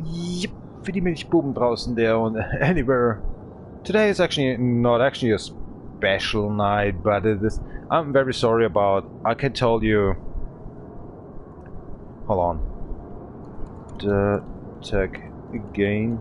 Yep, für die Milchbuben draußen there on anywhere. Today is actually not actually a special night, but it is. I'm very sorry about. I can tell you. Hold on. The tech again.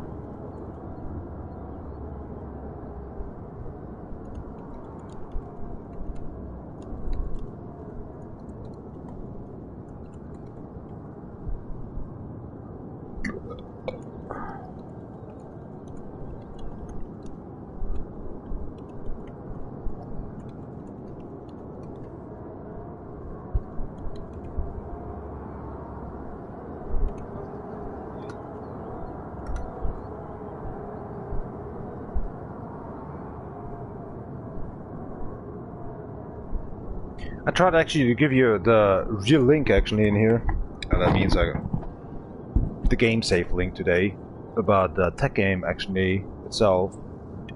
I tried actually to give you the real link actually in here, and that means the game save link today about the tech game actually itself.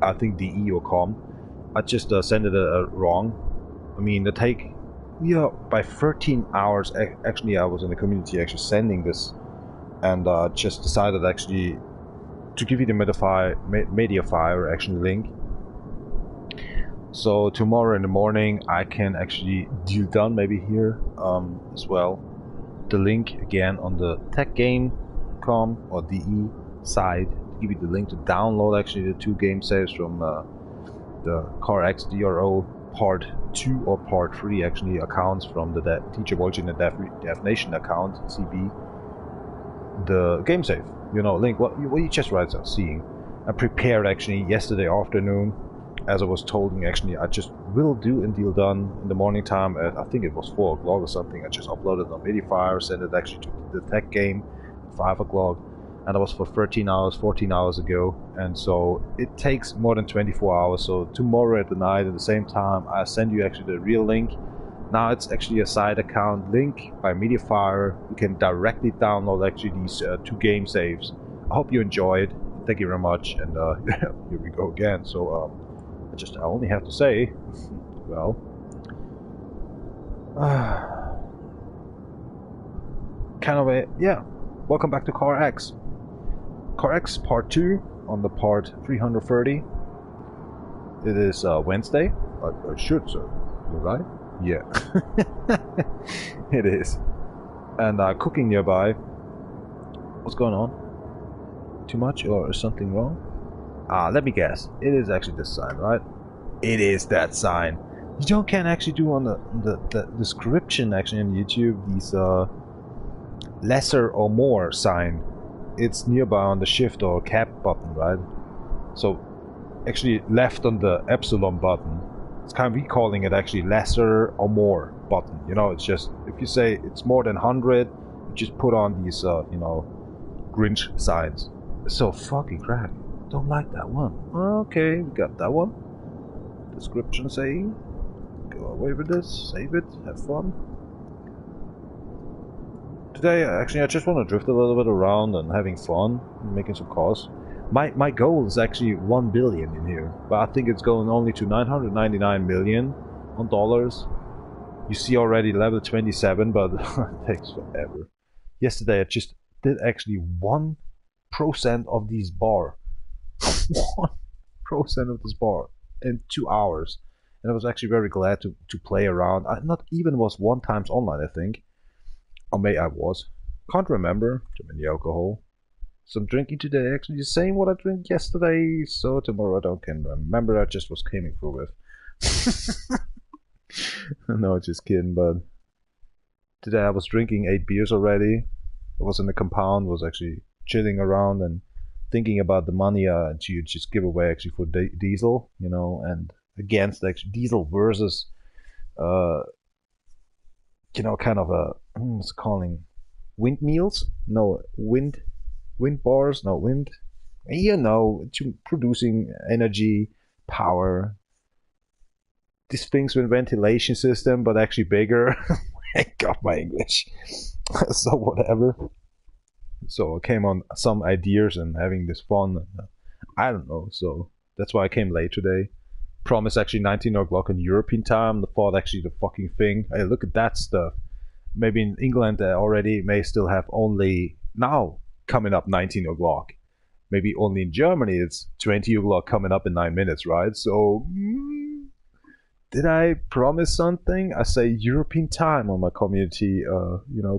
I think DE or com. I just sent it wrong. I mean the take, yeah, by 13 hours. Actually, I was in the community actually sending this, and just decided actually to give you the Mediafire actually link. So tomorrow in the morning I can actually deal done maybe here as well. The link again on the techgame.com or DE side to give you the link to download actually the two game saves from the CarX DRO Part 2 or Part 3 actually accounts from the DJ Volchin and Dev Nation account CB. The game save, you know, link what you just right now seeing. I prepared actually yesterday afternoon. As I was told, actually, I just will do and deal done in the morning time. At, I think it was 4 o'clock or something. I just uploaded on Mediafire, sent it actually to the tech game at 5 o'clock, and that was for 13 hours, 14 hours ago. And so it takes more than 24 hours. So tomorrow at the night at the same time, I send you actually the real link. Now it's actually a side account link by Mediafire. You can directly download actually these two game saves. I hope you enjoyed. Thank you very much. And here we go again. So. I only have to say, well, kind of a, yeah, welcome back to CarX. CarX Part 2 on the part 330. It is Wednesday, I should say, right? Yeah, it is. And cooking nearby. What's going on? Too much or is something wrong? Ah, let me guess. It is actually this sign, right? It is that sign. You don't can actually do on the description actually on YouTube these lesser or more sign. It's nearby on the shift or cap button, right? So actually left on the epsilon button. It's kind of we calling it actually lesser or more button. You know, it's just if you say it's more than 100, you just put on these you know, Grinch signs. So fucking crack. Don't like that one. Okay, we got that one. Description saying, go away with this, save it, have fun. Today, actually, I just want to drift a little bit around and having fun, making some calls. My goal is actually 1 billion in here, but I think it's going only to 999 million on dollars. You see already level 27, but it takes forever. Yesterday, I just did actually 1% of these bar. 1% of this bar in 2 hours, and I was actually very glad to play around. I not even was 1 times online, I think, or maybe I was. Can't remember. Too many alcohol. So I'm drinking today actually the same what I drank yesterday. So tomorrow I don't can remember. I just was coming through with. No, just kidding. But today I was drinking 8 beers already. I was in the compound, was actually chilling around and thinking about the money to just give away actually for diesel, you know, and against actually diesel versus, you know, kind of a, what's it calling, windmills? No, wind bars? No, wind, you know, to producing energy, power. These things with ventilation system, but actually bigger. I got my English. So whatever. So I came on some ideas and having this fun. I don't know. So that's why I came late today. Promise actually 19 o'clock in European time. The thought actually the fucking thing. Hey, look at that stuff. Maybe in England they already may still have only now coming up 19 o'clock. Maybe only in Germany it's 20 o'clock coming up in 9 minutes, right? So, did I promise something? I say European time on my community,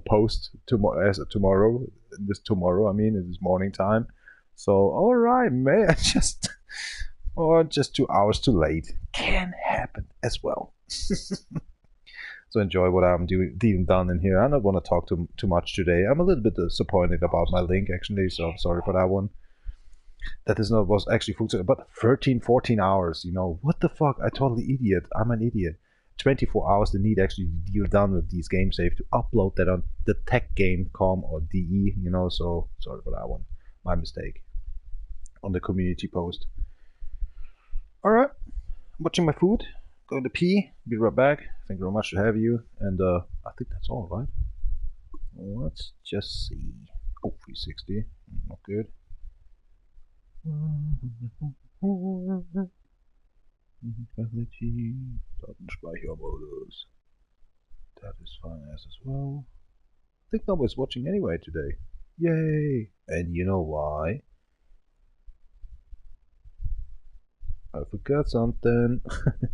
post tomorrow. As tomorrow, this tomorrow, I mean, it is morning time. So, all right, man, just 2 hours too late. Can happen as well. So enjoy what I'm doing, done in here. I don't want to talk too much today. I'm a little bit disappointed about my link actually, so I'm sorry for that one. That is not was actually functioning, but 13, 14 hours, you know, what the fuck? I totally idiot. I'm an idiot. 24 hours the need actually to deal done with these game save to upload that on the techgame.com or DE, you know, so sorry for that one. My mistake. On the community post. Alright, I'm watching my food, going to pee, be right back. Thank you very much to have you, and I think that's all, right? Let's just see. Oh, 360, not good. Quality, Datenspeichermodus. That is fine as well. I think nobody's watching anyway today. Yay! And you know why? I forgot something.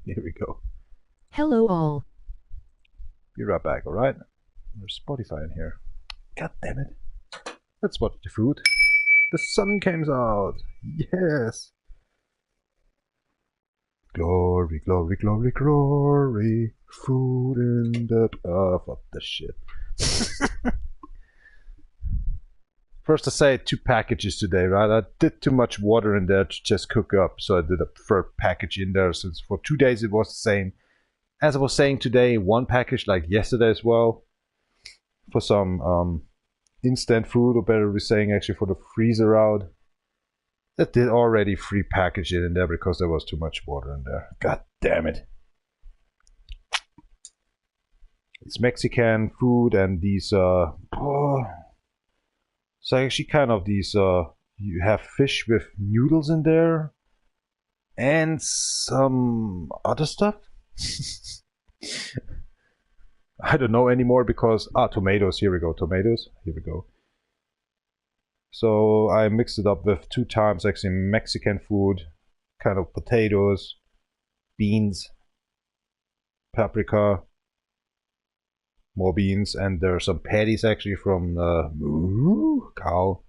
Here we go. Hello all. Be right back, alright? There's Spotify in here. God damn it. Let's watch the food. The sun came out. Yes. Glory, glory, glory, glory. Food in the... Oh, fuck this shit. First I say 2 packages today, right? I did too much water in there to just cook up, so I did a third package in there, since for 2 days it was the same. As I was saying today, 1 package like yesterday as well, for some instant food, or better be saying actually for the freezer out. That did already 3 packages in there because there was too much water in there. God damn it. It's Mexican food and these, so actually kind of these, you have fish with noodles in there and some other stuff. I don't know anymore because, tomatoes, here we go, tomatoes, here we go. So I mixed it up with 2 times actually Mexican food, kind of potatoes, beans, paprika, more beans, and there are some patties actually from the cow.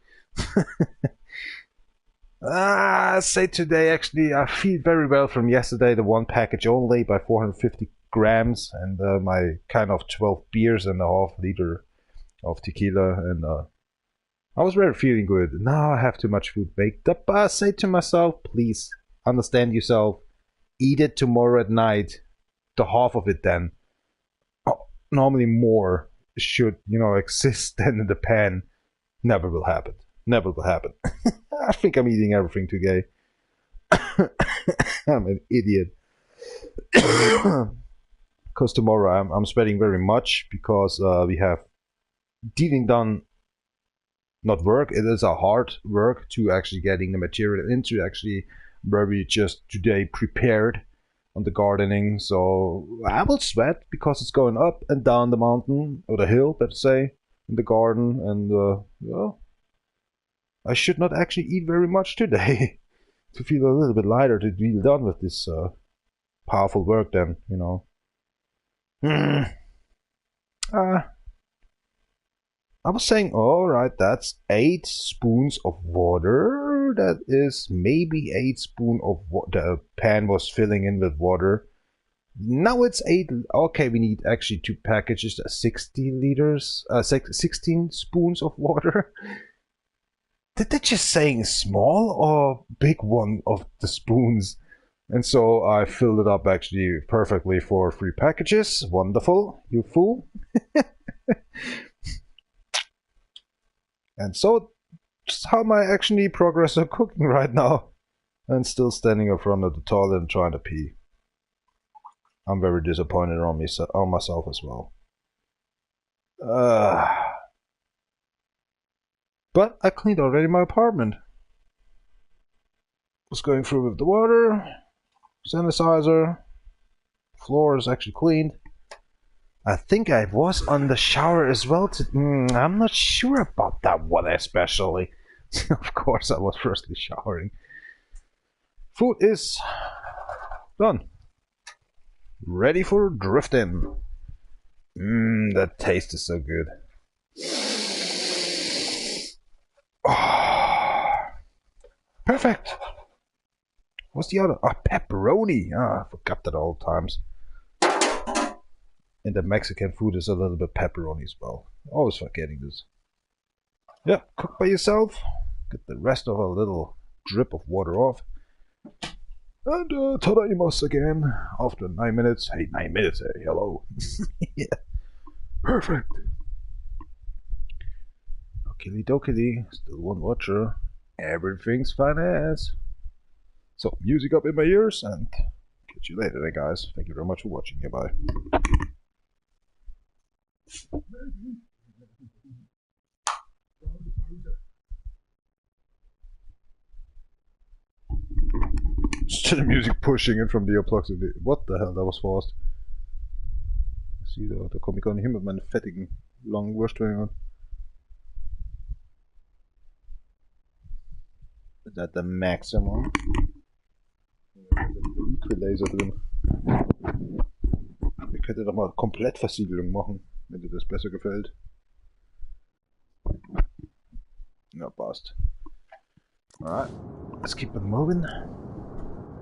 I say today actually I feel very well from yesterday, the 1 package only by 450 grams and my kind of 12 beers and a half liter of tequila, and I was very feeling good. Now I have too much food baked up. I say to myself, please understand yourself, eat it tomorrow at night, the half of it then. Oh, normally more should, you know, exist than in the pan. Never will happen. Never will happen. I think I'm eating everything today. I'm an idiot. Because tomorrow I'm sweating very much because we have dealing done not work. It is a hard work to actually getting the material into actually where we just today prepared on the gardening. So I will sweat because it's going up and down the mountain or the hill, let's say, in the garden, and well, I should not actually eat very much today to feel a little bit lighter to be done with this powerful work then, you know. I was saying, all right, that's 8 spoons of water. That is maybe 8 spoons of water. The pan was filling in with water. Now it's 8. Okay, we need actually 2 packages, 60 liters, 16 spoons of water. Did they just saying small or big one of the spoons? And so I filled it up actually perfectly for 3 packages. Wonderful, you fool. And so, just how my actually progress of cooking right now. And still standing in front of the toilet and trying to pee. I'm very disappointed on myself as well. But I cleaned already my apartment. Was going through with the water, sanitizer, floor is actually cleaned. I think I was on the shower as well. I'm not sure about that one especially. Of course I was firstly showering. Food is done. Ready for drifting. That taste is so good. Oh, perfect. What's the other? Oh, pepperoni. Oh, I forgot that all times. And the Mexican food is a little bit pepperoni as well. Always forgetting this. Yeah, cook by yourself. Get the rest of a little drip of water off. And tadaimasu again after 9 minutes. Hey, 9 minutes. Hey, hello. Yeah. Perfect. Okily dokily. Still one watcher. Everything's fine as. So, music up in my ears and catch you later then, guys. Thank you very much for watching. Goodbye. Still the music pushing in from the earplugs. What the hell, that was fast. Sieh da, da komme ich gar nicht hin mit meinen fettigen, langen Wurstfingern. Is that the maximum? Equalizer drin. Ich könnte doch mal Komplettversiegelung machen, wenn dir das besser gefällt. Ja, passt. Alright, let's keep it moving.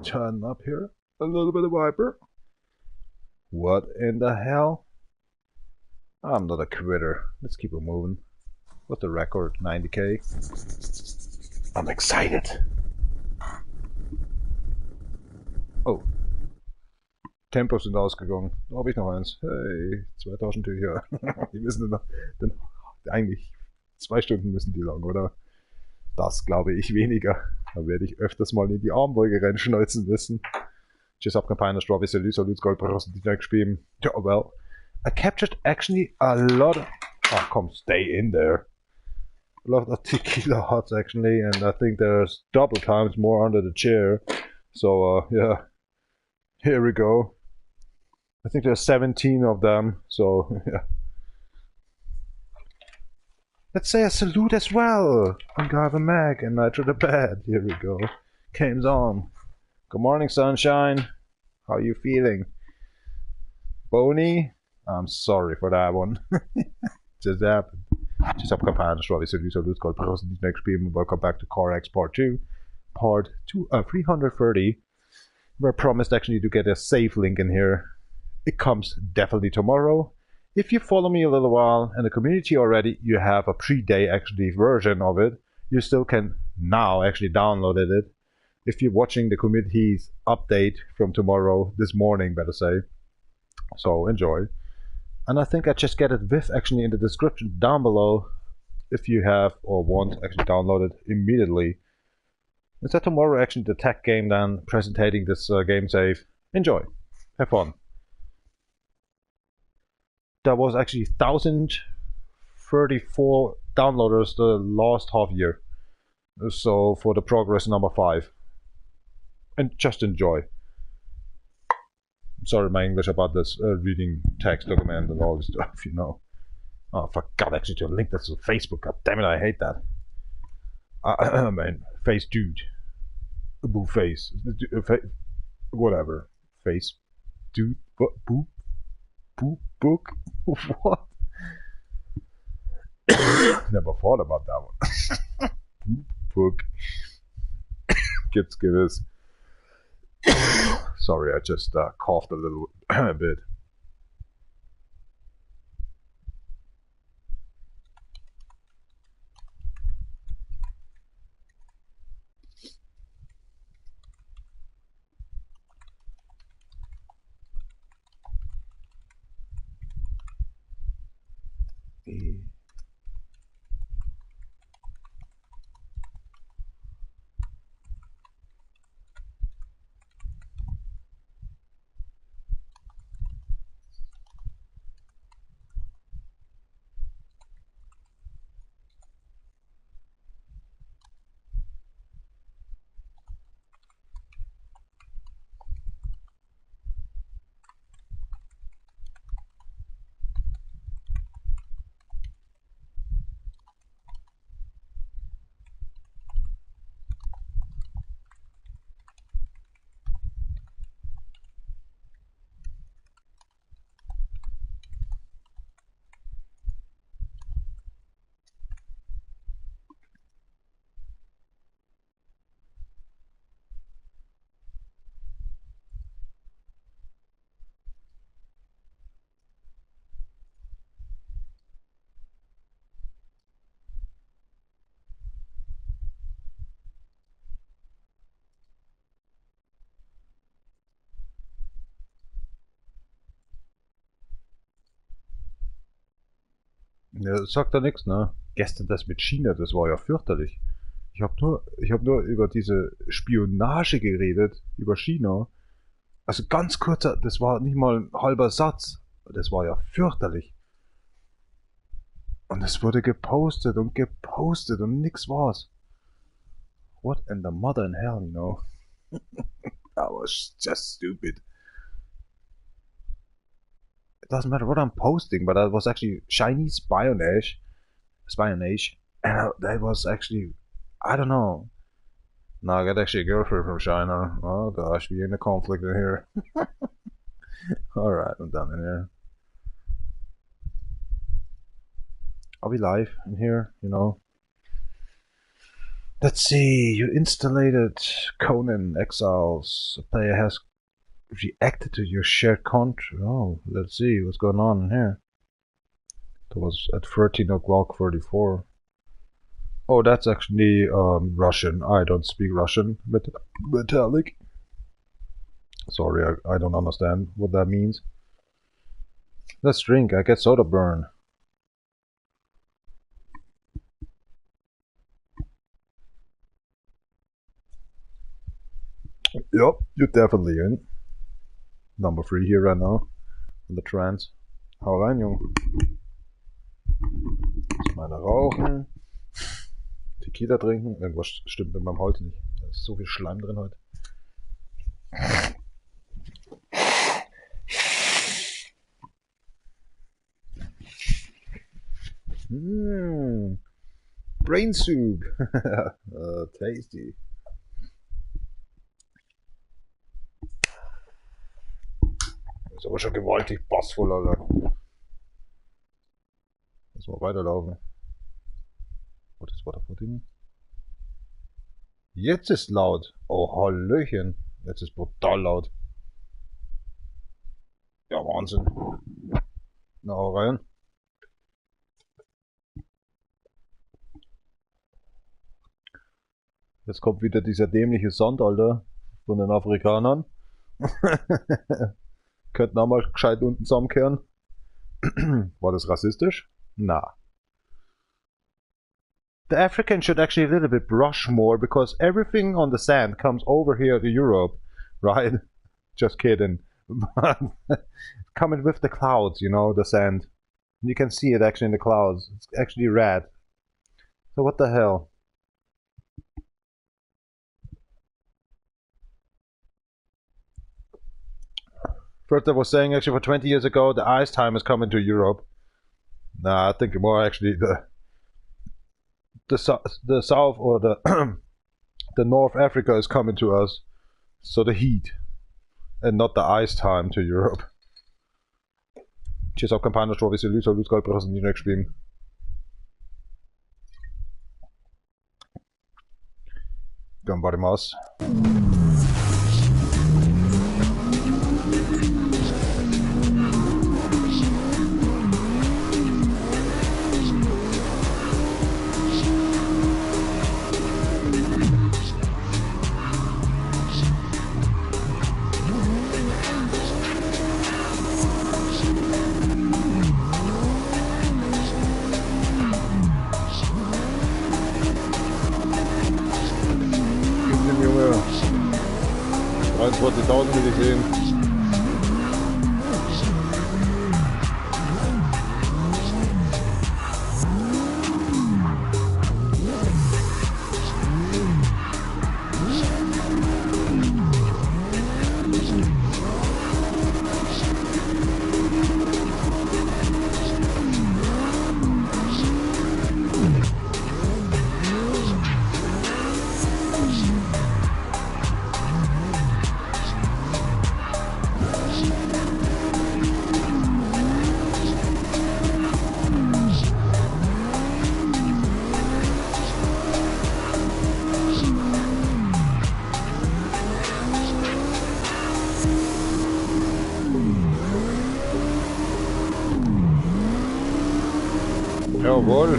Turn up here. A little bit of viper. What in the hell? I'm not a quitter. Let's keep it moving. What's the record? 90k. I'm excited. Oh. Tempos sind ausgegangen. Da hab ich noch eins. Hey, 2 Taschentücher. Die müssen dann, dann eigentlich 2 Stunden müssen die lang, oder? Das glaube ich weniger. Da werde ich öfters mal in die Armbeuge reinschneuzen müssen. Just up campaign, Strawberry, Salut, Salut, Gold, Brust, die gespielt. Yeah, well, I captured actually a lot of, oh, come, stay in there. A lot of tequila hots actually, and I think there's double times more under the chair. So, yeah, here we go. I think there's 17 of them, so yeah. Let's say a salute as well on Garvin Mag and Nitro the Bad. Here we go. Game's on. Good morning, sunshine. How are you feeling? Bony? I'm sorry for that one. Just happened. Just up campaign, Strawberry Salute, Salute, Gold, Brust, next game. Welcome back to CarX Part 2. Part two, 330. We're promised actually to get a save link in here. It comes definitely tomorrow. If you follow me a little while in the community already, you have a pre-day actually version of it. You still can now actually download it. If you're watching the community's update from tomorrow, this morning, better say. So enjoy. And I think I just get it with actually in the description down below if you have or want actually download it immediately. Is that tomorrow actually the tech game then presenting this game save? Enjoy. Have fun. There was actually 1,034 downloaders the last half year. So for the progress number 5. And just enjoy. Sorry my English about this reading text document and all this stuff, you know. Oh, I forgot actually to link this to Facebook. God damn it, I hate that. I mean, face dude. Boo face. Whatever. Face dude. Boo. Boo book. What? Never thought about that one. Boo book. Kids give us. Sorry, I just coughed a little bit. Ja, sagt da nichts, ne? Gestern das mit China, das war ja fürchterlich. Ich hab nur über diese Spionage geredet, über China. Also ganz kurzer, das war nicht mal ein halber Satz. Das war ja fürchterlich. Und es wurde gepostet und gepostet und nix war's. What in the mother in hell, you know? That was just stupid. It doesn't matter what I'm posting, but that was actually Chinese espionage, and that was actually, I don't know. No, I got actually a girlfriend from China. Oh gosh, we in a conflict in here. Alright, I'm done in here. I'll be live in here, you know. Let's see, you installed Conan Exiles. A player has reacted to your shared content. Oh, let's see what's going on in here. That was at 13:34. Oh, that's actually Russian. I don't speak Russian. Metallic. Sorry, I don't understand what that means. Let's drink. I get soda burn. Yep, you're definitely in. Number 3 here right now. On the trance. Hau rein, Junge. Jetzt meine rauchen. Tequila trinken. Irgendwas stimmt mit meinem Hals nicht. Da ist so viel Schleim drin heute. Mmh. Brain soup. Tasty. Ist aber schon gewaltig bassvoll, Alter. Müssen wir weiterlaufen. Oh, das war davor Ding. Jetzt ist laut. Oh, Hallöchen. Jetzt ist brutal laut. Ja, Wahnsinn. Na, hau rein. Jetzt kommt wieder dieser dämliche Sand, Alter. Von den Afrikanern. Könnten auch mal gescheit unten zusammenkehren. War das rassistisch? Na. The Africans should actually a little bit brush more, because everything on the sand comes over here to Europe, right? Just kidding. But coming with the clouds, you know, the sand. You can see it actually in the clouds. It's actually red. So what the hell? First I was saying actually for 20 years ago the ice time is coming to Europe. Nah, I think more actually the south or the the North Africa is coming to us, so the heat and not the ice time to Europe. Cheers auf Campana, Gold, Ganbarimasu. 20.000 will ich sehen. Jawohl.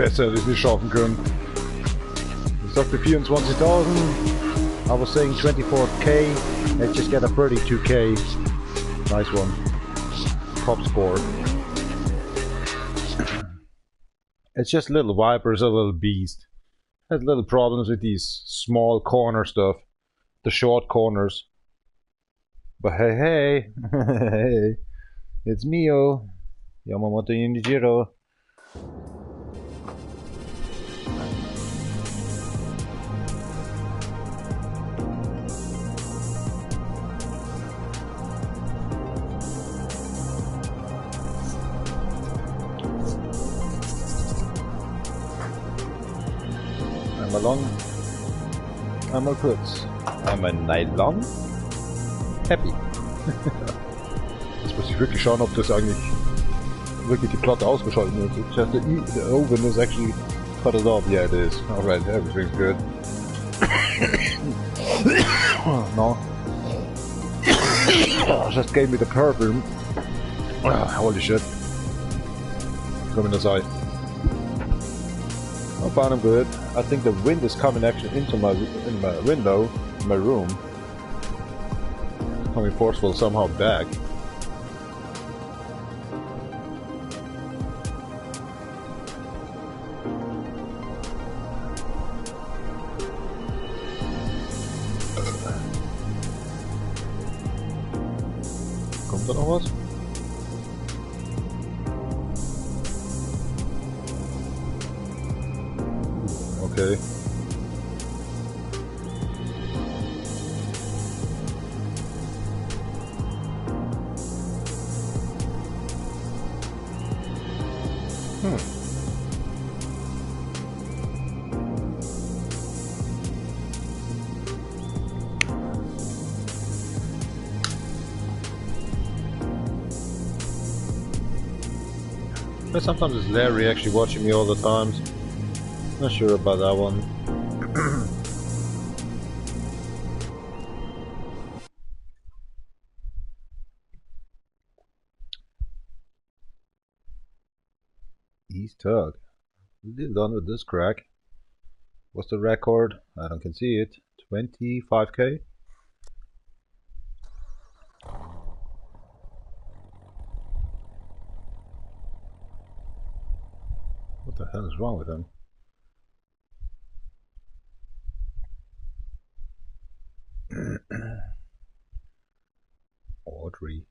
Besser hätte ich nicht schaffen können. Ich sagte 24.000. I was saying 24K. Let's just get a 32K. Nice one. Top score. It's just little Vipers, a little beast. Has little problems with these small corner stuff. The short corners. But hey, hey. Hey. It's Mio. Yamamoto Yunjiro. Einmal long, einmal kurz. Einmal Nylon. Happy. Jetzt muss ich wirklich schauen, ob das eigentlich wirklich die Platte ausgeschaltet ist. It's just the oven is actually cut it off. Yeah, it is. Alright, everything's good. No. Just gave me the perfume. Holy shit. Come in the side. I'm fine, I'm good. I think the wind is coming actually into my window, in my room. It's coming forceful somehow back. Kommt da noch was? Okay. But sometimes it's Larry actually watching me all the times. Not sure about that one. East Tug. We're done with this crack. What's the record? I don't can see it. 25K? What the hell is wrong with him? Audrey.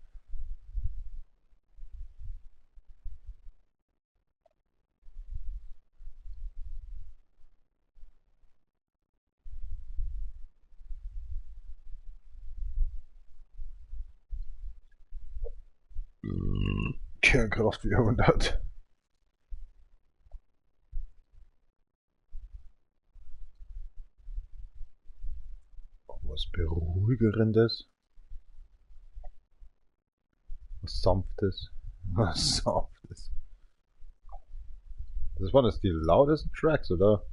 Kernkraft 400. Was Beruhigerendes. Was Sanftes. Was Sanftes. Das waren jetzt die lautesten Tracks, oder?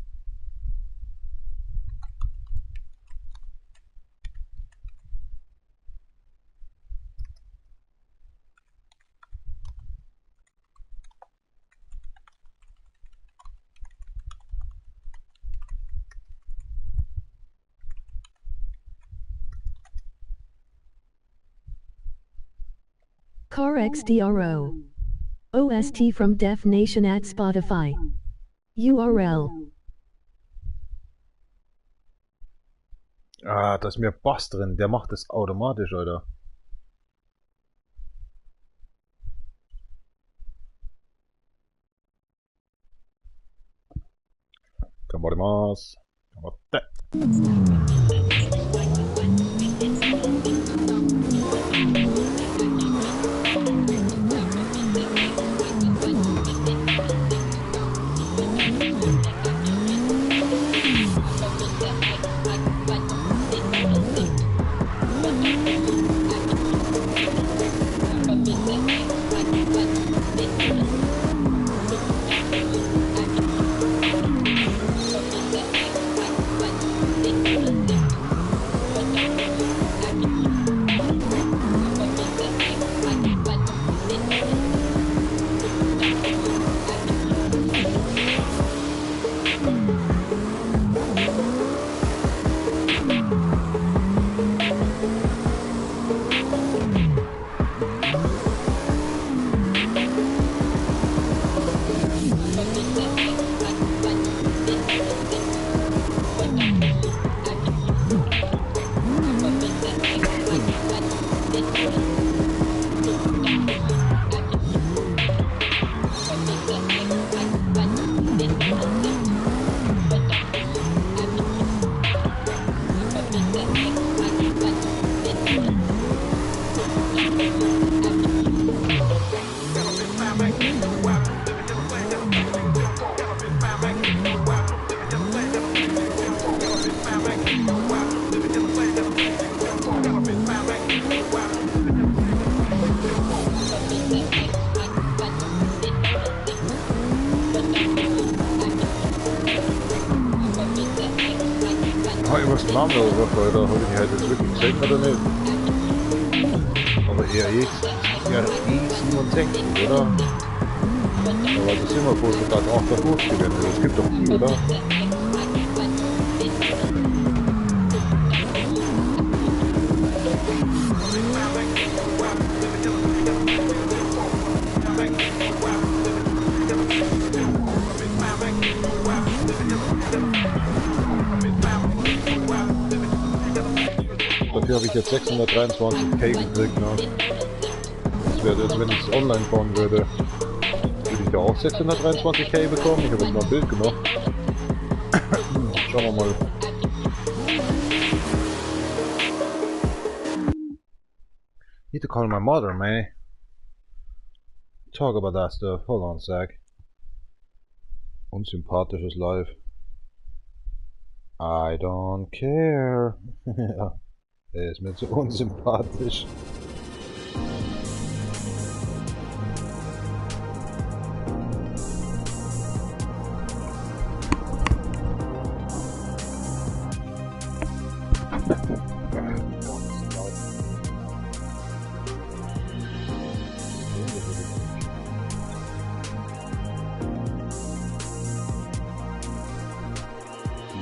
Car XDRO. OST from Deaf Nation at Spotify. URL. Ah, da ist mir Bass drin. Der macht das automatisch, Alter. Ganbarimasu. Ganbatte. Ich muss den Namen anrufen, Alter. Habe ich die heute jetzt wirklich gesehen oder nicht? Aber RE, RE 67, oder? Aber das ist immer 58 werden. Das gibt doch die, oder? Dafür habe ich jetzt 623k gekriegt, ne? Das wäre jetzt, wenn ich es online fahren würde, würde ich da auch 623k bekommen. Ich habe jetzt mal ein Bild gemacht. Schauen wir mal. Need to call my mother, man. Talk about that stuff. Hold on a sec. Unsympathisches Live. I don't care. Ja, er ist mir zu unsympathisch.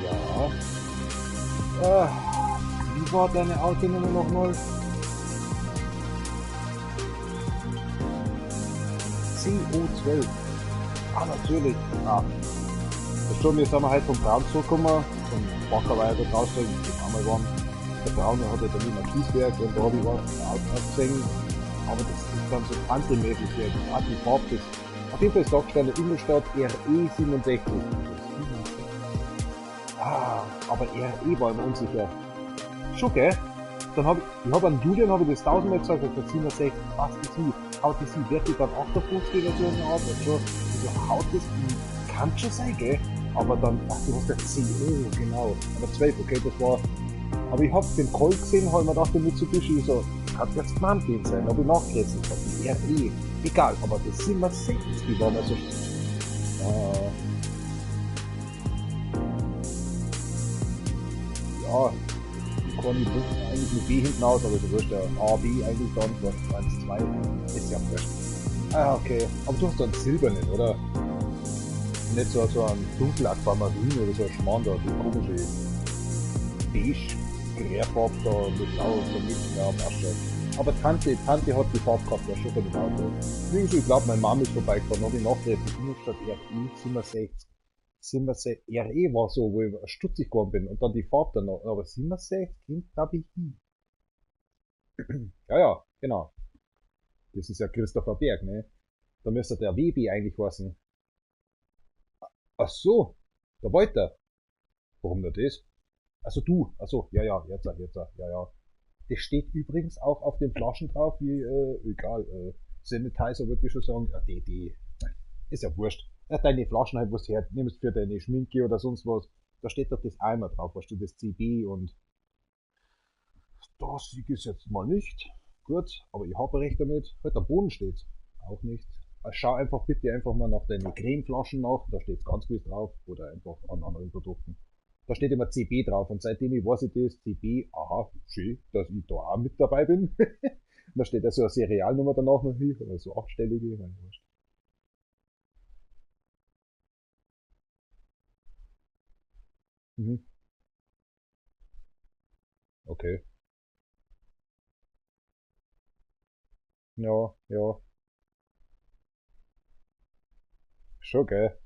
Ja. Ah, wie war deine Autonummer nochmal? CO12. Ah, natürlich. Ah. Das stimmt, jetzt sind wir halt vom Braun zurückgekommen, vom Backerweiher da draußen, die einmal waren. Der Braune hat ja dann immer Kieswerk und da habe ich was Auto gesehen. Aber das ist dann so Tante-mäßig, die Farbe ist. Auf jeden Fall ist da gestanden Ingolstadt RE 67. Ah, aber RE war immer unsicher. Schon, gell? Dann hab ich hab an Julian hab ich das tausendmal gesagt, ich hab gesagt, 67, passt das hin. Haut das hin, wird die dann 58 oder so in der Art? Und schon, also haut das hin, kann schon sein, gell? Aber dann, ach, du hast ja CO, genau. Aber 12, okay, das war. Aber ich hab den Colt gesehen, hab ich mir gedacht, der Mitsubishi, so, kann jetzt Mountain sein, hab ich nachgerechnet, hab die RE. Egal, aber das 67 war mir so. Ja, ich kann die Buch eigentlich mit B hinten aus, aber ist ja wurscht, ja. A, B eigentlich dann, was 1, 2, ist ja wurscht. Ah, okay. Aber du hast da einen silbernen, oder? Nicht so, so einen dunkel Aquamarin oder so ein Schmarrn da, die komische beige-Grärfarbe da mit blau vermischt, ja, passt schon. Aber Tante hat die Farbe gehabt, ja schon bei dem Auto. Irgendwie, ich glaube, meine Mama ist vorbeigefahren, hab ich nachgerechnet, Ingolstadt RE 67. 67, RE war so, wo ich stutzig geworden bin und dann die Farbe dann noch, aber 67 kommt, glaube ich, hin. Ja, ja, genau. Das ist ja Christopher Berg, ne? Da müsste der WB eigentlich heißen. Ach so, der Walter. Warum nicht das? Also du, ach so, ja, ja, jetzt, ja, ja. Das steht übrigens auch auf den Flaschen drauf, wie, egal, Sanitizer würde ich schon sagen, ja, die, ist ja wurscht. Ja, deine Flaschen halt, was du hernimmst für deine Schminke oder sonst was, da steht doch das einmal drauf, weißt du, das CB und das sieg ich jetzt mal nicht. Gut, aber ich habe recht damit. Halt, am Boden steht auch nicht. Also schau einfach bitte einfach mal nach deinen Cremeflaschen nach, da steht's ganz gewiss drauf, oder einfach an anderen Produkten. Da steht immer CB drauf und seitdem ich weiß ich das, CB, aha, schön, dass ich da auch mit dabei bin. Da steht ja so eine Serialnummer danach noch hin, oder so achtstellige, meine wurscht. Mhm. Okay. Ja, ja. Schon, gell?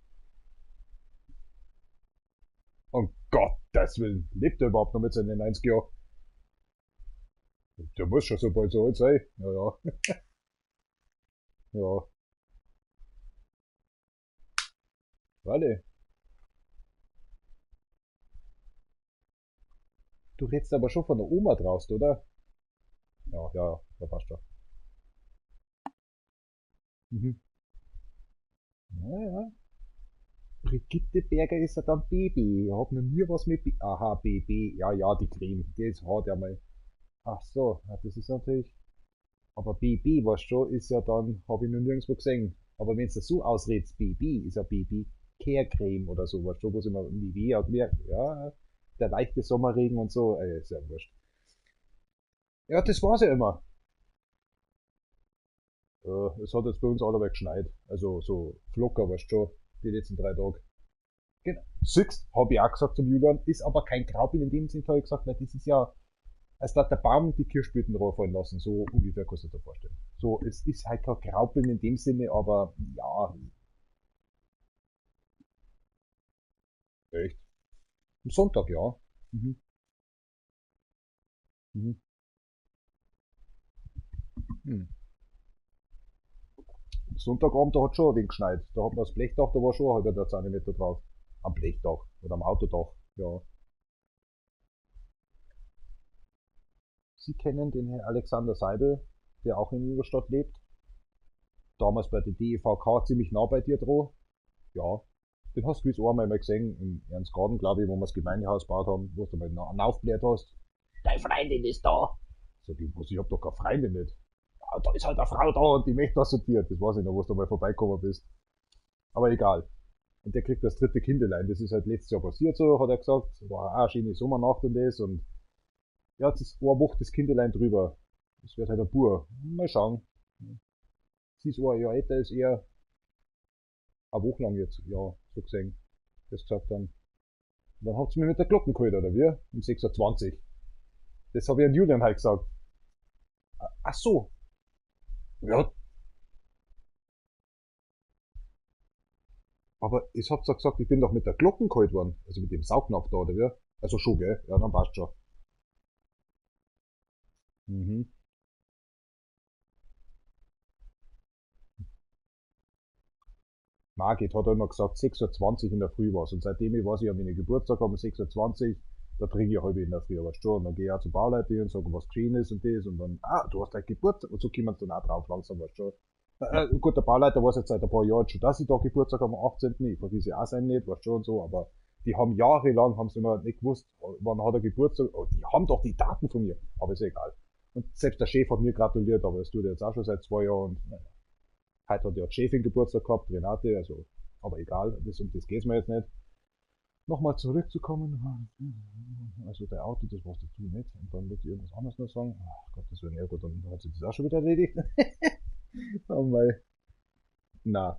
Um Gottes Willen, lebt er überhaupt noch mit seinen 90 Jahren? Der muss schon so bald so alt sein. Ja, ja. Ja. Warte. Du redest aber schon von der Oma draußen, oder? Ja, ja, ja, passt schon. Mhm. Ja, ja. Brigitte Berger ist ja dann Baby. Ich hab noch nie was mit B. Aha, BB. Ja, ja, die Creme. Das hat ja mal. Ach so, ja, das ist natürlich. Aber BB, weißt du schon, ist ja dann, hab ich noch nirgendwo gesehen. Aber wenn du das so ausredest, BB ist ja BB Care Creme oder so, weißt du, wo sie immer BB hat mehr. Ja, Der leichte Sommerregen und so, ey, ist ja wurscht. Ja, das war's ja immer. Es hat jetzt bei uns allerweil geschneit. Also so Flocker, weißt du schon, die letzten 3 Tage. Genau. Siehst, habe ich auch gesagt zum Julian, ist aber kein Graupel in dem Sinn, habe ich gesagt, weil das ist ja, als hat der Baum die Kirschblüten runterfallen lassen, so ungefähr kannst du dir vorstellen. So, es ist halt kein Graupeln in dem Sinne, aber ja, echt. Am Sonntag, ja. Mhm. Mhm. Mhm. Sonntagabend, da hat schon ein wenig geschneit. Da hat man das Blechdach, da war schon ein halber Zentimeter drauf. Am Blechdach oder am Autodach, ja. Sie kennen den Herrn Alexander Seidel, der auch in Ingolstadt lebt. Damals bei der DEVK ziemlich nah bei dir dran. Ja, den hast du gewiss auch einmal gesehen, im Ernstgarten, glaube ich, wo wir das Gemeindehaus gebaut haben, wo du mal aufbläht hast. Deine Freundin ist da. Sag ich, was, ich hab doch keine Freundin nicht. Ja, da ist halt eine Frau da und die möchte was zu dir. Das weiß ich noch, wo du mal vorbeigekommen bist. Aber egal. Und der kriegt das dritte Kindelein. Das ist halt letztes Jahr passiert so, hat er gesagt. War auch eine schöne Sommernacht und das. Und ja, jetzt ist eine Woche das Kindelein drüber. Das wird halt ein Bub. Mal schauen. Sie ist ein Jahr älter, ist eher eine Woche lang jetzt, ja, so gesehen. Das gesagt dann. Und dann hat sie mich mit der Glocke geholt, oder wie? Um 6:20 Uhr. Das habe ich an Julian halt gesagt. Ach so. Ja. Aber ich hab's ja gesagt, ich bin doch mit der Glocke geholt worden. Also mit dem Saugnapf da, oder wie? Also schon, gell? Ja, dann passt schon. Mhm. Margit hat immer gesagt, 6:20 Uhr in der Früh war's. Und seitdem ich weiß, ich habe meinen Geburtstag um 6:20 Uhr, da trinke ich halb in der Früh, weißt du schon. Und dann gehe ich auch zum Bauleiter und sage, was geschehen ist und das. Und dann, ah, du hast dein Geburtstag. Und so kommen sie dann auch drauf langsam, weißt du schon. Gut, der Bauleiter weiß jetzt seit ein paar Jahren schon, dass ich da Geburtstag am 18. Ich vergesse auch sein nicht, weißt du schon und so, aber die haben jahrelang, haben sie immer nicht gewusst, wann hat er Geburtstag. Oh, die haben doch die Daten von mir, aber ist egal. Und selbst der Chef hat mir gratuliert, aber das tut er jetzt auch schon seit 2 Jahren. Und, naja. Heute hat ja die Chefin Geburtstag gehabt, Renate, also, aber egal, um das geht's mir jetzt nicht. Nochmal zurückzukommen, also der Auto, das warst du nicht, und dann wird irgendwas anderes noch sagen. Ach Gott, das wäre ja gut, dann hat sich das auch schon wieder erledigt. Oh mei. Na.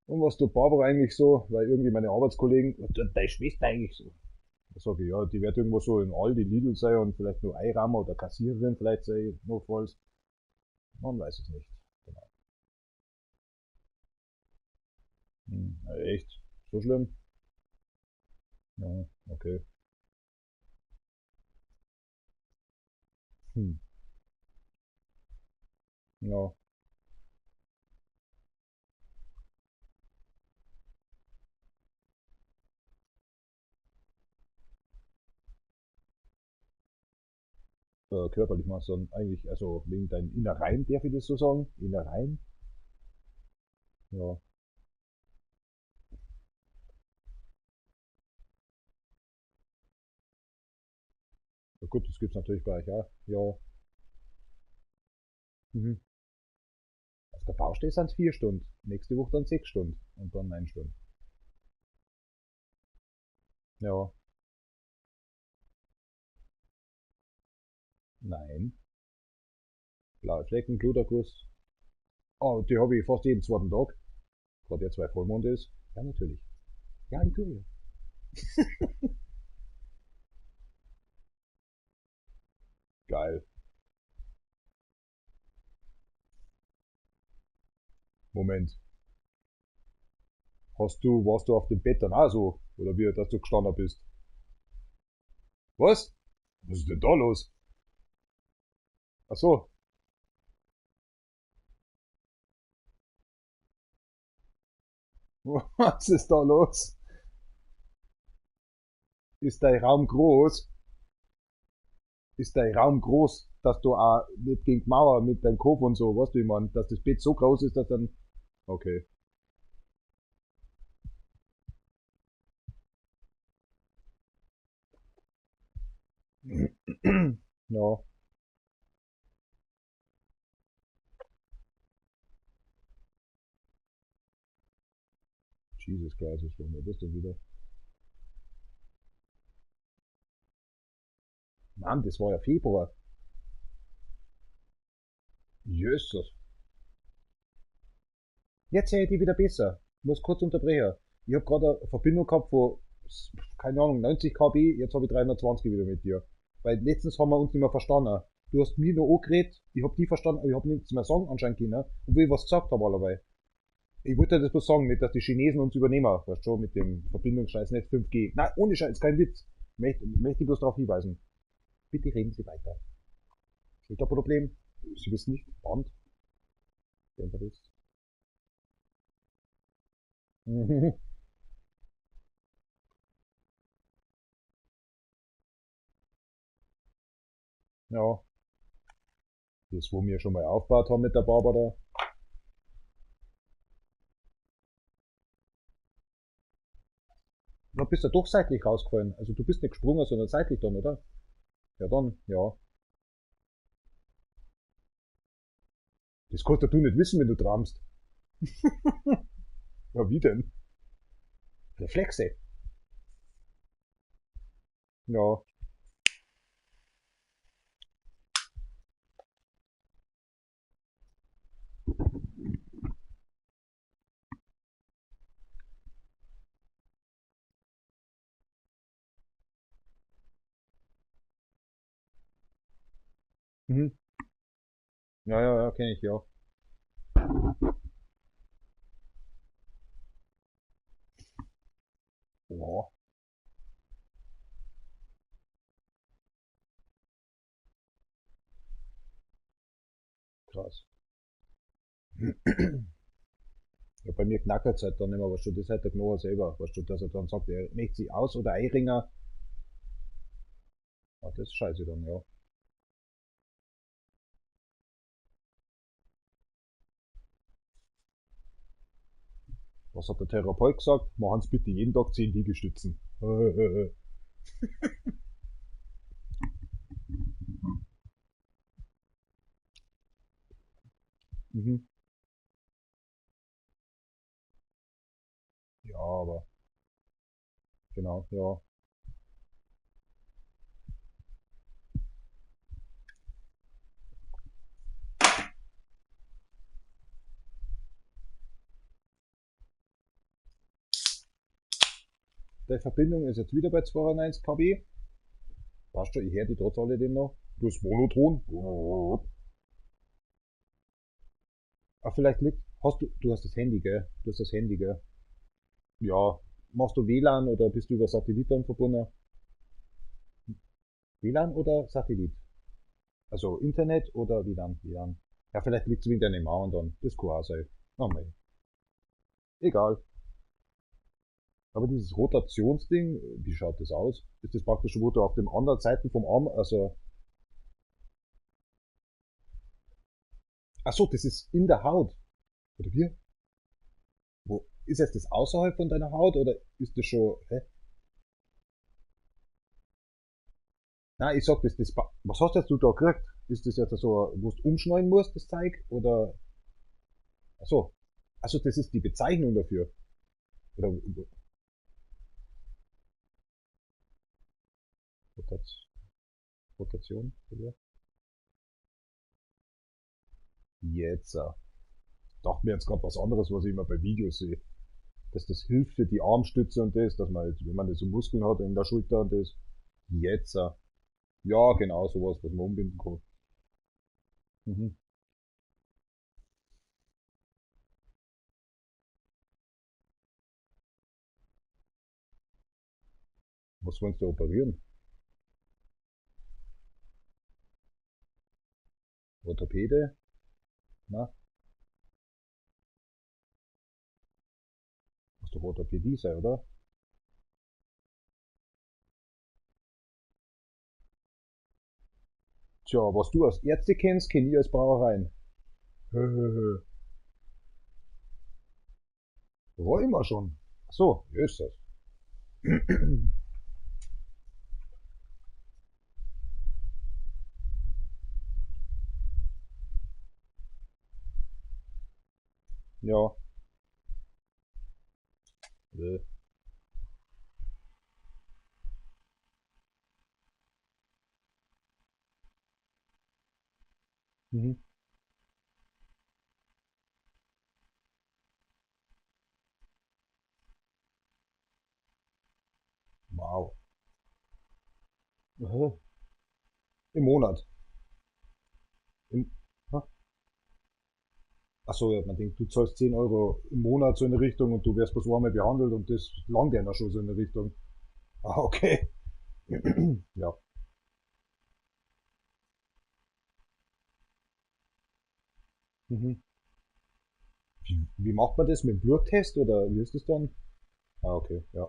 Und was tut Barbara eigentlich so? Weil irgendwie meine Arbeitskollegen, was tut deine Schwester eigentlich so? Da sag ich, ja, die wird irgendwo so in Aldi, Lidl sein und vielleicht nur Einrammer oder Kassiererin vielleicht sein, notfalls. Man weiß es nicht. Genau. Hm, echt? So schlimm? Ja, okay. Hm. Ja. Körperlich machst du dann eigentlich, also wegen deinen Innereien, darf ich das so sagen? Innereien? Ja. Ja gut, das gibt's natürlich bei euch auch. Ja. Mhm. Auf der Baustelle sind's 4 Stunden. Nächste Woche dann 6 Stunden. Und dann 9 Stunden. Ja. Nein. Blaue Flecken, Bluterguss. Oh, die habe ich fast jeden zweiten Tag. Gerade jetzt, weil Vollmond ist. Ja, natürlich. Ja, ich tue ja. Geil. Moment. Warst du auf dem Bett dann auch so? Oder wie, dass du gestanden bist? Was? Was ist denn da los? Ach so. Was ist da los? Ist dein Raum groß? Ist dein Raum groß, dass du auch nicht gegen die Mauer mit deinem Kopf und so, weißt du, ich mein, dass das Bett so groß ist, dass dann... Okay. Ja. Jesus Christ, was war denn das denn wieder? Mann, das war ja Februar. Jesus. Jetzt höre ich dich wieder besser. Ich muss kurz unterbrechen. Ich habe gerade eine Verbindung gehabt von, keine Ahnung, 90 kb, jetzt habe ich 320 wieder mit dir. Weil letztens haben wir uns nicht mehr verstanden. Du hast mich noch angeredet, ich habe die verstanden, aber ich habe nichts mehr sagen anscheinend können, obwohl ich was gesagt habe allerweil. Ich wollte das bloß sagen, nicht, dass die Chinesen uns übernehmen, weißt schon, mit dem Verbindungsscheiß nicht 5G. Nein, ohne Scheiß, kein Witz. Möchte ich bloß darauf hinweisen. Bitte reden Sie weiter. Schulterproblem? Sie wissen nicht. Band? Bänderriss. Mhm. Ja, das, wo wir schon mal aufgebaut haben mit der Barbara. Da bist du doch seitlich rausgefallen. Also du bist nicht gesprungen, sondern seitlich dann, oder? Ja, dann, ja. Das kannst du nicht wissen, wenn du tramst. Ja, wie denn? Reflexe. Ja. Mhm. Ja, ja, ja, kenne ich, ja. Boah, krass. Ja, bei mir knackert es halt dann immer, weißt du, das ist halt der Knochen selber, weißt du, dass er dann sagt, er möchte sich aus- oder einringen. Ah, das ist scheiße dann, ja. Was hat der Therapeut gesagt? Machen Sie bitte jeden Tag 10 Liegestützen. Mhm. Ja, aber genau, ja. Die Verbindung ist jetzt wieder bei 92 kW. Passt schon, ich höre die trotz alledem noch. Plus Monoton. Ah, vielleicht liegt. Hast du, du hast das Handy, gell? Du hast das Handy, gell? Ja. Machst du WLAN oder bist du über Satellit dann verbunden? WLAN oder Satellit? Also Internet oder WLAN? WLAN. Ja, vielleicht liegt es wegen deinem Mauern dann. Das kann auch sein. Oh mei. Egal. Aber dieses Rotationsding, wie schaut das aus? Ist das praktisch, wo du auf dem anderen Seiten vom Arm, also. Ach so, das ist in der Haut. Oder wie? Wo, ist jetzt das außerhalb von deiner Haut oder ist das schon, hä? Nein, ich sag das, das, was hast jetzt du da gekriegt? Ist das jetzt so, wo du umschneiden musst, das Zeug? Oder, ach so. Also das ist die Bezeichnung dafür. Oder, Rotation, oder? Jetzt, dachte mir jetzt gerade was anderes, was ich immer bei Videos sehe. Dass das hilft für die Armstütze und das, dass man jetzt, wenn man das so Muskeln hat in der Schulter und das, jetzt, ja, genau, sowas, was man umbinden kann. Mhm. Was wollen sie da operieren? Orthopäde? Na, muss doch Orthopädie sein, oder? Tja, was du als Ärzte kennst, kenn ich als Brauereien. Rheuma schon. Ach so, ist das. Ja. Äh. Mhm. Wow. Aha. Im Monat. Im, ha? Ach so, ja, man denkt, du zahlst 10 Euro im Monat so in die Richtung und du wirst bloß einmal behandelt und das langt ja noch schon so in die Richtung. Ah, okay. Ja. Mhm. Wie macht man das? Mit dem Bluttest oder wie ist das dann? Ah, okay, ja.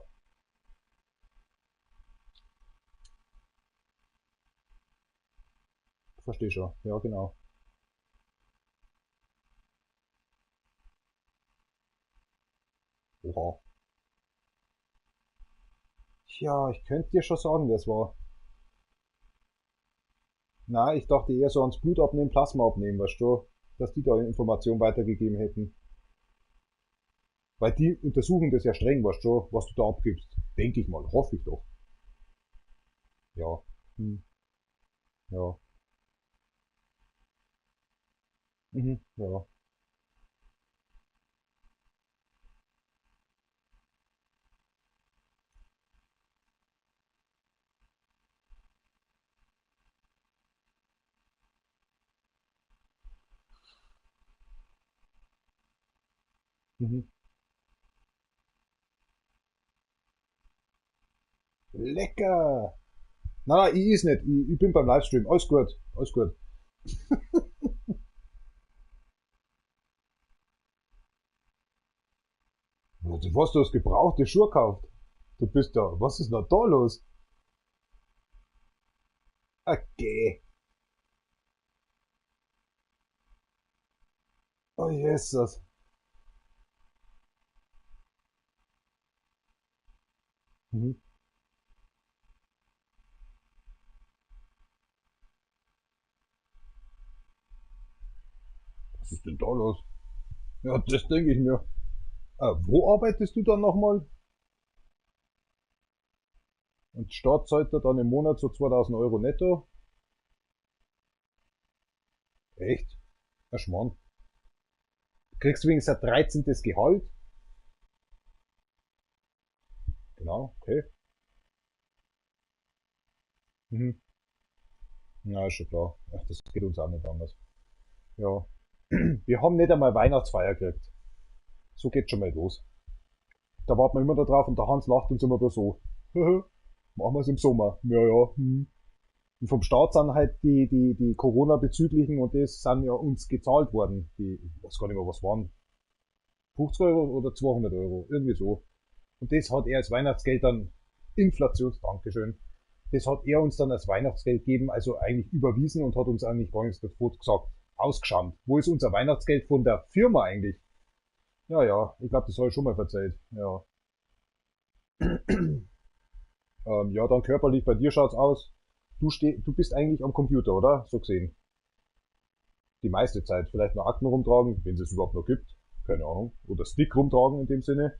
Verstehe schon. Ja, genau. Oha. Tja, ich könnte dir schon sagen, wer es war. Na, ich dachte eher so ans Blut abnehmen, Plasma abnehmen, weißt du, dass die da Information weitergegeben hätten. Weil die untersuchen das ja streng, weißt du, was du da abgibst. Denke ich mal, hoffe ich doch. Ja. Hm. Ja. Mhm. Ja. Mhm. Lecker! Nein, nein, ich is nicht. Ich bin beim Livestream. Alles gut. Alles gut. Was, du hast gebrauchte Schuhe gekauft? Du bist da. Was ist denn da los? Okay. Oh Jesus. Mhm. Was ist denn da los? Ja, das denke ich mir. Wo arbeitest du dann nochmal? Und Staat zahlt da dann im Monat so 2000 Euro netto? Echt? Ein Schmarrn. Kriegst du wenigstens ein 13. Gehalt? Genau, okay. Mhm. Na, ist schon klar. Ach, das geht uns auch nicht anders. Ja. Wir haben nicht einmal Weihnachtsfeier gekriegt. So geht's schon mal los. Da warten wir immer da drauf und der Hans lacht uns immer bloß so. Machen wir's im Sommer. Ja, ja. Hm. Und vom Staat sind halt die Corona-bezüglichen und das sind ja uns gezahlt worden. Die, ich weiß gar nicht mehr, was waren. 50 Euro oder 200 Euro, irgendwie so. Und das hat er als Weihnachtsgeld dann, Inflationsdankeschön, das hat er uns dann als Weihnachtsgeld gegeben, also eigentlich überwiesen und hat uns eigentlich gar nichts davon gesagt. Ausgeschammt. Wo ist unser Weihnachtsgeld von der Firma eigentlich? Ja, ja, ich glaub, das hab ich schon mal erzählt. Ja. Ja, dann körperlich, bei dir schaut's aus. Du bist eigentlich am Computer, oder? So gesehen. Die meiste Zeit. Vielleicht noch Akten rumtragen, wenn es es überhaupt noch gibt. Keine Ahnung. Oder Stick rumtragen in dem Sinne.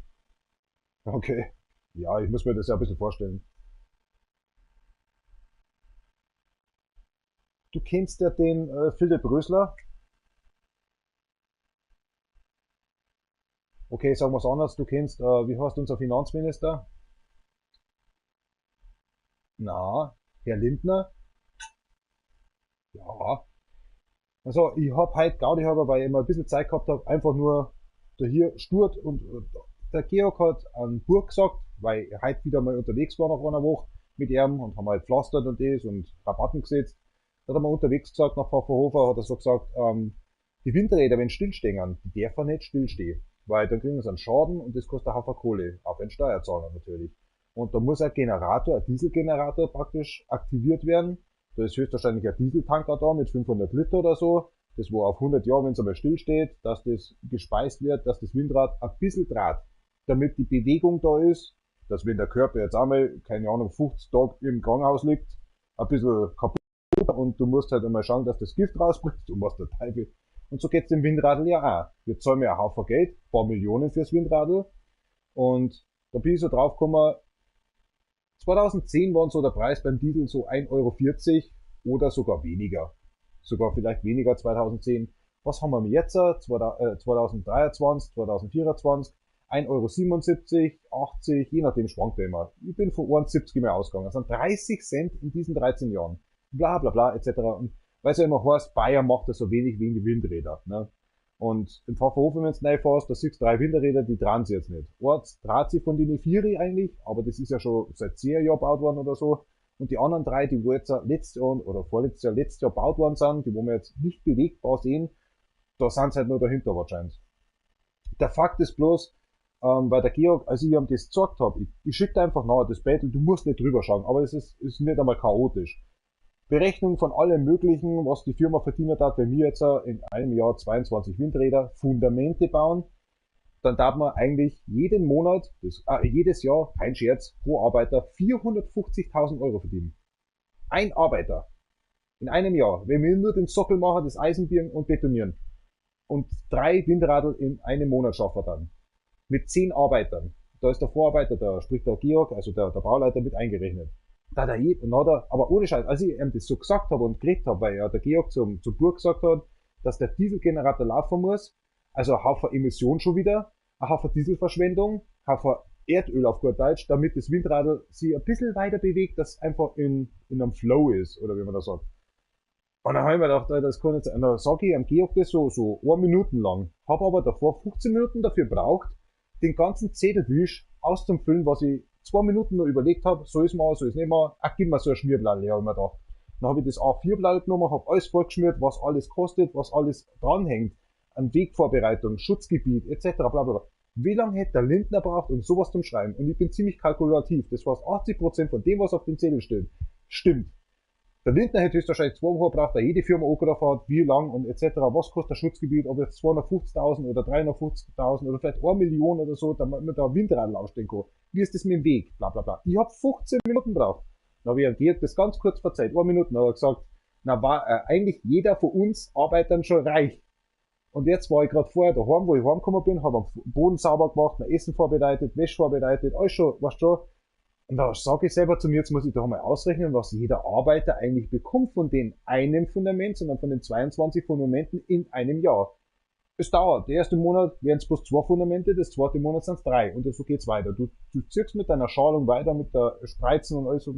Okay. Ja, ich muss mir das ja ein bisschen vorstellen. Du kennst ja den Philipp Rösler. Okay, sagen wir's anders. Du kennst, wie heißt unser Finanzminister? Na, Herr Lindner? Ja. Also, ich hab heut Gaudi halber, weil ich immer ein bisschen Zeit gehabt hab, einfach nur da hier sturt und der Georg hat an Burg gesagt, weil er heut wieder mal unterwegs war nach einer Woche mit ihm und haben halt pflastert und das und Rabatten gesetzt. Da hat er mal unterwegs gesagt, nach Pfaffenhofer hat er so gesagt, die Windräder, wenn stillstehen, die dürfen nicht stillstehen, weil dann kriegen sie einen Schaden und das kostet einen Haufen Kohle, auch den Steuerzahler natürlich. Und da muss ein Generator, ein Dieselgenerator praktisch aktiviert werden. Da ist höchstwahrscheinlich ein Dieseltanker da mit 500 Liter oder so. Das wo auf 100 Jahre, wenn's einmal stillsteht, dass das gespeist wird, dass das Windrad ein bisschen dreht, damit die Bewegung da ist, dass wenn der Körper jetzt einmal, keine Ahnung, 50 Tage im Krankenhaus liegt, ein bisschen kaputt und du musst halt einmal schauen, dass das Gift rausbringst und was der Teufel. Und so geht's dem Windradl ja auch. Wir zahlen ja einen Haufen Geld, ein paar Millionen fürs Windradl. Und da bin ich so drauf gekommen, 2010 waren so der Preis beim Diesel so ein Euro vierzig oder sogar weniger. Sogar vielleicht weniger 2010. Was haben wir jetzt? 2023, 2024, 1,77 Euro, 80, je nachdem schwankt er immer. Ich bin von 1,70 immer ausgegangen. Das sind 30 Cent in diesen 13 Jahren. Bla bla bla etc. Und weil es ja immer heißt, Bayern macht das so wenig wegen die Windräder. Ne? Und im Pfaffenhofen, wenn du reinfährst, da siehst du 3 Windräder, die drehen sich jetzt nicht. Eins dreht sich von den 4 eigentlich, aber das ist ja schon seit 10 Jahren gebaut worden oder so. Und die anderen 3, die wo jetzt letztes Jahr oder vorletztes Jahr, letztes Jahr gebaut worden sind, die wo wir jetzt nicht bewegbar sehen, da sind sie halt nur dahinter wahrscheinlich. Der Fakt ist bloß, weil der Georg, als ich ihm das gezeigt hab, ich schick dir einfach nach das Battle, du musst nicht drüber schauen, aber es ist nicht einmal chaotisch. Berechnung von allem Möglichen, was die Firma verdient hat, wenn wir jetzt in einem Jahr 22 Windräder, Fundamente bauen, dann darf man eigentlich jeden Monat, jedes Jahr, kein Scherz, pro Arbeiter 450.000 Euro verdienen. Ein Arbeiter. In einem Jahr. Wenn wir nur den Sockel machen, das Eisenbirnen und betonieren. Und 3 Windradl in einem Monat schaffen wir dann. Mit 10 Arbeitern. Da ist der Vorarbeiter, da spricht der Georg, also der Bauleiter, mit eingerechnet. Da hat er je, und hat er, aber ohne Scheiß, als ich ihm das so gesagt habe und geredet habe, weil ja der Georg zum Burg gesagt hat, dass der Dieselgenerator laufen muss, also ein Haufen Emission schon wieder, ein Haufen Dieselverschwendung, ein Haufen Erdöl auf gut Deutsch, damit das Windradl sich ein bisschen weiter bewegt, dass es einfach in einem Flow ist, oder wie man das sagt. Und dann habe ich mir gedacht, das kann nicht sein. Und dann sag ich am Georg das so 1 Minute lang, hab aber davor 15 Minuten dafür braucht, den ganzen Zettelwisch auszufüllen, was ich 2 Minuten noch überlegt hab, soll ich's machen, soll ich's nicht machen, ach, gib mir so ein Schmierblatt, hab ich mir gedacht. Dann hab ich das A4-Blatt genommen, hab alles vorgeschmiert, was alles kostet, was alles dranhängt, an Wegvorbereitung, Schutzgebiet, et cetera, bla, bla, bla. Wie lange hätte der Lindner braucht, um sowas zum Schreiben? Und ich bin ziemlich kalkulativ. Das heißt, 80% von dem, was auf dem Zettel steht, stimmt. Der Lindner hätte höchstwahrscheinlich 2 Wochen gebraucht, da jede Firma angerufen hat, wie lang und et cetera, was kostet das Schutzgebiet, ob jetzt 250.000 oder 350.000 oder vielleicht 1 Million oder so, damit man da Windradl aufstellen kann. Wie ist das mit dem Weg? Bla, bla, bla. Ich hab 15 Minuten gebraucht. Dann hab ich dem Georg das ganz kurz verzeiht, 1 Minute, dann hat er gesagt, na war eigentlich jeder von uns Arbeitern schon reich. Und jetzt war ich grad vorher daheim, wo ich heimgekommen bin, hab am Boden sauber gemacht, mein Essen vorbereitet, Wäsche vorbereitet, alles schon, weißt du schon. Und da sag ich selber zu mir, jetzt muss ich doch mal ausrechnen, was jeder Arbeiter eigentlich bekommt von dem einen Fundament, sondern von den 22 Fundamenten in einem Jahr. Es dauert. Der erste Monat wären es bloß 2 Fundamente, das zweite Monat sind's 3. Und so geht's weiter. Du ziehst mit deiner Schalung weiter, mit der Spreizen und alles.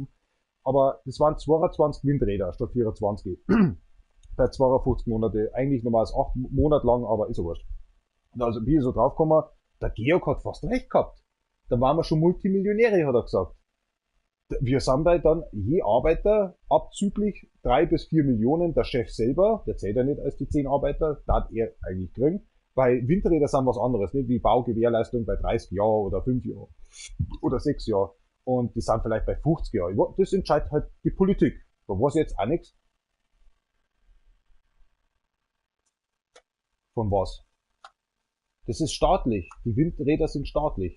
Aber das waren 22 Windräder statt 24. Bei 52 Monate. Eigentlich normal ist 8 Monate lang, aber ist ja wurscht. Und also, wie ich so draufgekommen, der Georg hat fast recht gehabt. Da waren wir schon Multimillionäre, hat er gesagt. Wir sind bei dann je Arbeiter abzüglich 3 bis 4 Millionen, der Chef selber, der zählt ja nicht als die 10 Arbeiter, da hat er eigentlich kriegen, weil Windräder sind was anderes, nicht wie Baugewährleistung bei 30 Jahren oder 5 Jahren oder 6 Jahren und die sind vielleicht bei 50 Jahren. Das entscheidet halt die Politik. Da weiß ich jetzt auch nichts. Von was? Das ist staatlich. Die Windräder sind staatlich.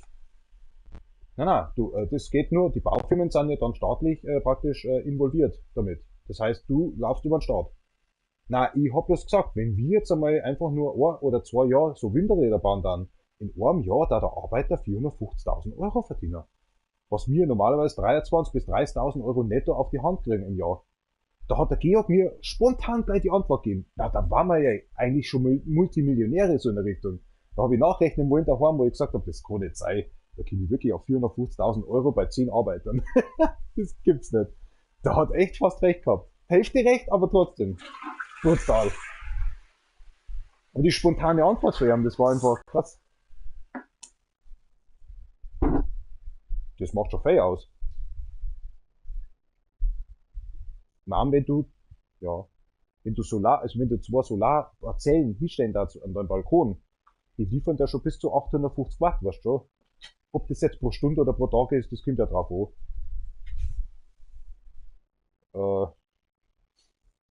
Nein, nein, du, das geht nur, die Baufirmen sind ja dann staatlich praktisch involviert damit. Das heißt, du laufst über den Staat. Na, ich hab bloß gesagt, wenn wir jetzt einmal einfach nur 1 oder 2 Jahre so Windräder bauen, dann in einem Jahr da der Arbeiter 450.000 Euro verdienen. Was wir normalerweise 23 bis 30.000 Euro netto auf die Hand kriegen im Jahr. Da hat der Georg mir spontan gleich die Antwort gegeben. Na, da waren wir ja eigentlich schon Multimillionäre so in der Richtung. Da hab ich nachrechnen wollen daheim, wo ich gesagt hab, das kann nicht sein. Da komme ich wirklich auf 450.000 Euro bei 10 Arbeitern. Das gibt's nicht. Der hat echt fast recht gehabt. Hälfte recht, aber trotzdem. Brutal. Und die spontane Antwort von ihm, das war einfach krass. Das macht schon fein aus. Nein, wenn du, ja, wenn du Solar, also wenn du 2 Solarzellen hinstellen dazu an deinem Balkon, die liefern da schon bis zu 850 Watt, weißt du schon. Ob das jetzt pro Stunde oder pro Tag ist, das kommt ja drauf an.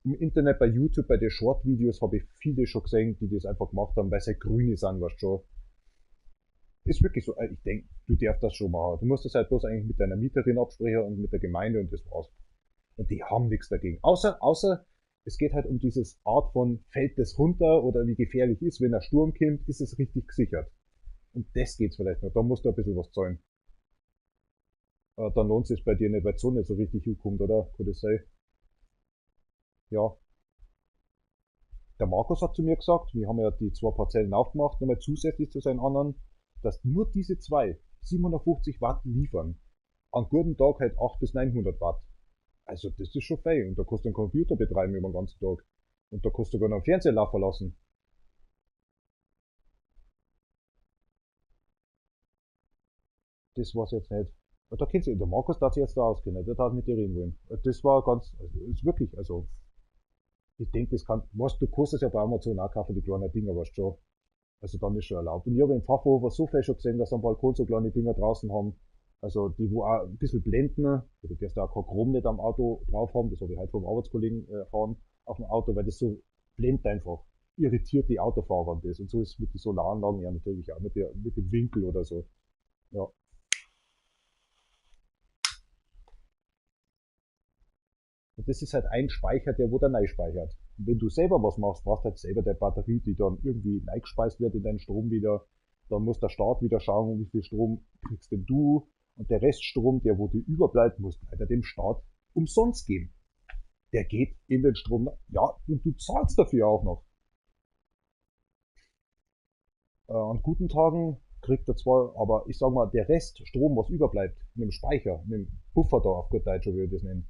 Im Internet, bei YouTube, bei den Short-Videos habe ich viele schon gesehen, die das einfach gemacht haben, weil sie halt Grüne sind, weißt du schon. Ist wirklich so, ich denk, du darfst das schon machen. Du musst das halt bloß eigentlich mit deiner Mieterin absprechen und mit der Gemeinde und das war's. Und die haben nichts dagegen. Außer es geht halt um dieses Art von, fällt das runter oder wie gefährlich ist, wenn ein Sturm kommt, ist es richtig gesichert. Und das geht's vielleicht noch. Da musst du ein bisschen was zahlen. Dann lohnt es sich bei dir nicht, weil die Sonne so richtig hinkommt, oder? Kann das sein? Ja. Der Markus hat zu mir gesagt, wir haben ja die zwei Parzellen aufgemacht, nochmal zusätzlich zu seinen anderen, dass nur diese zwei 750 Watt liefern. An guten Tag halt 800 bis 900 Watt. Also das ist schon fein. Und da kannst du einen Computer betreiben über den ganzen Tag. Und da kannst du sogar noch einen Fernseher laufen lassen. Das war's jetzt nicht. Da kennt sich, der Markus darf sich jetzt da auskennen, der darf mit dir reden wollen. Das war ganz, also ist wirklich, also ich denke, das kann, weißt du, kannst es ja bei Amazon auch kaufen, die kleinen Dinger, weißt du schon. Also dann ist schon erlaubt. Und ich habe im Pfaffhofer so viel schon gesehen, dass sie am Balkon so kleine Dinger draußen haben. Also die, wo auch ein bisschen blenden, du darfst da auch kein Chrom nicht am Auto drauf haben, das habe ich heute vom Arbeitskollegen erfahren, auf dem Auto, weil das so blendet einfach, irritiert die Autofahrer und das. Und so ist es mit den Solaranlagen ja natürlich auch, mit dem Winkel oder so. Ja. Und das ist halt ein Speicher, der wo dann neu speichert. Und wenn du selber was machst, brauchst du halt selber der Batterie, die dann irgendwie neu gespeist wird in deinen Strom wieder. Dann muss der Staat wieder schauen, wie viel Strom kriegst denn du. Und der Reststrom, der wo dir überbleibt, muss leider dem Staat umsonst geben. Der geht in den Strom. Ja, und du zahlst dafür auch noch. An guten Tagen kriegt er zwar, aber ich sag mal, der Reststrom, was überbleibt, in dem Speicher, in dem Puffer da, auf gut Deutsch, wie wir das nennen,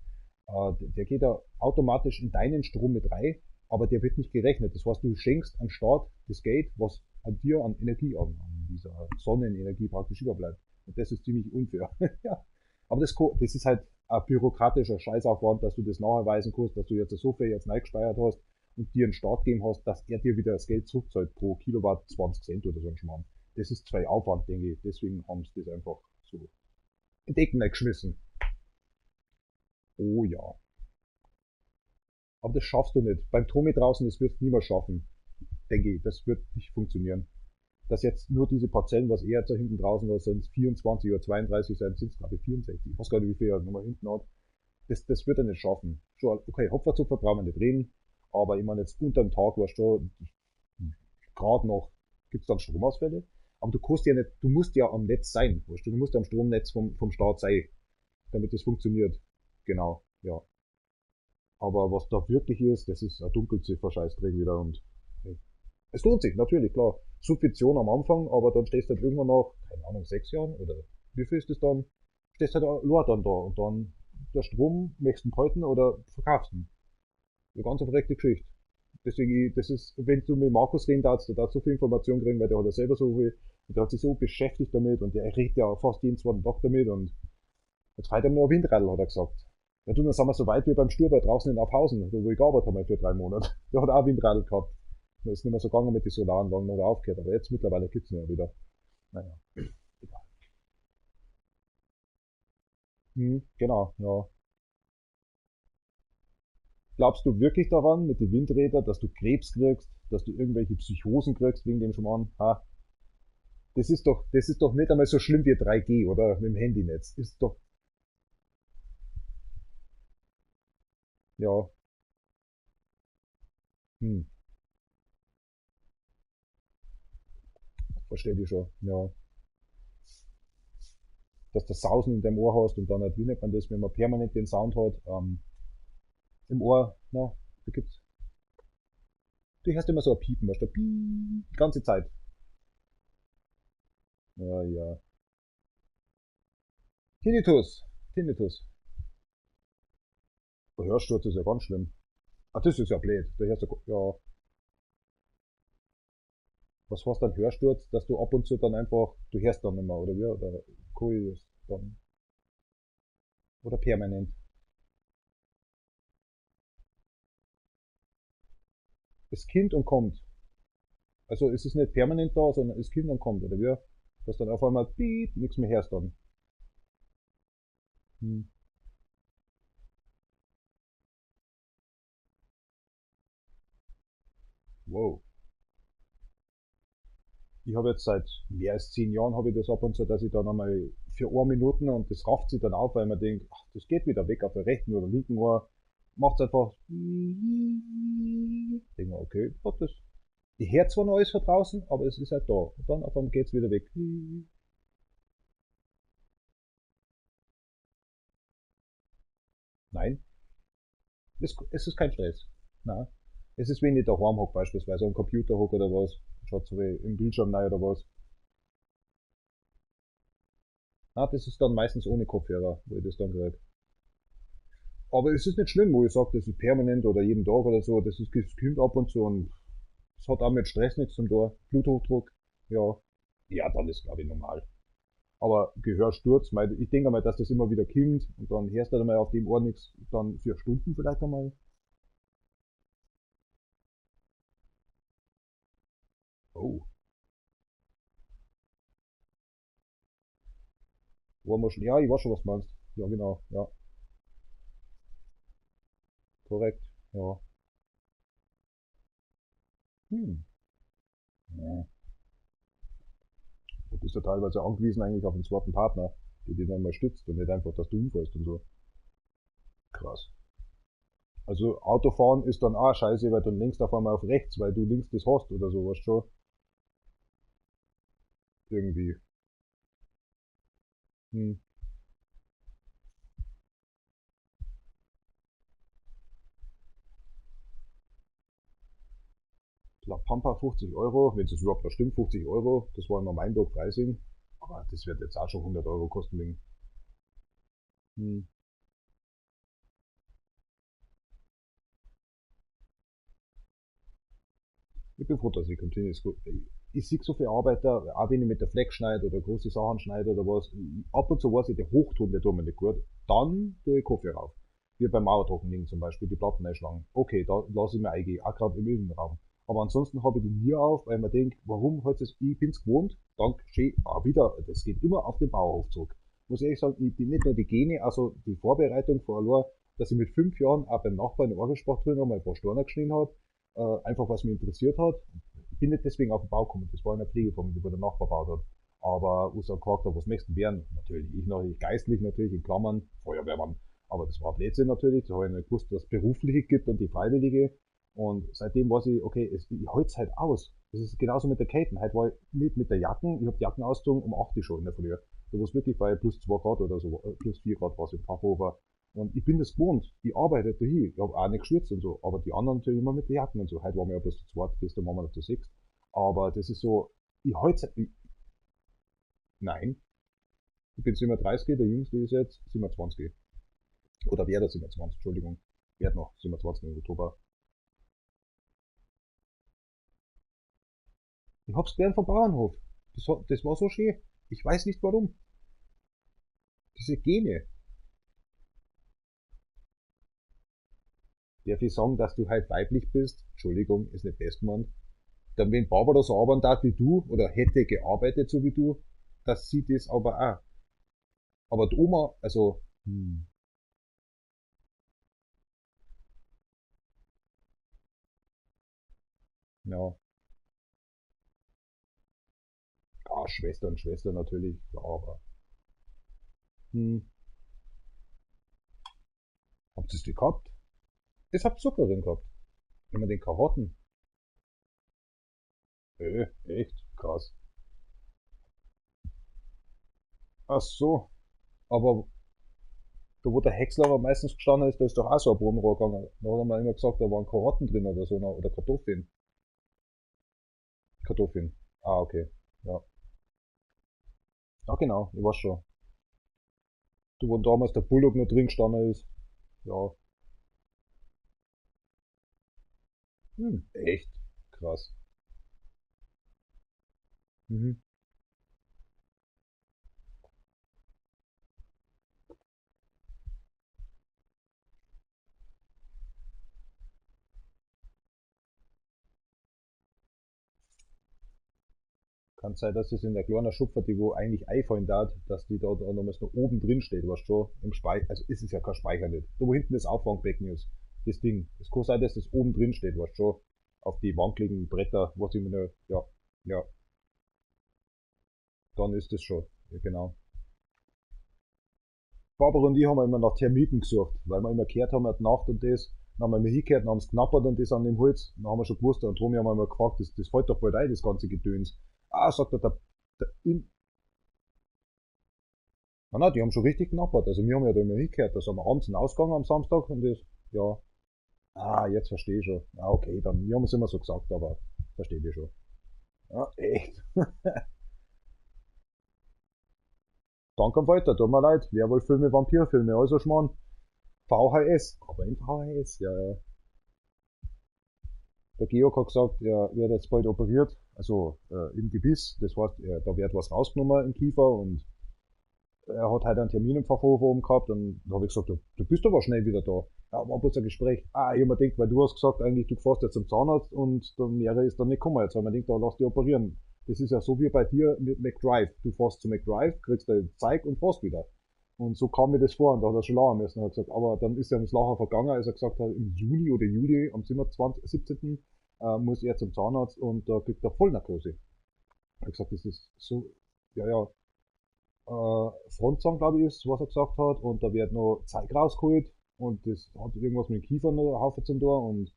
der geht ja automatisch in deinen Strom mit rein, aber der wird nicht gerechnet. Das heißt, du schenkst an Staat das Geld, was an dir an Energie, an dieser Sonnenenergie praktisch überbleibt. Und das ist ziemlich unfair. Ja. Aber das ist halt ein bürokratischer Scheißaufwand, dass du das nachweisen kannst, dass du jetzt so viel jetzt reingespeichert hast und dir einen Staat gegeben hast, dass er dir wieder das Geld zurückzahlt pro Kilowatt 20 Cent oder so ein Schmarrn. Das ist zwei Aufwand, denke ich. Deswegen haben sie das einfach so in die Ecken geschmissen. Oh ja. Aber das schaffst du nicht. Beim Tommy draußen, das wirst du niemals schaffen. Denke ich, das wird nicht funktionieren. Dass jetzt nur diese Parzellen, was er jetzt da hinten draußen hat, sind es 24 oder 32 sein, sind es glaube ich 64. Ich weiß gar nicht, wie viel er nochmal hinten hat. Das wird er nicht schaffen. Schon, okay, Hopferzupfer brauchen wir nicht reden, aber ich meine jetzt unter dem Tag, weißt du, gerade noch, gibt's dann Stromausfälle? Aber du kannst ja nicht, du musst ja am Netz sein, weißt du, du musst ja am Stromnetz vom Staat sein, damit das funktioniert. Genau, ja. Aber was da wirklich ist, das ist ein Dunkelziffer-Scheißdreck wieder und hey. Es lohnt sich, natürlich, klar. Subvention am Anfang, aber dann stehst du halt irgendwann nach, keine Ahnung, 6 Jahren oder wie viel ist das dann? Stehst halt allein dann da und dann der Strom möchtest du behalten oder verkaufst ihn. Eine ganz verreckte Geschichte. Deswegen, das ist, wenn du mit Markus reden darfst, der darf so viel Information kriegen, weil der hat ja selber so viel und der hat sich so beschäftigt damit und der redet ja fast jeden zweiten Tag damit und jetzt fährt er noch ein Windradl, hat er gesagt. Ja, du, dann sind wir so weit wie beim Sturber draußen in Aufhausen, wo ich gearbeitet habe für 3 Monate. Der hat auch Windradl gehabt. Das ist nicht mehr so gegangen mit den Solaranlagen, hat er aufgehört, aber jetzt mittlerweile gibt's ihn ja wieder. Naja, egal. Genau, ja. Glaubst du wirklich daran, mit den Windrädern, dass du Krebs kriegst, dass du irgendwelche Psychosen kriegst wegen dem Schmarrn? Ha? Das ist doch nicht einmal so schlimm wie 3G, oder? Mit dem Handynetz. Ist doch. Ja. Verstehe ich schon, ja. Dass du Sausen in deinem Ohr hast und dann halt, wie nennt man das, wenn man permanent den Sound hat, im Ohr, na, da gibt's. Du hörst immer so ein Piepen, weißt du, Piep, die ganze Zeit. Ja, ja. Tinnitus, Tinnitus. Der Hörsturz ist ja ganz schlimm. Ach, das ist ja blöd. Da hörst du, ja. Was heißt dann Hörsturz, dass du ab und zu dann einfach, du hörst dann nicht mehr, oder wie? Oder cool ist dann. Oder permanent. Es kommt und kommt. Also es ist nicht permanent da, sondern es kommt und kommt, oder wie? Dass dann auf einmal piep, nichts mehr hörst dann. Wow. Ich habe jetzt seit mehr als 10 Jahren habe ich das ab und zu, dass ich dann einmal für 1 Minuten und das rafft sich dann auf, weil man denkt, ach, das geht wieder weg auf der rechten oder linken Ohr. Macht's einfach. Denke mir, okay, was das? Ich höre zwar noch alles von draußen, aber es ist halt da. Und dann auf einmal geht's wieder weg. Nein. Es ist kein Stress. Nein. Es ist, wenn ich daheim hocke beispielsweise, am Computer hocke oder was, schaut so wie im Bildschirm rein oder was. Ah, das ist dann meistens ohne Kopfhörer, wo ich das dann kriege. Aber es ist nicht schlimm, wo ich sage, das ist permanent oder jeden Tag oder so. Das ist, das kommt ab und zu und es hat auch mit Stress nichts zu tun. Bluthochdruck, ja. Ja, dann ist, glaube ich, normal. Aber Gehörsturz, ich denke mal, dass das immer wieder kommt und dann hörst du halt einmal auf dem Ohr nichts, dann 4 Stunden vielleicht einmal. Oh, Ohrmuschel. Ja, ich weiß schon, was du meinst. Ja, genau. Ja, korrekt. Ja. Hm. Ja. Du bist ja teilweise angewiesen eigentlich auf einen zweiten Partner, der dich dann mal stützt und nicht einfach, dass du umfällst und so. Krass. Also Autofahren ist dann auch scheiße, weil du lenkst auf einmal auf rechts, weil du links das hast oder so, weißt du schon. Irgendwie. Hm. La Pampa 50 Euro, wenn es überhaupt noch stimmt, 50 Euro, das war immer Mainburg Freising. Aber das wird jetzt auch schon 100 Euro kosten. Wegen. Hm. Ich bin froh, dass ich Continuous. Ich sehe so viele Arbeiter, auch wenn ich mit der Fleck schneide oder große Sachen schneide oder was, ab und zu weiß ich, der Hochton, der tut mir nicht gut, dann tue ich Kaffee rauf. Wie beim Mauertrocknen zum Beispiel, die Platten einschlagen. Okay, da lasse ich mir eingehen, auch gerade im Innenraum. Aber ansonsten habe ich die nie auf, weil ich mir denke, warum hat es, ich bin's gewohnt, dank schön, auch wieder, das geht immer auf den Bauernhof zurück. Muss ich ehrlich sagen, ich bin nicht nur die Gene, also die Vorbereitung vor allein, dass ich mit 5 Jahren auch beim Nachbarn in Orgelspach drin einmal ein paar Steine geschnitten habe, einfach was mich interessiert hat. Ich bin nicht deswegen auf den Bau gekommen, das war in der Pflegefamilie, wo der Nachbar gebaut hat. Aber wo sie gefragt hat, was möchten werden? Natürlich, ich natürlich, geistlich natürlich, in Klammern, Feuerwehrmann. Aber das war Blödsinn natürlich, da habe ich nicht gewusst, dass es berufliche gibt und die Freiwillige. Und seitdem weiß ich, okay, es, ich halte es halt aus. Das ist genauso mit der Katen. Heute war ich nicht mit der Jacken, ich habe die Jacken ausgezogen um 8 Uhr schon in der Früh. Da war es wirklich bei plus 2 Grad oder so, plus 4 Grad war es im Pfaffhofer. Und ich bin das gewohnt. Ich arbeite da hier. Ich habe auch nicht geschwitzt und so. Aber die anderen natürlich immer mit den Jacken und so. Heute waren wir ja bloß zu zweit, gestern waren wir noch zu sechst. Aber das ist so, ich halte ich, nein. Ich bin 37, der Jüngste ist jetzt 27. Oder werde 27, Entschuldigung. Werd noch 27 im Oktober. Ich hab's gern vom Bauernhof. Das war so schön. Ich weiß nicht warum. Diese Gene. Darf ich sagen, dass du halt weiblich bist? Entschuldigung, ist nicht best gemeint. Dann, wenn Barbara so arbeiten darf wie du, oder hätte gearbeitet so wie du, das sieht es aber auch. Aber die Oma, also, ja, ja, Schwester und Schwester natürlich, ja, aber, hm, habt ihr die gehabt? Das habt Zucker drin gehabt. Immer den Karotten. Echt? Krass. Ach so, aber da wo der Häcksler aber meistens gestanden ist, da ist doch auch so ein Brunnenrohr gegangen. Da hat man immer gesagt, da waren Karotten drin oder so, oder Kartoffeln. Kartoffeln. Ah, okay. Ja. Ja, genau, ich weiß schon. Du, wo damals der Bullock noch drin gestanden ist. Ja. Hm, echt? Krass. Mhm. Kann sein, dass das in der kleinen Schupfer, die wo eigentlich einfallen darf, dass die da, da nochmals noch oben drin steht, weißt du schon, im Speicher, also ist es ja kein Speicher nicht. Da wo hinten das Auffangbecken ist, das Ding. Es kann sein, dass das oben drin steht, weißt du schon, auf die wankeligen Bretter, was ich mir, ja, ja, dann ist das schon, ja, genau. Barbara und ich haben immer nach Termiten gesucht, weil wir immer gehört haben, die Nacht und das, dann haben wir immer hingehört, dann haben sie knappert und das an dem Holz, dann haben wir schon gewusst, und Tommy haben wir immer gefragt, das fällt doch bald ein, das ganze Gedöns. Ah, sagt er, der, in, nein, nein, die haben schon richtig knappert, also wir haben ja da immer hingehört, da sind wir abends ausgegangen am Samstag und das, ja, Ah, jetzt verstehe ich schon. Ah, okay, dann, wir haben es immer so gesagt, aber verstehe ich schon. Ja, echt. Danke weiter, tut mir leid. Werwolf-Filme, Vampirfilme, also Schmarrn. VHS, aber in VHS, ja, ja. Der Georg hat gesagt, er wird jetzt bald operiert, also im Gebiss. Das heißt, da wird was rausgenommen im Kiefer und er hat heute einen Termin im Pfaffhofer oben gehabt und da habe ich gesagt, du bist aber schnell wieder da. Ja, war bloß ein Gespräch. Ah, ich hab mir gedacht, weil du hast gesagt, eigentlich, du fährst jetzt zum Zahnarzt und der Meere ist dann nicht gekommen. Jetzt haben wir gedacht, da lass dich operieren. Das ist ja so wie bei dir mit McDrive. Du fährst zu McDrive, kriegst dein Zeug und fährst wieder. Und so kam mir das vor und da hat er schon lachen müssen und hat gesagt, aber dann ist ja das Lachen vergangen, als er gesagt hat, im Juni oder Juli, am 27, 17. Muss er zum Zahnarzt und da kriegt er Vollnarkose. Er hat gesagt, das ist so, ja, ja, Frontzahn, glaube ich, ist, was er gesagt hat, und da wird noch Zeug rausgeholt und das hat irgendwas mit dem Kiefer noch einen Haufen zum Tor und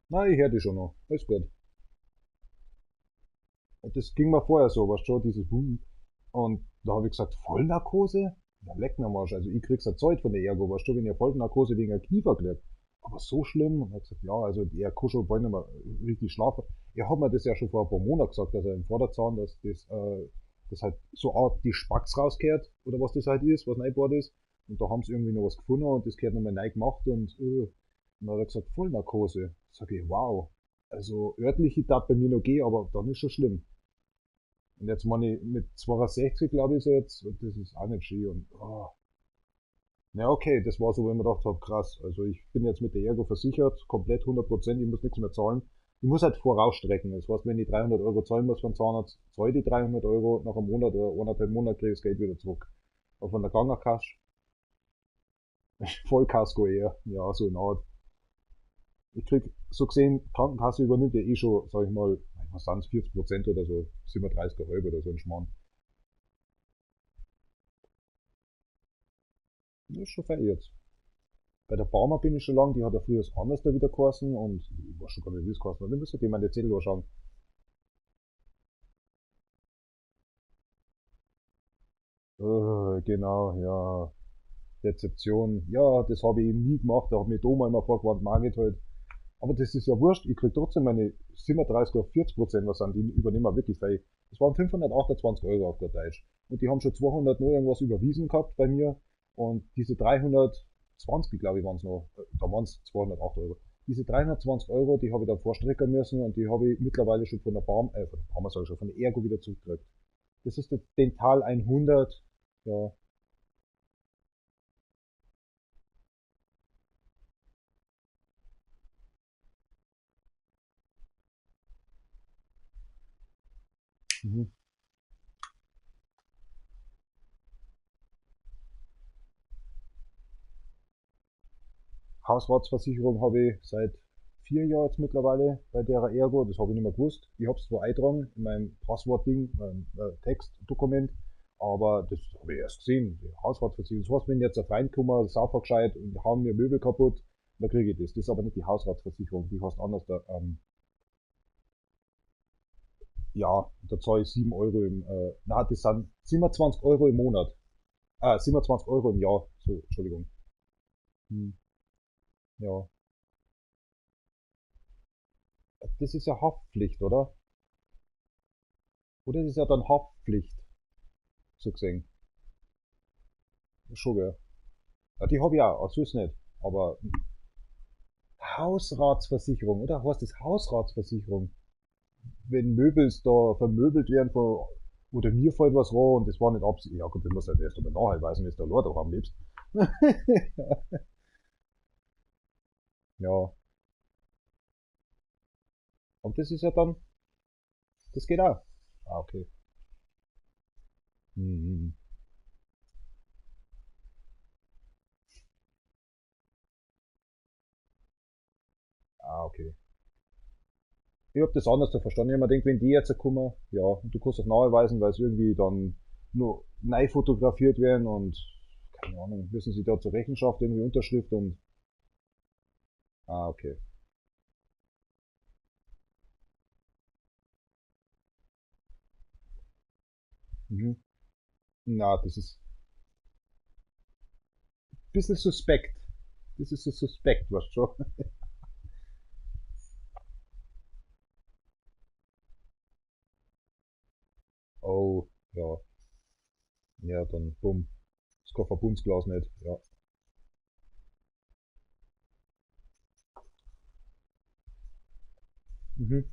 nein, ich höre die schon noch, alles gut. Und das ging mir vorher so, weißt du schon, dieses Huhn. Und da habe ich gesagt, Vollnarkose? Ja, leck mir am Arsch. Also ich krieg's ja Zeug von der Ergo, weißt du, wenn ich Vollnarkose wegen einem Kiefer krieg. Aber so schlimm. Und er hat gesagt, ja, also er kann schon bald nicht mehr richtig schlafen. Er hat mir das ja schon vor ein paar Monaten gesagt, dass er im Vorderzahn, dass das halt so Art die Spacks rauskehrt, oder was das halt ist, was reingebaut ist. Und da haben sie irgendwie noch was gefunden und das gehört nochmal neu gemacht und dann hat er gesagt, Vollnarkose. Sag ich, wow. Also örtliche darf bei mir noch gehen, aber dann ist schon schlimm. Und jetzt meine ich, mit 62, glaube ich, ist jetzt, und das ist auch nicht schön. Und, oh. Na okay, das war so, wenn man gedacht hat, krass, also ich bin jetzt mit der Ergo versichert, komplett 100%, ich muss nichts mehr zahlen. Ich muss halt vorausstrecken. Das heißt, wenn ich 300 Euro zahlen muss vom Zahnarzt, zahle ich die 300 Euro, nach einem Monat oder eineinhalb Monat kriege ich das Geld wieder zurück. Aber von der Krankenkasse, Vollkasko eher, ja, so in Art. Ich krieg, so gesehen, Krankenkasse übernimmt ja eh schon, sag ich mal, was sind's, 40% oder so, 37,5 oder so ein Schmarrn. Das ist schon fein jetzt. Bei der Barmer bin ich schon lang, die hat ja früher das anders da wieder geheißen und ich weiß schon gar nicht, wie es geheißen hat. Ich müsste die meine Zettel anschauen. Genau, ja. Rezeption, ja, das habe ich eben nie gemacht, da hat mir Doma immer vorgewarnt, mag ich halt. Aber das ist ja wurscht, ich krieg trotzdem meine 37 oder 40%, was sind, die übernehmen wir wirklich, weil das waren 528 Euro auf der Deutsch. Und die haben schon 200 noch irgendwas überwiesen gehabt bei mir und diese 320, glaube ich, waren's noch, da waren's 208 Euro. Diese 320 Euro, die habe ich dann vorstrecken müssen und die habe ich mittlerweile schon von der Barm, von der Barmer, sag ich schon, von der Ergo wieder zurückgekriegt. Das ist der Dental 100, ja. Mhm. Hausratsversicherung habe ich seit 4 Jahren jetzt mittlerweile bei der Ergo, das habe ich nicht mehr gewusst. Ich habe es zwar eingetragen in meinem Passwortding, meinem Textdokument, aber das habe ich erst gesehen. Die Hausratsversicherung. Das heißt, wenn jetzt ein Freund kommt, saufer gescheit und hauen mir Möbel kaputt, dann kriege ich das. Das ist aber nicht die Hausratsversicherung, die heißt anders. Da, ja, da zahle ich 7 Euro im, nein, das sind 27 Euro im Monat. Ah, 27 Euro im Jahr. So, Entschuldigung. Hm. Ja. Das ist ja Haftpflicht, oder? Oder das ist ja dann Haftpflicht, so gesehen. Schon, gell? Ja, die hab ich auch, also ist nicht. Aber Hausratsversicherung, oder? Heißt das Hausratsversicherung? Wenn Möbels da vermöbelt werden von, oder mir fällt was ran und das war nicht absichtlich. Ja gut, das muss halt erst einmal nachweisen, wenn du da allein daheim lebst. Ja. Und das ist ja dann, das geht auch. Ah, okay. Mhm. Ah, okay. Ich hab das anders verstanden. Ich hab mir gedacht, wenn die jetzt kommen, ja, und du kannst das nachweisen, weil es irgendwie dann nur neu fotografiert werden und, keine Ahnung, müssen sie da zur Rechenschaft irgendwie Unterschrift und, ah, okay. Mhm. Na, das ist, Bisschen suspekt. Das ist so suspekt, weißt du schon. Oh, ja. Ja, dann bumm. Das Verbundsglas nicht, ja. Mhm.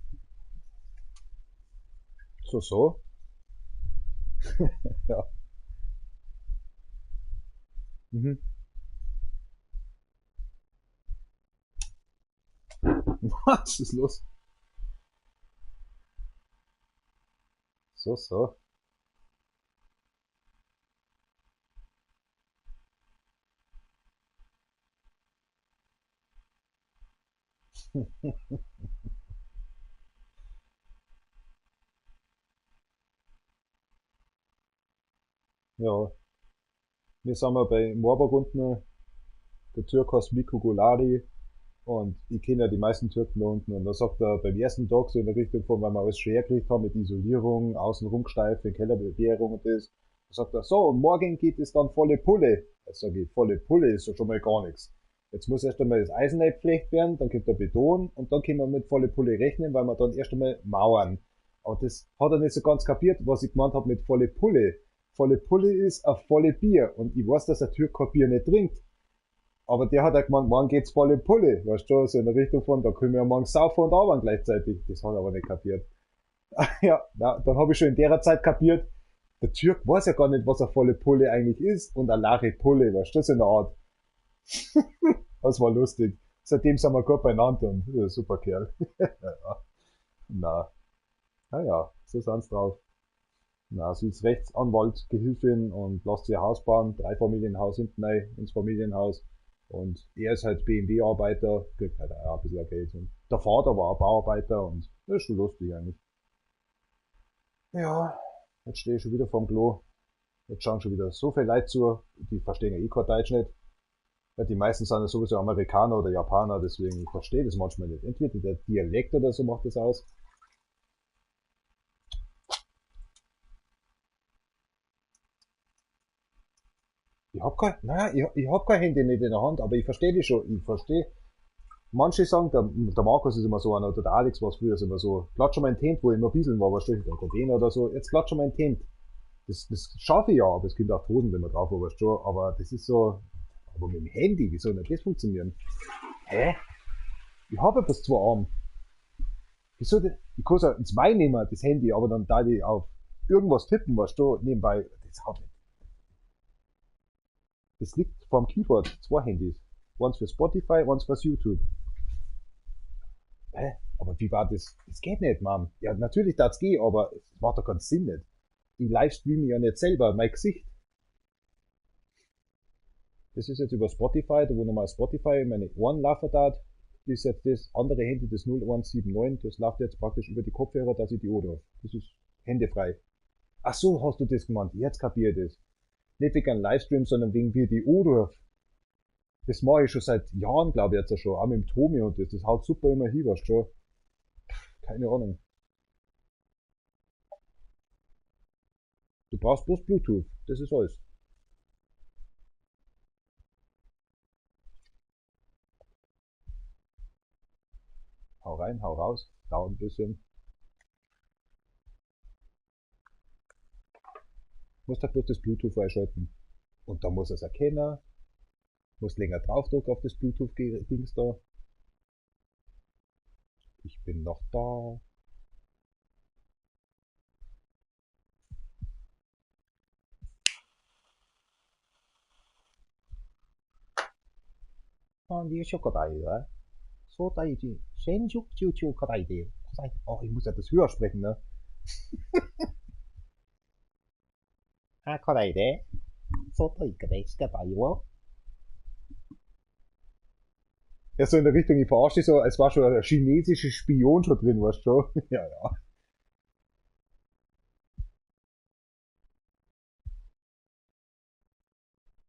So, so. Ja. Mhm. Was ist los? So, so. Ja. Wir sind mal bei Marburg unten. Der Türk heißt Miko Golari. Und ich kenne ja die meisten Türken da unten. Und da sagt er beim ersten Tag so in der Richtung von, weil wir alles schön hergekriegt haben mit Isolierung, außen rumgesteift, den Kellerbewährung und das. Da sagt er, so, und morgen geht es dann volle Pulle. Da sag ich, volle Pulle ist ja schon mal gar nichts. Jetzt muss erst einmal das Eisen eingepflegt werden, dann kommt der Beton und dann können wir mit volle Pulle rechnen, weil wir dann erst einmal mauern. Aber das hat er nicht so ganz kapiert, was ich gemeint hab mit volle Pulle. Volle Pulle ist ein volle Bier. Und ich weiß, dass der Türk kein Bier nicht trinkt. Aber der hat auch gemeint, morgen geht's volle Pulle. Weißt du, so in der Richtung von, da können wir ja morgen saufen und arbeiten gleichzeitig. Das hat er aber nicht kapiert. Ja, na, dann hab ich schon in der Zeit kapiert, der Türk weiß ja gar nicht, was eine volle Pulle eigentlich ist und eine leere Pulle, weißt du, so in der Art. Das war lustig. Seitdem sind wir gut beieinander und ja, super Kerl. Ja. Na. Naja, so sind's drauf. Na, sie ist Rechtsanwalt, Gehilfin und lässt sich ein Haus bauen, 3 Familienhaus hinten rein, ins Familienhaus. Und er ist halt B M W-Arbeiter, kriegt halt auch ein bisschen Geld. Und der Vater war auch Bauarbeiter und das ist schon lustig eigentlich. Ja, jetzt stehe ich schon wieder vorm Klo. Jetzt schauen schon wieder so viele Leute zu, die verstehen ja eh kein Deutsch nicht. Weil die meisten sind ja sowieso Amerikaner oder Japaner, deswegen ich verstehe das manchmal nicht. Entweder der Dialekt oder so macht das aus. Ich hab kein, nein, ich, ich hab kein Handy nicht in der Hand, aber ich verstehe die schon. Ich verstehe. Manche sagen, der Markus ist immer so einer, oder der Alex war früher immer so, klatsch mal ein Tent, wo ich immer ein bisschen war, weißt du, ein Container oder so, jetzt klatsch mal ein Tent. Das schaffe ich ja, aber es kommt auch Hosen, wenn man drauf war, weißt du, aber das ist so, aber mit dem Handy, wie soll denn das funktionieren? Hä? Ich hab ja bloß 2 Arme. Wieso denn? Ich kann es ja ins Main nehmen, das Handy, aber dann da ich auf irgendwas tippen, weißt du, nebenbei, das haut nicht. Das liegt vorm Keyboard, 2 Handys. Eins für Spotify, eins fürs YouTube. Hä? Aber wie war das? Das geht nicht, Mann. Ja, natürlich darf's gehen, aber es macht doch keinen Sinn nicht. Ich livestreame ja nicht selber, mein Gesicht. Das ist jetzt über Spotify, da wo nochmal Spotify in meine Ohren laufen darf, ist jetzt das andere Handy, das null eins sieben neun, das läuft jetzt praktisch über die Kopfhörer, dass ich die Ohren habe. Das ist händefrei. Ach so, hast du das gemeint? Jetzt kapier ich das. Nicht wegen einem Livestream, sondern wegen wie die Ohren. Das mache ich schon seit Jahren, glaube ich, jetzt auch schon. Auch mit dem Tomi und das. Das haut super immer hin, weißt du schon. Keine Ahnung. Du brauchst bloß Bluetooth. Das ist alles. Hau rein, hau raus. Dauert ein bisschen. Muss da bloß das Bluetooth einschalten. Und da muss er es erkennen. Muss länger draufdrücken auf das Bluetooth-Dings da. Ich bin noch da. Und die Schokolade, so da die Schokolade. Oh, ich muss ja das höher sprechen, ne? Ah, Schokolade. So da die Schokolade. Ja, so in der Richtung, ich verarsche dich so, es war schon ein chinesischer Spion schon drin, weißt du schon? Ja, ja.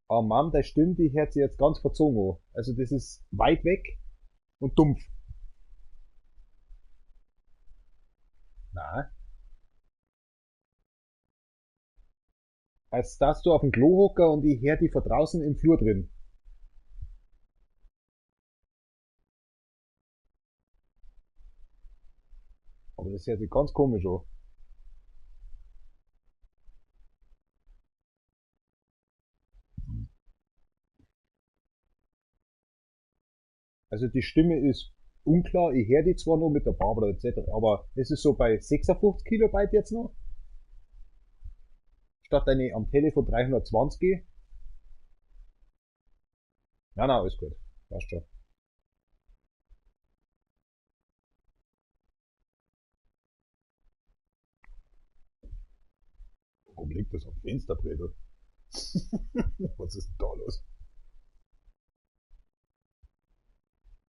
Oh Mann, der Stimme, die hört sich jetzt ganz verzogen an. Also das ist weit weg und dumpf. Na. Als dass du auf dem Klo hocker und ich hör die von draußen im Flur drin. Das hört sich ganz komisch an. Also die Stimme ist unklar, ich höre die zwar noch mit der Barbara etc., aber es ist so bei 56 Kilobyte jetzt noch. Statt eine am Telefon 320. Nein, nein, alles gut. Passt schon. Warum liegt das am Fensterbrett? Was ist da los?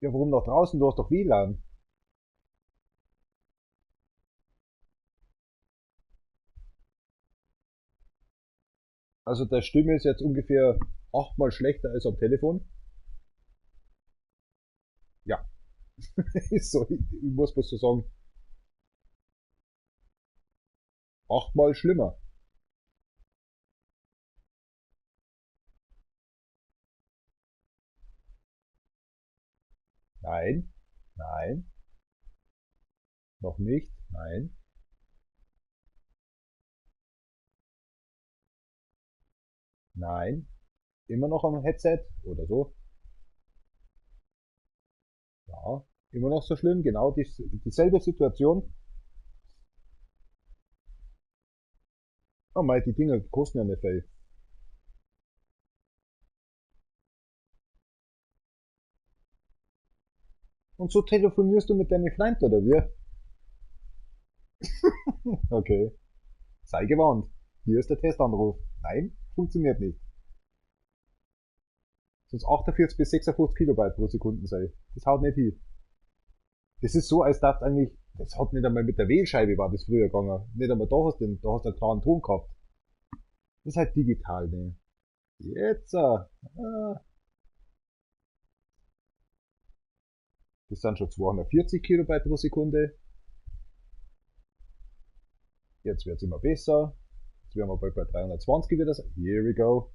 Ja, warum nach draußen? Du hast doch WLAN. Also der Stimme ist jetzt ungefähr 8-mal schlechter als am Telefon. Ja. Ist so, ich muss bloß so sagen. 8-mal schlimmer. Nein, nein, noch nicht, nein. Nein, immer noch am Headset oder so. Ja, immer noch so schlimm, genau dieselbe Situation. Oh mei, die Dinger kosten ja nicht viel. Und so telefonierst du mit deinen Freunden, oder wie? Okay. Sei gewarnt. Hier ist der Testanruf. Nein, funktioniert nicht. Sonst 48 bis 56 Kilobyte pro Sekunde sei. Das haut nicht hin. Das ist so, als darf eigentlich, das hat nicht einmal mit der Wählscheibe war das früher gegangen. Nicht einmal da hast du den, da hast du einen klaren Ton gehabt. Das ist halt digital, ne? Jetzt, ah. Das sind schon 240 Kilobyte pro Sekunde. Jetzt wird's immer besser. Jetzt werden wir bald bei 320 wieder. Here we go.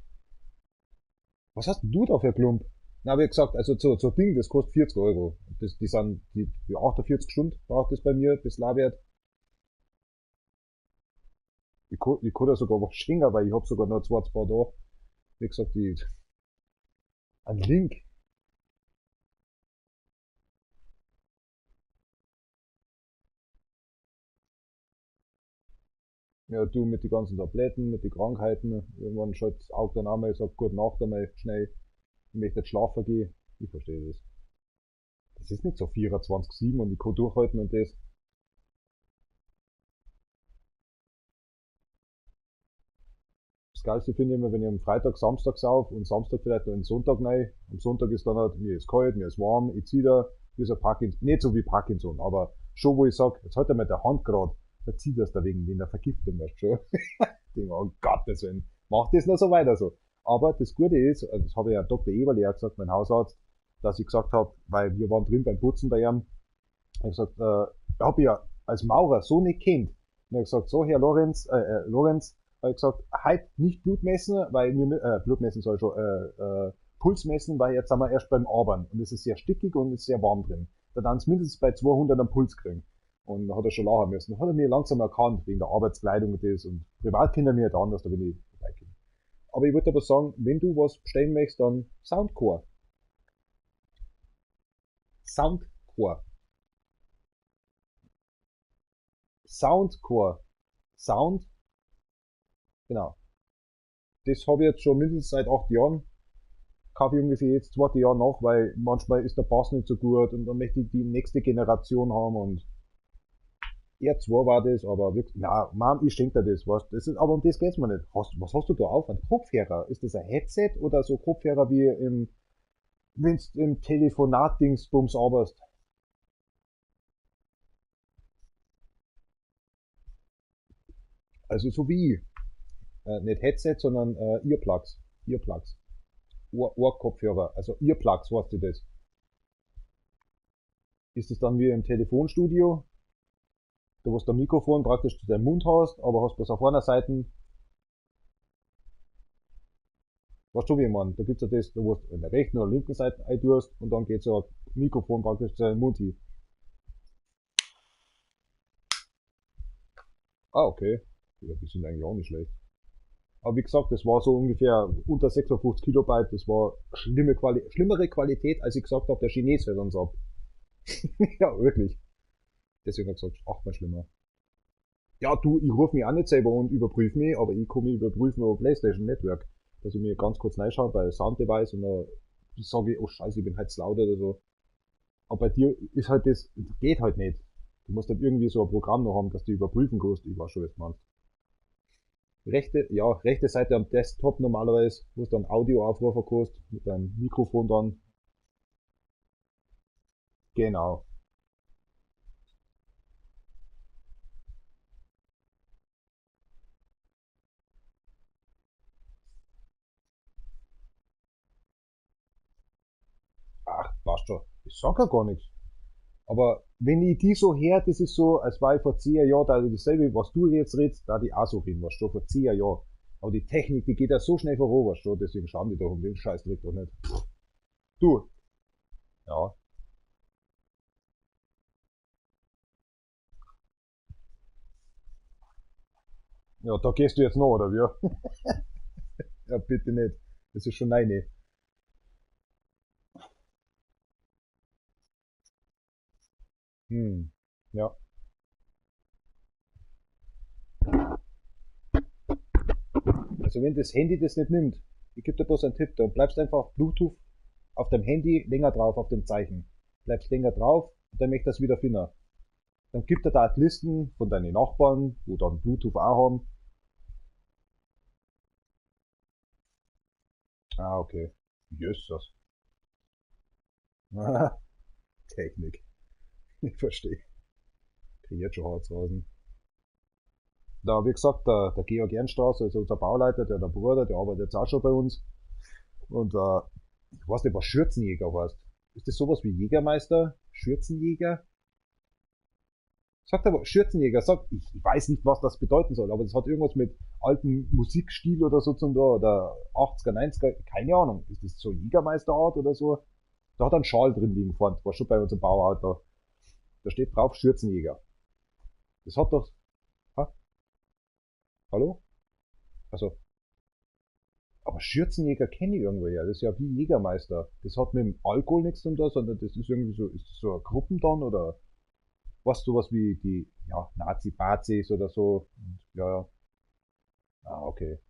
Was hast denn du da für Klump? Na, wie gesagt, also so ein Ding, das kostet 40 Euro. Das, die sind, die, die 48 Stunden braucht das bei mir, das Laberт. Ich kann da sogar was schenken, weil ich hab sogar noch zwei Paar da. Wie gesagt, die, ein Link. Ja, du mit den ganzen Tabletten, mit den Krankheiten, irgendwann schaut das Auge dann einmal, sagt gute Nacht einmal schnell, ich möchte jetzt schlafen gehen. Ich verstehe das. Das ist nicht so 24/7 und ich kann durchhalten und das. Das Geilste finde ich immer, wenn ich am Freitag, Samstag sauf und Samstag vielleicht noch einen Sonntag rein. Am Sonntag ist dann halt, mir ist kalt, mir ist warm, ich zieh da, wie so Parkinson, nicht so wie Parkinson, aber schon wo ich sag, jetzt hat er mit der Hand grad, da zieht das da wegen der Vergiftung, weißt du schon. Ich denk, oh Gottes Willen, mach das noch so weiter so. Aber das Gute ist, also das habe ich ja Doktor Eberle auch gesagt, mein Hausarzt, dass ich gesagt hab, weil wir waren drin beim Putzen bei ihm, ich hab gesagt, hab ich ja als Maurer so nicht kennt. Und er hat gesagt, so Herr Lorenz, hab ich gesagt, heute nicht Blut messen, weil wir Blut messen soll schon, Puls messen, weil jetzt sind wir erst beim Arbeiten und es ist sehr stickig und es ist sehr warm drin. Da dann mindestens bei 200 einen Puls kriegen. Und da hat er schon lachen müssen. Da hat er mir langsam erkannt, wegen der Arbeitskleidung und das. Und privat kennt er mir nicht anders, da bin ich vorbeigekommen. Aber ich wollte aber sagen, wenn du was bestellen möchtest, dann Soundcore. Soundcore. Soundcore. Sound. Genau. Das habe ich jetzt schon mindestens seit 8 Jahren. Kaufe ich ungefähr jetzt 2. Jahr nach, weil manchmal ist der Bass nicht so gut und dann möchte ich die nächste Generation haben und R2 war das, aber wirklich, na, Mom, ich schenke dir das, weißt, das ist, aber um das geht's mir nicht. Was hast du da auf? Ein Kopfhörer? Ist das ein Headset oder so Kopfhörer wie im, wenn's im Telefonat-Dingsbums arbeitest? Also so wie ich. Nicht Headset, sondern Earplugs. Earplugs. Ohrkopfhörer. Also Earplugs, weißt du das? Ist das dann wie im Telefonstudio? Da wo du das Mikrofon praktisch zu deinem Mund hast, aber hast bloß auf einer Seite. Weißt du, wie ich meine? Da gibt's ja das, da wo du in der rechten oder linken Seite eintust und dann geht so ein Mikrofon praktisch zu deinem Mund hin. Ah, okay. Ja, die sind eigentlich auch nicht schlecht. Aber wie gesagt, das war so ungefähr unter 56 Kilobyte. Das war schlimmere Qualität, als ich gesagt habe, der Chines hört uns ab. Ja, wirklich. Deswegen habe ich gesagt, 8-mal schlimmer. Ja, du, ich ruf mich auch nicht selber und überprüfe mich, aber ich kann mich überprüfen über PlayStation Network. Dass ich mir ganz kurz reinschaue bei Sound Device und dann sage ich, oh Scheiße, ich bin halt zu laut oder so. Aber bei dir ist halt das, geht halt nicht. Du musst halt irgendwie so ein Programm noch haben, dass du überprüfen kannst. Ich weiß schon, was du meinst. Rechte, ja, rechte Seite am Desktop normalerweise, wo du dann Audio aufrufen kannst, mit deinem Mikrofon dann. Genau. Ach, passt schon. Ich sag ja gar nichts. Aber wenn ich die so her, das ist so, als war ich vor 10 Jahren, da dasselbe, was du jetzt redest, da die auch so reden, was schon vor 10 Jahren. Aber die Technik, die geht ja so schnell voran, weißt du, deswegen schauen die doch um den Scheißdreck doch nicht. Du. Ja. Ja, da gehst du jetzt noch, oder wie? Ja, bitte nicht. Das ist schon eine. Hm. Ja. Also wenn das Handy das nicht nimmt, ich gebe dir bloß einen Tipp, dann bleibst einfach auf Bluetooth auf dem Handy länger drauf, auf dem Zeichen. Bleibst länger drauf und dann möchte das wieder finden. Dann gibt er da Listen von deinen Nachbarn, wo dann Bluetooth auch haben. Ah, okay. Jösses. Technik. Ich verstehe. Kreiert schon Harzrasen. Da, wie gesagt, der Georg Ernststraße, also unser Bauleiter, der Bruder, der arbeitet jetzt auch schon bei uns. Und ich weiß nicht, was Schürzenjäger heißt. Ist das sowas wie Jägermeister? Schürzenjäger? Sagt aber Schürzenjäger, sagt, ich weiß nicht, was das bedeuten soll, aber das hat irgendwas mit altem Musikstil oder so zum da, oder 80er, 90er, keine Ahnung. Ist das so Jägermeisterart oder so? Da hat er einen Schal drin liegen vorne, war schon bei unserem Bauauto. Da steht drauf Schürzenjäger. Das hat doch. Ha? Hallo? Also, aber Schürzenjäger kenne ich irgendwo ja. Das ist ja wie Jägermeister. Das hat mit dem Alkohol nichts zu tun, sondern das ist irgendwie so, ist das so eine Gruppen dann oder was sowas wie die, ja, Nazi-Bazis oder so. Und, ja, ja. Ah, okay.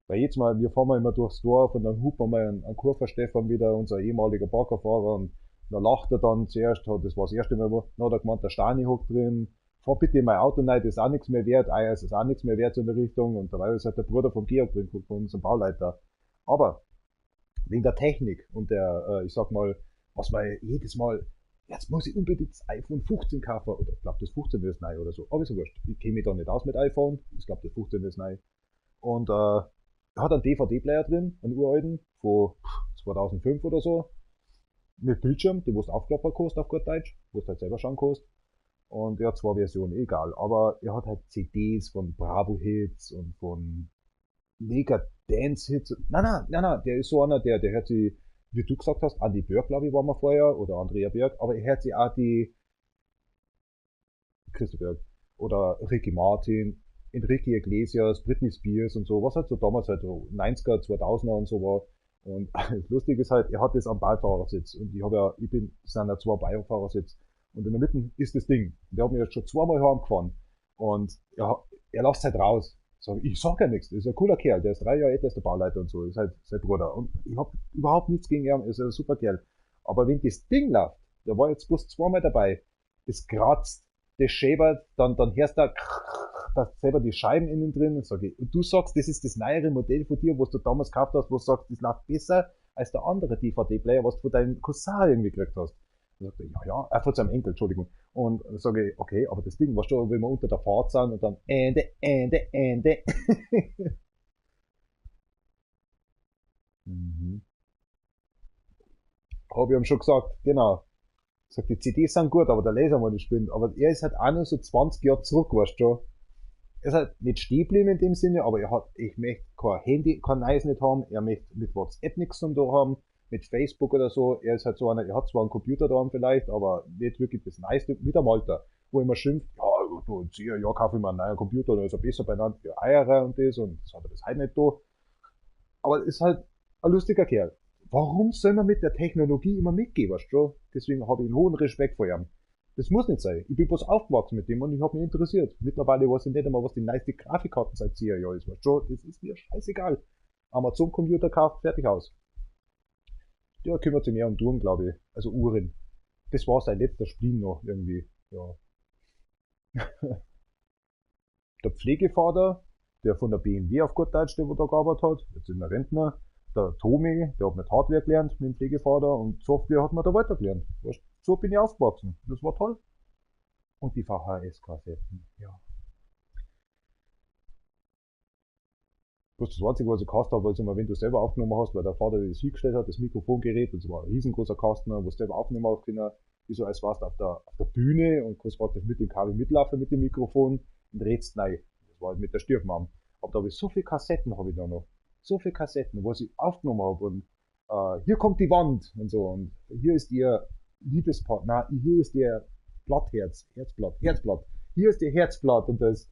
Weil jetzt mal, wir fahren mal immer durchs Dorf und dann hupen wir mal einen Kurver Stefan wieder, unser ehemaliger Baggerfahrer, und da lacht er dann zuerst, das war das erste Mal, wo, dann hat er gemeint, der Stani hockt drin, fahr bitte in mein Auto rein, das ist auch nichts mehr wert, ah, es ist auch nichts mehr wert so in der Richtung, und dabei ist halt der Bruder vom Georg drin, von unserem Bauleiter. Aber wegen der Technik und der, ich sag mal, was man jedes Mal, jetzt muss ich unbedingt das iPhone 15 kaufen, oder ich glaub, das 15 ist neu oder so, aber ist ja wurscht, ich kenn mich da nicht aus mit iPhone, ich glaub, das 15 ist neu. Und er hat einen D V D-Player drin, einen uralten, von 2005 oder so, mit Bildschirm, die wo du aufklappen kannst auf gut Deutsch, wo du halt selber schauen kannst. Und er hat zwei Versionen, egal, aber er hat halt C Ds von Bravo Hits und von Mega Dance Hits. Nein, nein, nein, nein, der ist so einer, der hört sich, wie du gesagt hast, Andi Björk, glaub ich, war mal vorher, oder Andrea Björk, aber er hört sich auch die Christa Björk oder Ricky Martin, Enrique Iglesias, Britney Spears und so, was halt so damals halt so 90er, 2000er und so war. Und das Lustige ist halt, er hat das am Beifahrersitz und ich hab ja, ich bin, es sind ja zwei Beifahrersitz und in der Mitte ist das Ding. Und der hat mir jetzt schon zweimal heimgefahren und er lässt halt raus. Sag ich, ich sag ja nichts, das ist ein cooler Kerl, der ist 3 Jahre älter als der Bauleiter und so, ist halt sein Bruder. Und ich hab überhaupt nichts gegen ihn, ist ein super Kerl. Aber wenn das Ding läuft, der war jetzt bloß zweimal dabei, das kratzt, das schäbert, dann hörst du da selber die Scheiben innen drin und sag ich, und du sagst, das ist das neuere Modell von dir, was du damals gekauft hast, wo du sagst, das läuft besser als der andere D V D-Player, was du von deinem Cousin irgendwie gekriegt hast. Dann sagt er, ja, ja, von seinem Enkel, Entschuldigung. Und dann sage ich, okay, aber das Ding, weißt du, wenn wir unter der Fahrt sind und dann Ende, Ende, Ende. Hab ich ihm schon gesagt, genau. Sagt, die C Ds sind gut, aber der Laser mal nicht spinnt. Aber er ist halt auch nur so 20 Jahre zurück, weißt du schon. Er ist halt nicht stehen geblieben in dem Sinne, aber er hat, ich möchte kein Handy, kein neues nicht haben, er möchte mit WhatsApp nichts zum tun haben, mit Facebook oder so. Er ist halt so einer, er hat zwar einen Computer da vielleicht, aber nicht wirklich das Neueste, mit dem Alter, wo immer schimpft, ja, du, in 10 Jahren kaufe ich mir einen neuen Computer, da ist er besser beieinander für Eier und das, und das hat er bis heute nicht da. Aber ist halt ein lustiger Kerl. Warum soll man mit der Technologie immer mitgehen, weißt du? Deswegen habe ich einen hohen Respekt vor ihm. Das muss nicht sein. Ich bin bloß aufgewachsen mit dem und ich habe mich interessiert. Mittlerweile weiß ich nicht einmal, was die neueste Grafikkarten seit 10 Jahren ist, weißt du? Das ist mir scheißegal. Amazon-Computer kauft, fertig aus. Der kümmert sich mehr um Touren, glaube ich. Also Uhren. Das war sein letzter Spleen noch irgendwie. Ja. Der Pflegevater, der von der BMW auf gut Deutsch, der wo da gearbeitet hat, jetzt ist er Rentner. Der Tomi, der hat mit Hardware gelernt, mit dem Pflegevater, und Software hat man da weiter gelernt. Weißt, so bin ich aufgewachsen. Das war toll. Und die VHS-Kassetten, ja. Bloß das Einzige, was ich gehasst habe, war immer, wenn du selber aufgenommen hast, weil der Vater das hingestellt hat, das Mikrofongerät, und es war ein riesengroßer Kasten, wo du selber aufnehmen hast können, wie so als warst du auf der Bühne und kannst praktisch mit dem Kabel mitlaufen mit dem Mikrofon und redst rein. Das war halt mit der Stiefmam. Aber da habe ich so viele Kassetten, habe ich da noch. So viele Kassetten, wo ich aufgenommen habe und hier kommt die Wand und so, und hier ist ihr Liebespartner, nein, hier ist ihr Blattherz, Herzblatt, Herzblatt, hier ist ihr Herzblatt, und das,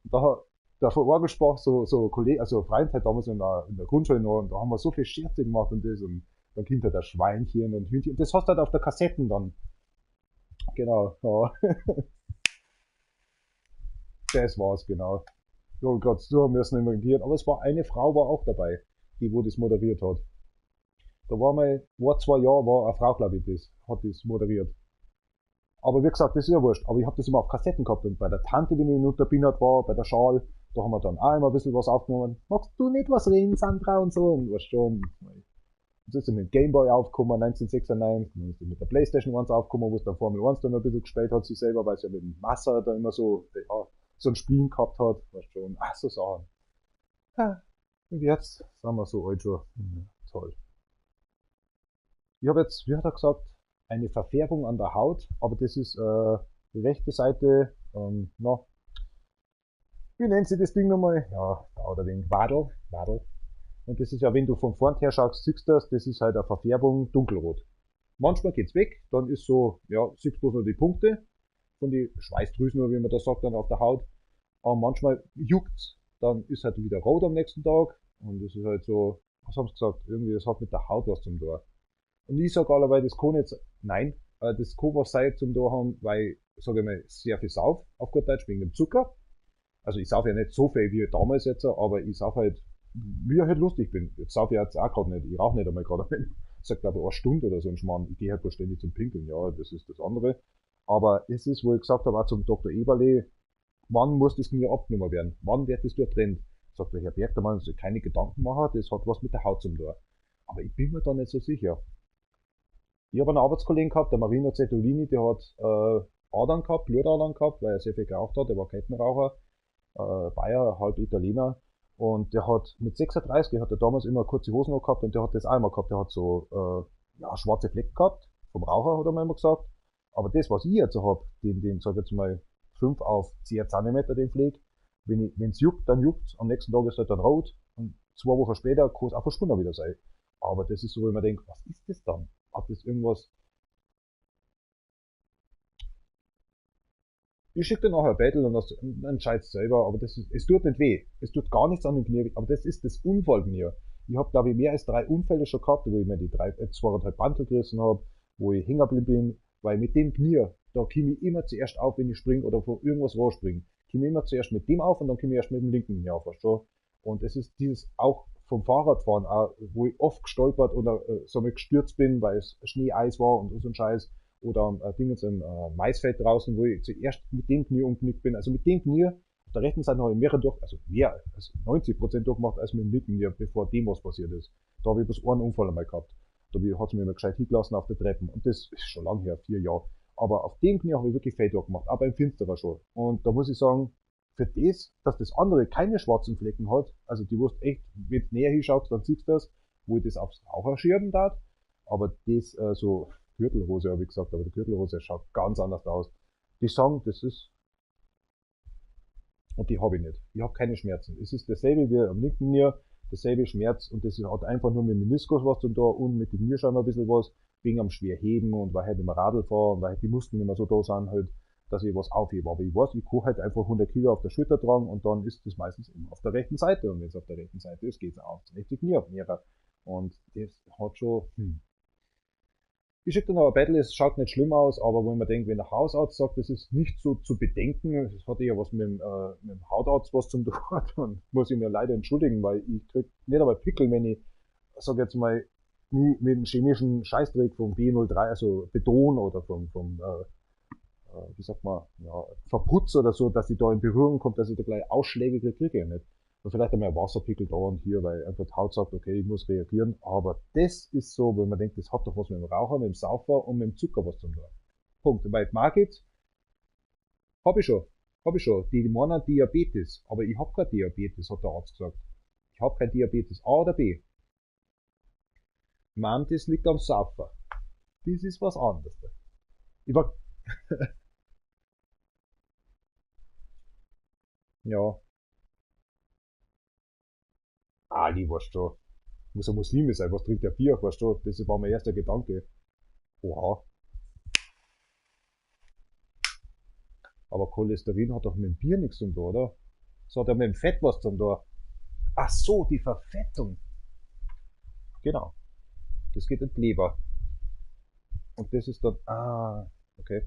da der Orgelspach, so Kollege, also Freund halt damals in der Grundschule noch, und da haben wir so viel Scherze gemacht und das, und dann kommt halt das Schweinchen und Hühnchen, und das hast du halt auf der Kassetten dann. Genau, ja. Das war's, genau. Ja, grad so haben wir es nicht mehr gehört, aber es war eine Frau, war auch dabei, die wo das moderiert hat. Da war mal, vor 2 Jahren war eine Frau, glaube ich, das, hat das moderiert. Aber wie gesagt, das ist ja wurscht. Aber ich hab das immer auf Kassetten gehabt, und bei der Tante, wenn ich in Unterbinnert war, bei der Schal, da haben wir dann auch immer ein bisschen was aufgenommen. Magst du nicht was reden, Sandra, und so, und was schon. Und so ist mit dem Gameboy aufgekommen, 1996, dann ist mit der Playstation 1 aufgekommen, wo es dann Formel 1 dann ein bisschen gespielt hat, sich selber, weil es ja mit dem Wasser da immer so, ja, so ein Spiel gehabt hat, weißt schon, ach, so Sachen. Ja, und jetzt sind wir so alt schon. Ja, toll. Ich habe jetzt, wie hat er gesagt, eine Verfärbung an der Haut, aber das ist die rechte Seite, na, wie nennt sie das Ding nochmal? Ja, da oder wegen Wadel, Wadel. Und das ist ja, wenn du von vorn her schaust, siehst du das, das ist halt eine Verfärbung dunkelrot. Manchmal geht's weg, dann ist so, ja, siehst du bloß noch die Punkte von die Schweißdrüsen, oder wie man das sagt, dann auf der Haut. Aber manchmal juckt's, dann ist halt wieder rot am nächsten Tag. Und das ist halt so, was haben sie gesagt, irgendwie, das hat mit der Haut was zum tun. Und ich sag allerweil, das kann jetzt, nein, das kann was sein zum tun haben, weil, sag ich mal, sehr viel sauf, auf gut Deutsch, wegen dem Zucker. Also ich sauf ja nicht so viel wie damals jetzt, aber ich sauf halt, wie ich halt lustig bin. Jetzt sauf ich jetzt auch grad nicht, ich rauch nicht einmal grad. Ich sag, glaub ich, eine Stunde oder so ein Schmarrn. Ich geh halt bloß ständig zum Pinkeln, ja, das ist das andere. Aber es ist, wo ich gesagt habe, auch zum Doktor Eberle, wann muss das mir abgenommen werden? Wann wird das durchtrennt? Sagt der Herr Berg, da man sich keine Gedanken machen, das hat was mit der Haut zum tun. Aber ich bin mir da nicht so sicher. Ich habe einen Arbeitskollegen gehabt, der Marino Zettolini, der hat Adern gehabt, Blutadern gehabt, weil er sehr viel geraucht hat, der war Kettenraucher, Bayer, halb Italiener. Und der hat mit 36, hat er damals immer kurze Hosen noch gehabt, und der hat das auch immer gehabt, der hat so ja, schwarze Flecken gehabt, vom Raucher, hat er mir immer gesagt. Aber das, was ich jetzt hab, den sag ich jetzt mal 5 auf 10 Zentimeter, den Fleck, wenn's juckt, dann juckt's, am nächsten Tag ist halt dann rot, und 2 Wochen später kann's auch verschwunden wieder sein. Aber das ist so, wo ich mir denk, was ist das dann? Hat das irgendwas? Ich schick dir nachher ein Battle und das entscheidest selber, aber das ist, es tut nicht weh. Es tut gar nichts an dem Knie, aber das ist das Unfall mir. Ich hab, glaub ich, mehr als 3 Unfälle schon gehabt, wo ich mir die zweieinhalb Bandel gerissen hab, wo ich hängen geblieben bin, weil mit dem Knie, da komm ich immer zuerst auf, wenn ich spring oder von irgendwas rausspring. Komm ich immer zuerst mit dem auf und dann komm ich erst mit dem linken Knie auf, weißt du? Und es ist dieses auch vom Fahrradfahren, auch, wo ich oft gestolpert oder so mal gestürzt bin, weil es Schneeeis war und so ein Scheiß. Oder Dingens im Maisfeld draußen, wo ich zuerst mit dem Knie umknickt bin. Also mit dem Knie, auf der rechten Seite habe ich mehrere durch, also mehr als 90% durchgemacht, als mit dem linken Knie, bevor dem was passiert ist. Da habe ich bloß einen Unfall einmal gehabt. Da hat's mir immer gescheit hingelassen auf der Treppe. Und das ist schon lange her, 4 Jahre. Aber auf dem Knie habe ich wirklich fett durchgemacht, auch beim Finsterer schon. Und da muss ich sagen, für das, dass das andere keine schwarzen Flecken hat, also die wusst echt, wenn du näher hinschaust, dann siehst du das, wo ich das aufs Raucher schieben darf. Aber das so Gürtelrose habe ich gesagt, aber die Gürtelrose schaut ganz anders aus. Die sagen, das ist, und die habe ich nicht. Ich habe keine Schmerzen. Es ist dasselbe wie am linken Knie, dasselbe Schmerz, und das hat einfach nur mit dem Meniskus was zu tun und mit dem Kniescheiben ein bisschen was, wegen am schwer heben und weil halt immer Radl fahren und weil halt die Muskeln immer so da sind, halt, dass ich was aufhebe. Aber ich weiß, ich kann halt einfach 100 Kilo auf der Schulter tragen und dann ist das meistens immer auf der rechten Seite. Und wenn es auf der rechten Seite ist, geht es auch aufs rechte Knie auf mehrere. Und das hat schon. Ich schicke dann aber Battle, es schaut nicht schlimm aus, aber wo ich mir denke, wenn der Hausarzt sagt, das ist nicht so zu bedenken, das hat ja was mit dem Hautarzt was zum tun, dann muss ich mir leider entschuldigen, weil ich krieg nicht einmal Pickel, wenn ich, sag jetzt mal, nie mit dem chemischen Scheißdreck vom B03, also Beton oder vom, wie sagt man, ja, Verputz oder so, dass ich da in Berührung komme, dass ich da gleich Ausschläge kriege, kriege ich ja nicht. Und vielleicht einmal ein Wasserpickel da und hier, weil einfach die Haut sagt, okay, ich muss reagieren. Aber das ist so, wenn man denkt, das hat doch was mit dem Raucher, mit dem Saufer und mit dem Zucker was zu tun. Punkt. Weil Margit habe ich schon. Habe ich schon. Die meinen Diabetes. Aber ich habe kein Diabetes, hat der Arzt gesagt. Ich habe kein Diabetes A oder B. Mann, das liegt am Saufer. Das ist was anderes. Ich war, ja, Ali, weißt du, muss ein Muslime sein, was trinkt der Bier, weißt du, das war mein erster Gedanke. Oha. Aber Cholesterin hat doch mit dem Bier nichts zu tun, oder? Das hat ja mit dem Fett was zu tun. Ach so, die Verfettung. Genau. Das geht in die Leber. Und das ist dann, ah, okay.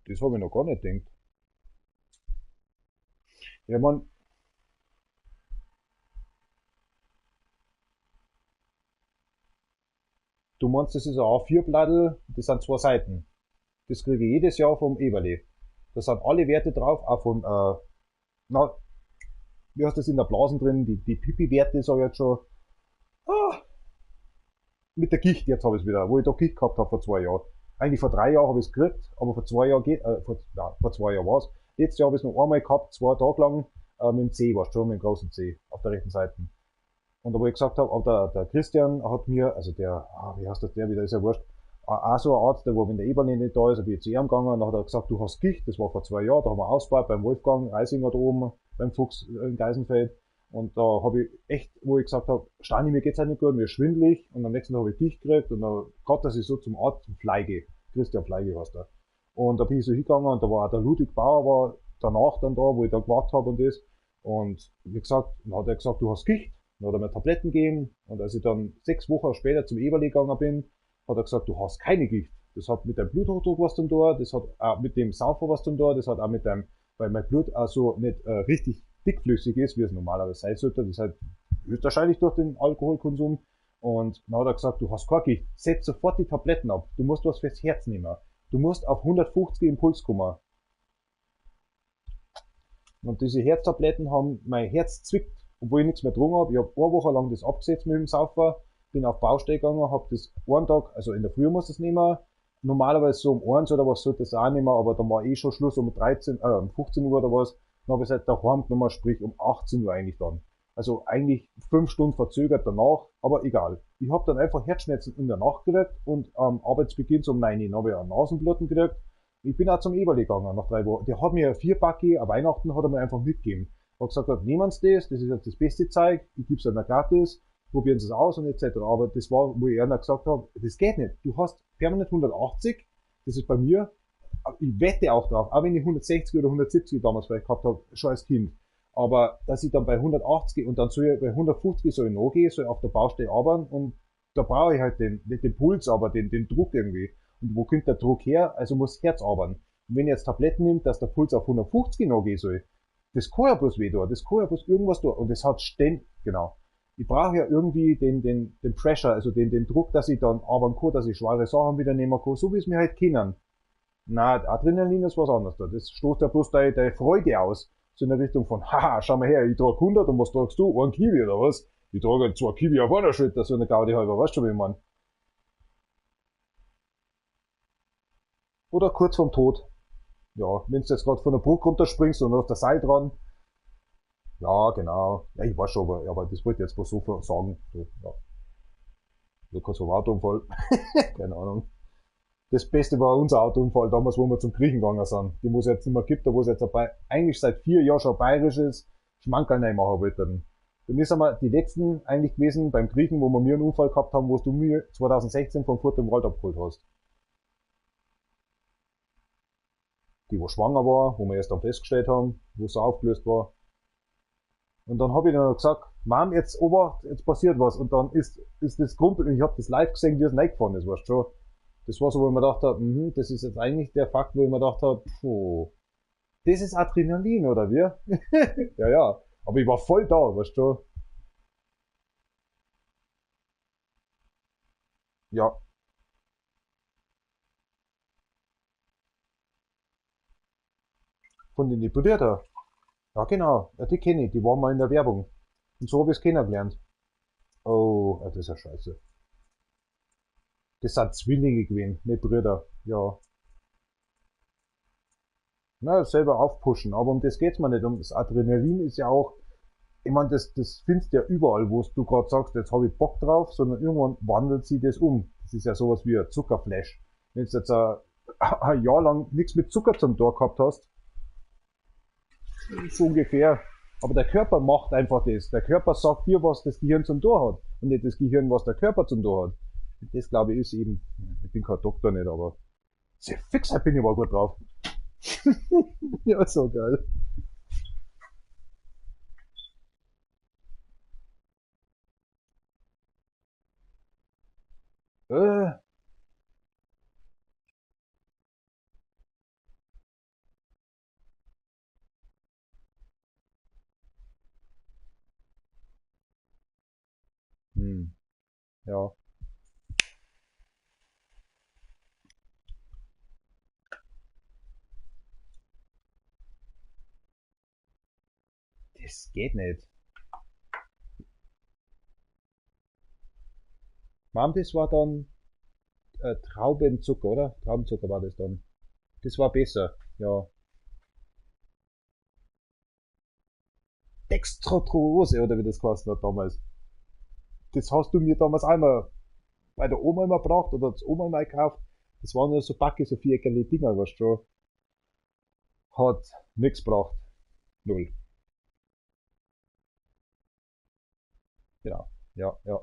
Das habe ich noch gar nicht gedacht. Ja, man, du meinst, das ist ein A4-Blattl, das sind zwei Seiten. Das kriege ich jedes Jahr vom Eberle. Da sind alle Werte drauf, auch von, na, wie heißt das in der Blasen drin, die Pipi-Werte, sag ich jetzt schon. Ah, mit der Gicht, jetzt habe ich es wieder, wo ich da Gicht gehabt habe vor 2 Jahren. Eigentlich vor 3 Jahren habe ich es gekriegt, aber vor 2 Jahren geht, vor, ja, vor 2 Jahren war es. Letztes Jahr habe ich es noch einmal gehabt, 2 Tage lang, mit dem C, warst schon, mit dem großen C auf der rechten Seite. Und da wo ich gesagt habe, aber der Christian hat mir, also der, ah, wie heißt das der wieder, ist ja wurscht, auch so ein Arzt, der wo wenn der Eberle nicht da ist, bin ich zu ihm gegangen und dann hat er gesagt, du hast Gicht, das war vor 2 Jahren, da haben wir ausgebaut beim Wolfgang Reisinger da oben, beim Fuchs in Geisenfeld. Und da habe ich echt, wo ich gesagt habe, Stani, mir geht's halt nicht gut, mir ist schwindelig. Und am nächsten Tag habe ich Gicht gekriegt und dann, gerade, dass ich so zum Arzt, zum Fleige, Christian Fleige heißt der. Und da bin ich so hingegangen und da war auch der Ludwig Bauer war danach dann da, wo ich da gewartet habe und das. Und wie gesagt, dann hat er gesagt, du hast Gicht. Dann hat er mir Tabletten gegeben. Und als ich dann 6 Wochen später zum Eberle gegangen bin, hat er gesagt, du hast keine Gicht. Das hat mit deinem Bluthochdruck was zum tun, das hat auch mit dem Saufer was zum tun, das hat auch mit deinem, weil mein Blut also nicht richtig dickflüssig ist, wie es normalerweise sein sollte. Das ist halt höchstwahrscheinlich durch den Alkoholkonsum. Und dann hat er gesagt, du hast keine Gicht, setz sofort die Tabletten ab. Du musst was fürs Herz nehmen. Du musst auf 150 Impuls kommen. Und diese Herztabletten haben mein Herz zwickt, obwohl ich nichts mehr getrunken habe. Ich habe eine Woche lang das abgesetzt mit dem Saufer, bin auf Baustelle gegangen, habe das einen Tag, also in der Früh muss das nehmen, normalerweise so um 1 oder was sollte das auch nehmen, aber dann war eh schon Schluss um 13, um 15 Uhr oder was. Dann habe ich es halt daheim genommen, sprich um 18 Uhr eigentlich dann. Also eigentlich 5 Stunden verzögert danach, aber egal. Ich habe dann einfach Herzschmerzen in der Nacht gekriegt und am Arbeitsbeginn so um 9 Uhr habe ich auch Nasenbluten gekriegt. Ich bin auch zum Eberle gegangen nach 3 Wochen. Der hat mir 4 Backe an Weihnachten hat er mir einfach mitgegeben. Hat gesagt, nehmen Sie das, das ist jetzt das beste Zeug, ich gebe es ihnen gratis, probieren Sie es aus und etc. Aber das war, wo ich einer gesagt habe, das geht nicht. Du hast permanent 180, das ist bei mir, ich wette auch drauf, auch wenn ich 160 oder 170 damals vielleicht gehabt habe, schon als Kind. Aber dass ich dann bei 180 und dann soll ich bei 150 soll ich noch gehen, soll ich auf der Baustelle arbeiten und da brauche ich halt den, nicht den Puls, aber den Druck irgendwie. Und wo kommt der Druck her? Also muss das Herz arbeiten. Und wenn ich jetzt Tabletten nimmt, dass der Puls auf 150 noch gehen soll, das kann ja bloß weh tun, das kann ja bloß irgendwas tun. Und das hat ständig, genau. Ich brauche ja irgendwie den Pressure, also den Druck, dass ich dann arbeiten kann, dass ich schwere Sachen wieder nehmen kann, so wie es mir halt kennen. Na, Adrenalin ist was anderes da. Das stoßt ja bloß deine Freude aus. So in der Richtung von, haha, schau mal her, ich trage 100 und was tragst du? Ein Kiwi oder was? Ich trage 2 Kiwi auf einer Schulter, so eine Gaudi halber, weißt du, wie ich mein? Oder kurz vorm Tod. Ja, wenn du jetzt gerade von der Brücke runterspringst und auf der Seite dran. Ja, genau. Ja, ich weiß schon, aber das wollte ich jetzt bloß so sagen. So, ja. So kurz vorm Autounfall. Keine Ahnung. Das Beste war unser Autounfall damals, wo wir zum Griechen gegangen sind. Die, wo es jetzt nicht mehr gibt, da wo es jetzt dabei, eigentlich seit 4 Jahren schon bayerisches Schmankerl machen wollten. Dann sind wir die letzten eigentlich gewesen beim Griechen, wo wir mir einen Unfall gehabt haben, wo du mir 2016 von Furt im Wald abgeholt hast. Die, wo schwanger war, wo wir erst dann festgestellt haben, wo sie aufgelöst war. Und dann habe ich dann gesagt, Mom, jetzt Obacht, jetzt passiert was. Und dann ist das Kumpel, und ich habe das live gesehen, wie es reingefahren ist, weißt du schon. Das war so, wo ich mir gedacht habe, das ist jetzt eigentlich der Fakt, wo ich mir gedacht habe, puh, das ist Adrenalin, oder wie? Ja, ja. Aber ich war voll da, weißt du. Ja, von den Brüdern. Ja, genau. Ja, die kenne ich, die waren mal in der Werbung. Und so habe ich es kennengelernt. Oh, ja, das ist ja scheiße. Das sind Zwillinge gewesen, nicht Brüder. Ja. Na, selber aufpushen. Aber um das geht's mir nicht. Um das Adrenalin ist ja auch, ich meine, das findest du ja überall, wo du gerade sagst, jetzt habe ich Bock drauf, sondern irgendwann wandelt sich das um. Das ist ja sowas wie ein Zuckerflash. Wenn du jetzt ein Jahr lang nichts mit Zucker zum Tor gehabt hast, so ungefähr. Aber der Körper macht einfach das. Der Körper sagt dir, was das Gehirn zum Tor hat. Und nicht das Gehirn, was der Körper zum Tor hat. Und das, glaube ich, ist eben, ich bin kein Doktor nicht, aber sehr fix, bin ich aber gut drauf. Ja, so geil. Äh, hm, ja, das geht nicht. Mom, das war dann Traubenzucker, oder? Traubenzucker war das dann. Das war besser, ja. Dextrose, oder wie das geheißen hat damals. Das hast du mir damals einmal bei der Oma immer gebracht oder das Oma immer gekauft. Das waren nur so Backe, so viereckige Dinger, weißt du schon. Hat nichts gebracht. Null. Genau. Ja, ja.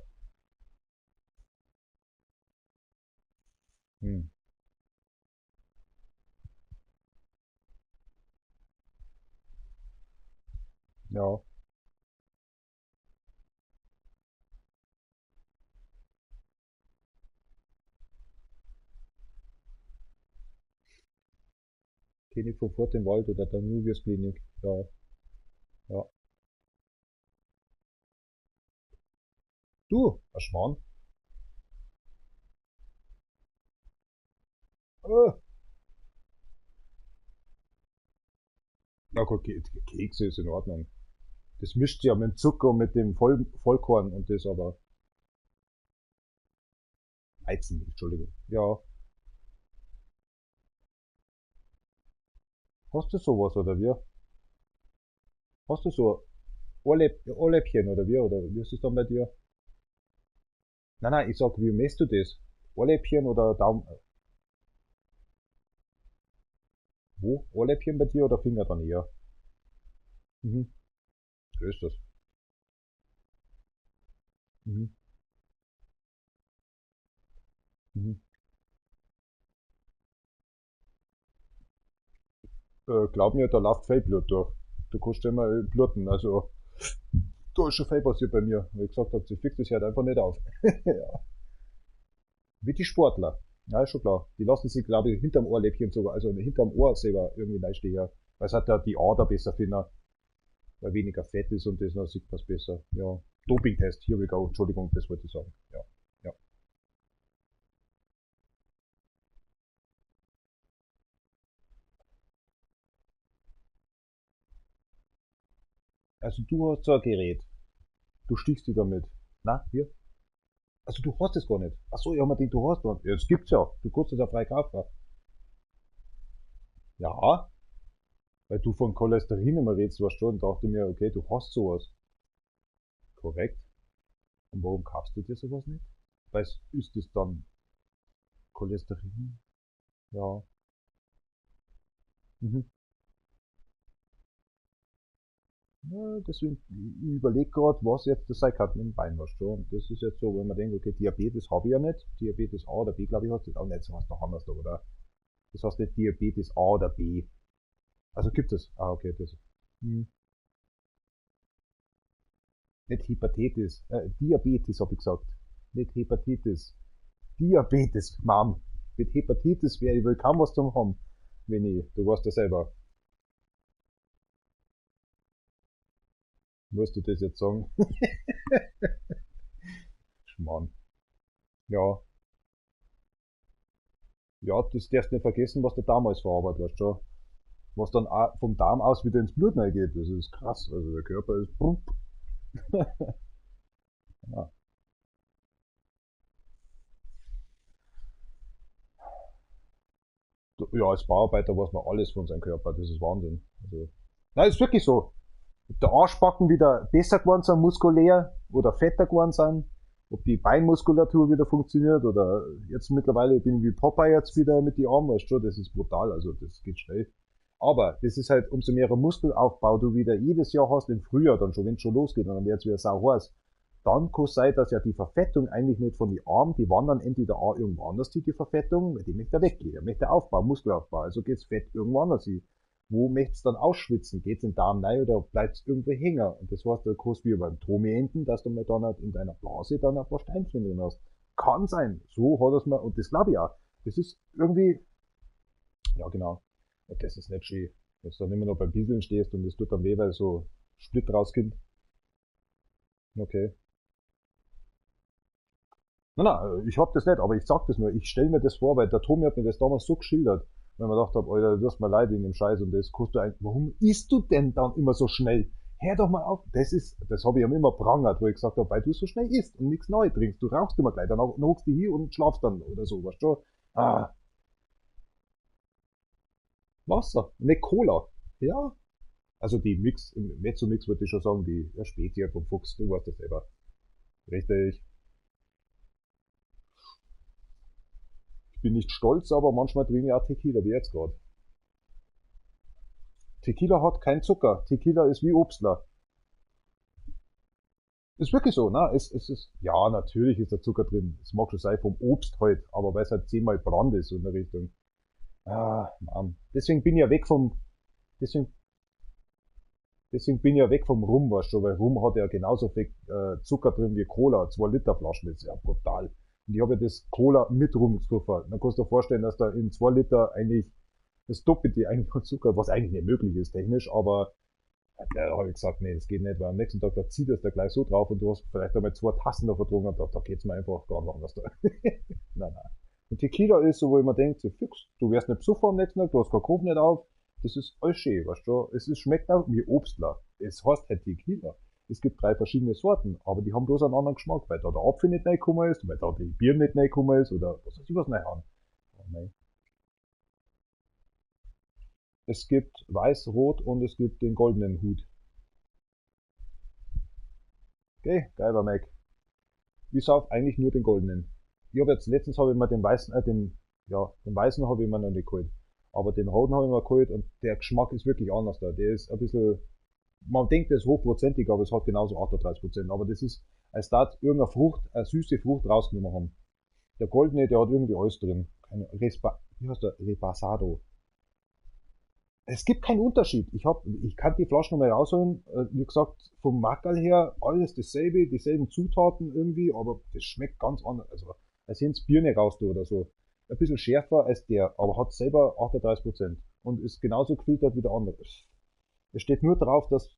Hm. Ja. Klinik von Furt im Wald oder Danubius Klinik. Ja, ja. Du, ein Schwan. Äh. Na gut, Kekse ist in Ordnung. Das mischt ja mit dem Zucker und mit dem Vollkorn und das aber. Weizen, Entschuldigung. Ja. Hast du sowas oder wie? Hast du so Ohrläppchen oder wie? Oder wie ist es dann bei dir? Nein, nein, ich sag, wie messt du das? Ohrläppchen oder Daumen? Wo? Ohrläppchen bei dir oder Finger dann eher? Mhm. So ist das. Mhm. Mhm. Glaub mir, da läuft viel Blut durch. Du kannst immer bluten. Also, da ist schon viel passiert bei mir. Wie ich gesagt habe, sie fixt das hört einfach nicht auf. Ja. Wie die Sportler. Ja, ist schon klar. Die lassen sich, glaube ich, hinterm Ohrläppchen sogar, also hinterm Ohr selber irgendwie reinstechen. Weil es hat ja die Ader besser finden, weil weniger Fett ist und das, dann sieht man es besser. Ja. Dopingtest, here we go. Entschuldigung, das wollte ich sagen. Ja. Ja. Also du hast so ein Gerät. Du stichst dich damit. Na, hier? Also du hast es gar nicht. Ach so, ich hab mir gedacht, du hast was. Ja, das gibt's ja. Du kannst es ja frei kaufen. Ja, weil du von Cholesterin immer redest, weißt du, und dachte mir, okay, du hast sowas. Korrekt. Und warum kaufst du dir sowas nicht? Weil ist es dann Cholesterin? Ja. Mhm. Ja, deswegen, ich überlege gerade, was jetzt das sein kann mit dem Bein, weißt du. Und das ist jetzt so, wenn man denkt, okay, Diabetes habe ich ja nicht. Diabetes A oder B, glaube ich, hast du das auch nicht, so was noch anders da, oder? Das heißt nicht Diabetes A oder B. Also gibt es. Ah, okay, das. Hm. Nicht Hepatitis, Diabetes habe ich gesagt. Nicht Hepatitis. Diabetes, Mom. Mit Hepatitis wäre ich wohl kaum was zum haben. Wenn ich, du weißt ja selber. Musst du das jetzt sagen? Schmarrn. Ja. Ja, das darfst du nicht vergessen, was du damals verarbeitet hast, schon. Was dann auch vom Darm aus wieder ins Blut reingeht. Das ist krass. Also der Körper ist. Ja. Ja, als Bauarbeiter weiß man alles von seinem Körper. Das ist Wahnsinn. Also, nein, ist wirklich so. Ob der Arschbacken wieder besser geworden sind, muskulär, oder fetter geworden sind, ob die Beinmuskulatur wieder funktioniert, oder jetzt mittlerweile bin ich wie Popeye jetzt wieder mit den Armen, weißt du schon, das ist brutal, also das geht schnell. Aber das ist halt, umso mehr Muskelaufbau du wieder jedes Jahr hast, im Frühjahr dann schon, wenn es schon losgeht, und dann wird's wieder sau heiß, dann kann es sein, dass ja die Verfettung eigentlich nicht von den Armen, die wandern entweder auch irgendwo anders hin, die Verfettung, weil die möchte weggehen, der möchte Aufbau, Muskelaufbau, also geht's Fett irgendwo anders hin. Wo möcht's dann ausschwitzen? Geht's in den Darm rein oder bleibt's irgendwo hängen? Und das heißt, da kannst du wie beim Tomi enden, dass du mal dann halt in deiner Blase dann ein paar Steinchen drin hast. Kann sein. So hat er's mal, und das glaube ich auch. Das ist irgendwie, ja genau. Und das ist nicht schön. Wenn du dann immer noch beim Bieseln stehst und es tut dann weh, weil so Split rauskommt. Okay. Nein, nein, ich hab das nicht, aber ich sag das nur. Ich stell mir das vor, weil der Tomi hat mir das damals so geschildert, weil ich mir gedacht hab, Alter, du wirst mir leid wegen dem Scheiß und das kannst du eigentlich, warum isst du denn dann immer so schnell? Hör doch mal auf. Das ist, das hab ich ihm immer prangert, wo ich gesagt hab, weil du so schnell isst und nichts neu trinkst. Du rauchst immer gleich, dann hockst du hier und schlafst dann oder so, weißt du? Ah. Wasser, nicht Cola. Ja. Also die Mix, im Mezzo-Mix würde ich schon sagen, die, ja, Spezie vom Fuchs, du weißt das selber. Richtig. Ich bin nicht stolz, aber manchmal trinke ich auch Tequila, wie jetzt gerade. Tequila hat keinen Zucker. Tequila ist wie Obstler. Ist wirklich so, ne? Es ist, ja, natürlich ist der Zucker drin. Es mag schon sein vom Obst halt, aber weil es halt 10-mal Brand ist, so in der Richtung. Ah, Mann. Deswegen bin ich ja weg vom, deswegen, deswegen bin ich ja weg vom Rum, weißt du, weil Rum hat ja genauso viel Zucker drin wie Cola. 2 Liter Flaschen, das ist ja brutal. Und ich habe ja das Cola mit Rum gesoffen. Dann kannst du dir vorstellen, dass da in 2 Liter eigentlich das Doppelte eigentlich von Zucker, was eigentlich nicht möglich ist technisch, aber da habe ich gesagt, nee, das geht nicht, weil am nächsten Tag, da zieht das da gleich so drauf und du hast vielleicht einmal 2 Tassen davon getrunken, da geht's mir einfach ganz anders da. Nein, nein. Und Tequila ist so, wo ich mir denke, so fix, du wirst nicht besoffen am nächsten Tag, du hast keinen Kopf nicht auf, das ist alles schön, weißt du, es ist, schmeckt auch wie Obstler. Es heißt halt Tequila. Es gibt 3 verschiedene Sorten, aber die haben bloß einen anderen Geschmack, weil da der Apfel nicht reingekommen ist, weil da die Birne nicht reingekommen ist oder was weiß ich was reinhauen. Oh, nein. Es gibt weiß, rot und es gibt den goldenen Hut. Okay, geiler Mac. Ich sauf eigentlich nur den goldenen. Ich hab jetzt, letztens habe ich mir den weißen, den, ja, den weißen habe ich mir noch nicht geholt. Aber den roten habe ich mir geholt und der Geschmack ist wirklich anders da. Der ist ein bisschen, man denkt, der ist hochprozentig, aber es hat genauso 38%. Aber das ist, als da irgendeine Frucht, eine süße Frucht rausgenommen haben. Der goldene, der hat irgendwie alles drin. Keine Respa, wie heißt der? Reposado. Es gibt keinen Unterschied. Ich kann die Flaschen nochmal rausholen. Wie gesagt, vom Mackerl her, alles dasselbe, dieselben Zutaten irgendwie, aber das schmeckt ganz anders. Also, als wenn's Birne raus tut oder so. Ein bisschen schärfer als der, aber hat selber 38% und ist genauso gefiltert wie der andere. Es steht nur drauf, dass...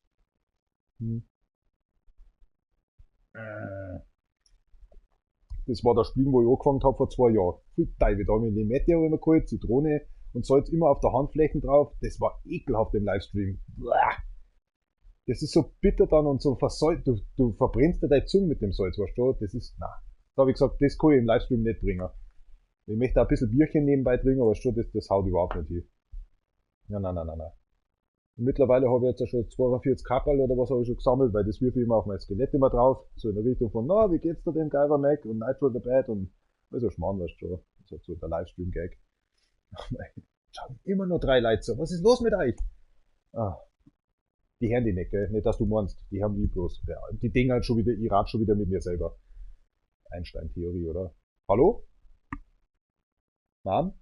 Das war das Spiel, wo ich angefangen hab vor 2 Jahren. Pfui, Teufel, da hab ich Limette hab ich mir geholt, Zitrone und Salz immer auf der Handflächen drauf. Das war ekelhaft im Livestream. Blah. Das ist so bitter dann und so versalzt. Du verbrennst dir deine Zunge mit dem Salz, weißt du? Das ist, na. Da hab ich gesagt, das kann ich im Livestream nicht bringen. Ich möchte auch ein bisschen Bierchen nebenbei trinken, aber schon, das haut überhaupt nicht hin. Ja, nein, nein, nein, nein. Und mittlerweile habe ich jetzt ja schon 42 Kapperl oder was habe ich schon gesammelt, weil das wirf ich immer auf mein Skelett immer drauf. So in der Richtung von, na, wie geht's dir denn, Geiber Mac und Nitro the Bad und also Schmarrn, weißt du schon. Das ist halt so der Livestream-Gag. Schauen immer nur 3 Leute so. Was ist los mit euch? Ah, die hören die nicht, gell? Nicht, dass du meinst. Die haben die bloß. Ja, die denken halt schon wieder, ich rat schon wieder mit mir selber. Einstein-Theorie, oder? Hallo? Mom?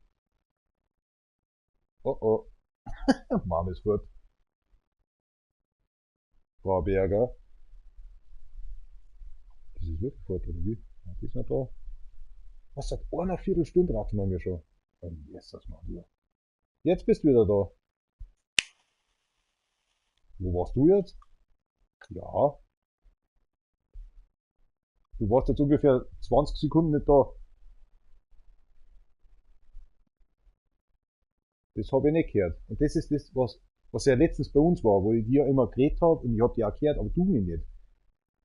Oh oh. Mom ist fort. Frau Berger. Das ist wirklich fort, oder wie? Ja, die ist noch da. Was, seit einer Viertelstunde raten wir schon. Oh, Jesus, Mann. Jetzt bist du wieder da. Wo warst du jetzt? Ja. Du warst jetzt ungefähr 20 Sekunden nicht da. Das habe ich nicht gehört. Und das ist das, was ja letztens bei uns war, wo ich dir immer geredet habe und ich hab dich auch gehört, aber du mich nicht.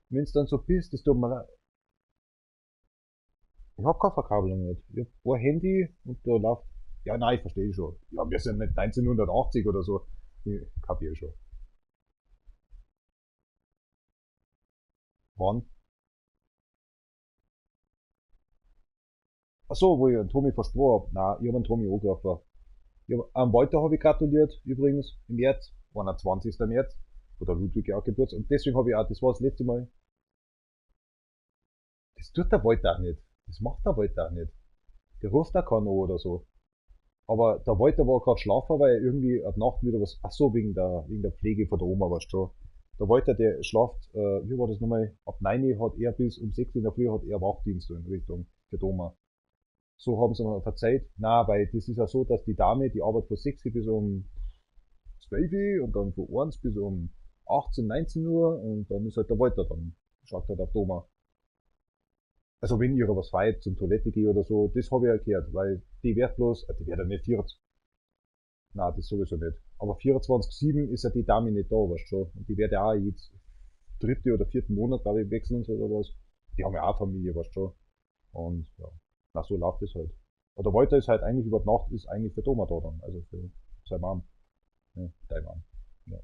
Wenn du dann so bist, das tut mir leid. Ich hab keine Verkabelung nicht. Ich hab ein Handy und da läuft. Ja, nein, ich verstehe schon. Ja, wir sind nicht 1980 oder so. Ich kapiere schon. Wann? Ach so, wo ich einen Tommy versprochen hab. Nein, ich hab einen Tommy angerufen. Am Walter habe ich gratuliert, übrigens, im März, 21. März, wo der Ludwig ja auch Geburtstag. Und deswegen habe ich auch, das war das letzte Mal. Das tut der Walter auch nicht. Das macht der Walter auch nicht. Der ruft auch keinen an oder so. Aber der Walter war gerade schlafen, weil er irgendwie ab Nacht wieder was, ach so, wegen der Pflege von der Oma, weißt du schon. Der Walter, der schlaft, wie war das nochmal, ab 9 Uhr hat er bis um 6 Uhr in der Früh hat er Wachdienst in Richtung für die Oma. So haben sie mir verzeiht. Na, weil das ist ja so, dass die Dame, die arbeitet von 6 Uhr bis um 12 Uhr und dann von 1 bis um 18, 19 Uhr und dann ist halt der Walter dann, schaut halt auf die Oma. Also wenn ihr was feit zum Toilette gehe oder so, das habe ich ja gehört, weil die wird bloß, die wird ja nicht 24, nein, das sowieso nicht. Aber 24/7 ist ja die Dame nicht da, weißt du schon. Und die wird ja auch jetzt dritte oder vierten Monat, glaube ich, wechseln sie oder was. Die haben ja auch Familie, weißt du schon. Und ja, na, so läuft das halt. Aber der Walter ist halt eigentlich über die Nacht, ist eigentlich für Doma da dann, also für seine Mom. Ja, deine Mom. Ja.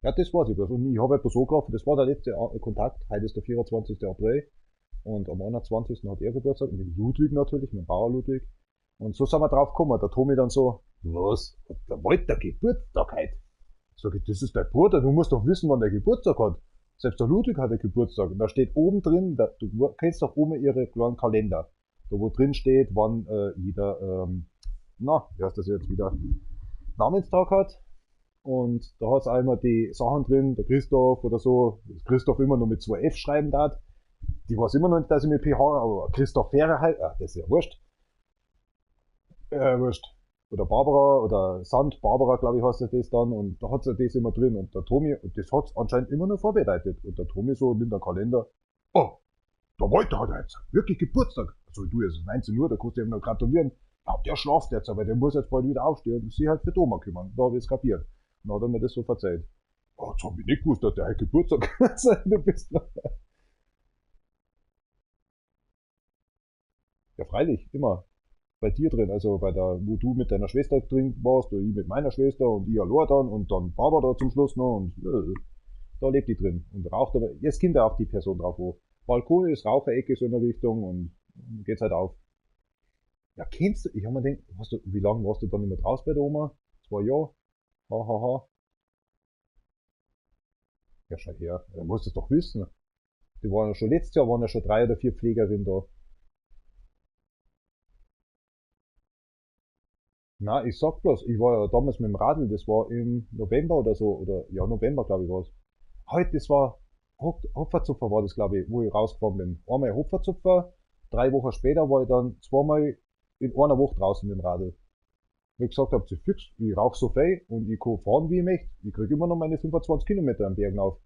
Ja, das war's ich bloß. Und ich habe halt bloß angerufen, das war der letzte Kontakt, heute ist der 24. April. Und am 21. hat er Geburtstag, mit Ludwig natürlich, mit dem Bauer Ludwig. Und so sind wir drauf gekommen. Der Tommy dann so, was? Hat der Walter Geburtstag heute? Sag ich, das ist dein Bruder, du musst doch wissen, wann der Geburtstag hat. Selbst der Ludwig hat einen Geburtstag. Und da steht oben drin, da, du kennst doch oben ihre kleinen Kalender. Da wo drin steht, wann jeder, na, wie heißt das jetzt wieder, Namenstag hat. Und da hat es auch immer die Sachen drin, der Christoph oder so, Christoph immer nur mit zwei F schreiben darf. Die weiß immer noch nicht, dass ich mit PH, aber Christoph Ferrer halt, ah, das ist ja wurscht. Wurscht. Oder Barbara oder Sand Barbara, glaube ich, heißt das dann. Und da hat sie das immer drin. Und der Tommy, und das hat anscheinend immer noch vorbereitet. Und der Tommy so nimmt den Kalender. Oh, der Walter hat jetzt wirklich Geburtstag. Also du, es ist 19 Uhr, da kannst du ihm noch gratulieren. Ja, der schlaft jetzt, aber der muss jetzt bald wieder aufstehen und sich halt für Doma kümmern. Da habe ich es kapiert. Und dann hat er mir das so verzeiht. Oh, jetzt hab ich nicht gewusst, dass der heute Geburtstag hat. Du bist. Ja, freilich, immer. Bei dir drin, also bei der, wo du mit deiner Schwester drin warst, oder ich mit meiner Schwester und ich allein dann und dann Barbara zum Schluss noch und da lebt die drin und raucht, aber jetzt kommt ja auch die Person drauf, wo Balkon ist, Raucherecke so in der Richtung und geht's halt auf. Ja, kennst du, ich hab mir gedacht, hast du, wie lange warst du dann immer draußen bei der Oma? 2 Jahre? Ha, ha, ha. Ja, schau her, du musst es doch wissen. Die waren ja schon, letztes Jahr waren ja schon drei oder vier Pflegerinnen da. Na, ich sag bloß, ich war ja damals mit dem Radl, das war im November oder so, oder ja, November, glaube ich, war's. Heute, das war Hopfenzupfer war das, glaube ich, wo ich rausgefahren bin. Einmal Hopfenzupfer, 3 Wochen später war ich dann zweimal in einer Woche draußen mit dem Radl. Wie ich gesagt habe, sie fix, ich rauche so viel und ich kann fahren, wie ich möchte. Ich krieg immer noch meine 25 Kilometer am Berg auf.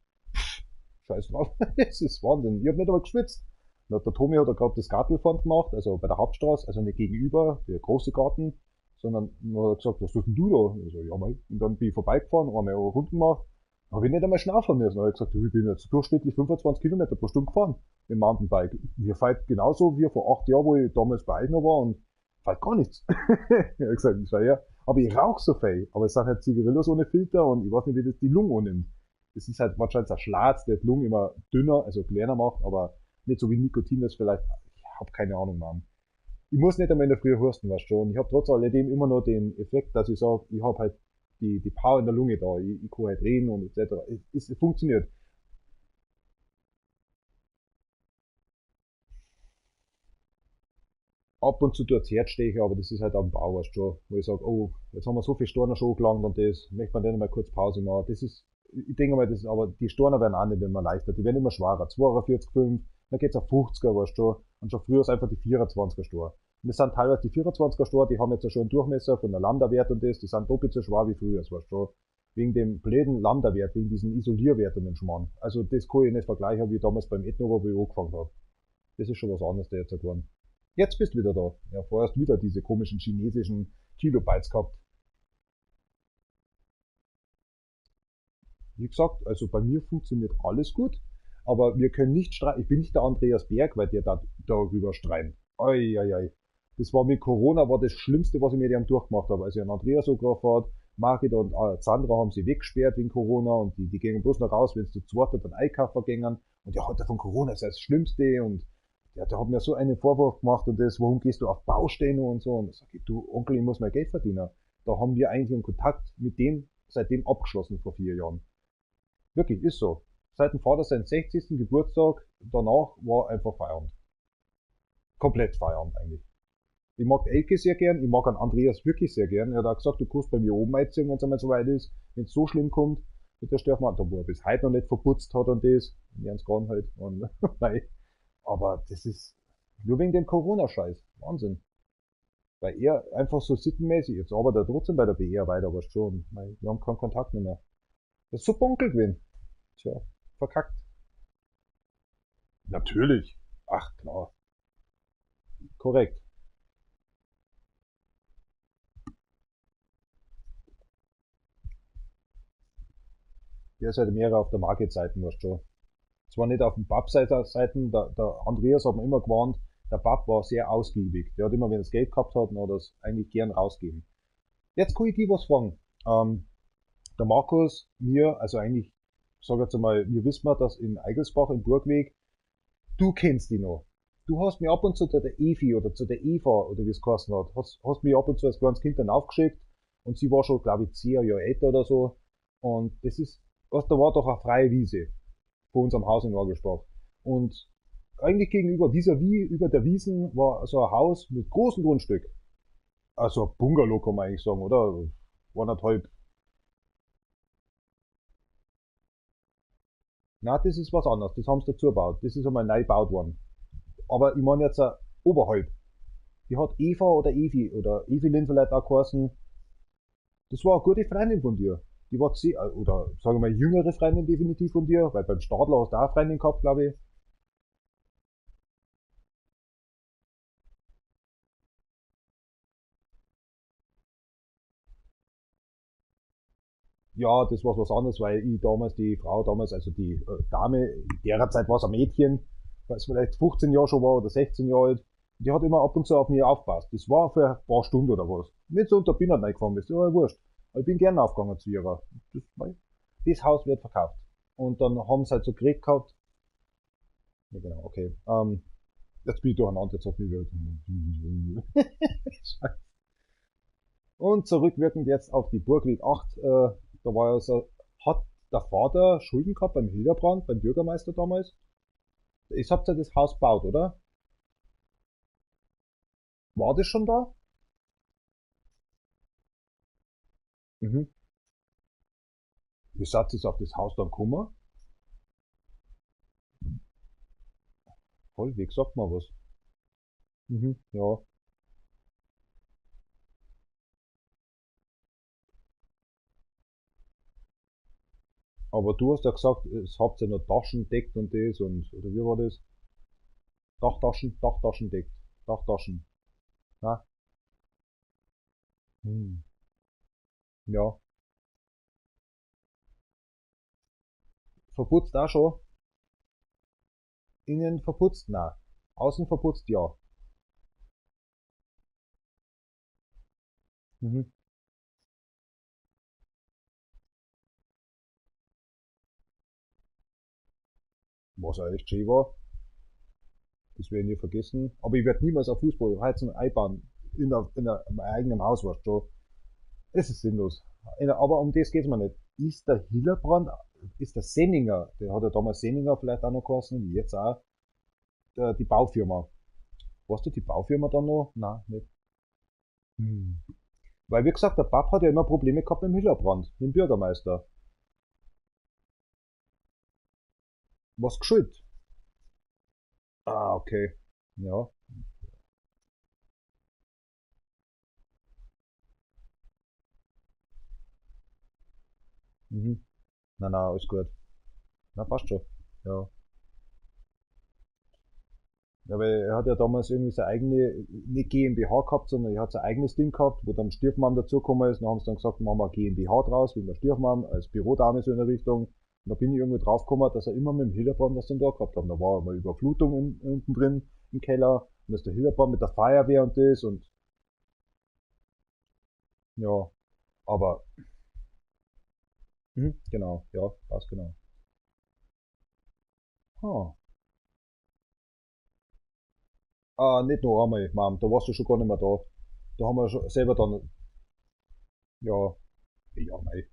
Scheiß drauf. Das ist Wahnsinn. Ich habe nicht einmal geschwitzt. Und der Tommy hat gerade das Gartelfahren gemacht, also bei der Hauptstraße, also nicht gegenüber, der große Garten, sondern hat gesagt, was tust denn du da? Ich so, ja, mal. Und dann bin ich vorbeigefahren, einmal Runden gemacht. Habe ich nicht einmal schnaufen müssen. Da habe ich gesagt, ich bin jetzt durchschnittlich 25 Kilometer pro Stunde gefahren im Mountainbike. Mir fällt genauso wie vor 8 Jahren, wo ich damals bei euch noch war und fällt gar nichts. Ich habe gesagt, schau her. Aber ich rauche so viel. Aber es sind halt Zigarillos ohne Filter und ich weiß nicht, wie das die Lunge annimmt. Das ist halt wahrscheinlich ein Schlatz, der die Lunge immer dünner, also kleiner macht, aber nicht so wie Nikotin das vielleicht. Ich habe keine Ahnung, Mann. Ich muss nicht einmal in der Früh husten, weißt du schon. Ich habe trotz alledem immer noch den Effekt, dass ich sage, ich habe halt die Power in der Lunge da, ich kann halt reden und etc. Es funktioniert. Ab und zu tut's Herzstecher, aber das ist halt am Bau, weißt du schon, wo ich sag, oh, jetzt haben wir so viel Storner schon angelangt und das, möchte man dann mal kurz Pause machen. Das ist, ich denke mal, das ist, aber die Storner werden auch nicht immer leichter, die werden immer schwerer. 42,5, dann geht's auf 50er, weißt du schon, und schon früher ist einfach die 24er Stor. Und das sind teilweise die 24er Stor, die haben jetzt ja schon einen Durchmesser von der Lambda-Wert und das, die sind doppelt so schwer wie früher, weißt du schon. Wegen dem blöden Lambda-Wert, wegen diesem Isolierwert und dem Schmarrn. Also das kann ich nicht vergleichen, wie damals beim Etnova, wo ich angefangen hab. Das ist schon was anderes da jetzt geworden. Jetzt bist du wieder da. Ja, vorher hast du wieder diese komischen chinesischen Kilobytes gehabt. Wie gesagt, also bei mir funktioniert alles gut, aber wir können nicht streiten. Ich bin nicht der Andreas Berg, weil der da darüber streiten. Oi, oi, oi. Das war mit Corona, war das Schlimmste, was ich mit ihm durchgemacht habe. Also ich habe Andreas so gerufen hat, Margit und Sandra haben sie weggesperrt wegen Corona und die gingen bloß noch raus, wenn sie zu zweit dann einkaufen gingen. Und ja, heute von Corona ist das Schlimmste und ja, der hat mir so einen Vorwurf gemacht und das, warum gehst du auf Baustellen und so? Und da sag ich, du Onkel, ich muss mein Geld verdienen. Da haben wir eigentlich einen Kontakt mit dem seitdem abgeschlossen vor 4 Jahren. Wirklich, ist so. Seit dem Vater seinen 60. Geburtstag, danach war einfach Feierabend. Komplett Feierabend eigentlich. Ich mag Elke sehr gern, ich mag an Andreas wirklich sehr gern. Er hat auch gesagt, du kannst bei mir oben einziehen, wenn's einmal so weit ist, wenn's so schlimm kommt mit der Störfmann, da wo er bis heute noch nicht verputzt hat und das, und Ernst Grahn halt. Und, nein. Aber das ist nur wegen dem Corona-Scheiß. Wahnsinn. Weil er einfach so sittenmäßig, jetzt arbeitet er trotzdem bei der BR weiter, aber schon. Mei, wir haben keinen Kontakt mehr. Das ist super Onkel gewesen. Tja, verkackt. Natürlich. Ach, klar. Korrekt. Der ist halt mehrere auf der Market-Seite, weißt du schon. Zwar nicht auf dem Pub-Seiten, der Andreas hat mir immer gewarnt, der Pub war sehr ausgiebig. Der hat immer, wenn er das Geld gehabt hat, dann hat er es eigentlich gern rausgegeben. Jetzt kann ich dir was fragen. Der Markus, mir, also eigentlich, sag jetzt einmal, wir wissen mal, dass in Eigelsbach, im Burgweg, du kennst die noch. Du hast mich ab und zu zu der Evi oder zu der Eva oder wie es geheißen hat, hast mich ab und zu als kleines Kind dann aufgeschickt und sie war schon, glaub ich, 10 Jahre älter oder so. Und das ist, was, da war doch eine freie Wiese vor unserem Haus in Orgelsbach. Und eigentlich gegenüber, vis-à-vis, über der Wiesen war so ein Haus mit großem Grundstück. Also ein Bungalow kann man eigentlich sagen, oder? Eineinhalb. Na, das ist was anderes. Das haben sie dazu gebaut. Das ist einmal neu gebaut worden. Aber ich meine jetzt auch oberhalb. Die hat Eva oder Evi oder Evelyn vielleicht auch geheißen. Das war eine gute Freundin von dir. Die war sie, oder sagen wir mal, jüngere Freundin definitiv von dir, weil beim Stadler hast du auch eine Freundin gehabt, glaube ich. Ja, das war was anderes, weil ich damals, die Frau damals, also die Dame, in derer Zeit war es ein Mädchen, weil es vielleicht 15 Jahre schon war oder 16 Jahre alt, die hat immer ab und zu auf mich aufgepasst. Das war für ein paar Stunden oder was. Wenn du unter Binnen reingefahren bist, ja, wurscht. Aber ich bin gern aufgegangen zu ihrer. Das Haus wird verkauft. Und dann haben sie halt so geredet gehabt. Ja, genau, okay. Jetzt bin ich durcheinander, jetzt auf mich wieder. Scheiße. Und zurückwirkend jetzt auf die Burgweg 8, da war ja so, hat der Vater Schulden gehabt beim Hildebrand, beim Bürgermeister damals? Ich habt ja das Haus gebaut, oder? War das schon da? Wie seid ihr auf das Haus dann gekommen? Hollweg, sag mal was. Ja. Aber du hast ja gesagt, es habt ja noch Taschen deckt und das und, oder wie war das? Dachtaschen, Dachtaschen deckt. Dachtaschen. Na? Ja. Verputzt auch schon? Innen verputzt? Nein. Außen verputzt? Ja. Was auch echt schön war. Das werde ich nie vergessen. Aber ich werde niemals auf Fußballheizung einbauen. In meinem eigenen Haus, weißt du schon. Es ist sinnlos. Aber um das geht's mir nicht. Ist der Hillerbrand, ist der Senninger, der hat ja damals Senninger vielleicht auch noch geheißen, wie jetzt auch, die Baufirma. Warst du die Baufirma dann noch? Nein, nicht. Hm. Weil, wie gesagt, der Pap hat ja immer Probleme gehabt mit dem Hillerbrand, mit dem Bürgermeister. Was geschuld? Ah, okay. Ja. Mhm. Na, na, alles gut. Na, passt schon. Ja. Ja, weil er hat ja damals irgendwie seine eigene, nicht GmbH gehabt, sondern er hat sein eigenes Ding gehabt, wo dann Stiefmann dazugekommen ist. Und dann haben sie dann gesagt, machen wir GmbH draus, wegen der Stiefmann, als Bürodame so in der Richtung. Und da bin ich irgendwie draufgekommen, dass er immer mit dem Hillerbrand was dann da gehabt hat. Da war mal Überflutung unten drin im Keller. Und da ist der Hillerbrand mit der Feuerwehr und das und ja, aber genau, ja, passt genau. Ah. Ah, nicht noch einmal, Mom, da warst du schon gar nicht mehr da. Da haben wir schon selber dann, ja, ja, mei.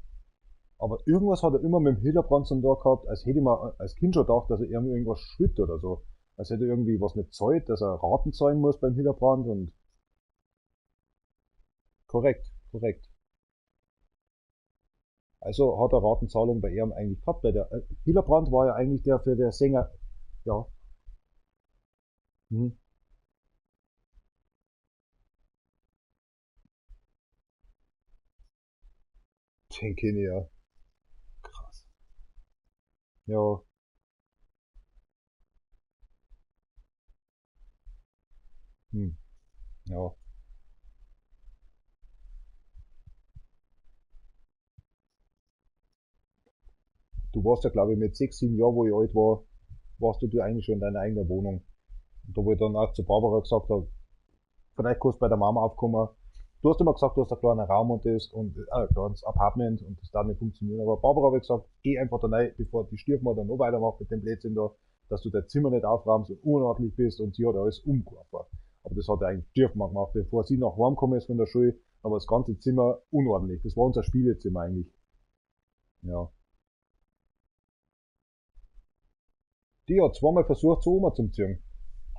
Aber irgendwas hat er immer mit dem Hillerbrand zum da gehabt, als hätte ich mir als Kind schon gedacht, dass er irgendwie irgendwas schüttet oder so. Als hätte er irgendwie was nicht zahlt, dass er Raten zahlen muss beim Hillerbrand und korrekt, korrekt. Also hat er Ratenzahlung bei ihm eigentlich gehabt, weil der Hillerbrand war ja eigentlich der für der Sänger, ja. Hm. Den kenne ich ja. Krass. Ja. Hm. Ja. Du warst ja, glaube ich, mit 6, 7 Jahren, wo ich alt war, warst du eigentlich schon in deiner eigenen Wohnung. Und da wo ich dann auch zu Barbara gesagt habe, vielleicht kannst du bei der Mama aufkommen. Du hast immer gesagt, du hast einen kleinen Raum und das und ein kleines Apartment und das darf nicht funktionieren. Aber Barbara hat gesagt, geh einfach da rein, bevor die Stiefmutter noch weitermacht mit dem Blödsinn da, dass du dein Zimmer nicht aufräumst und unordentlich bist und sie hat alles umgeworfen. Aber das hat eigentlich Stiefmutter gemacht, bevor sie nach Hause gekommen ist von der Schule, aber das ganze Zimmer unordentlich. Das war unser Spielezimmer eigentlich. Ja. Die hat zweimal versucht, zu Oma zu ziehen.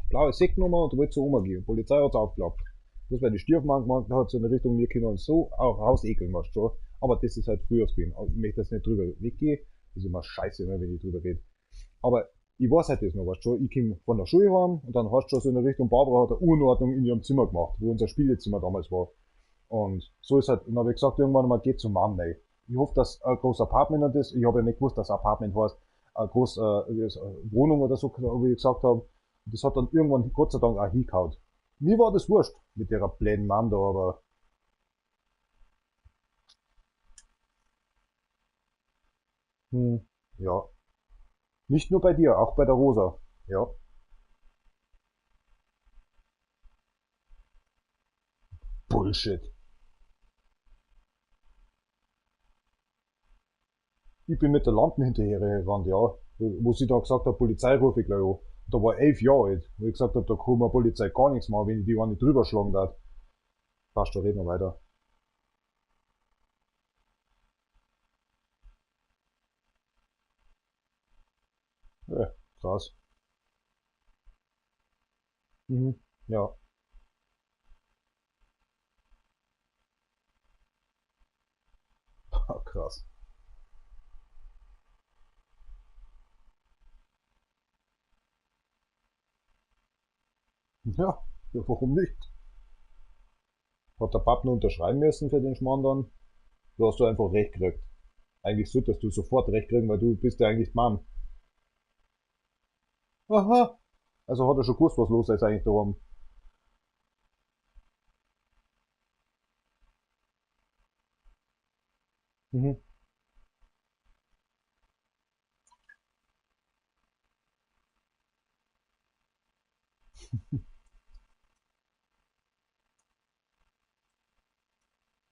Blaue Säcknummer und wollte zu Oma gehen. Die Polizei hat's aufgeklappt. Das, weil die Stiefmann gemacht hat, so in der Richtung, wir können uns so auch rausekeln, weißt du schon. Aber das ist halt früher gewesen. Ich möchte das nicht drüber weggehen. Das ist immer scheiße, immer, wenn ich drüber rede. Aber ich weiß halt das noch, weißt du schon. Ich komm von der Schule heim und dann hast du schon so in der Richtung, Barbara hat eine Unordnung in ihrem Zimmer gemacht, wo unser Spielezimmer damals war. Und so ist halt, und dann hab ich gesagt, irgendwann mal, geh zum Mann, ey. Ich hoffe, dass ein großes Apartment und das, ich hab ja nicht gewusst, dass Apartment heißt, eine große Wohnung oder so, wie ich gesagt hab. Und das hat dann irgendwann Gott sei Dank auch hingehauen. Mir war das wurscht mit der blöden Mom da, aber ja. Nicht nur bei dir, auch bei der Rosa. Ja. Bullshit. Ich bin mit der Lampe hinterher gerannt, ja. Wo sie da gesagt hat, Polizei rufe ich gleich an. Da war 11 Jahre alt, wo ich gesagt hab, da kann man Polizei gar nichts machen, wenn ich die nicht drüber schlagen darf. Passt schon, reden wir weiter. Ja, krass. Mhm. Ja. Krass. Ja, ja, warum nicht? Hat der Pap nur unterschreiben müssen für den Schmarrn dann? Du hast du einfach recht gekriegt. Eigentlich solltest du sofort recht kriegen, weil du bist ja eigentlich Mann. Aha. Also hat er schon gewusst, was los ist eigentlich da oben. Mhm.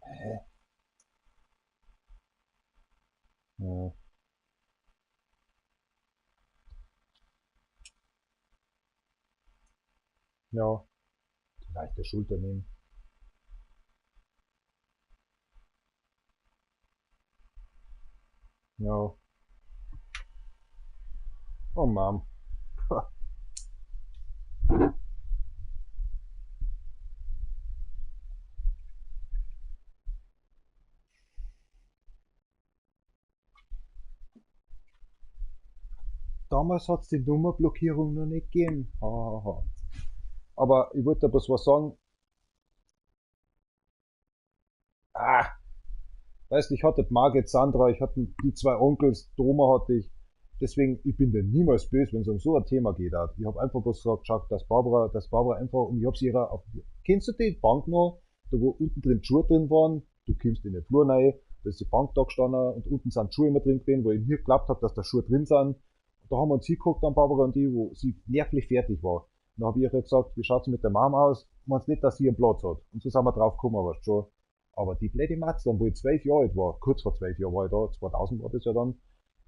Hä? Ja. Ja. Die leichte Schulter nehmen. Ja. Oh Mann. Damals hat es die Nummerblockierung noch nicht gegeben. Ha, ha, ha. Aber ich wollte da bloß was sagen. Ah, weißt, ich hatte Margit, Sandra, ich hatte die zwei Onkels, Doma hatte ich. Deswegen, ich bin dir niemals böse, wenn es um so ein Thema geht. Ich habe einfach bloß gesagt, schau, dass Barbara einfach, und ich hab's ihrer, auf, kennst du die Bank noch, da wo unten drin Schuhe drin waren, du kommst in den Flur rein, da ist die Bank da gestanden und unten sind Schuhe immer drin gewesen, wo ich mir geglaubt hab, dass da Schuhe drin sind. Und da haben wir uns hingeguckt dann, Barbara und ich, wo sie nervlich fertig war. Und dann hab ich ihr gesagt, wie schaut's mit der Mom aus? Meinst nicht, dass sie einen Platz hat? Und so sind wir drauf gekommen, weißt du schon. Aber die blöde Matz, dann, wo ich 12 Jahre alt war, kurz vor 12 Jahren war ich da, 2000 war das ja dann,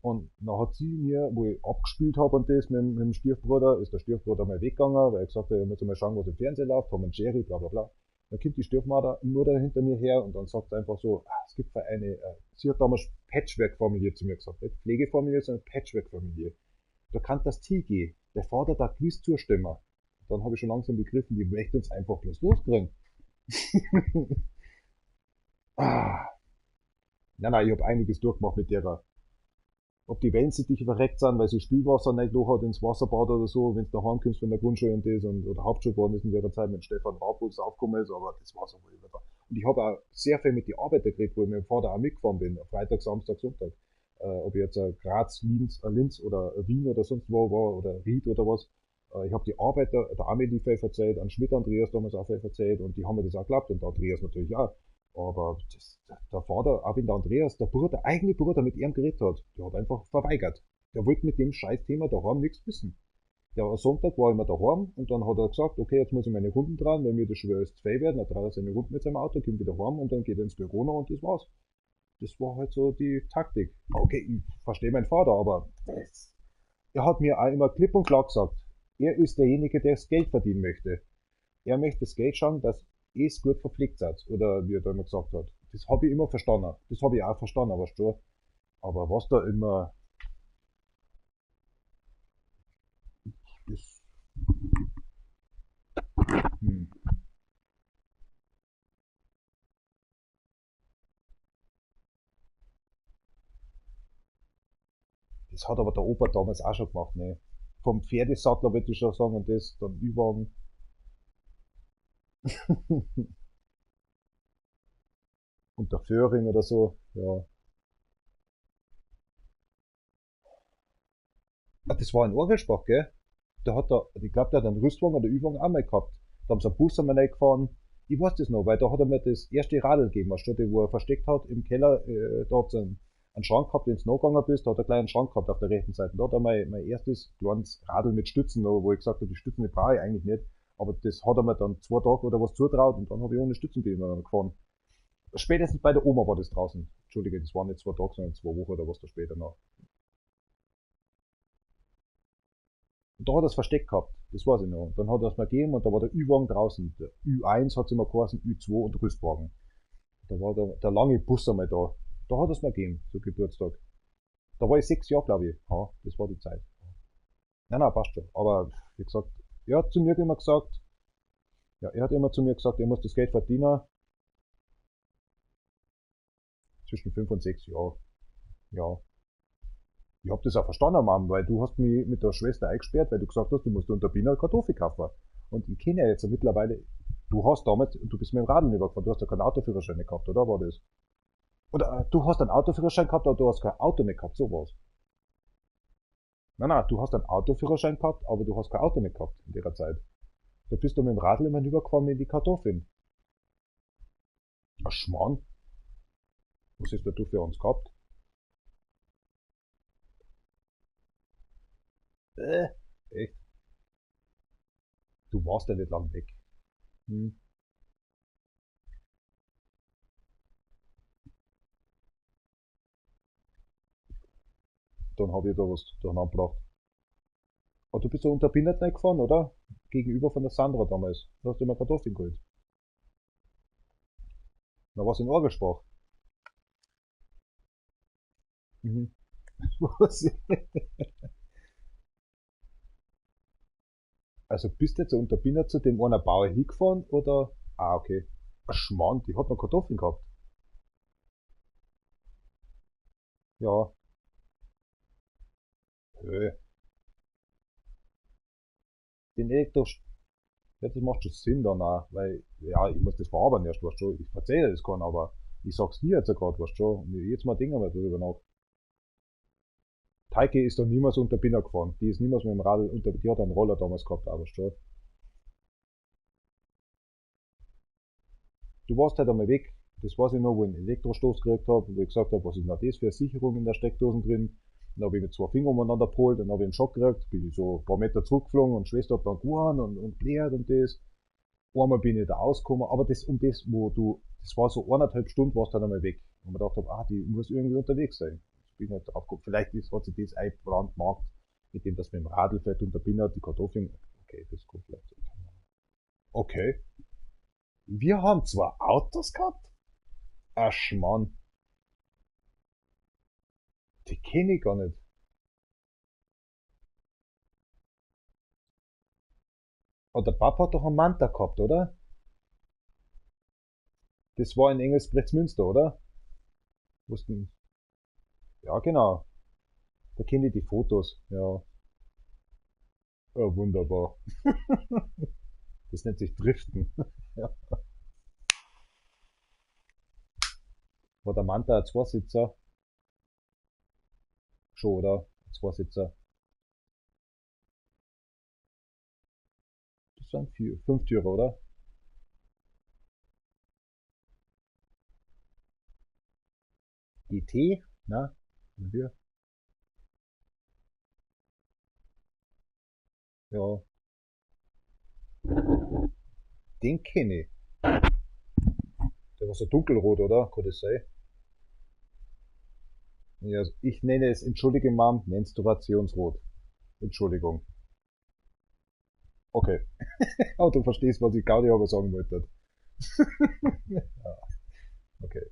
und dann hat sie mir, wo ich abgespielt hab und das mit dem Stiefbruder, ist der Stiefbruder mal weggegangen, weil ich gesagt hab, ich muss mal schauen, was im Fernsehen läuft, Tom und Jerry, bla bla bla. Dann kommt die Stiefmutter Mutter hinter mir her und dann sagt sie einfach so, ah, es gibt eine, sie hat damals Patchwork-Familie zu mir gesagt, nicht Pflegefamilie, sondern Patchwork-Familie. Da kann das T gehen, der Vater da gewiss zustimmen. Dann hab ich schon langsam begriffen, die möchte uns einfach bloß loskriegen. Ah. Nein, nein, ich hab einiges durchgemacht mit derer. Ob die Wellensittiche verreckt sind, weil sie Spülwasser nicht noch hat ins Wasserbad oder so, wenn's daheim kommst von der Grundschule und das und, oder Hauptschule geworden ist in der Zeit mit Stefan Raab, wo es aufgekommen ist, aber das war's aber immer da. Und ich hab auch sehr viel mit den Arbeitern geredet, wo ich mit dem Vater auch mitgefahren bin, Freitag, Samstag, Sonntag. Ob ich jetzt Graz, Linz oder Wien oder sonst wo war oder Ried oder was. Ich hab die Arbeiter, der Amelie viel verzählt, an Schmidt Andreas damals auch viel verzählt und die haben mir das auch geglaubt und der Andreas natürlich auch. Aber das, der Vater, auch wenn der Andreas, der Bruder, der eigene Bruder mit ihm geredet hat, der hat einfach verweigert. Der wollte mit dem Scheißthema daheim nichts wissen. Der am Sonntag war immer daheim und dann hat er gesagt, okay, jetzt muss ich meine Runden dran, wenn mir das schon wieder alles 2 werden, dann dreht er seine Runden mit seinem Auto, kommt wieder heim und dann geht er ins Büro noch und das war's. Das war halt so die Taktik. Okay, ich verstehe meinen Vater, aber das, er hat mir auch immer klipp und klar gesagt, er ist derjenige, der das Geld verdienen möchte. Er möchte das Geld schauen, dass es gut verpflegt seid, oder wie er da immer gesagt hat. Das hab ich immer verstanden. Das hab ich auch verstanden, weißt du. Aber was da immer... Das... Das hat aber der Opa damals auch schon gemacht, ne? Vom Pferdesattler würde ich schon sagen, und das dann Ü-Wagen. Und der Föhring oder so, ja. Ah, das war ein Orgelspach, gell? Da hat er, ich glaub, der hat einen Rüstwagen oder Ü-Wagen auch mal gehabt. Da haben sie einen Bus einmal reingefahren. Ich weiß das noch, weil da hat er mir das erste Radl gegeben, weißt du, wo er versteckt hat im Keller, da hat er einen Schrank gehabt, wenn du nachgegangen bist, da hat er gleich einen Schrank gehabt auf der rechten Seite. Da hat er mein erstes kleines Radl mit Stützen, wo ich gesagt habe, die Stützen, die brauche ich eigentlich nicht. Aber das hat er mir dann 2 Tage oder was zutraut und dann habe ich ohne Stützen bin ich dann gefahren. Spätestens bei der Oma war das draußen. Entschuldige, das waren nicht 2 Tage, sondern 2 Wochen oder was da später noch. Und da hat er das Versteck gehabt, das weiß ich noch. Und dann hat er es mir gegeben und da war der Ü-Wagen draußen. Der Ü1 hat es immer geheißen, Ü2 und Rüstwagen. Da war der lange Bus einmal da. Da hat er es mir gegeben, zu Geburtstag. Da war ich 6 Jahre, glaub ich. Ja, das war die Zeit. Nein, nein, passt schon. Aber wie gesagt, er hat zu mir immer gesagt, ja, er hat immer zu mir gesagt, er muss das Geld verdienen. Zwischen 5 und 6 Jahren. Ja. Ich hab das auch verstanden, Mann, weil du hast mich mit der Schwester eingesperrt, weil du gesagt hast, du musst unter Bienen Kartoffel kaufen. Und ich kenne ja jetzt mittlerweile, du hast damals, du bist mit dem Radl übergefahren, du hast ja keinen Autoführerschein nicht gehabt, oder war das? Oder du hast einen Autoführerschein gehabt, aber du hast kein Auto nicht gehabt, so war's. Nein, nein, du hast einen Autoführerschein gehabt, aber du hast kein Auto nicht gehabt in der Zeit. Da bist du mit dem Radl immer rübergefahren in die Kartoffeln. Ach, Schmarrn. Was ist da du für uns gehabt? Echt? Du warst ja nicht lang weg. Dann hab ich da was durcheinander gebracht. Aber du bist ja unter Binnert reingefahren, oder? Gegenüber von der Sandra damals. Da hast du immer Kartoffeln geholt. Na, was in Orgelspach? Was? Also bist du jetzt unter Binnert zu dem einen Bauer hingefahren, oder? Ah, okay. Ach, Schmarrn, die hat noch Kartoffeln gehabt. Ja. Hä? Den Elektro, ja, das macht schon Sinn dann auch, weil, ja, ich muss das verarbeiten erst, weißt du schon. Ich verzeihe das keinem, aber ich sag's dir jetzt gerade, weißt du schon. Und jetzt mal denken wir darüber nach. Teike ist doch niemals unter Binner gefahren. Die ist niemals mit dem Radl unter, die hat einen Roller damals gehabt, aber schon. Du warst halt einmal weg. Das weiß ich noch, wo ich einen Elektrostoß gekriegt habe, wo ich gesagt habe, was ist denn das für eine Sicherung in der Steckdose drin? Dann habe ich mit zwei Fingern umeinander geholt, dann habe ich einen Schock gekriegt, bin ich so ein paar Meter zurückgeflogen und Schwester hat dann gefahren und blärt und das. Einmal bin ich da ausgekommen, aber das um das, wo du, das war so 1,5 Stunden, warst du dann einmal weg. Und man gedacht habe, ah, die muss irgendwie unterwegs sein. Ich bin halt drauf gekommen. Vielleicht ist, hat sich das eingebrandmarkt, mit dem, dass mit dem Radl vielleicht unter Binner die Kartoffeln, okay, das kommt vielleicht. Okay. Wir haben zwei Autos gehabt? Ach, Schmarrn. Die kenne ich gar nicht. Aber der Papa hat doch einen Manta gehabt, oder? Das war in Engelsbrechtsmünster, oder? Wussten. Ja, genau. Da kenne ich die Fotos. Ja. Oh, wunderbar. Das nennt sich Driften. Ja. War der Manta ein Zweisitzer? Schon, oder? Ein Zweisitzer. Das sind vier, fünf Türer, oder? GT? Na? Wir? Ja. Den kenne ich. Der war so dunkelrot, oder? Kann das sein? Ja, ich nenne es, entschuldige Mom, Menstruationsrot. Entschuldigung. Okay. Aber du verstehst, was ich Gaudi aber sagen wollte. Ja. Okay.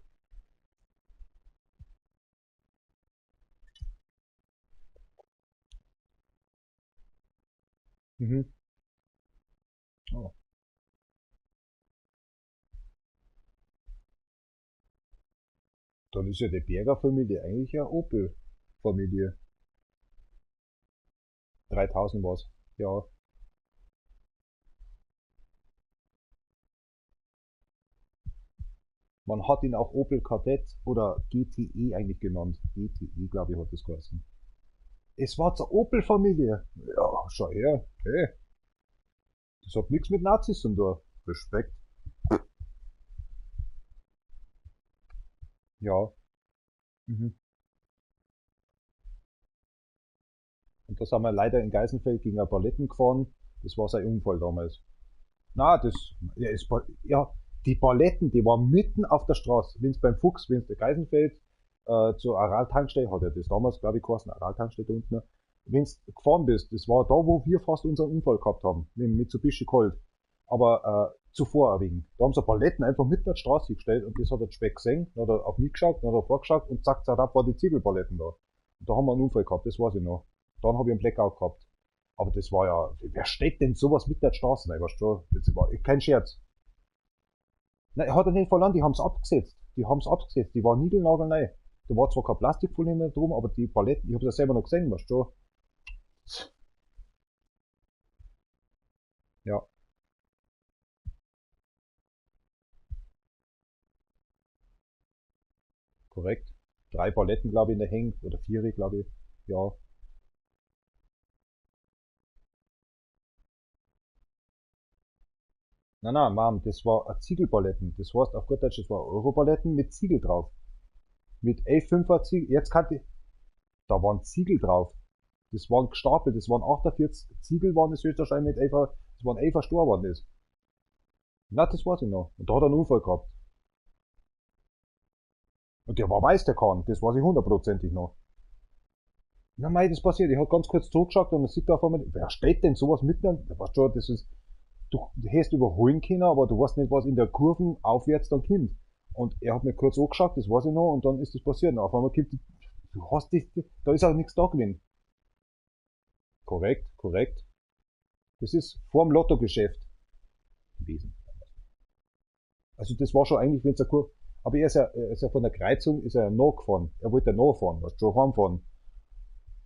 Mhm. Oh. Dann ist ja die Berger-Familie eigentlich eine Opel-Familie. 3000 war's. Ja. Man hat ihn auch Opel Kadett oder GTE eigentlich genannt. GTE, glaube ich, hat das geheißen. Es war zur Opel-Familie. Ja, schau her. Hey. Das hat nichts mit Nazis zu tun. Respekt. Ja. Mhm. Und da sind wir leider in Geisenfeld gegen eine Paletten gefahren. Das war sein Unfall damals. Na, das, ja, es, ja, die Paletten, die waren mitten auf der Straße. Wenn es beim Fuchs, wenn es der Geisenfeld zur Aral-Tankstelle, hat er das damals, glaube ich, geheißen, Aral-Tankstelle da unten. Wenn du gefahren bist, das war da, wo wir fast unseren Unfall gehabt haben, mit dem Mitsubishi Colt. Aber zuvor ein wenig. Da haben sie Paletten einfach mitten auf die Straße gestellt und das hat er spät gesehen, dann hat er auf mich geschaut, dann hat er vorgeschaut und zack, zack, war die Ziegelpaletten da. Und da haben wir einen Unfall gehabt, das weiß ich noch. Dann habe ich einen Blackout gehabt. Aber das war ja, wer steht denn sowas mit der Straße rein, weißt du? Das war kein Scherz. Nein, hat er nicht verloren, die haben's abgesetzt. Die haben's abgesetzt, die waren niegelnagelneu. Da war zwar kein Plastikfolie mehr drum, aber die Paletten, ich hab's ja selber noch gesehen, weißt du? Ja, korrekt. Drei Paletten, glaube ich, in der Hänge, oder vier, glaube ich. Ja. Nein, nein, Mom, das war eine Ziegelpaletten. Das heißt auf gut Deutsch, das war Europaletten mit Ziegel drauf. Mit 11,5er Ziegel, jetzt kann ich, da waren Ziegel drauf. Das waren gestapelt, das waren 48 Ziegel waren das höchstwahrscheinlich mit 11, das waren 11 Stor waren das. Na, das weiß ich noch. Und da hat er einen Unfall gehabt. Und der war weiß, der Kahn, das weiß ich hundertprozentig noch. Na mei, das passiert. Ich hab ganz kurz zurückgeschaut und man sieht da auf einmal, wer steht denn sowas mitten an? Weißt schon, das ist, du hättest überholen können, aber du weißt nicht, was in der Kurven aufwärts dann kommt. Und er hat mir kurz angeschaut, das weiß ich noch, und dann ist das passiert. Und auf einmal kommt die, du hast dich, da ist auch nichts da gewesen. Korrekt, korrekt. Das ist vorm Lottogeschäft gewesen. Also das war schon eigentlich, wenn es eine Kurve, aber er ist ja von der Kreuzung, ist er ja nachgefahren. Er wollte ja nachfahren, weißt du, schon heimfahren.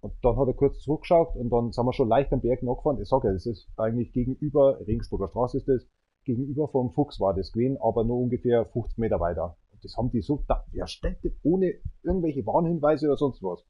Und dann hat er kurz zurückgeschaut und dann sind wir schon leicht am Berg nachgefahren. Ich sage ja, das ist eigentlich gegenüber, Regensburger Straße ist das, gegenüber vom Fuchs war das gewesen, aber nur ungefähr 50 Meter weiter. Und das haben die so, da, der stellt ohne irgendwelche Warnhinweise oder sonst was.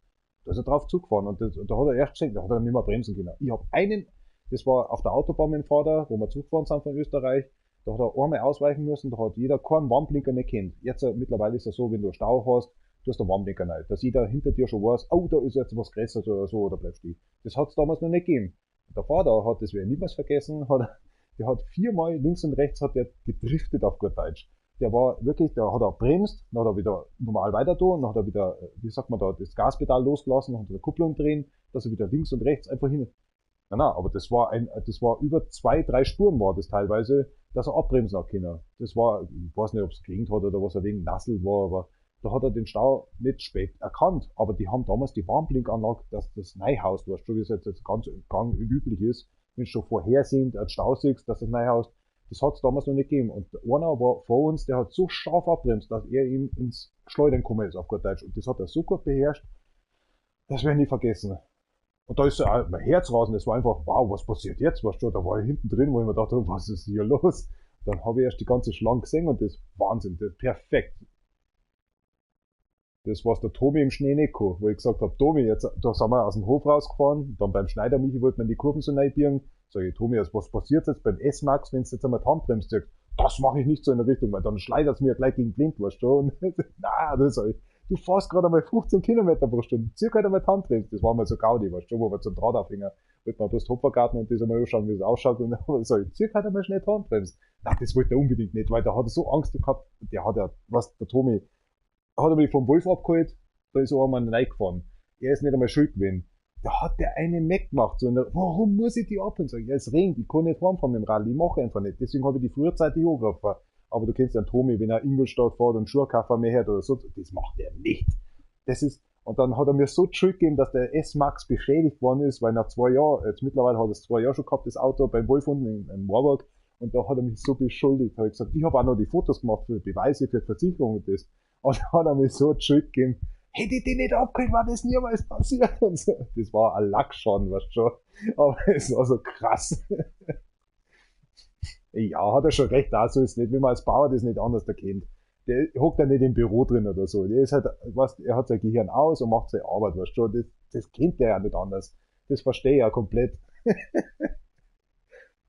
Da ist er drauf zugefahren und, das, und da hat er erst gesehen, da hat er nicht mehr bremsen können. Ich hab einen, das war auf der Autobahn mit dem Vater, wo wir zurückgefahren sind von Österreich, da hat er einmal ausweichen müssen, da hat jeder keinen Warnblinker nicht kennt. Jetzt, mittlerweile ist es so, wenn du Stau hast, du hast einen Warnblinker nicht. Dass jeder hinter dir schon weiß, oh, da ist jetzt was Größeres oder so, oder bleibst stehen. Das hat's damals noch nicht gegeben. Und der Vater hat, das werde ich niemals vergessen, hat, der hat viermal links und rechts hat der gedriftet auf gut Deutsch. Der war wirklich, der hat er bremst, dann hat er wieder normal weiter tun, dann hat er wieder, wie sagt man da, das Gaspedal losgelassen, hat er die Kupplung drehen, dass er wieder links und rechts einfach hin. Na, na, aber das war ein, das war über 2, 3 Spuren war das teilweise, dass er abbremsen hat können. Das war, ich weiß nicht, ob's geregnet hat oder was er wegen Nassel war, aber da hat er den Stau nicht spät erkannt. Aber die haben damals die Warnblinkanlage, dass das Neuhaus, weißt du, wie es jetzt ganz gang üblich ist, wenn du schon vorhersehend einen Stau siehst, dass das Neuhaus, das hat's damals noch nicht gegeben. Und einer war vor uns, der hat so scharf abbremst, dass er ihm ins Schleudern gekommen ist, auf gut Deutsch. Und das hat er so gut beherrscht, das werde ich nie vergessen. Und da ist so auch mein Herzrasen, das war einfach, wow, was passiert jetzt? Weißt du, da war ich hinten drin, wo ich mir dachte, was ist hier los? Dann habe ich erst die ganze Schlange gesehen und das ist Wahnsinn, das ist perfekt. Das war's der Tomi im Schnee nicht gekommen, wo ich gesagt hab, Tomi, jetzt, da sind wir aus dem Hof rausgefahren, dann beim Schneider Michi wollte man die Kurven so reinbiegen. Sag ich, Tomi, was passiert jetzt beim S-Max, wenn du jetzt einmal die Handbremse ziehst? Das mache ich nicht so in der Richtung, weil dann schleidert's mir gleich gegen den Blind, weißt du? Und na, das sag ich, du fährst gerade einmal 15 Kilometer pro Stunde, zieh halt einmal die Handbremse. Das war mal so Gaudi, weißt du, wo wir zum Draht aufhängen. Wollte man bloß Hopfergarten und das einmal anschauen, wie es ausschaut. Und dann sag ich, zieh halt einmal schnell die Handbremse. Na, das wollte er unbedingt nicht, weil der hat so Angst gehabt. Der hat ja, was, der Tomi, hat er mich vom Wolf abgeholt, da ist er einmal reingefahren. Er ist nicht einmal schuld gewesen. Da hat der eine Meck gemacht. So, und er, warum muss ich die abholen? Sag ich, ja, es regnet, ich kann nicht heimfahren mit dem Rad, ich mache einfach nicht. Deswegen habe ich die frühzeitig angerufen. Aber du kennst ja den Tomi, wenn er Ingolstadt fährt und Schuhkaffer mehr hat oder so, das macht er nicht. Das ist, und dann hat er mir so die Schuld gegeben, dass der S-Max beschädigt worden ist, weil nach 2 Jahren, jetzt mittlerweile hat er es 2 Jahre schon gehabt, das Auto beim Wolf unten in Marburg, und da hat er mich so beschuldigt. Da hab ich gesagt, ich hab auch noch die Fotos gemacht für Beweise, für die Versicherung und das. Und dann hat er mir so die Schuld gegeben, hätte ich die nicht abgeholt, war das niemals passiert. Und so. Das war ein Lackschaden, weißt du schon. Aber es war so krass. Ja, hat er schon recht, auch so ist es nicht, wenn man als Bauer das nicht anders erkennt. Der hockt ja nicht im Büro drin oder so. Der ist halt, weißt, er hat sein Gehirn aus und macht seine Arbeit, weißt du schon. Das kennt der ja nicht anders. Das verstehe ich ja komplett.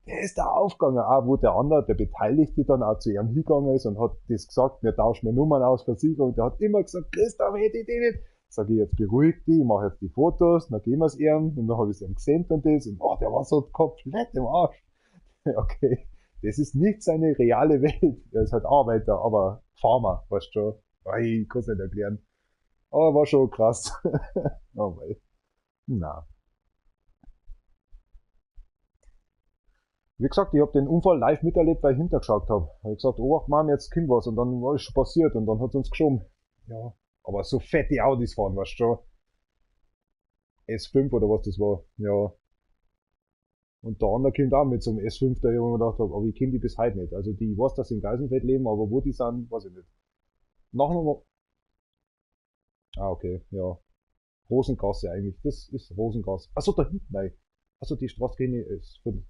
Der ist da aufgegangen, auch wo der andere, der Beteiligte dann auch zu ihm hingegangen ist und hat das gesagt, wir tauschen Nummern aus, Versicherung. Der hat immer gesagt, Christoph, hätte ich den nicht. Sag ich, jetzt beruhig dich, ich mach jetzt die Fotos, dann gehen wir's ihm und dann hab ich's ihm gesehen und das und oh, der war so komplett im Arsch. Okay, das ist nicht seine reale Welt. Er ist halt Arbeiter, aber Farmer, weißt du schon. Ei, ich kann's nicht erklären. Aber war schon krass. Oh, wei. Na. Wie gesagt, ich hab den Unfall live miterlebt, weil ich hintergeschaut hab. Hab ich gesagt, Obacht, Mann, jetzt kommt was. Und dann war es schon passiert und dann hat's uns geschoben. Ja, aber so fette Audis fahren, weißt du schon. S5 oder was das war, ja. Und der andere kommt auch mit so einem S5, da ich mir gedacht hab, aber ich kenn die bis heute nicht. Also die, ich weiß, dass sie in Geisenfeld leben, aber wo die sind, weiß ich nicht. Nachher noch. Ah, okay, ja. Rosengasse eigentlich, das ist Rosengasse. Achso, da hinten, nein. Achso, die Straße kenne ich, ist von.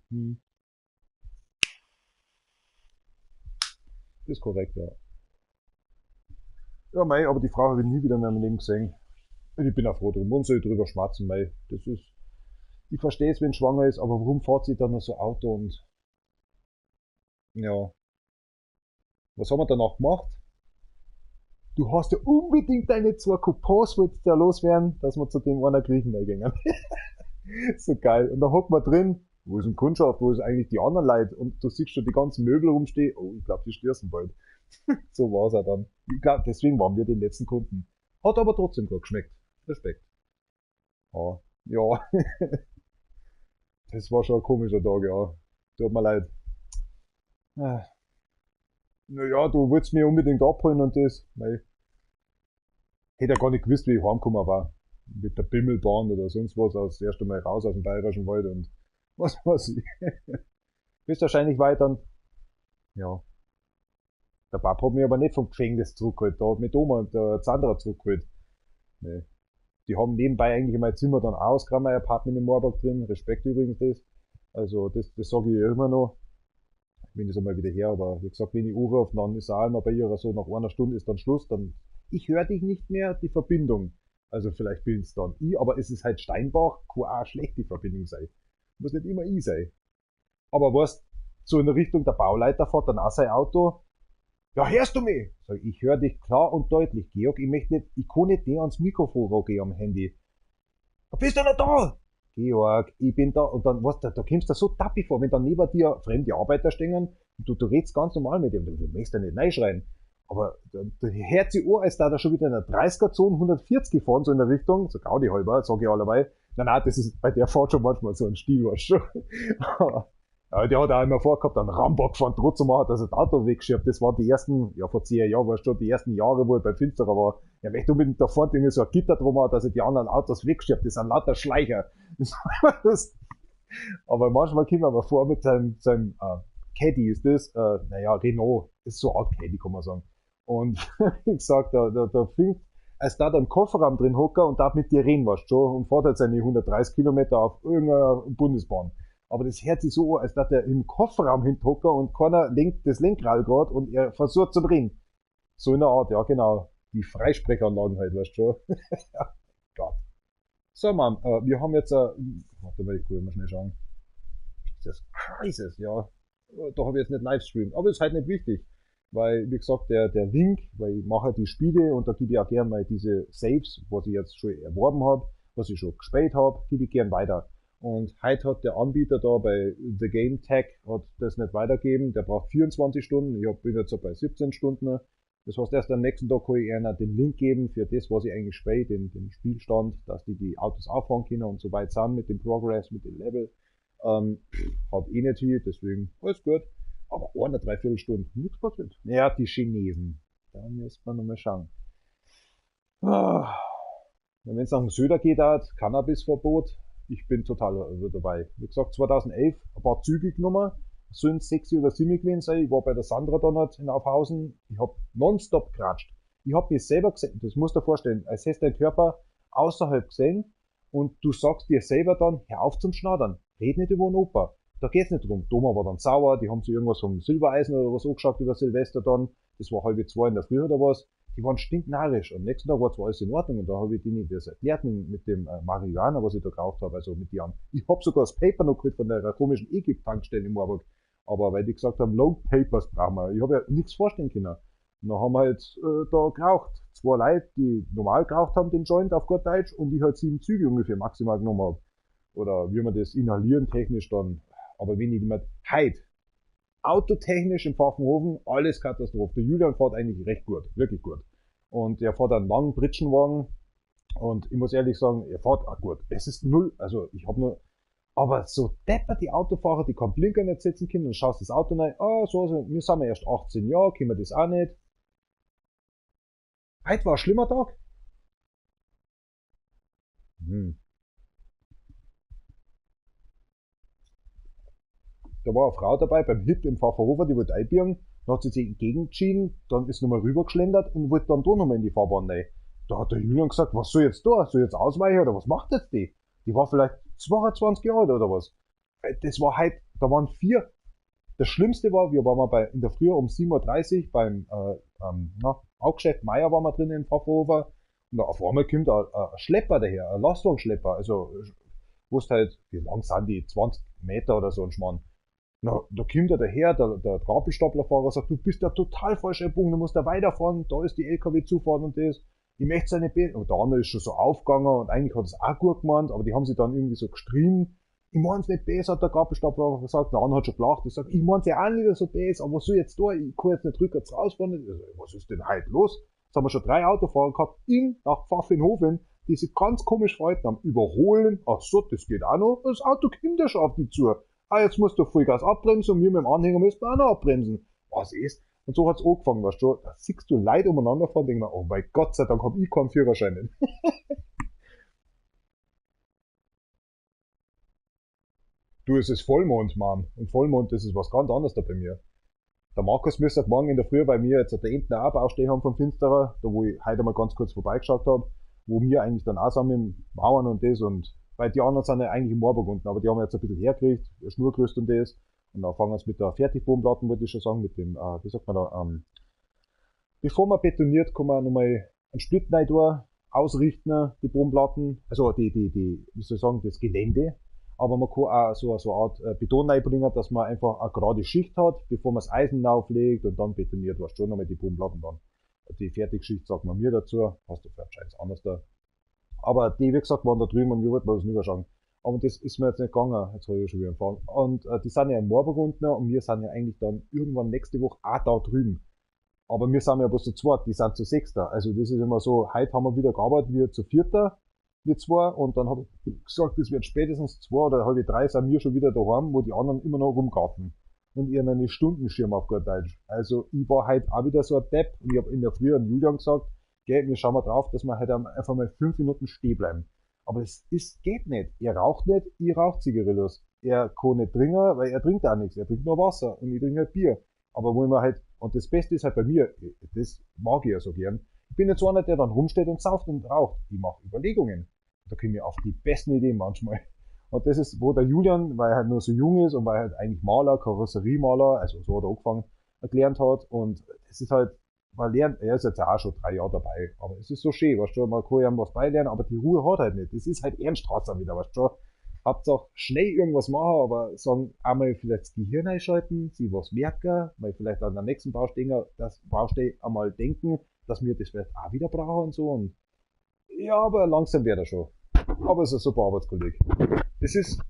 Das ist korrekt, ja. Ja, mei, aber die Frau habe ich nie wieder in meinem Leben gesehen. Und ich bin auch froh drum. Und soll ich drüber schmatzen, mei. Das ist. Ich verstehe es, wenn schwanger ist, aber warum fährt sie dann noch so Auto und. Ja. Was haben wir danach gemacht? Du hast ja unbedingt deine 2 Coupons, wolltest du ja loswerden, dass wir zu dem einen Griechen da gingen. So geil. Und da hockt man drin, wo ist denn Kundschaft, wo ist eigentlich die anderen Leute? Und du siehst schon die ganzen Möbel rumstehen. Oh, ich glaub, die stürzen bald. So war's auch dann. Ich glaub, deswegen waren wir die letzten Kunden. Hat aber trotzdem gut geschmeckt. Respekt. Ja. Ja. Das war schon ein komischer Tag, ja. Tut mir leid. Naja, du wolltest mich unbedingt abholen und das. Mei. Hätte ja gar nicht gewusst, wie ich heimgekommen war. Mit der Bimmelbahn oder sonst was, das erste Mal raus aus dem Bayerischen Wald und was weiß ich. Bist wahrscheinlich weiter. Ja. Der Papa hat mich aber nicht vom Gefängnis zurückgeholt. Da hat mich Thomas und der Sandra zurückgeholt. Nee. Die haben nebenbei eigentlich mein Zimmer dann ausgeräumt, mein Apartment in Marburg drin. Respekt übrigens das. Also das sage ich immer noch. Wenn ich es einmal wieder her, aber wie gesagt, wenn ich anrufe, dann ist auch immer bei ihr so, nach einer Stunde ist dann Schluss, dann ich höre dich nicht mehr, die Verbindung. Also vielleicht bin es dann ich, aber es ist halt Steinbach, kann auch schlecht die Verbindung sein. Muss nicht immer ich sein. Aber weißt, so in der Richtung der Bauleiter fährt dann auch sein Auto. Ja, hörst du mich? Sag ich, ich höre dich klar und deutlich, Georg, ich möchte nicht, ich kann nicht näher ans Mikrofon gehen am Handy. Da bist du noch da! Georg, ich bin da. Und dann, weißt du, da kommst du so tappi vor, wenn dann neben dir fremde Arbeiter stehen und du redest ganz normal mit dem, du möchtest ja nicht reinschreien. Aber da hört sich an, als da schon wieder in der 30er-Zone 140 gefahren, so in der Richtung, so Gaudi halber, sag ich allerweil. Nein, nein, das ist bei der Fahrt schon manchmal so ein Stil, weißt du. Aber der hat auch immer vorgehabt, einen Rambock von Trotz zu machen, dass er das Auto wegschiebt. Das waren die ersten, ja, vor 10 Jahren, weißt du, die ersten Jahre, wo ich beim Finsterer war. Er möchte unbedingt da vorne irgendwie so ein Gitter drum machen, dass er die anderen Autos wegschiebt. Das sind lauter Schleicher. Aber manchmal kommt man vor mit seinem Caddy ist das, naja, Renault, ist so eine Art Caddy, kann man sagen. Und wie gesagt, da fängt, als da dann Kofferraum drin hocker und darf mit dir reden, weißt du schon, und fährt halt seine 130 Kilometer auf irgendeiner Bundesbahn. Aber das hört sich so an, als dass der im Kofferraum hinhocker und keiner lenkt das Lenkrad grad und er versucht zu drehen. So in der Art, ja genau. Die Freisprechanlagen halt, weißt du schon. Gott. So, Mann, wir haben jetzt, warte mal, ich kann mal schnell schauen. Das ist Crisis, ja. Da habe ich jetzt nicht Livestream, aber ist halt nicht wichtig. Weil, wie gesagt, der Link, weil ich mache die Spiele und da gebe ich auch gern mal diese Saves, was ich jetzt schon erworben habe, was ich schon gespielt habe, gebe ich gern weiter. Und heute hat der Anbieter da bei The Game Tech hat das nicht weitergegeben, der braucht 24 Stunden, ich bin jetzt so bei 17 Stunden. Das heißt, erst am nächsten Tag kann ich einer den Link geben für das, was ich eigentlich spiele, den Spielstand, dass die Autos auffahren können und so weit sind mit dem Progress, mit dem Level. Hat eh nicht hier, deswegen alles gut. Aber eine Dreiviertelstunde, nichts passiert. Ja, die Chinesen. Da müssen wir nochmal schauen. Ah. Wenn es nach dem Söder geht, Cannabisverbot, ich bin total dabei. Wie gesagt, 2011 ein paar Züge genommen, sollen 6 oder 7 gewesen sein. Ich war bei der Sandra dann halt in Aufhausen. Ich hab nonstop geratscht. Ich hab mich selber gesehen, das musst du dir vorstellen, als hättest du deinen Körper außerhalb gesehen und du sagst dir selber dann, hör auf zum Schnattern, red nicht über den Opa. Da geht's nicht drum. Doma war dann sauer, die haben sich irgendwas vom Silbereisen oder was angeschaut über Silvester dann. Das war 1:30 in der Früh oder was. Die waren stinknarrisch. Am nächsten Tag war zwar alles in Ordnung und da habe ich denen das erklärt mit dem Marihuana, was ich da geraucht habe, also mit Jan. Ich hab sogar das Paper noch gekriegt von der komischen Egypt-Tankstelle in Marburg. Aber weil die gesagt haben, Long Papers brauchen wir. Ich hab ja nichts vorstellen können. Und dann haben wir halt da geraucht. 2 Leute, die normal geraucht haben, den Joint auf gut Deutsch, und ich halt 7 Züge ungefähr maximal genommen hab. Oder wie man das inhalieren technisch dann. Aber wenn ich immer heit, autotechnisch im Pfaffenhofen, alles Katastrophe. Der Julian fährt eigentlich recht gut, wirklich gut. Und er fährt einen langen Pritschenwagen und ich muss ehrlich sagen, er fährt auch gut. Es ist null, also ich hab nur, aber so deppert die Autofahrer, die keinen Blinker nicht setzen können, und schaust das Auto rein, ah, so, so, wir sind ja erst 18 Jahre, können wir das auch nicht. Heute war ein schlimmer Tag. Da war eine Frau dabei beim Hit im Pfafferhofer, die wollte einbiegen, dann hat sie sich entgegengeschieden, dann ist nochmal rübergeschlendert und wollte dann da nochmal in die Fahrbahn rein. Da hat der Julian gesagt, was soll jetzt da? Soll ich jetzt ausweichen oder was macht jetzt die? Die war vielleicht 22 Jahre alt oder was. Das war halt, da waren 4. Das Schlimmste war, wir waren mal in der Früh um 7:30 Uhr beim Hauptgeschäft Meier waren wir drin in Pfaffenhofer und da auf einmal kommt ein Schlepper daher, ein Lastwagenschlepper, also wusste halt, wie lang sind die, 20 Meter oder so ein Schmarrn. Na, da kommt er daher, der Gabelstaplerfahrer sagt, du bist ja total falsch gebogen, du musst da weiterfahren, da ist die LKW-Zufahrt und das. Ich möchte seine Be-, und der andere ist schon so aufgegangen und eigentlich hat es auch gut gemeint, aber die haben sich dann irgendwie so gestrien. Ich mein's nicht besser, hat der Gabelstapler gesagt, der andere hat schon gelacht und sagt, ich mein's ja auch nicht so besser, aber was soll ich jetzt da? Ich kann jetzt nicht rückwärts rausfahren. Ich so, was ist denn heute los? Jetzt haben wir schon 3 Autofahrer gehabt, in nach Pfaffenhofen, die sich ganz komisch verhalten haben. Überholen, ach so, das geht auch noch, das Auto kommt ja schon auf die zu. Ah, jetzt musst du Vollgas abbremsen und wir mit dem Anhänger müssen auch noch abbremsen. Was ist? Und so hat's angefangen, weißt du, da siehst du Leute umeinander fahren und denkst mir, oh mein Gott sei Dank hab ich keinen Führerschein nicht. Du, es ist Vollmond, Mann. Und Vollmond, das ist was ganz anderes da bei mir. Der Markus müsste morgen in der Früh bei mir jetzt der Enten auch Baustelle haben vom Finsterer, da wo ich heute mal ganz kurz vorbeigeschaut hab. Wo wir eigentlich dann auch sind mit dem Mauern und das und, weil die anderen sind ja eigentlich im Marburg unten, aber die haben jetzt ein bisschen hergekriegt, Schnurgerüst und das. Und dann fangen wir mit der Fertigbodenplatten, wollte ich schon sagen, mit dem, wie sagt man da, bevor man betoniert, kann man nochmal einen Splitt rein tun, ausrichten, die Bodenplatten, also die, wie soll ich sagen, das Gelände. Aber man kann auch so eine Art Beton reinbringen, dass man einfach eine gerade Schicht hat, bevor man das Eisen auflegt und dann betoniert, weißt du schon, nochmal die Bodenplatten dann. Die Fertigschicht sagt man mir dazu, hast du vielleicht eins anders da. Aber die, wie gesagt, waren da drüben und wir wollten mal was rüberschauen. Aber das ist mir jetzt nicht gegangen, jetzt habe ich schon wieder empfangen. Und die sind ja in Marburg unten und wir sind ja eigentlich dann irgendwann nächste Woche auch da drüben. Aber wir sind ja bloß zu zweit, die sind zu sechs da. Also das ist immer so, heute haben wir wieder gearbeitet, wir zu vierter, wir zwei, und dann habe ich gesagt, das wird spätestens 2 oder halb drei sind wir schon wieder daheim, wo die anderen immer noch rumgaffen. Und ihr einen Stundenschirm auf gut Deutsch. Also ich war halt auch wieder so ein Depp und ich hab in der Früh an Julian gesagt, gell, wir schauen mal drauf, dass wir halt einfach mal 5 Minuten stehen bleiben. Aber es geht nicht. Er raucht nicht, ich rauche Zigarillos. Er kann nicht trinken, weil er trinkt auch nichts. Er trinkt nur Wasser und ich trinke halt Bier. Aber wo man halt, und das Beste ist halt bei mir, das mag ich ja so gern, ich bin nicht so einer, der dann rumsteht und sauft und raucht. Ich mache Überlegungen. Da komme ich auf die besten Ideen manchmal. Und das ist, wo der Julian, weil er halt nur so jung ist und weil er halt eigentlich Maler, Karosseriemaler, also so hat er angefangen, gelernt hat. Und es ist halt, man lernt, er ist jetzt auch schon 3 Jahre dabei, aber es ist so schön, weißt du, man kann ja was beilernen, aber die Ruhe hat halt nicht. Das ist halt Ernststrasser wieder, weißt du. Hauptsache schnell irgendwas machen, aber sagen, einmal vielleicht das Gehirn einschalten, sich was merken, mal vielleicht an der nächsten Baustelle, das Baustelle einmal denken, dass wir das vielleicht auch wieder brauchen und so. Und ja, aber langsam wird er schon. Aber es ist ein super Arbeitskollege. Das ist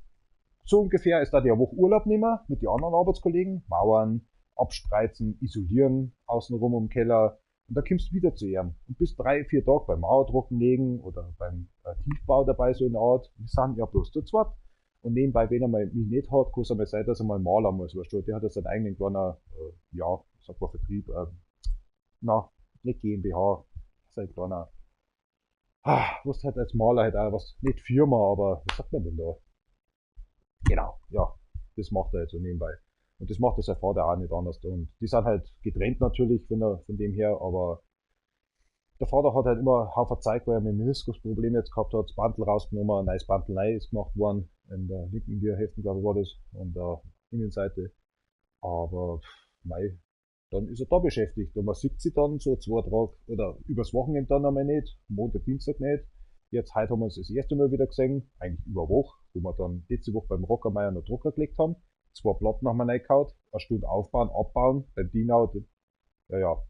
so ungefähr, ist da die Woche Urlaub nehmen mit den anderen Arbeitskollegen, Mauern, abspreizen, isolieren, außenrum um den Keller. Und dann kommst du wieder zu ihm und bist 3, 4 Tage beim Mauertrocken legen oder beim Tiefbau dabei, so in der Art. Wir sind ja bloß zu zweit. Und nebenbei, wenn er mal mich nicht hat, kann es einmal sein, dass er mal Maler muss, weißt du. Der hat ja seinen eigenen kleinen, ja, sag mal Vertrieb, na, nicht GmbH, sein kleiner, was halt als Maler halt auch was, nicht Firma, aber was sagt man denn da? Genau, ja, das macht er jetzt so nebenbei. Und das macht das sein Vater auch nicht anders. Und die sind halt getrennt natürlich von dem her, aber der Vater hat halt immer Haufen Zeug, weil er mit Meniskusproblem jetzt gehabt hat, das Bandel rausgenommen, ein neues Bandel neu ist gemacht worden, in der linken Hälfte, glaube ich, war das, und der Innenseite. Aber, mei, dann ist er da beschäftigt. Und man sieht sie dann so 2 Tage oder übers Wochenende dann einmal nicht, Montag, Dienstag nicht. Jetzt heute haben wir uns das erste Mal wieder gesehen, eigentlich über Woche, wo wir dann letzte Woche beim Rockermeier noch Drucker gelegt haben. 2 Platten haben wir reingehauen, eine Stunde aufbauen, abbauen, beim Dinau, ja, ja.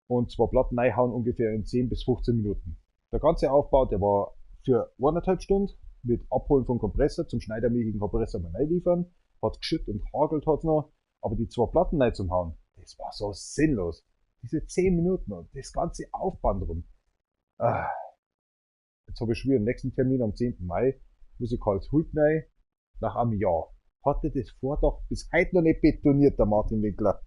Und 2 Platten reinhauen ungefähr in 10 bis 15 Minuten. Der ganze Aufbau, der war für eineinhalb Stunden mit Abholen vom Kompressor, zum schneidermäßigen Kompressor mal reinliefern, hat geschüttet und hagelt hat's noch, aber die 2 Platten rein zum Hauen, das war so sinnlos. Diese 10 Minuten und das ganze Aufbauen drum. Jetzt habe ich schon wieder den nächsten Termin am 10. Mai, muss ich Karlshuld rein, nach einem Jahr. Hatte das Vordach bis heute noch nicht betoniert, der Martin Winkler.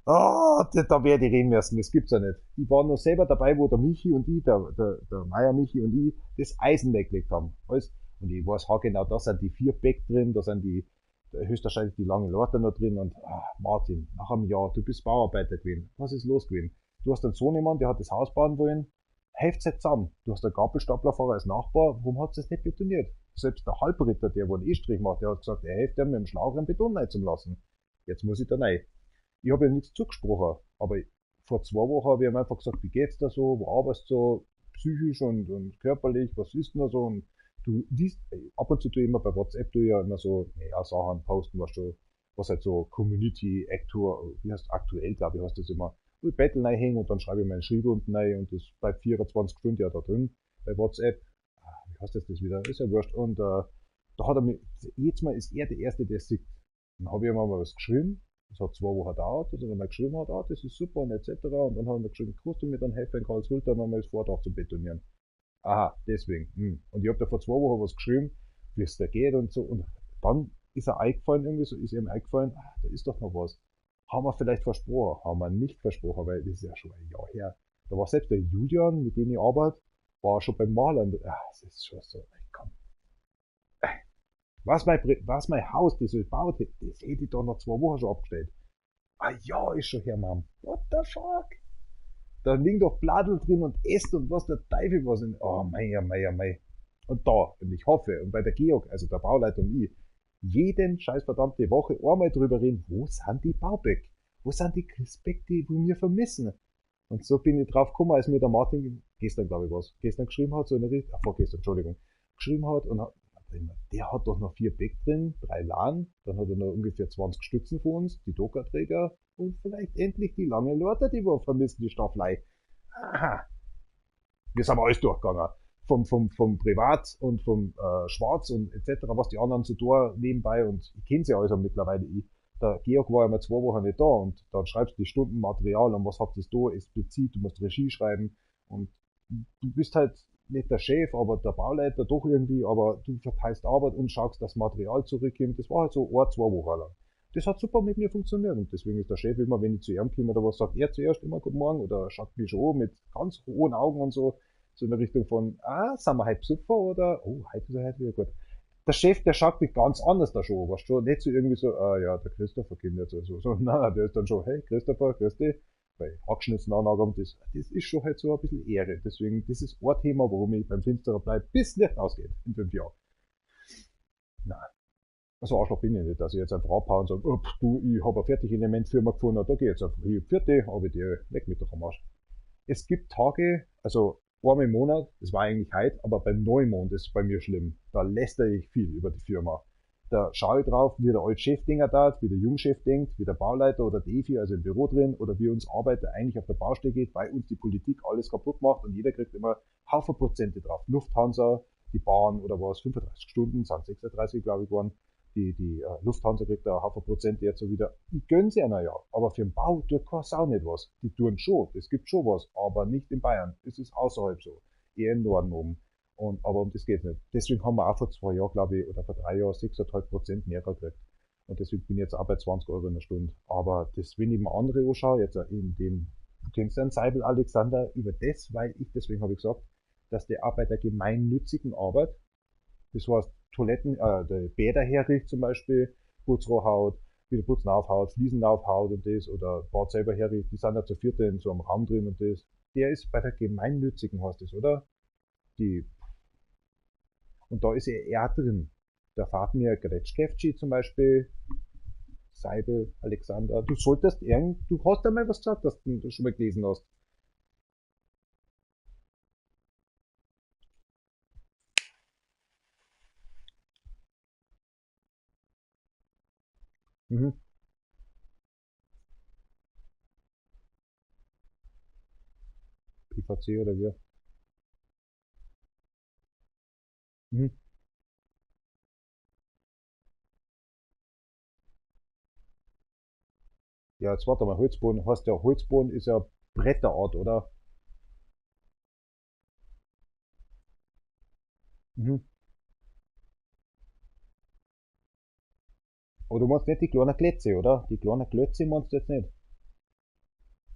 Da werde ich reden müssen, das gibt's ja nicht. Ich war noch selber dabei, wo der Michi und ich, der Meier Michi und ich, das Eisen weggelegt haben. Alles. Und ich weiß genau, da sind die 4 Beck drin, da sind die, höchstwahrscheinlich die lange Leute noch drin. Und Martin, nach einem Jahr, du bist Bauarbeiter gewesen. Was ist los gewesen? Du hast einen Sohnemann, der hat das Haus bauen wollen. Helft halt zusammen. Du hast einen Gabelstaplerfahrer als Nachbar, warum hat's das nicht betoniert? Selbst der Halbritter, der wo einen E-Strich macht, der hat gesagt, er hilft ihm mit dem Schlauch einen Beton reinzulassen. Jetzt muss ich da rein. Ich habe ihm nichts zugesprochen, aber vor 2 Wochen habe ich ihm einfach gesagt, wie geht's da so, wo arbeitest du so, psychisch und körperlich, was ist denn da so? Und du liest, ab und zu tue ich immer bei WhatsApp, tue ich ja immer so, naja, Sachen posten, was schon, was halt so Community, Actor, wie heißt aktuell, glaube ich, heißt das immer, wo ich Battle reinhänge und dann schreibe ich meinen Schrieb unten rein und das bleibt 24 Stunden ja da drin bei WhatsApp. Wie heißt das wieder? Ist ja wurscht. Und da hat er mich, jetzt mal ist er der Erste, der es sieht. Dann habe ich ihm mal was geschrieben. Das hat 2 Wochen gedauert, dass er mal geschrieben hat, das ist super und et cetera. Und dann haben wir geschrieben, kannst du mir dann helfen, in Karlshuld, dann nochmal das Vordach zu betonieren. Aha, deswegen. Und ich hab da vor 2 Wochen was geschrieben, wie es da geht und so. Und dann ist er eingefallen, irgendwie so ist ihm eingefallen, da ist doch noch was. Haben wir vielleicht versprochen? Haben wir nicht versprochen, weil das ist ja schon ein Jahr her. Da war selbst der Julian, mit dem ich arbeite, war schon beim Malern. Das ist schon so, ey, komm. Was mein Haus, das ich gebaut hätte, das hätte ich da nach 2 Wochen schon abgestellt. Ah ja, ist schon her, Mann. What the fuck? Da liegen doch Bladel drin und Äste und was der Teufel was. Und, oh mei, oh mei, oh mei. Und da, und ich hoffe, und bei der Georg, also der Bauleiter und ich, jeden scheiß verdammte Woche einmal drüber reden, wo sind die Bauböcke? Wo sind die Christböcke, die wir vermissen? Und so bin ich drauf gekommen, als mir der Martin gestern, glaube ich, was, gestern geschrieben hat, so in der Richtung, vorgestern, Entschuldigung, geschrieben hat und hat, der hat doch noch 4 Böcke drin, 3 Lahn, dann hat er noch ungefähr 20 Stützen für uns, die Doka-Träger und vielleicht endlich die lange Leute, die wir vermissen, die Staffelei. Aha. Wir sind alles durchgegangen. Vom Privat und vom Schwarz und et cetera, was die anderen so da nebenbei, und ich kenne sie alles auch mittlerweile. Der Georg war ja mal 2 Wochen nicht da und dann schreibst du die Stundenmaterial und was habt ihr da explizit, du musst Regie schreiben und du bist halt nicht der Chef, aber der Bauleiter doch irgendwie, aber du verteilst Arbeit und schaust, dass Material zurückkommt. Das war halt so 1, 2 Wochen lang. Das hat super mit mir funktioniert und deswegen ist der Chef immer, wenn ich zu ihm komme oder was, sagt er zuerst immer Guten Morgen oder schaut mich schon an mit ganz hohen Augen und so, so in der Richtung von, sind wir heute Besucher oder, oh, heute ist er heute wieder gut. Der Chef, der schaut mich ganz anders da schon, weißt du, nicht so irgendwie so, ja, der Christopher kommt jetzt oder so, so, nein, der ist dann schon, hey, Christopher, grüß dich, weil Hackschnitzel anhaben, das ist schon halt so ein bisschen Ehre. Deswegen, das ist ein Thema, warum ich beim Finsterer bleib, bis Licht ausgeht in 5 Jahren. Nein. Also Arschloch bin ich nicht, dass ich jetzt einfach abhaue und sage, oh, pff, du, ich hab eine Fertigelementfirma gefunden, da geh ich jetzt einfach hier, vierte, aber die, leck mich doch am Arsch. Es gibt Tage, also einmal im Monat, das war eigentlich heute, aber beim Neumond ist es bei mir schlimm. Da lästere ich viel über die Firma. Da schaue ich drauf, wie der alte Chef denkt, wie der Jungchef denkt, wie der Bauleiter oder die Evi, also im Büro drin, oder wie uns Arbeiter eigentlich auf der Baustelle geht, weil uns die Politik alles kaputt macht und jeder kriegt immer Haufen Prozente drauf. Lufthansa, die Bahn oder was, 35 Stunden, sind 36, glaube ich, geworden. Die Lufthansa kriegt da Haufen Prozente jetzt so wieder. Ich gönn sie einer ja, aber für den Bau tut keine Sau nicht was. Die tun schon, es gibt schon was, aber nicht in Bayern. Es ist außerhalb so, eher im Norden oben. Aber um das geht's nicht. Deswegen haben wir auch vor 2 Jahren, glaube ich, oder vor 3 Jahren 6,5% mehr gekriegt. Und deswegen bin ich jetzt auch bei 20 Euro in der Stunde. Aber das, wenn ich mir andere anschaue, jetzt in dem, du kennst ja einen Seibel Alexander, über das, weil ich, deswegen habe ich gesagt, dass der auch bei der gemeinnützigen Arbeit, das heißt Toiletten, der Bäder herrichtet zum Beispiel, Putzrohr haut, wieder Putzen aufhaut, Fliesen aufhaut und das, oder Bad selber herrichtet, die sind ja zu viert in so einem Raum drin und das. Der ist bei der gemeinnützigen, heißt das, oder? Die, und da ist er eher drin. Da fahrt mir Gretschkeftschi zum Beispiel, Seibel, Alexander. Du solltest irgend, du hast ja mal was gesagt, dass du das schon mal gelesen hast. PVC oder wie? Ja, jetzt warte mal, Holzboden heißt ja, Holzboden ist ja Bretterart, oder? Aber du meinst nicht die kleinen Klötze, oder? Die kleinen Klötze meinst du jetzt nicht?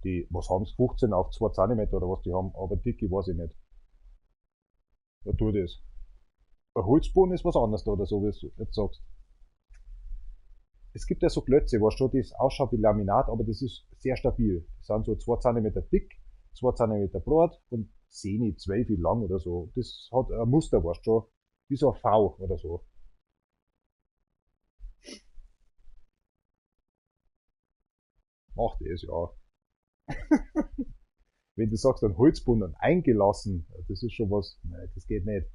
Die, was haben sie? 15 auf 2 Zentimeter oder was die haben, aber dicke weiß ich nicht. Ja, tu das. Ein Holzboden ist was anderes da, oder so, wie du jetzt sagst. Es gibt ja so Klötze, weißt du, das ausschaut wie Laminat, aber das ist sehr stabil. Die sind so 2 Zentimeter dick, 2 Zentimeter breit und 10, 12 lang oder so. Das hat ein Muster, weißt du, wie so ein V oder so. Macht es, ja. Wenn du sagst, ein Holzboden und eingelassen, das ist schon was, nein, das geht nicht.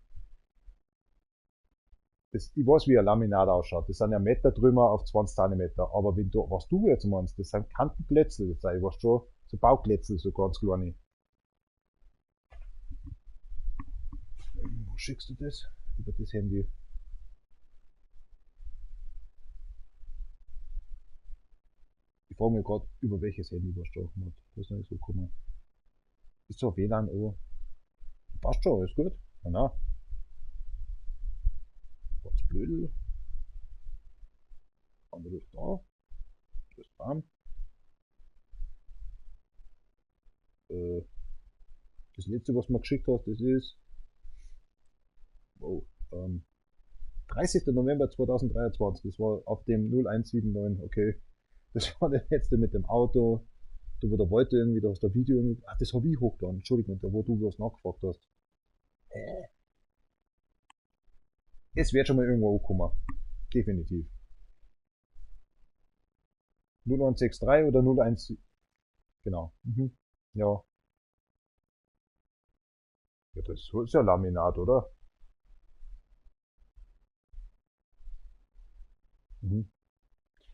Ich weiß, wie ein Laminat ausschaut. Das sind ja Meter drüber auf 20 Zentimeter. Aber wenn du, was du jetzt meinst, das sind Kantenklötzel, das sei, weißt du schon, so Bauklötzel, so ganz kleine. Wo schickst du das? Über das Handy. Ich frage mich grad, über welches Handy was du gemacht hast. Das ist noch nicht so gekommen. Ist so WLAN auch. Passt schon, ist gut. Na, na. Was blödel. Anruf da. Das ist bam. Das letzte, was du mir geschickt hast, das ist wow, 30. November 2023. Das war auf dem null eins sieben neun, okay. Das war der letzte mit dem Auto. Da wo der wollte irgendwie, da hast du ein Video irgendwie, ach, das habe ich hochgeladen, Entschuldigung, da wo du was nachgefragt hast. Hä? Es wird schon mal irgendwo ankommen. Definitiv. 0163 oder 01, genau. Mhm. Ja. Ja, das ist ja Laminat, oder? Mhm.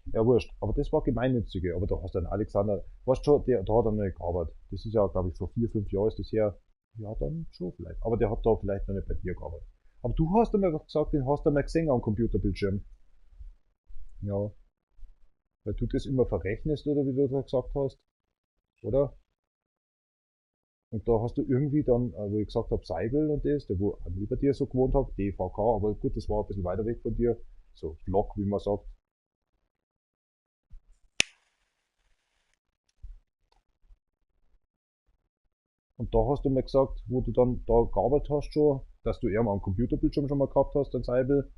Ja, wurscht. Aber das war gemeinnützige. Aber da hast du einen Alexander, weißt schon, der, da hat er noch nicht gearbeitet. Das ist ja, glaube ich, vor 4, 5 Jahren ist das her. Ja, dann schon vielleicht. Aber der hat da vielleicht noch nicht bei dir gearbeitet. Aber du hast einmal gesagt, den hast du einmal gesehen am Computerbildschirm. Ja. Weil du das immer verrechnest, oder wie du da gesagt hast. Oder? Und da hast du irgendwie dann, wo ich gesagt habe, Seibel und das, der wo auch neben dir so gewohnt hat, DVK, aber gut, das war ein bisschen weiter weg von dir. So Block, wie man sagt. Und da hast du mir gesagt, wo du dann da gearbeitet hast schon, dass du eher mal einen Computerbildschirm schon mal gehabt hast, den Seibel.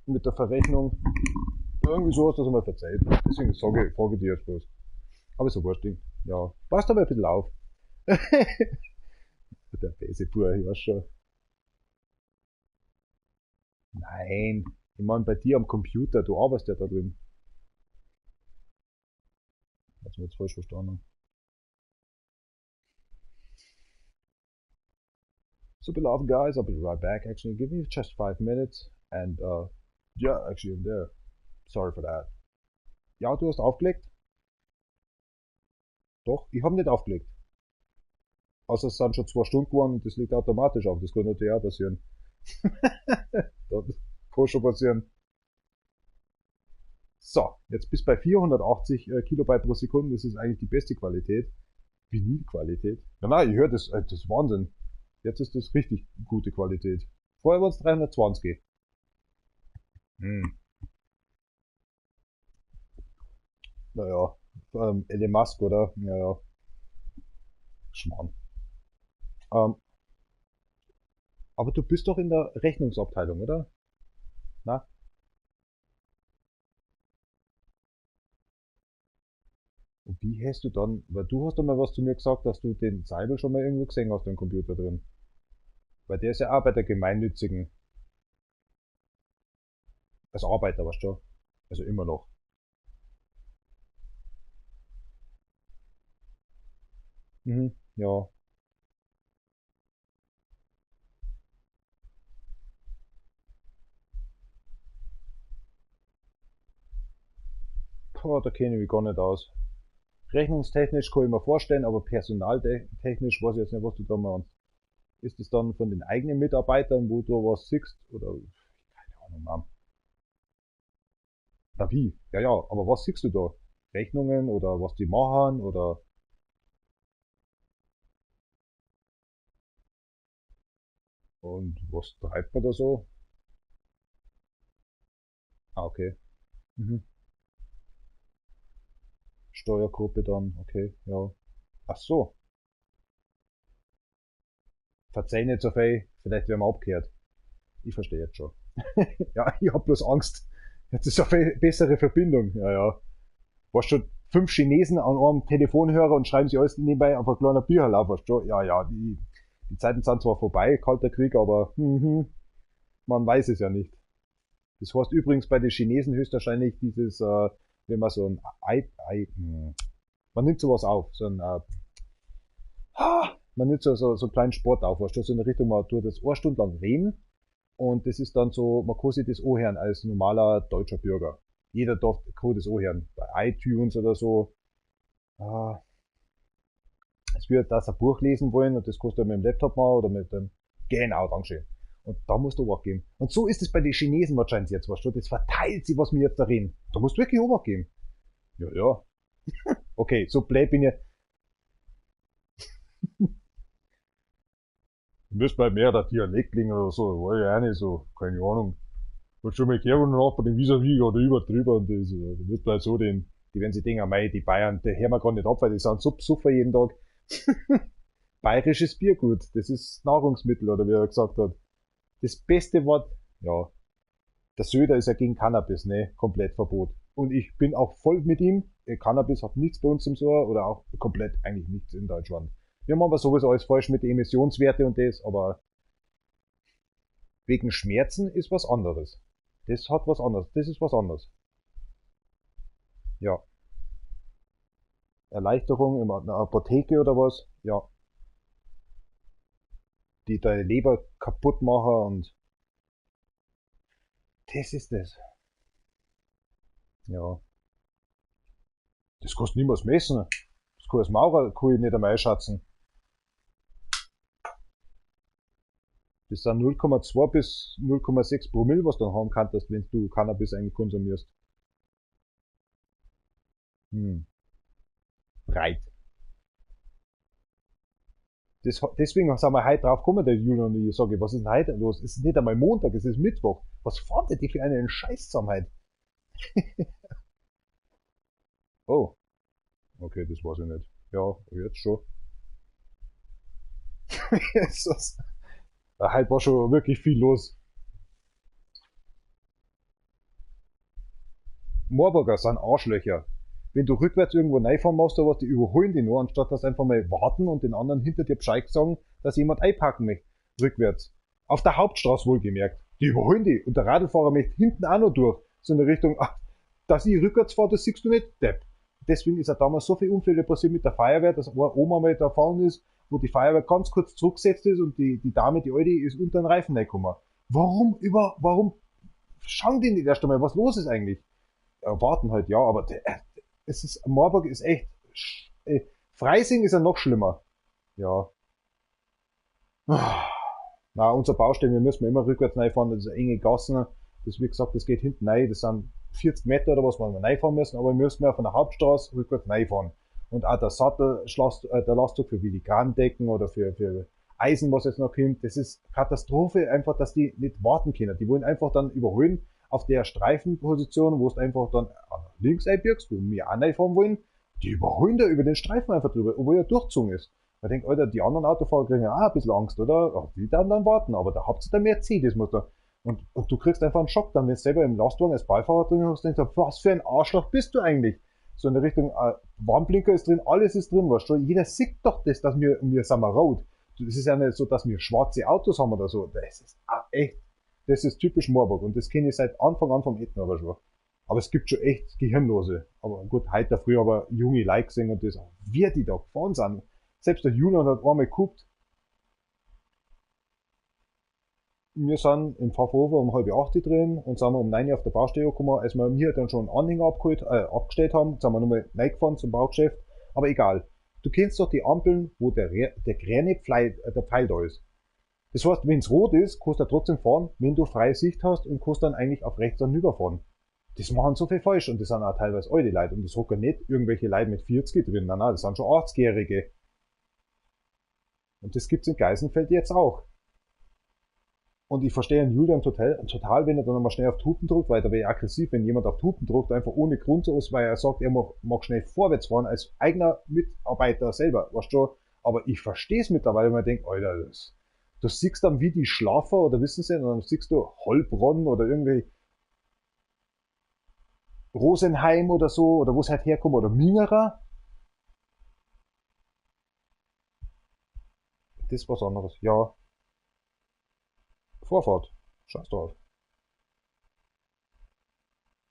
Mit der Verrechnung. Irgendwie so hast du das einmal verzeiht. Deswegen sage ich, frage ich dir jetzt bloß. Aber so wurscht, Ding. Ja, passt aber ein bisschen auf. Der böse Bub, ich weiß schon. Nein, ich meine bei dir am Computer, du arbeitest ja da drin. Hast du mich jetzt falsch verstanden? So beloved guys, I'll be right back. Actually, give me just 5 minutes and yeah, actually I'm there. Sorry for that. Ja, du hast aufgelegt? Doch, ich habe nicht aufgelegt. Außer es sind schon 2 Stunden geworden und das liegt automatisch auf. Das kann natürlich auch passieren. Das kann schon passieren. So, jetzt bist du bei 480 Kilobyte pro Sekunde. Das ist eigentlich die beste Qualität. Vinylqualität. Ja, nein, ich höre das, das ist Wahnsinn. Jetzt ist das richtig gute Qualität. Vorher waren es 320. Hm. Naja, Elon Musk, oder? Ja, ja. Schmarrn. Ähm, aber du bist doch in der Rechnungsabteilung, oder? Na? Und wie hast du dann, weil du hast doch mal was zu mir gesagt, dass du den Seibel schon mal irgendwo gesehen hast im Computer drin. Weil der ist ja auch bei der Gemeinnützigen. Als Arbeiter, weißt du schon. Also immer noch. Mhm, ja. Boah, da kenne ich mich gar nicht aus. Rechnungstechnisch kann ich mir vorstellen, aber personaltechnisch weiß ich jetzt nicht, was du da meinst. Ist es dann von den eigenen Mitarbeitern, wo du was siehst? Oder, keine Ahnung, Mann. Na wie? Ja, ja, aber was siehst du da? Rechnungen oder was die machen oder und was treibt man da so? Ah, okay. Mhm. Steuergruppe dann, okay, ja. Ach so. Verzeih nicht so viel, vielleicht werden wir abgehört. Ich verstehe jetzt schon. Ja, ich hab bloß Angst. Jetzt ist eine bessere Verbindung. Ja, ja. Warst schon fünf Chinesen an einem Telefonhörer und schreiben sich alles nebenbei auf ein kleiner Bücherl auf, weißt du? Ja, ja, die Zeiten sind zwar vorbei, Kalter Krieg, aber man weiß es ja nicht. Das heißt übrigens bei den Chinesen höchstwahrscheinlich dieses, wenn man so ein Ei, Ei, man nimmt sowas auf, so ein, man nimmt so einen kleinen Sport auf, weißt du, so in der Richtung, man tut das eine Stunde lang reden und das ist dann so, man kann sich das anhören als normaler deutscher Bürger. Jeder darf, kann das anhören. Bei iTunes oder so. Ah, es wird das ein Buch lesen wollen und das kannst du mit dem Laptop machen oder mit dem. Genau, Dankeschön. Und da musst du Obacht geben. Und so ist es bei den Chinesen wahrscheinlich jetzt, weißt du, das verteilt sich, was wir jetzt da reden. Da musst du wirklich Obacht geben. Ja, ja. Okay, so blöd bin ich. Du müsst bei mehr der Dialekt klingen oder so, weiß ich auch nicht so, keine Ahnung. Hast schon mal gehört und Nachbar den vis-à-vis oder über drüber und das, du musst halt so den, die werden sich denken, mei, die Bayern, die hören wir gar nicht ab, weil die sind so besoffen jeden Tag. Bayerisches Biergut, das ist Nahrungsmittel, oder wie er gesagt hat. Das beste Wort, ja. Der Söder ist ja gegen Cannabis, ne? Komplett Verbot. Und ich bin auch voll mit ihm. Cannabis hat nichts bei uns im Sohr oder auch komplett eigentlich nichts in Deutschland. Wir machen aber sowieso alles falsch mit den Emissionswerte und das, aber wegen Schmerzen ist was anderes. Das hat was anderes. Das ist was anderes. Ja. Erleichterung in einer Apotheke oder was? Ja. Die deine Leber kaputt machen und das ist das. Ja. Das kannst du niemals messen. Das kann als Maurer kann ich nicht einmal einschätzen. Das sind 0,2 bis 0,6 Promille, was du dann haben kannst, wenn du Cannabis eigentlich konsumierst. Breit. Deswegen sind wir heute drauf gekommen, der Julian und ich sage, was ist denn heute los? Es ist nicht einmal Montag, es ist Mittwoch. Was fahren die für einen Scheiß zusammen heute? Oh. Okay, das weiß ich nicht. Ja, jetzt schon. Jesus. Heute war schon wirklich viel los. Moorburger sind Arschlöcher. Wenn du rückwärts irgendwo reinfahren machst oder was, die überholen die nur, anstatt dass einfach mal warten und den anderen hinter dir Bescheid sagen, dass jemand einpacken möchte. Rückwärts. Auf der Hauptstraße wohlgemerkt. Die überholen die. Und der Radlfahrer möchte hinten auch noch durch. So in der Richtung, ach, dass ich rückwärts fahre, das siehst du nicht, Depp. Deswegen ist ja damals so viel Unfälle passiert mit der Feuerwehr, dass eine Oma mal da gefahren ist, wo die Feuerwehr ganz kurz zurückgesetzt ist und die Dame, die Alte, ist unter den Reifen reingekommen. Warum schauen die nicht erst einmal, was los ist eigentlich? Ja, warten halt, ja, aber es ist, Marburg ist echt, Freising ist ja noch schlimmer. Ja. Na, unser Baustelle, wir müssen immer rückwärts reinfahren, das ist eine enge Gassen. Das, wie gesagt, das geht hinten rein, das sind 40 Meter oder was, wir reinfahren müssen, aber wir müssen ja von der Hauptstraße rückwärts reinfahren. Und auch der Sattel, der Lastzug für Filigrandecken oder für Eisen, was jetzt noch kommt, das ist Katastrophe einfach, dass die nicht warten können. Die wollen einfach dann überholen auf der Streifenposition, wo es einfach dann links einbirgst, wo wir auch reinfahren wollen, die überholen da über den Streifen einfach drüber, obwohl er durchgezogen ist. Ich denke, Alter, die anderen Autofahrer kriegen ja auch ein bisschen Angst, oder? Ach, die dann warten, aber da habt ihr der Mercedes, muss da. Und du kriegst einfach einen Schock dann, wenn du selber im Lastwagen als Beifahrer drin hast, denkst du, was für ein Arschloch bist du eigentlich? So in der Richtung, Warnblinker ist drin, alles ist drin, weißt du, jeder sieht doch das, dass wir sind mal rot. Das ist ja nicht so, dass wir schwarze Autos haben oder so. Das ist echt, das ist typisch Moorburg und das kenne ich seit Anfang an vom Ätna aber schon. Aber es gibt schon echt Gehirnlose. Aber gut, heute früher aber junge Leute gesehen und das, wie die da gefahren sind. Selbst der Julian hat einmal geguckt. Wir sind im Pfaffhofer um 7:30 drin und sind um 9 Uhr auf der Baustelle gekommen. Als wir mir dann schon einen Anhänger abgestellt haben, sind wir nochmal reingefahren zum Baugeschäft. Aber egal. Du kennst doch die Ampeln, wo der grüne Pfeil, der Pfeil da ist. Das heißt, wenn's rot ist, kannst du trotzdem fahren, wenn du freie Sicht hast und kannst dann eigentlich auf rechts dann rüberfahren. Das machen so viel falsch und das sind auch teilweise alte Leute. Und das hocken nicht irgendwelche Leute mit 40 drin. Nein, nein, das sind schon 80-Jährige. Und das gibt's in Geisenfeld jetzt auch. Und ich verstehe den Julian total, wenn er dann nochmal schnell auf die Hupen drückt, weil da wäre ich aggressiv, wenn jemand auf die Hupen drückt, einfach ohne Grund so ist, weil er sagt, er mag schnell vorwärts fahren als eigener Mitarbeiter selber, weißt du? Aber ich verstehe es mittlerweile, wenn man denkt, Alter, du siehst dann wie die Schlafer oder wissen sie, und dann siehst du Heilbronn oder irgendwie Rosenheim oder so, oder wo es halt herkommt, oder Mingerer. Das ist was anderes, ja. Vorfahrt. Scheiß drauf.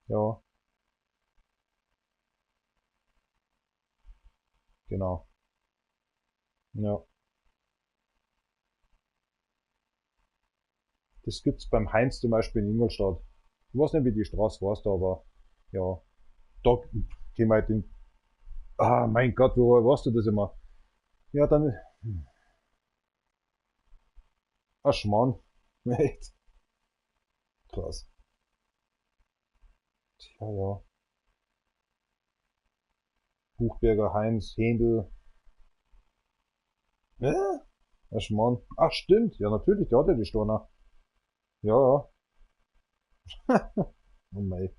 Ja. Genau. Ja. Das gibt's beim Heinz zum Beispiel in Ingolstadt. Ich weiß nicht, wie die Straße war da, aber ja. Da gehen wir halt in. Ah, mein Gott, woher weißt du das immer? Ja, dann. Ach, Schmarrn. Echt? Krass. Tja, ja. Buchberger, Heinz, Händel. Ja? Ach, Schmarrn. Ach, stimmt. Ja, natürlich, der hat ja die Storner. Ja, ja. Oh mei.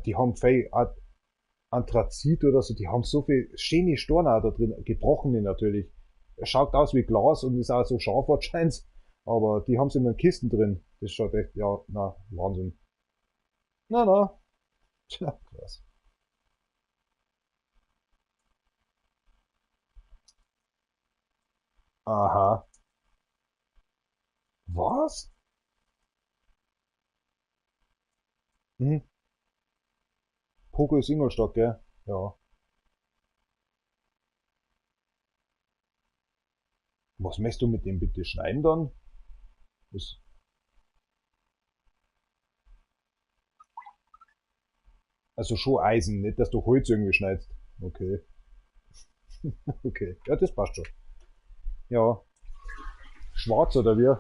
Die haben viel Anthrazit oder so, die haben so viel schöne Storner da drin, gebrochene natürlich. Schaut aus wie Glas und ist auch so scharf anscheinend. Aber die haben sie immer in Kisten drin. Das schaut echt, ja, na, Wahnsinn. Na, na. Tja, krass. Aha. Was? Hm. Poco ist Ingolstadt, gell? Ja. Was möchtest du mit dem bitte schneiden dann? Das, also schon Eisen, nicht, dass du Holz irgendwie schneidest. Okay. Okay. Ja, das passt schon. Ja. Schwarz oder wie?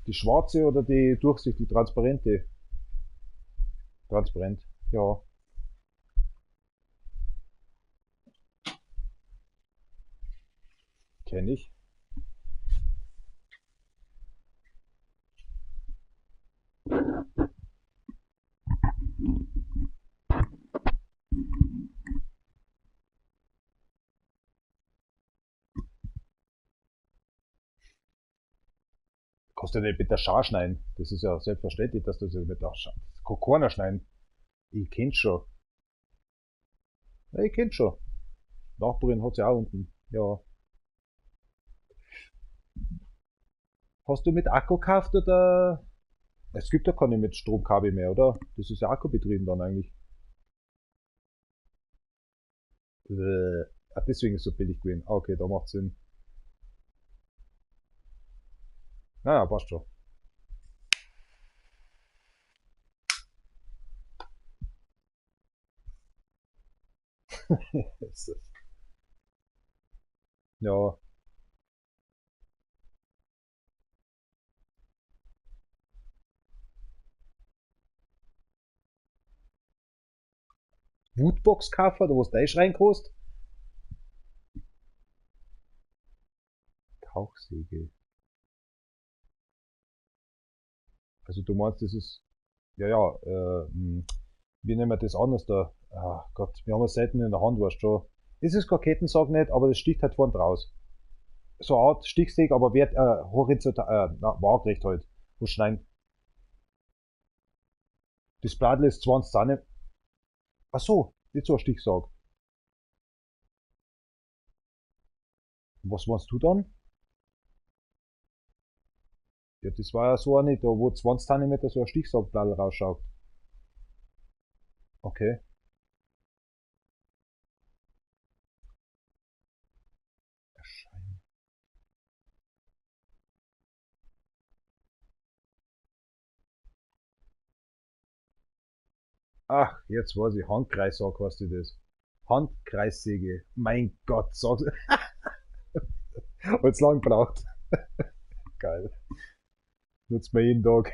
Die schwarze oder die durchsichtige, die transparente? Transparent, ja. Kenn ich. Kannst du ja nicht mit der Schar schneiden. Das ist ja selbstverständlich, dass du das mit der Schar. Das kann keiner schneiden. Ich kenn's schon. Ja, ich kenn's schon. Nachbarin hat's ja auch unten. Ja. Hast du mit Akku gekauft oder? Es gibt ja keine mit Stromkabel mehr, oder? Das ist ja akkubetrieben dann eigentlich. Ah, deswegen ist es so billig gewesen. Ah, okay, da macht's Sinn. Naja, passt schon. Ja. Woodbox kaufen, da wo du Deich reinkost? Tauchsäge. Also du meinst, das ist, ja, ja, wir nehmen das anders da. Ach Gott, wir haben es selten in der Hand, weißt du schon. Das ist kein Kettensäge nicht, aber das sticht halt vorn draus. So eine Art Stichsäge, aber wert, horizontal, na, waagrecht halt. Wo schneiden. Das Bladel ist 20 Zentimeter. Ach so, nicht so ein Stichsäge. Was meinst du dann? Ja, das war ja so eine, da wo 20 Zentimeter so ein Stichsägebladel rausschaut. Okay. Ach, jetzt weiß ich, Handkreissäge heißt die das. Handkreissäge. Mein Gott, sag's. Hat's lang gebraucht. Geil. Nutzt man jeden Tag.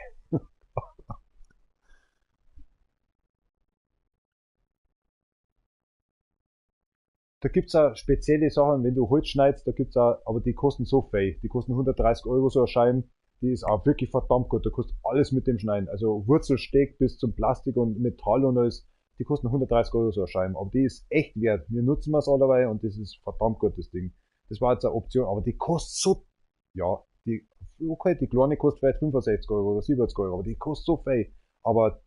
Da gibt's auch spezielle Sachen, wenn du Holz schneidest, da gibt's auch, aber die kosten so viel. Die kosten 130 Euro so eine Scheibe. Die ist auch wirklich verdammt gut. Da kostet alles mit dem Schneiden. Also Wurzelsteck bis zum Plastik und Metall und alles. Die kosten 130 Euro so eine Scheibe. Aber die ist echt wert. Wir nutzen es allerweil und das ist verdammt gut, das Ding. Das war jetzt eine Option, aber die kostet so, ja, die, okay, die kleine kostet vielleicht 65 Euro oder 70 Euro, aber die kostet so viel. Aber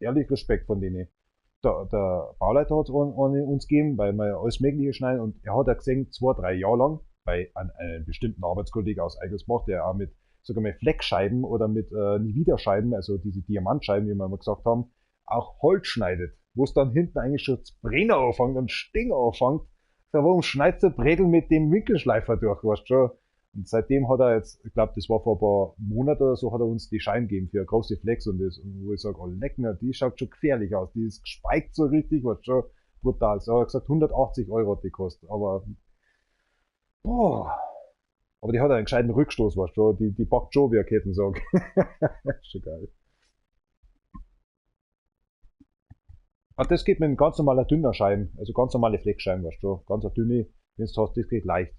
ehrlich Respekt von denen. Der Bauleiter hat es uns gegeben, weil wir alles Mögliche schneiden und er hat ja gesehen, 2, 3 Jahre lang, bei einem bestimmten Arbeitskollegen aus Eigelsbach, der auch mit sogar mit Fleckscheiben oder mit Niederscheiben, also diese Diamantscheiben, wie wir immer gesagt haben, auch Holz schneidet, wo es dann hinten eigentlich schon das Brenner anfängt und Sting anfängt. So, warum schneidest du Bredel mit dem Winkelschleifer durch, weißt du schon? Und seitdem hat er jetzt, ich glaub, das war vor ein paar Monaten oder so, hat er uns die Scheiben gegeben für eine große Flex und das, und wo ich sag, oh leck mir, die schaut schon gefährlich aus, die ist gespeikt so richtig, weißt du schon, brutal. So hat er gesagt, 180 Euro hat die gekostet, aber, boah, aber die hat einen gescheiten Rückstoß, weißt du schon, die packt schon wie eine Kettensäge. Schon geil. Ah, das geht mit einem ganz normaler dünner Scheiben, also ganz normale Flexscheiben, weißt du schon, ganz eine dünne, wenn du hast, das geht leicht.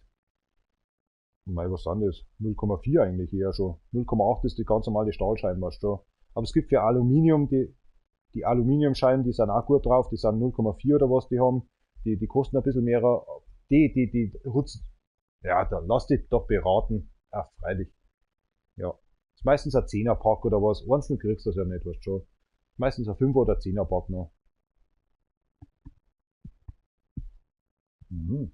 Mei, was sind das? 0,4 eigentlich eher schon. 0,8 ist die ganz normale Stahlscheibe, weißt du schon. Aber es gibt für Aluminium, die Aluminiumscheiben, die sind auch gut drauf, die sind 0,4 oder was die haben. Die kosten ein bisschen mehr. Die rutschen. Ja, dann lass dich doch beraten. Ah, freilich. Ja. Ist meistens ein 10er-Pack oder was. Einzeln kriegst du das ja nicht, weißt du schon. Meistens ein 5er oder 10er-Pack noch. Mhm.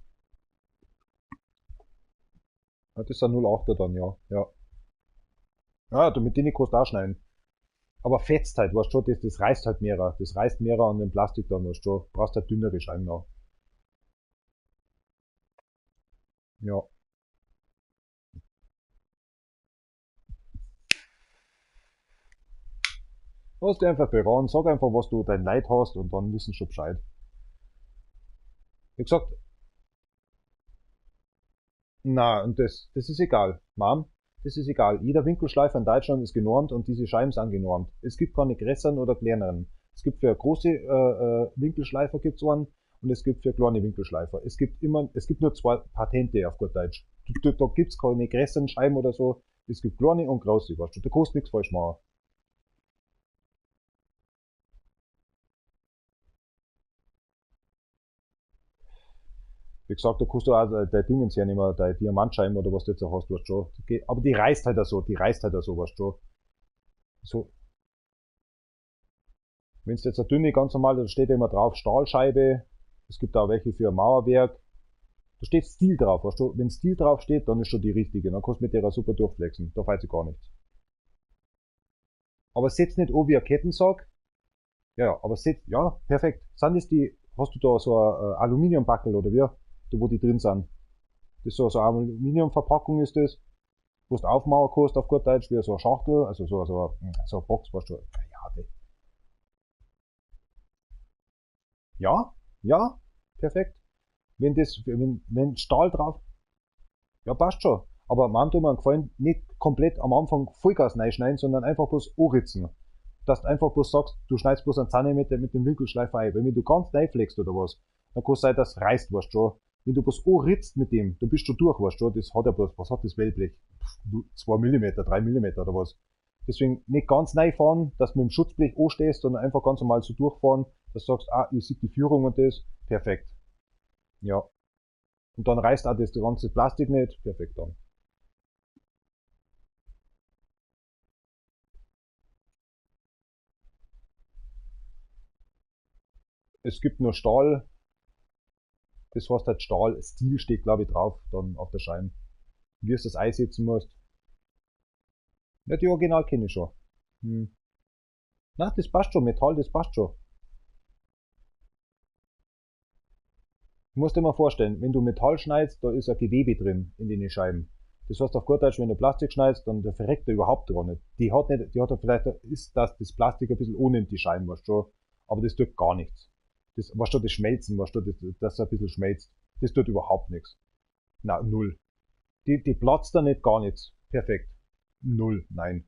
Ja, das sind 0,8er dann, ja. Ja. Ja, du mit denen kannst du auch schneiden. Aber fetzt halt, weißt du schon, das reißt halt mehrer. Das reißt mehrer an dem Plastik dann, weißt du schon. Brauchst halt dünnere Scheiben noch. Ja. Lass dich einfach beraten, sag einfach, was du dein Leid hast und dann wissen schon Bescheid. Wie gesagt, na, und das ist egal. Mom, das ist egal. Jeder Winkelschleifer in Deutschland ist genormt und diese Scheiben sind genormt. Es gibt keine größeren oder kleineren. Es gibt für große Winkelschleifer gibt's einen und es gibt für kleine Winkelschleifer. Es gibt immer, es gibt nur zwei Patente auf gut Deutsch. Da gibt's keine größeren Scheiben oder so. Es gibt kleine und große, weißt du. Da kannst du nichts falsch machen. Wie gesagt, da kannst du auch dein Dingens hernehmen, deine Diamantscheiben oder was du jetzt auch hast, weißt du schon. Aber die reißt halt auch so, die reißt halt auch so, weißt du schon. So, wenn es jetzt eine dünne, ganz normal, da steht ja immer drauf, Stahlscheibe. Es gibt auch welche für Mauerwerk. Da steht Stil drauf, weißt du? Wenn Stil drauf steht, dann ist schon die richtige. Dann kannst du mit der super durchflexen. Da fällt sie gar nichts. Aber setz nicht an wie ein Kettensack. Ja, ja, aber setz, ja, perfekt. Sind das die, hast du da so ein Aluminiumbackel oder wie? Da, wo die drin sind. Das ist so, so eine Aluminiumverpackung ist das, wo du aufmachen kannst auf gut Deutsch, wie so eine Schachtel, also so eine Box, weißt du. Ja, die, ja, ja, perfekt. Wenn Stahl drauf, ja, passt schon. Aber man tut mir einen Gefallen, nicht komplett am Anfang Vollgas reinschneiden, sondern einfach bloß anritzen. Dass du einfach bloß sagst, du schneidest bloß einen Zentimeter mit dem Winkelschleifer ein. Weil wenn du ganz reinfleckst oder was, dann kann es sein, dass es reißt, weißt du schon. Wenn du bloß anritzt mit dem, dann bist du durch, weißt du schon. Das hat ja bloß, was hat das Wellblech? 2 Millimeter, 3 Millimeter oder was. Deswegen nicht ganz reinfahren, dass du mit dem Schutzblech anstehst, sondern einfach ganz normal so durchfahren, dass du sagst, ah, ich sehe die Führung und das, perfekt. Ja. Und dann reißt auch das ganze Plastik nicht, perfekt dann. Es gibt nur Stahl, das heißt halt Stahl, Stil steht glaube ich drauf, dann auf der Scheibe. Wie du das einsetzen musst. Ja, die Original kenne ich schon. Hm. Na, das passt schon, Metall, das passt schon. Du musst dir mal vorstellen, wenn du Metall schneidest, da ist ein Gewebe drin in den Scheiben. Das heißt auf gut Deutsch, wenn du Plastik schneidest, dann der verreckt er überhaupt gar nicht. Die hat nicht, die hat ja vielleicht, ist das, das Plastik ein bisschen ohne die Scheiben, weißt du schon. Aber das tut gar nichts. Das, weißt du, das Schmelzen, weißt du, das, dass er ein bisschen schmelzt, das tut überhaupt nichts. Na, null. Die platzt da nicht, gar nichts. Perfekt. Null, nein.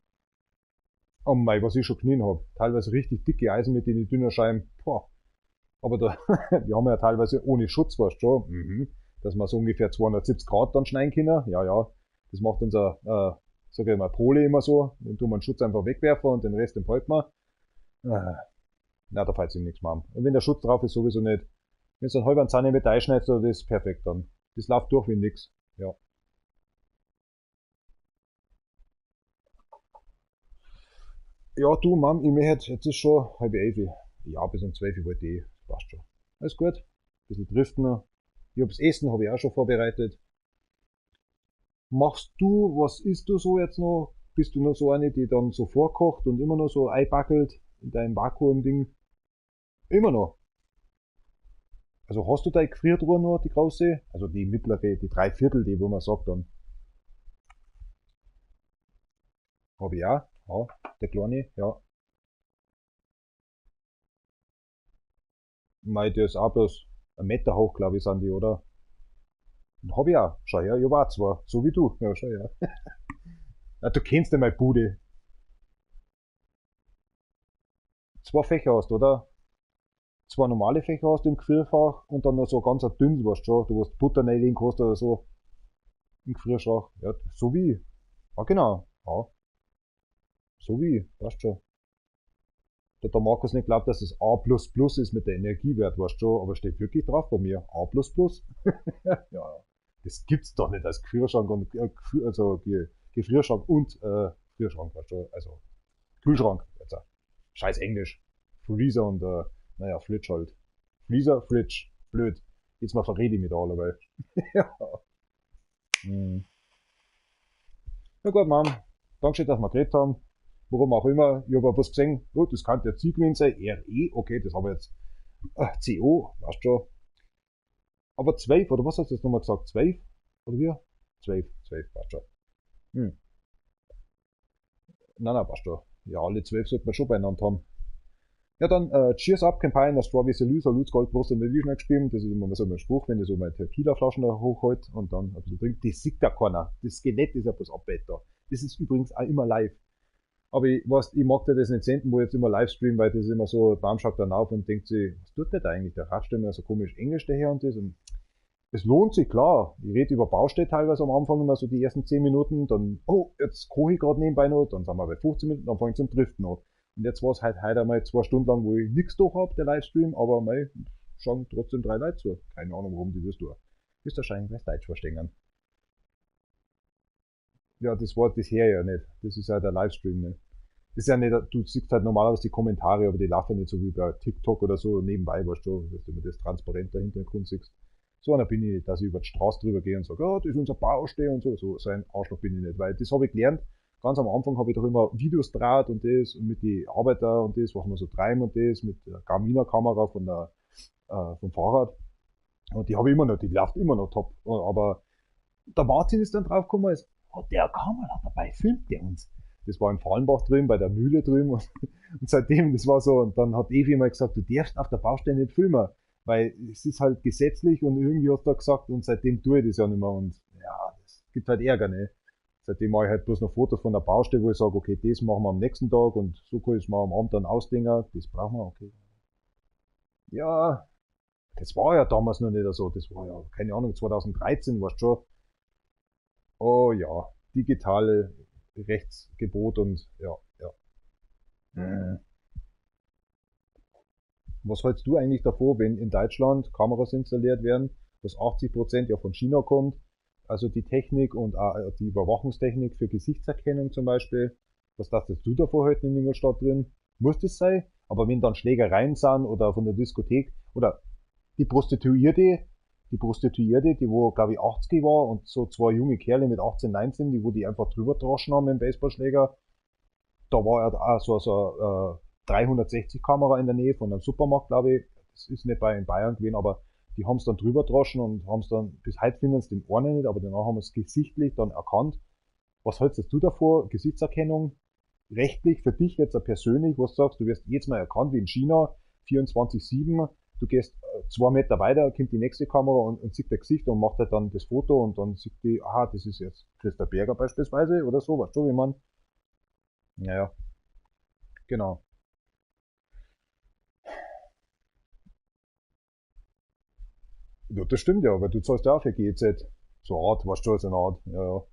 Oh mei, was ich schon knien hab. Teilweise richtig dicke Eisen mit den dünnen Scheiben. Boah. Aber da, die haben ja teilweise ohne Schutz, weißt du schon. Mhm. Dass wir so ungefähr 270 Grad dann schneiden können. Ja, ja. Das macht unser, sag ich mal, Pole immer so. Den tun wir den Schutz einfach wegwerfen und den Rest den behalten wir. Äh, na, da fällt sich nichts mehr an. Und wenn der Schutz drauf ist, sowieso nicht. Wenn du einen halben Zentimeter einschneidest, das ist perfekt dann. Das läuft durch wie nix. Ja. Ja, du, Mann, ich möchte, jetzt ist schon 10:30. Ja, bis um 12 wollte ich. Passt schon. Alles gut. Bisschen driften. Ich hab's Essen, habe ich auch schon vorbereitet. Machst du, was isst du so jetzt noch? Bist du noch so eine, die dann so vorkocht und immer noch so einbackelt in deinem Vakuum-Ding? Immer noch. Also hast du deine Gefriertruhe noch, die große? Also die mittlere, die Dreiviertel, die wo man sagt dann. Habe ich auch. Ja, der kleine, ja. Mei, der ist auch bloß 1 Meter hoch, glaube ich, sind die, oder? Hab ich auch. Schau her, ich hab auch zwei. So wie du. Ja, schau her. Na, du kennst ja meine Bude. Zwei Fächer hast, oder? Zwei normale Fächer hast du im Gefrierfach und dann noch so ganz ein dünnes, weißt du schon, du hast Butter reinlegen kannst oder so im Gefrierschrank. Ja, so wie ich. Ja, genau. Ja, so wie ich. Passt schon. Da hat der Markus nicht glaubt, dass es A ist mit der Energiewert, weißt du schon, aber steht wirklich drauf bei mir. A. Ja, ja. Das gibt's doch nicht als Gefrierschrank und also Gefrierschrank und Gefrierschrank, weißt du, also Kühlschrank. Jetzt, scheiß Englisch. Freezer und naja, Fridge halt. Freezer, Fridge. Blöd. Jetzt mal verrede ich mit alle, weil. Ja. Hm. Na gut, Mann. Dankeschön, dass wir geredet haben. Warum auch immer. Ich habe was gesehen. Oh, das kann der C gewesen sein. RE, okay, das haben wir jetzt. CO, weißt du schon. Aber 12, oder was hast du jetzt nochmal gesagt? 12? Oder wie? 12, 12, passt schon. Hm. Nein, nein, passt schon. Ja, alle 12 sollte man schon beieinander haben. Ja, dann Cheers up, Campaign, das Strawberry Salü, Salut, Gold, Brust und Nicht gespielt. Das ist immer so mein Spruch, wenn ich so meine Tequila-Flaschen da hochhalte und dann ein bisschen trinke. Das sieht ja keiner. Das Skelett ist ja bloß Abbild da. Das ist übrigens auch immer live. Aber ich, weißt, ich mag dir das nicht senden, wo ich jetzt immer live stream, weil das ist immer so, Baum schaut dann auf und denkt sich, was tut der da eigentlich? Der ratscht immer so komisch Englisch daher und das. Und es lohnt sich, klar. Ich rede über Baustelle teilweise am Anfang immer so die ersten 10 Minuten, dann, oh, jetzt koche ich gerade nebenbei noch, dann sind wir bei 15 Minuten, dann fange ich zum Driften an. Und jetzt war es halt heute einmal 2 Stunden lang, wo ich nichts durch hab, der Livestream, aber mei, schauen trotzdem 3 Leute zu. Keine Ahnung, warum die das tun. Wirst wahrscheinlich, weil's Deutsch verstehen. Ja, das war das her ja nicht. Das ist ja der Livestream, ne? Das ist ja nicht, du siehst halt normalerweise die Kommentare, aber die laufen nicht so wie bei TikTok oder so nebenbei, weißt du, dass du immer das transparent dahinter Hintergrund siehst. So einer bin ich nicht, dass ich über die Straße drüber gehe und sage, oh, das ist unser Baustelle und so. So ein Arschloch bin ich nicht, weil das habe ich gelernt. Ganz am Anfang habe ich doch immer Videos draht und das und mit den Arbeiter und das, was wir so treiben und das, mit der Garminer-Kamera vom Fahrrad. Und die habe ich immer noch, die läuft immer noch top. Aber der Martin ist dann drauf gekommen, ist, oh, der Kamera dabei, filmt der uns. Das war in Fahlenbach drin, bei der Mühle drüben. Und seitdem, das war so, und dann hat Evi immer gesagt, du darfst auf der Baustelle nicht filmen, weil es ist halt gesetzlich und irgendwie hast du da gesagt, und seitdem tue ich das ja nicht mehr. Und ja, das gibt halt Ärger, ne? Seitdem mache ich halt bloß noch Fotos von der Baustelle, wo ich sage, okay, das machen wir am nächsten Tag und so kann ich es mal am Abend dann ausdenken, das brauchen wir, okay. Ja, das war ja damals noch nicht so, das war ja, keine Ahnung, 2013 war's schon. Oh ja, digitale Rechtsgebot und ja, ja. Was hältst du eigentlich davor, wenn in Deutschland Kameras installiert werden, dass 80% ja von China kommt? Also die Technik und auch die Überwachungstechnik für Gesichtserkennung zum Beispiel. Was darfst du davor halten in Ingolstadt drin? Muss das sein? Aber wenn dann Schlägereien sind oder von der Diskothek oder die Prostituierte, die wo, glaub ich, 80 war und so 2 junge Kerle mit 18, 19, die wo die einfach drüber droschen haben mit dem Baseballschläger. Da war ja auch so 360 Kamera in der Nähe von einem Supermarkt, glaub ich. Das ist nicht bei in Bayern gewesen, aber die haben's dann drüber droschen und haben's dann, bis heute finden sie den einen nicht, aber danach haben wir's gesichtlich dann erkannt. Was hältst du davor? Gesichtserkennung? Rechtlich für dich jetzt persönlich, was du sagst, du wirst jetzt mal erkannt wie in China, 24/7, du gehst 2 Meter weiter, kommt die nächste Kamera und sieht dein Gesicht und macht halt dann das Foto und dann sieht die, aha, das ist jetzt Christa Berger beispielsweise oder so, weißt du, wie man. Naja, genau. Ja, das stimmt ja, aber du zahlst ja auch für GEZ. So eine Art, weißt du, so eine Art. Ja, ja.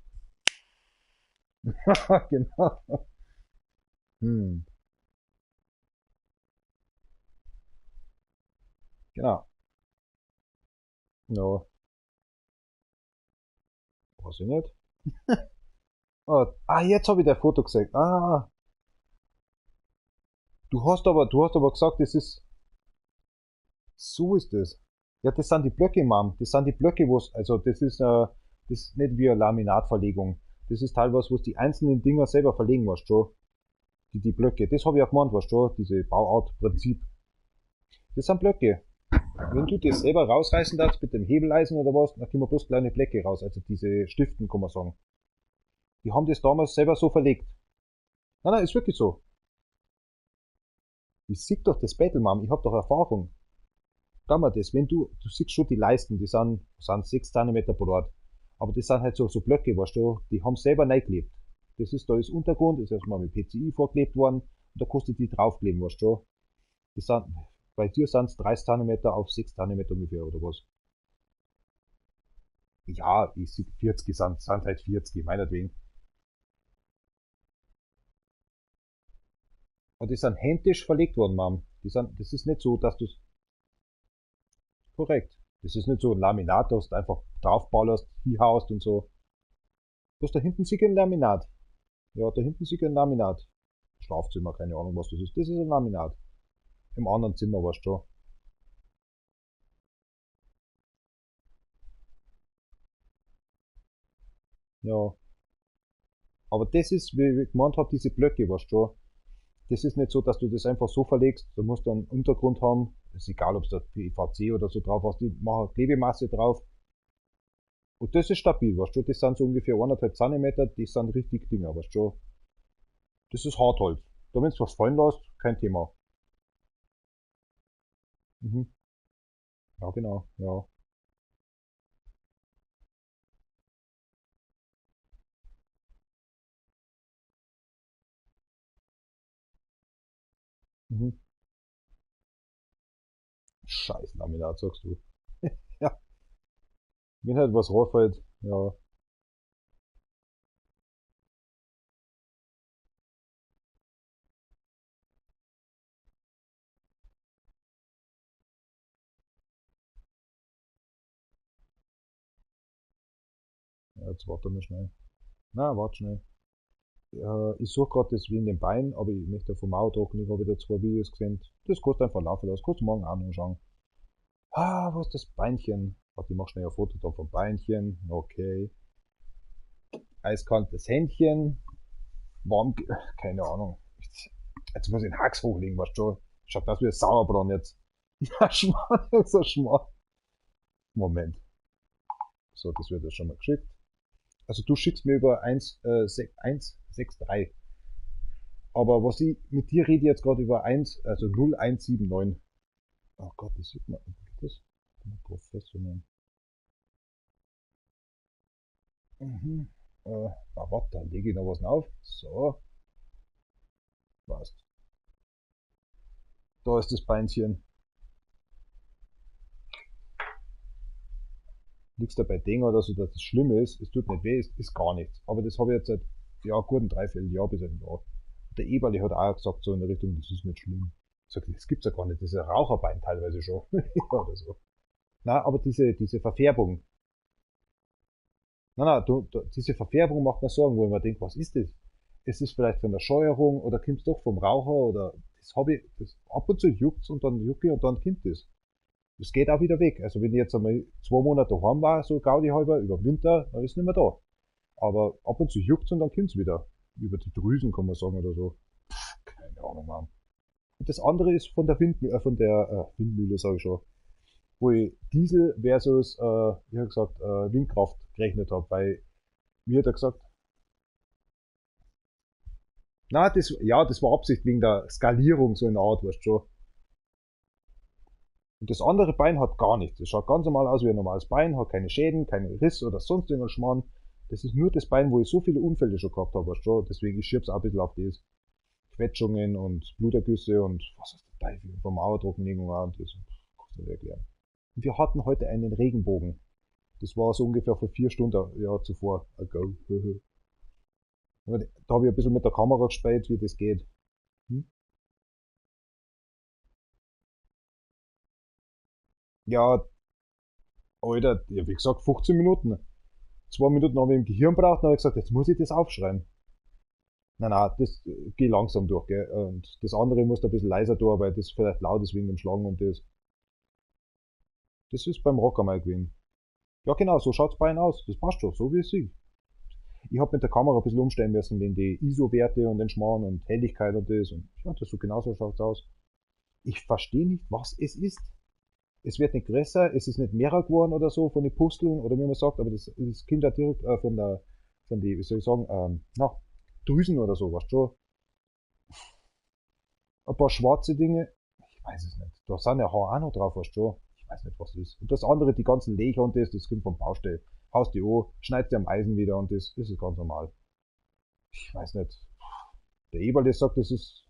Genau. Genau. Ja. Weiß ich nicht. Oh, jetzt hab ich dein Foto gesehen. Ah. Du hast aber gesagt, das ist. So ist das. Ja, das sind die Blöcke, Mom. Das sind die Blöcke, wo's, also das ist das ist nicht wie eine Laminatverlegung. Das ist teilweise, wo's die einzelnen Dinger selber verlegen, weißt du schon. Die Blöcke. Das hab ich auch gemeint, weißt du schon. Diese Bauart-Prinzip. Das sind Blöcke. Wenn du das selber rausreißen darfst mit dem Hebeleisen oder was, dann kommen bloß kleine Blöcke raus. Also diese Stiften, kann man sagen. Die haben das damals selber so verlegt. Nein, nein, ist wirklich so. Ich sieh doch das Battle, Mom. Ich hab doch Erfahrung. Schau mal das, wenn du, du siehst schon die Leisten, die sind 6 Zentimeter breit. Aber das sind halt so Blöcke, weißt du, die haben selber reingeklebt. Das ist, da ist Untergrund, ist erstmal mit PCI vorgeklebt worden und da kostet die draufkleben, weißt du. Das sind, bei dir sind's 30 Zentimeter auf 6 Zentimeter ungefähr, oder was? Ja, ich sehe 40 sind halt 40, meinetwegen. Und die sind händisch verlegt worden, Mom. Die sind, das ist nicht so, dass du's. Korrekt. Das ist nicht so ein Laminat, dass du einfach draufballerst, hinhaust und so. Was da hinten sieht ein Laminat. Ja, da hinten sieht ein Laminat. Schlafzimmer, keine Ahnung, was das ist. Das ist ein Laminat. Im anderen Zimmer warst du schon. Ja. Aber das ist, wie ich gemeint habe, diese Blöcke, weißt du schon. Das ist nicht so, dass du das einfach so verlegst. Du musst einen Untergrund haben. Ist egal, ob du da PVC oder so drauf hast. Die machen Klebemasse drauf. Und das ist stabil, weißt du. Das sind so ungefähr 1,5 Zentimeter. Das sind richtig Dinger, weißt du schon. Das ist Hartholz. Da, wenn du was fallen lässt, kein Thema. Mhm. Ja, genau, ja. Mhm. Scheiß Laminat, sagst du. Ja. Wenn halt was rausfällt, ja. Ja, jetzt warte mal schnell. Na, warte schnell. Ich suche gerade das wegen dem Bein, aber ich möchte vom Mauerdrucken, ich habe da 2 Videos gesehen. Das kostet einfach laufen, das kannst du morgen auch noch schauen. Ah, wo ist das Beinchen? Warte, ich mach schnell ein Foto da vom Beinchen. Okay. Eiskaltes Händchen. Warm, keine Ahnung. Jetzt muss ich den Hax hochlegen, weißt du schon. Schaut aus wie ein Sauerbraten jetzt. Ja, Schmarrn, das ist ein Schmarrn. Moment. So, das wird jetzt schon mal geschickt. Also du schickst mir über 1, 163. Aber was ich mit dir rede jetzt gerade über 1, also 0179. Oh Gott, das sieht man. Geht das? Professionell. Mhm. Warte, da lege ich noch was auf. So. Passt. Da ist das Beinchen. Nichts dabei denken oder so, dass das schlimm ist. Es tut nicht weh, es ist gar nichts. Aber das habe ich jetzt seit, ja, guten Dreivierteljahr bis ein Jahr. Der Eberle hat auch gesagt, so in der Richtung, das ist nicht schlimm. Ich sag, das gibt's ja gar nicht, das ist ein Raucherbein teilweise schon. Oder so. Na, aber diese Verfärbung. Na, na, diese Verfärbung macht mir Sorgen, wo ich mir denke, was ist das? Es ist vielleicht von der Scheuerung oder kommt's doch vom Raucher oder das hab ich, das ab und zu juckt's und dann jucke ich und dann kommt das. Das geht auch wieder weg. Also wenn ich jetzt einmal 2 Monate daheim war, so Gaudi halber, über den Winter, dann ist es nicht mehr da. Aber ab und zu juckt's und dann kommt's wieder. Über die Drüsen kann man sagen oder so. Pff, keine Ahnung, Mann. Und das andere ist von der Windmühle, sag ich schon, wo ich Diesel versus, wie hab ich gesagt, Windkraft gerechnet hab, weil mir hat er gesagt, na, das, ja, das war Absicht wegen der Skalierung, so in der Art, weißt du schon. Und das andere Bein hat gar nichts. Das schaut ganz normal aus wie ein normales Bein, hat keine Schäden, keine Risse oder sonst irgendwas Schmarrn. Das ist nur das Bein, wo ich so viele Unfälle schon gehabt hab, weißt du schon. Deswegen, ich schieb's auch ein bisschen auf das. Quetschungen und Blutergüsse und was ist der Teufel, vom Mauerdrucken irgendwann und das kannst du nicht erklären. Und wir hatten heute einen Regenbogen. Das war so ungefähr vor 4 Stunden, ja, zuvor. Ago. Da habe ich ein bisschen mit der Kamera gespielt, wie das geht. Hm? Ja, Alter, ja, wie gesagt, 15 Minuten. 2 Minuten habe ich im Gehirn gebraucht, dann habe ich gesagt, jetzt muss ich das aufschreiben. Nein, nein, das geht langsam durch, gell? Und das andere musst du ein bisschen leiser tun, weil das vielleicht laut ist wegen dem Schlagen und das. Das ist beim Rocker mal gewesen. Ja, genau, so schaut's bei ihnen aus. Das passt schon, so wie es sieht. Ich hab mit der Kamera ein bisschen umstellen müssen, wegen die ISO-Werte und den Schmarrn und Helligkeit und das. Und ja, das so genauso schaut's aus. Ich verstehe nicht, was es ist. Es wird nicht größer, es ist nicht mehrer geworden oder so von den Pusteln oder wie man sagt, aber das kommt ja direkt von der, von die, wie soll ich sagen, na, Drüsen oder so, weißt du schon. Ein paar schwarze Dinge, ich weiß es nicht. Da sind ja Haare auch noch drauf, weißt du schon. Ich weiß nicht, was das ist. Und das andere, die ganzen Löcher und das, das kommt vom Baustelle. Haust die an, schneidest die am Eisen wieder und das ist ganz normal. Ich weiß nicht. Der Eberle sagt, das ist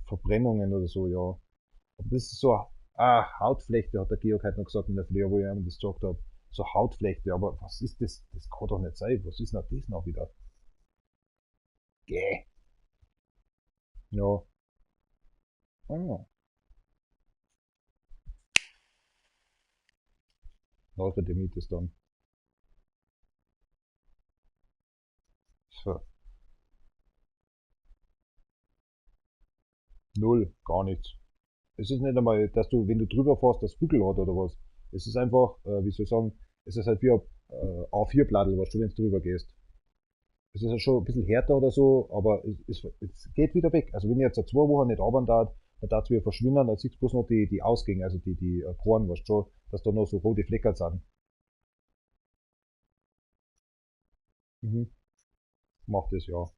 Verbrennungen oder so, ja. Aber das ist so, Hautflechte, hat der Georg heute noch gesagt in der Früh, wo ich ihm das gesagt hab. So Hautflechte, aber was ist das? Das kann doch nicht sein. Was ist denn das noch wieder? Gäh. Ja. Ah. Neurodermitis dann. So. Null, gar nichts. Es ist nicht einmal, dass du, wenn du drüber fährst, das Buckel hat oder was. Es ist einfach, wie soll ich sagen, es ist halt wie ein A4-Plattel, was du, wenn du drüber gehst. Es ist halt schon ein bisschen härter oder so, aber es geht wieder weg. Also wenn ich jetzt 2 Wochen nicht arbeiten darf, dann darf es wieder verschwinden, dann siehst du bloß noch die Ausgänge, also die Poren, weißt du schon, dass da noch so rote Flecken sind. Mhm. Macht das ja.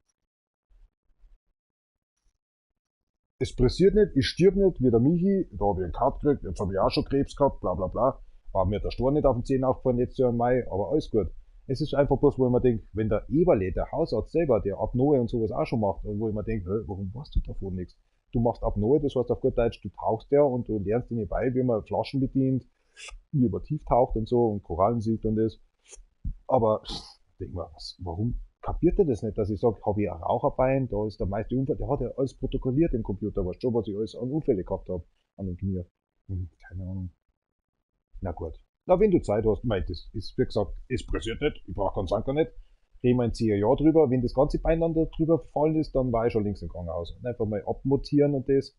Es pressiert nicht, ich stirb nicht, wie der Michi, da habe ich einen Cut gekriegt, jetzt habe ich auch schon Krebs gehabt, bla bla bla. War mir der Storn nicht auf den Zehen aufgefallen letztes Jahr im Mai, aber alles gut. Es ist einfach bloß, wo ich mir denke, wenn der Eberle, der Hausarzt selber, der Apnoe und sowas auch schon macht, und wo ich mir denke, warum weißt du davon nichts? Du machst Apnoe, das heißt auf gut Deutsch, du tauchst ja und du lernst ihnen bei, wie man Flaschen bedient, wie man tief taucht und so und Korallen sieht und das. Aber denk mal, warum kapiert er das nicht, dass ich sage, habe ich ein Raucherbein, da ist der meiste Unfall, der hat ja alles protokolliert im Computer, weißt schon, was ich alles an Unfälle gehabt habe, an den Knie. Keine Ahnung. Na gut. Na, wenn du Zeit hast, mei, das ist, wie gesagt, es pressiert nicht, ich brauche keinen Sanker nicht. Reden wir in 10 Jahren drüber, wenn das ganze Bein dann da drüber gefallen ist, dann war ich schon links im Krankenhaus. Und einfach mal abmutieren und das.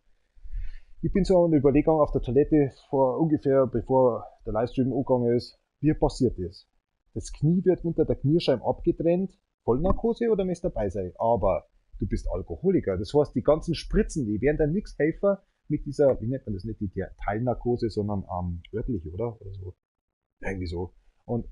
Ich bin so an der Überlegung auf der Toilette vor ungefähr, bevor der Livestream angegangen ist, wie passiert das? Das Knie wird unter der Kniescheibe abgetrennt, Vollnarkose oder möchtest dabei sein? Aber du bist Alkoholiker. Das heißt, die ganzen Spritzen, die werden dann nichts helfen mit dieser, wie nennt man das, nicht die Teilnarkose, sondern örtlich, oder? Oder so. Irgendwie so. Und,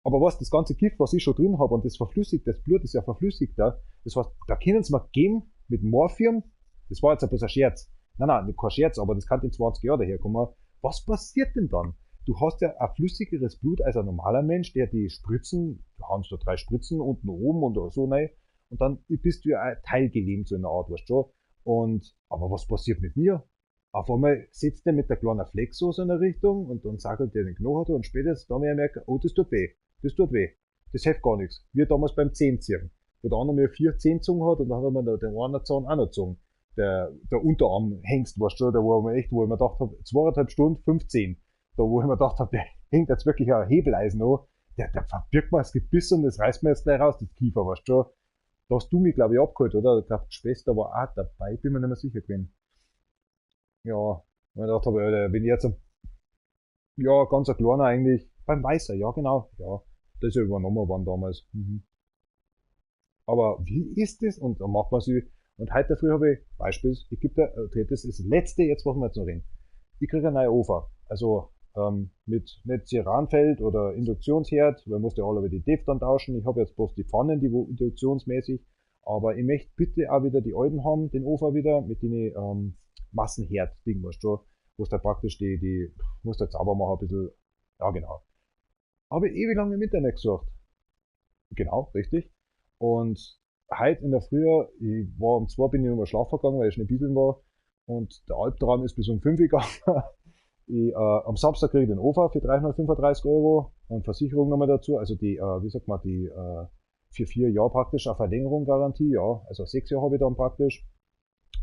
aber was, das ganze Gift, was ich schon drin habe und das verflüssigt, das Blut ist ja verflüssigt da. Das heißt, da können sie mir geben mit Morphium. Das war jetzt ein bloß ein Scherz. Nein, nein, kein Scherz, aber das kann in 20 Jahren daherkommen. Was passiert denn dann? Du hast ja ein flüssigeres Blut als ein normaler Mensch, der die Spritzen, du haust da 3 Spritzen unten oben und so rein, und dann bist du ja teilgelähmt so in der Art, weißt du schon. Und, aber was passiert mit mir? Auf einmal sitzt der mit der kleinen Flexo in der Richtung und dann sackelt der den Knochen da und spätestens da merke ich, oh, das tut weh, das tut weh, das hilft gar nichts. Wie damals beim Zehenziehen, wo der andere mir 4 Zehen gezogen hat und dann hat man den einen Zahn auch noch gezogen. Der Unterarm hängst, weißt du, da wo ich mir echt, wo ich mir gedacht hab, 2,5 Stunden, 15. Da wo ich mir gedacht hab, der hängt jetzt wirklich ein Hebeleisen an, der verbirgt mir das Gebiss und das reißt mir jetzt gleich raus, das Kiefer, weißt du schon. Da hast du mich, glaub ich, abgeholt, oder? Ich glaub, die Schwester war auch dabei, bin mir nicht mehr sicher gewesen. Ja, ich mir gedacht hab, Alter, wenn ich jetzt ein, ja, ganz ein kleiner eigentlich, beim Weißer, ja genau, ja, das ist ja übernommen worden damals. Aber wie ist das? Und dann macht man sich, und heute früh habe ich, Beispiel, ich gebe dir, das ist das letzte, jetzt was wir jetzt noch reden. Ich kriege eine neue Ofen, also mit nicht Ceranfeld oder Induktionsherd, weil man muss ja alle die Def dann tauschen. Ich habe jetzt bloß die Pfannen, die wo induktionsmäßig, aber ich möchte bitte auch wieder die alten haben, den Ofen wieder, mit den Massenherd-Ding, weißt du, wo es da praktisch die musst du jetzt sauber machen, ein bisschen, ja genau. Habe ich ewig lange im Internet gesucht. Genau, richtig. Und heute in der Früh, ich war um 2, bin ich nochmal schlafen gegangen, weil ich schnell bieseln war. Und der Albtraum ist bis um 5 gegangen. Am Samstag kriege ich den Ofen für 335 Euro und Versicherung nochmal dazu. Also die, wie sagt man, die für 4 Jahre praktisch eine Verlängerung Garantie, ja. Also 6 Jahre habe ich dann praktisch.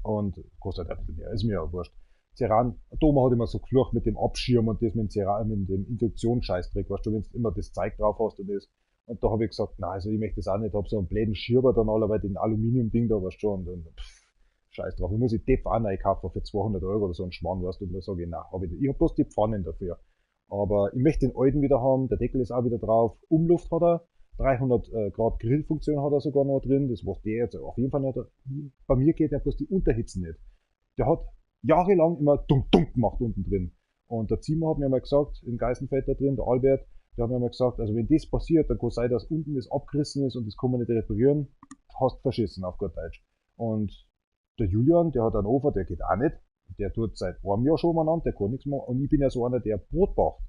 Und kostet halt ein bisschen mehr, ist mir ja wurscht. Ceran, Doma hat immer so geflucht mit dem Abschirm und das mit dem Ceran, mit dem Induktionsscheißdreck, weißt du, wenn du immer das Zeug drauf hast und das. Und da habe ich gesagt, nein, also ich möchte das auch nicht, hab so einen blöden Schirber dann allerweil den Aluminium-Ding da, weißt du schon, und pff, scheiß drauf. Ich muss die Pfanne einkaufen für 200 Euro oder so einen Schmarrn, weißt du, und da sage ich, nein, hab ich nicht. Ich hab bloß die Pfannen dafür. Aber ich möchte den alten wieder haben, der Deckel ist auch wieder drauf, Umluft hat er, 300 Grad Grillfunktion hat er sogar noch drin, das was der jetzt auf jeden Fall nicht hat. Bei mir geht ja bloß die Unterhitzen nicht. Der hat jahrelang immer dunk dunk gemacht unten drin. Und der Zimmer hat mir mal gesagt, im Geisenfeld da drin, der Albert, der hat mir mal gesagt, also wenn das passiert, dann kann es sein, dass unten das abgerissen ist und das kann man nicht reparieren, hast verschissen auf gut Deutsch. Und der Julian, der hat einen Ofen, der geht auch nicht. Der tut seit einem Jahr schon umeinander, der kann nichts machen. Und ich bin ja so einer, der Brot backt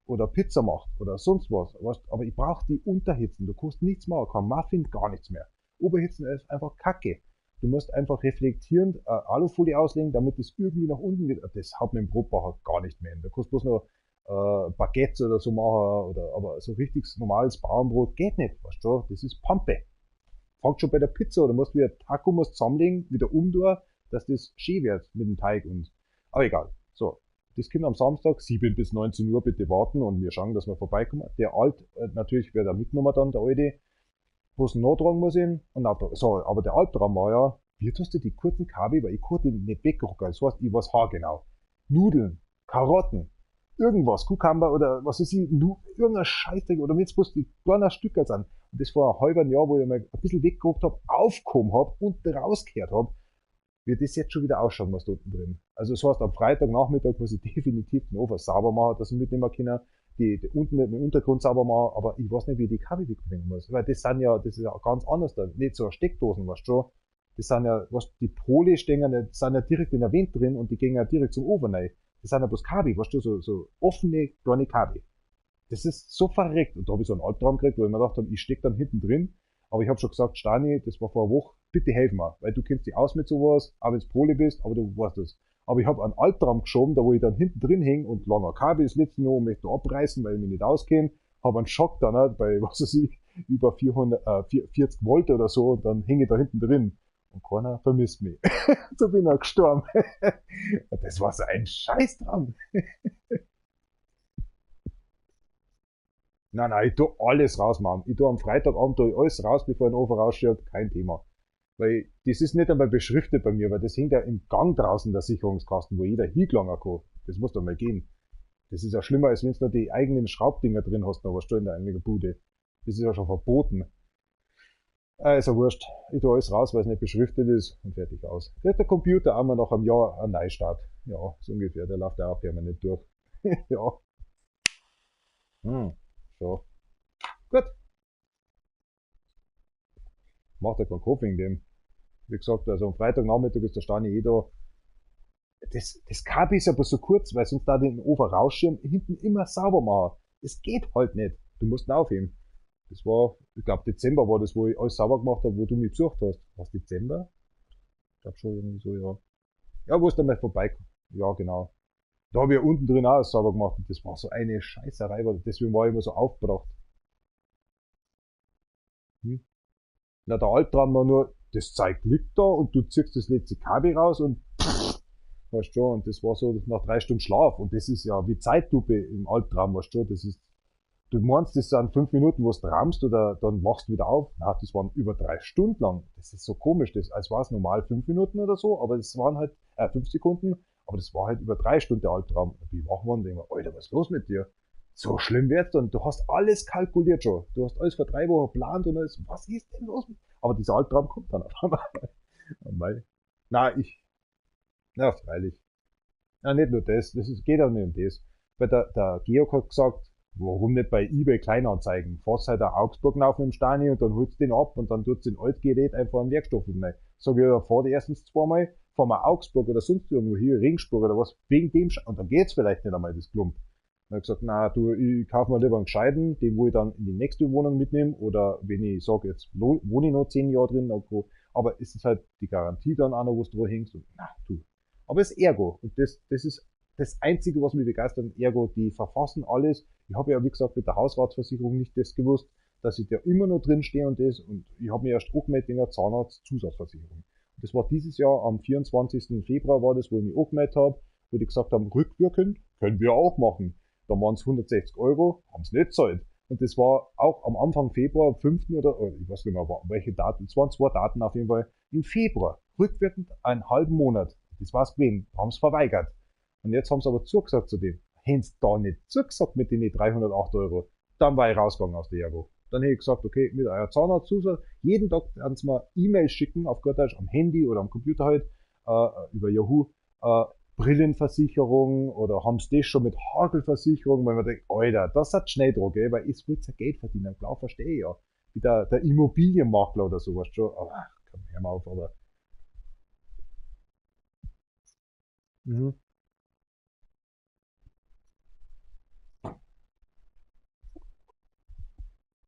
oder Pizza macht oder sonst was. Weißt, aber ich brauch die Unterhitzen. Du kannst nichts machen, kein Muffin, gar nichts mehr. Oberhitzen ist einfach Kacke. Du musst einfach reflektierend Alufolie auslegen, damit es irgendwie nach unten geht. Das haut mit dem Brotbacher gar nicht mehr hin. Du kannst bloß noch Baguettes oder so machen, oder, aber so richtig normales Bauernbrot geht nicht, weißt du? Das ist Pampe. Fangt schon bei der Pizza, oder musst du wieder Taco musst zusammenlegen, wieder umtun, dass das schön wird mit dem Teig und, aber egal. So. Das kommt am Samstag, 7 bis 19 Uhr bitte warten und wir schauen, dass wir vorbeikommen. Der Alt, natürlich wird er mitgenommen dann, der Alte. Bloß nachtragen muss ich ihn. Und auch, so, aber der Albtraum war ja, wie tust du die kurzen Kabel, weil ich konnte die nicht wegrücken. Das heißt, ich weiß haargenau. Nudeln, Karotten, irgendwas, Cucumber oder was weiß ich, irgendein Scheißdreck oder wenn es bloß die kleinen Stücke sind. Und das vor einem halben Jahr, wo ich mal ein bisschen weggeguckt hab, aufgehoben hab und rausgehört hab, wie das jetzt schon wieder ausschauen muss da unten drin. Also das heißt, am Freitagnachmittag muss ich definitiv den Ofen sauber machen, dass ich mitnehmen kann, die unten den Untergrund sauber machen, aber ich weiß nicht, wie ich die Kabel wegbringen muss. Weil das sind ja, das ist ja ganz anders da. Nicht so Steckdosen, weißt du schon. Das sind ja, weißt, die Pole stehen ja nicht, sind ja direkt in der Wand drin und die gehen ja direkt zum Ofen rein. Das sind ja bloß Kabel, weißt du, so offene kleine Kabel. Das ist so verreckt. Und da hab ich so einen Albtraum gekriegt, wo ich mir gedacht hab, ich steck dann hinten drin. Aber ich hab schon gesagt, Stani, das war vor einer Woche, bitte helf mir, weil du kennst dich aus mit sowas, auch wenn's Pole bist, aber du weißt das. Aber ich hab einen Albtraum geschoben, da wo ich dann hinten drin häng und langer Kabel ist letzten noch, möchte abreißen, weil ich mich nicht auskenne. Hab einen Schock dann, ne, bei, was weiß ich, über 40 Volt oder so, und dann häng ich da hinten drin. Und keiner vermisst mich. So bin ich gestorben. Und das war so ein Scheißtraum. Nein, nein, ich tu alles raus, Mann. Ich tu am Freitagabend tu ich alles raus, bevor ich den Ofen rausschiebe. Kein Thema. Weil das ist nicht einmal beschriftet bei mir, weil das hängt ja im Gang draußen, der Sicherungskasten, wo jeder hingelangen kann. Das muss doch mal gehen. Das ist ja schlimmer, als wenn du noch die eigenen Schraubdinger drin hast, noch was du in der eigenen Bude. Das ist ja schon verboten. Ist ja wurscht. Ich tu alles raus, weil's nicht beschriftet ist und fertig aus. Kriegt der Computer einmal nach einem Jahr einen Neustart. Ja, so ungefähr. Der läuft ja auch permanent durch. Ja. So. Gut. Macht ja keinen Kopf wegen dem. Wie gesagt, also am Freitagnachmittag ist der Stani eh da. Das Kabel ist aber so kurz, weil sonst da den Ofen rausschirmen, hinten immer sauber machen. Das geht halt nicht. Du musst ihn aufheben. Das war, ich glaub, Dezember war das, wo ich alles sauber gemacht hab, wo du mich besucht hast. War's Dezember? Ich glaub schon irgendwie so, ja. Ja, wo ist da mal vorbeigekommen? Ja, genau. Da hab ich ja unten drin auch alles sauber gemacht und das war so eine Scheißerei, weil deswegen war ich immer so aufgebracht. Na, der Albtraum war nur, das Zeug liegt da und du ziehst das letzte Kabel raus und pff, weißt schon, und das war so nach 3 Stunden Schlaf und das ist ja wie Zeitlupe im Albtraum, weißt du, das ist, du meinst, das sind 5 Minuten, wo du träumst oder dann wachst du wieder auf. Na, das waren über 3 Stunden lang. Das ist so komisch, das, als war es normal 5 Minuten oder so, aber das waren halt 5 Sekunden, aber das war halt über 3 Stunden der Albtraum. Und wie wach waren, denke ich mir, Alter, was ist los mit dir? So schlimm wird's dann. Du hast alles kalkuliert schon. Du hast alles vor 3 Wochen geplant und alles. Was ist denn los mit dir? Aber dieser Albtraum kommt dann auf einmal. Oh mei. Na, ich. Na, freilich. Na, nicht nur das. Das ist, geht auch nicht um das. Weil der Georg hat gesagt, warum nicht bei eBay Kleinanzeigen? Fahrst halt nach Augsburg auf mit dem Stani und dann holst du den ab und dann tut's den Altgerät einfach einen Werkstoff hinein. Sag ich, ja, fahr die erstens zweimal, fahr mal Augsburg oder sonst irgendwo hier, Regensburg oder was, wegen dem und dann geht's vielleicht nicht einmal, das Klump. Dann hab ich gesagt, na du, ich kauf mir lieber einen gescheiten, den wo ich dann in die nächste Wohnung mitnehme, oder wenn ich sag, jetzt wohne ich noch 10 Jahre drin, okay. Aber es ist halt die Garantie dann auch noch, wo du dran hängst und na du. Aber es ist Ergo und das ist das Einzige, was mich begeistert, Ergo, die verfassen alles. Ich habe ja, wie gesagt, mit der Hausratsversicherung nicht das gewusst, dass ich da immer noch drin stehe und das, und ich habe mich erst angemeldet wegen der Zahnarzt-Zusatzversicherung. Und das war dieses Jahr am 24. Februar war das, wo ich mich angemeldet habe, wo die gesagt haben, rückwirkend können wir auch machen. Da waren's 160 Euro, haben's nicht gezahlt. Und das war auch am Anfang Februar, am 5. oder ich weiß nicht mehr, welche Daten, es waren 2 Daten auf jeden Fall, im Februar, rückwirkend einen halben Monat. Das war's gewesen, da haben's verweigert. Und jetzt haben's aber zugesagt zu dem. Hätten's da nicht zugesagt mit den 308 Euro, dann war ich rausgegangen aus der Ergo. Dann hätte ich gesagt, okay, mit eurer Zahnarztzusatz, jeden Tag werden sie mir E-Mails schicken, auf gut Deutsch, am Handy oder am Computer halt, über Yahoo, Brillenversicherung oder haben's das schon mit Hagelversicherung, weil man denkt, Alter, das hat schnell dran, gell, weil ich wollte ja Geld verdienen, klar, verstehe ich ja. Wie der Immobilienmakler oder sowas schon, aber ach, komm, hör mal auf, aber.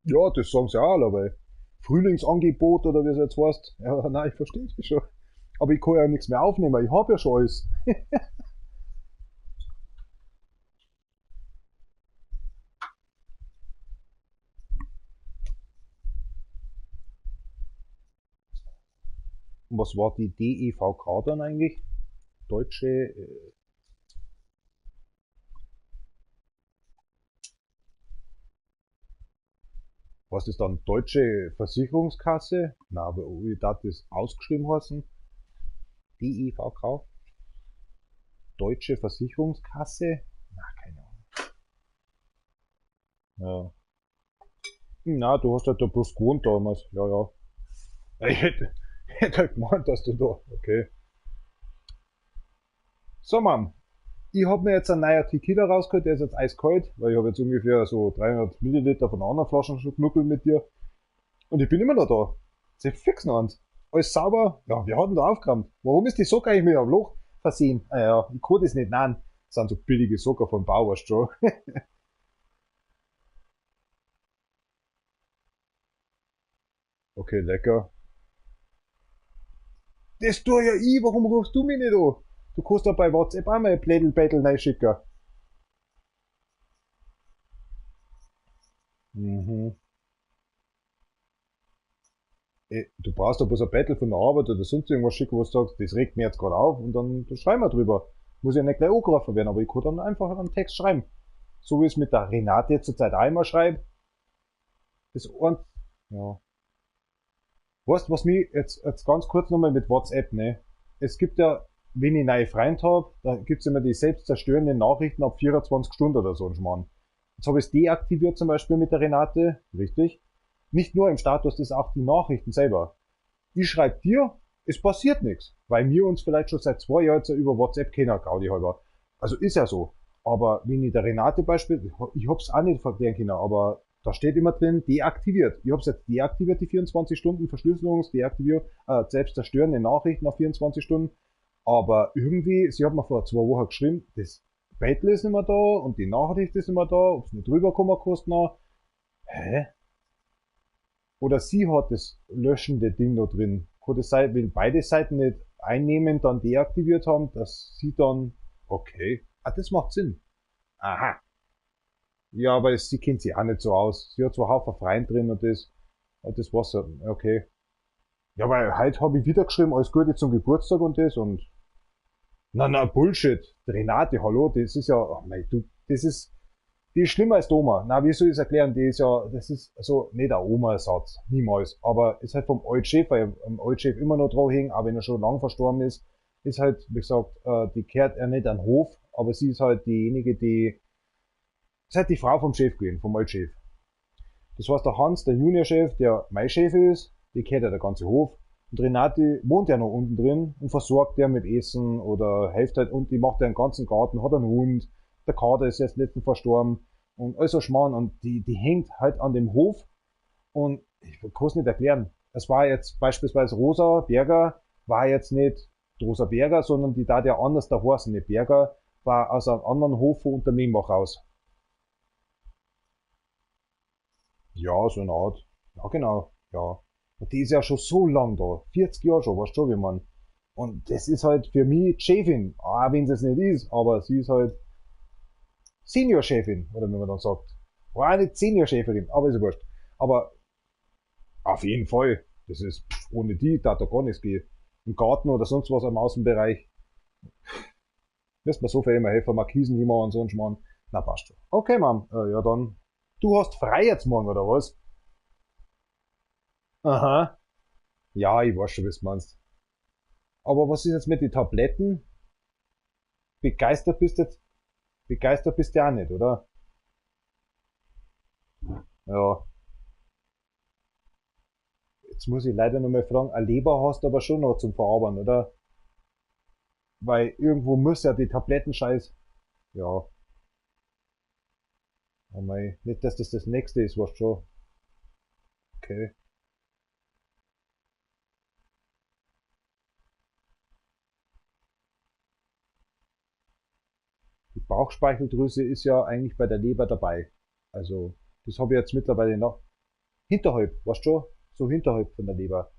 Ja, das sagen sie auch alle, weil Frühlingsangebot oder wie es jetzt heißt. Ja, nein, ich verstehe das schon. Aber ich kann ja nichts mehr aufnehmen, ich hab ja schon alles. Und was war die DEVK dann eigentlich? Deutsche Was ist dann Deutsche Versicherungskasse? Na, aber wie darf das ausgeschrieben heißen? DEVK? Deutsche Versicherungskasse? Na, keine Ahnung. Ja. Na, du hast halt da bloß gewohnt damals. Ja, ja. Ich hätte halt gemeint, dass du da. Okay. So, Mann. Ich hab mir jetzt einen neuen Tequila rausgeholt, der ist jetzt eiskalt, weil ich hab jetzt ungefähr so 300 Milliliter von anderen Flaschen schon genuckelt mit dir. Und ich bin immer noch da. Sie fix noch eins. Alles sauber. Ja, wir hatten da aufgeräumt. Warum ist die Socke eigentlich mit einem Loch versehen? Ah ja, ich kann das nicht nein. Das sind so billige Socken vom Bau, weißt du schon. Okay, lecker. Das tue ja ich, warum rufst du mich nicht an? Du kannst ja bei WhatsApp auch mal ein Plädel-Battle reinschicken. Mhm. Du brauchst doch bloß ein Battle von der Arbeit oder sonst irgendwas schicken, wo du sagst, das regt mir jetzt gerade auf und dann schreiben wir drüber. Muss ja nicht gleich angerufen werden, aber ich kann dann einfach einen Text schreiben. So wie ich es mit der Renate jetzt zurzeit auch immer schreibe. Das und, ja. Weißt du, was mich jetzt ganz kurz nochmal mit WhatsApp, ne? Es gibt ja, wenn ich neue Freund hab, da gibt's immer die selbstzerstörenden Nachrichten ab 24 Stunden oder so ein Schmarrn. Jetzt hab ich's deaktiviert zum Beispiel mit der Renate, richtig? Nicht nur im Status, das ist auch die Nachrichten selber. Ich schreib dir, es passiert nix, weil wir uns vielleicht schon seit 2 Jahren jetzt über WhatsApp kennen, Gaudi halber. Also ist ja so. Aber wenn ich der Renate beispielsweise, ich hab's auch nicht verklären können, aber da steht immer drin, deaktiviert. Ich hab's jetzt deaktiviert, die 24 Stunden Verschlüsselungs-, deaktiviert, selbstzerstörende Nachrichten nach 24 Stunden. Aber irgendwie, sie hat mir vor 2 Wochen geschrieben, das Battle ist nicht mehr da und die Nachricht ist nicht mehr da, ob's nicht rüberkommen kostet noch. Hä? Oder sie hat das löschende Ding da drin. Kann das sein, wenn beide Seiten nicht einnehmen, dann deaktiviert haben, dass sie dann, okay, ah, das macht Sinn. Aha. Ja, aber sie kennt sich auch nicht so aus. Sie hat zwar Haufen Freund drin und das war's ja. Okay. Ja, weil heute hab ich wieder geschrieben, alles Gute zum Geburtstag und das und na, na, Bullshit. Renate, hallo, das ist ja, oh mei, du, das ist, die ist schlimmer als die Oma. Na, wie soll ich's erklären? Die ist ja, das ist also nicht ein Oma-Ersatz, niemals. Aber ist halt vom Altchef, weil am Altchef immer noch dran hängt, auch wenn er schon lang verstorben ist, ist halt, wie gesagt, die kehrt er nicht an den Hof, aber sie ist halt diejenige, die, ist halt die Frau vom Chef gewesen, vom Altchef. Das heißt, der Hans, der Juniorchef, der mein Chef ist, die kehrt ja der ganze Hof. Und Renate wohnt ja noch unten drin und versorgt der mit Essen oder hilft halt und die macht ja einen ganzen Garten, hat einen Hund, der Kater ist jetzt letztens verstorben und all so Schmarrn und die hängt halt an dem Hof und ich kann's nicht erklären. Es war jetzt beispielsweise Rosa Berger, war jetzt nicht Rosa Berger, sondern die da ja anders da heißen, nicht Berger, war aus einem anderen Hof von Unternehmbach raus. Ja, so eine Art. Ja, genau. Ja. Und die ist ja schon so lang da. 40 Jahre schon, weißt du schon, wie man. Und das ist halt für mich Chefin. Auch wenn sie es nicht ist, aber sie ist halt Senior-Chefin, oder wie man dann sagt. War auch nicht Senior-Chefin, aber ist ja wurscht. Aber auf jeden Fall, das ist, pff, ohne die, da da gar nichts geht. Im Garten oder sonst was im Außenbereich. Müsste man so viel immer helfen, Markisen immer und so ein Schmarrn. Na, passt schon. Okay, Mom. Ja, dann. Du hast frei jetzt morgen, oder was? Aha. Ja, ich weiß schon, was du meinst. Aber was ist jetzt mit den Tabletten? Begeistert bist du jetzt, begeistert bist du ja auch nicht, oder? Ja. Jetzt muss ich leider nochmal fragen, eine Leber hast du aber schon noch zum Verarbeiten, oder? Weil irgendwo muss ja die Tablettenscheiß, ja. Oh mei, nicht, dass das das nächste ist, weißt du schon. Okay. Die Bauchspeicheldrüse ist ja eigentlich bei der Leber dabei. Also, das habe ich jetzt mittlerweile noch. Hinterhalb, weißt du schon? So hinterhalb von der Leber.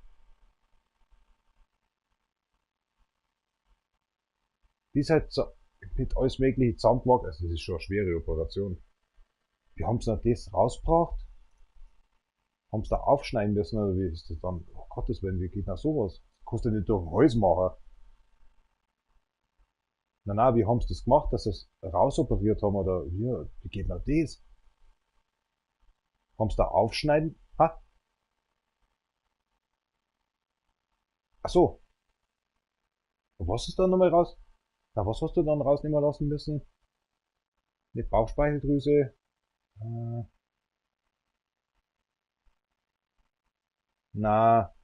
Die ist halt so mit alles Mögliche zusammengemacht. Also, das ist schon eine schwere Operation. Wie haben sie denn das rausgebracht? Haben sie da aufschneiden müssen oder wie ist das dann? Oh Gottes Willen, wie geht denn sowas? Das kannst du nicht durch den Hals machen. Na, na, wie haben sie das gemacht, dass sie es rausoperiert haben oder wie geht denn das? Haben sie da aufschneiden? Ach so. Was ist da nochmal raus? Na, was hast du dann rausnehmen lassen müssen? Mit Bauchspeicheldrüse? Äh, na,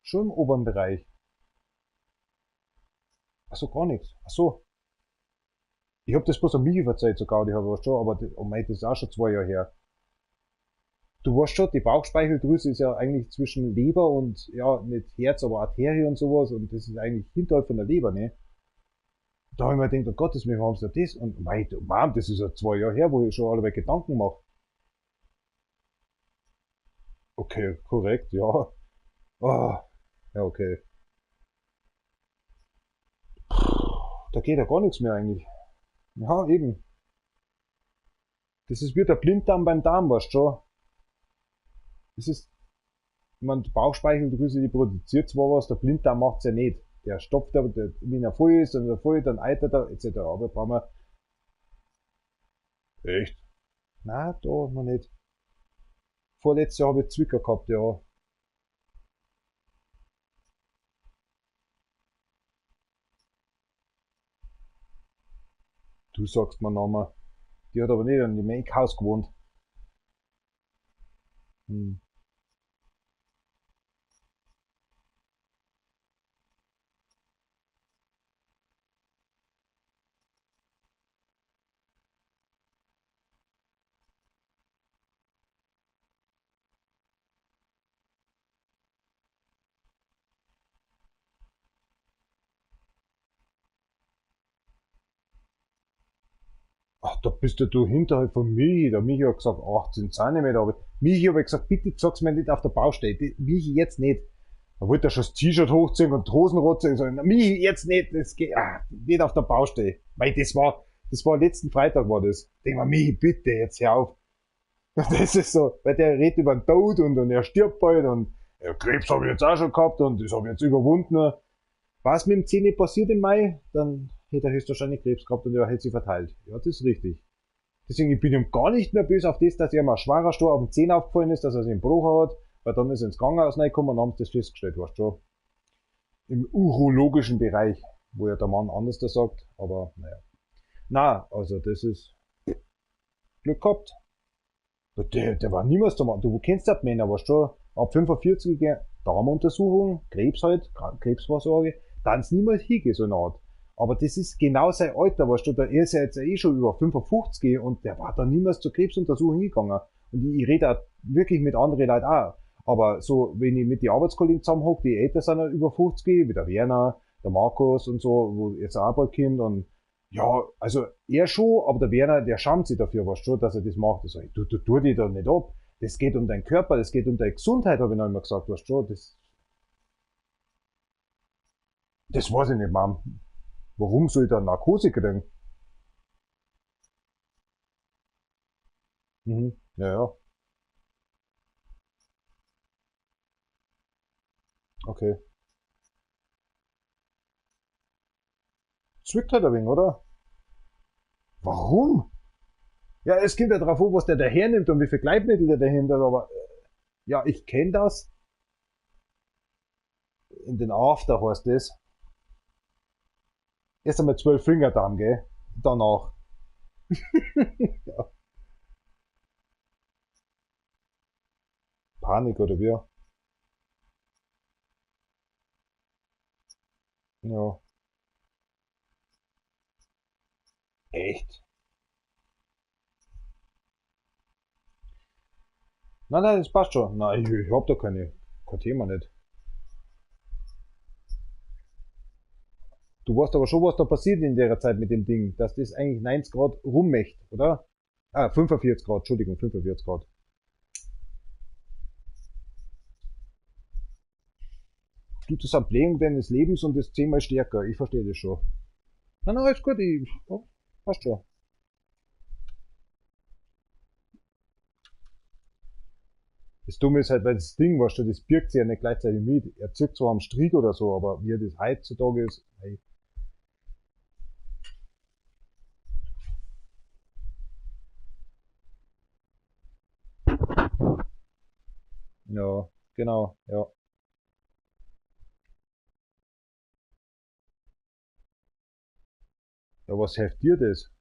schon im oberen Bereich. Ach so, gar nichts. Ach so. Ich hab das bloß an Michi verzeiht sogar, die habe ich schon, aber das, oh mei, das ist auch schon 2 Jahre her. Du weißt schon, die Bauchspeicheldrüse ist ja eigentlich zwischen Leber und, ja, nicht Herz, aber Arterie und sowas, und das ist eigentlich hinterhalb von der Leber, ne? Da habe ich mir gedacht, oh Gottes Willen, warum ist denn das? Und mei, Mom, das ist ja 2 Jahre her, wo ich schon alle Gedanken mache. Okay, korrekt, ja. Ah, ja, okay. Da geht ja gar nichts mehr eigentlich. Ja, eben. Das ist wie der Blinddarm beim Darm, weißt du schon. Das ist, ich meine, die Bauchspeicheldrüse, die produziert zwar was, der Blinddarm macht's ja nicht. Der stopft aber, der, wenn er voll ist, dann ist er voll, dann eitert er, et cetera. Aber brauchen wir. Echt? Nein, da noch nicht. Vorletztes Jahr habe ich Zwicker gehabt, ja. Du sagst mir Name. Die hat aber nicht in dem Eckhaus gewohnt. Hm. Ach, da bist ja du hinterhalb von Michi. Der Michi hat gesagt, 18 Zentimeter. Aber Michi habe ich gesagt, bitte sag's mir nicht auf der Baustelle. Die, Michi jetzt nicht. Da wollte er schon das T-Shirt hochziehen und die Hosen runterziehen. Ich sag, na, Michi jetzt nicht, das geht, ah, nicht auf der Baustelle. Weil das war letzten Freitag war das. Denk mal, Michi, bitte, jetzt hör auf. Das ist so, weil der redet über den Tod und er stirbt bald und ja, Krebs habe ich jetzt auch schon gehabt und das habe ich jetzt überwunden. Was mit dem Zähne passiert im Mai, dann hätte er höchstwahrscheinlich Krebs gehabt und er hätte sich verteilt. Ja, das ist richtig. Deswegen, ich bin ihm gar nicht mehr böse auf das, dass er mal schwerer Stor auf den Zehn aufgefallen ist, dass er sich einen Bruch hat, weil dann ist er ins Krankenhaus reingekommen und haben das festgestellt, weißt du schon. Im urologischen Bereich, wo ja der Mann anders da sagt, aber naja. Na, also das ist Glück gehabt. Der war niemals der Mann. Du kennst ja die Männer, weißt du schon, ab 45 Darmuntersuchung, Krebs halt, Krebsvorsorge, dann ist niemals hingehen, so eine Art. Aber das ist genau sein Alter, weißt du, der ist ja jetzt eh schon über 55 und der war da niemals zur Krebsuntersuchung hingegangen. Und ich rede auch wirklich mit anderen Leuten auch. Aber so, wenn ich mit den Arbeitskollegen zusammenhocke, die älter sind über 50, wie der Werner, der Markus und so, wo jetzt auch bald kommt und ja, also er schon, aber der Werner, der schämt sich dafür, weißt du, dass er das macht. Ich sag, du dich da nicht ab. Das geht um deinen Körper, das geht um deine Gesundheit, habe ich noch immer gesagt, weißt du, das weiß ich nicht, Mom. Warum soll ich da Narkose kriegen? Mhm. Ja, ja, okay. Zwickt halt ein wenig, oder? Warum? Ja, es kommt ja darauf an, was der da hernimmt und wie viel Gleitmittel der dahinter hat, aber ja, ich kenne das. In den After heißt das. Erst einmal 12 Finger dann, gell? Danach. Ja. Panik oder wie? Ja. Echt? Nein, nein, das passt schon. Nein, ich hab da keine, kein Thema nicht. Du weißt aber schon, was da passiert in der Zeit mit dem Ding, dass das eigentlich 90 Grad rummächt, oder? Ah, 45 Grad, Entschuldigung, 45 Grad. Du, das Blähung deines Lebens und das zehnmal stärker. Ich verstehe das schon. Nein, nein, alles gut, ich, oh, passt schon. Das Dumme ist halt, weil das Ding, weißt du, das birgt sich ja nicht gleichzeitig mit. Er zieht zwar am Strick oder so, aber wie das heutzutage ist, hey. Ja, genau, ja. Ja, was hilft dir das?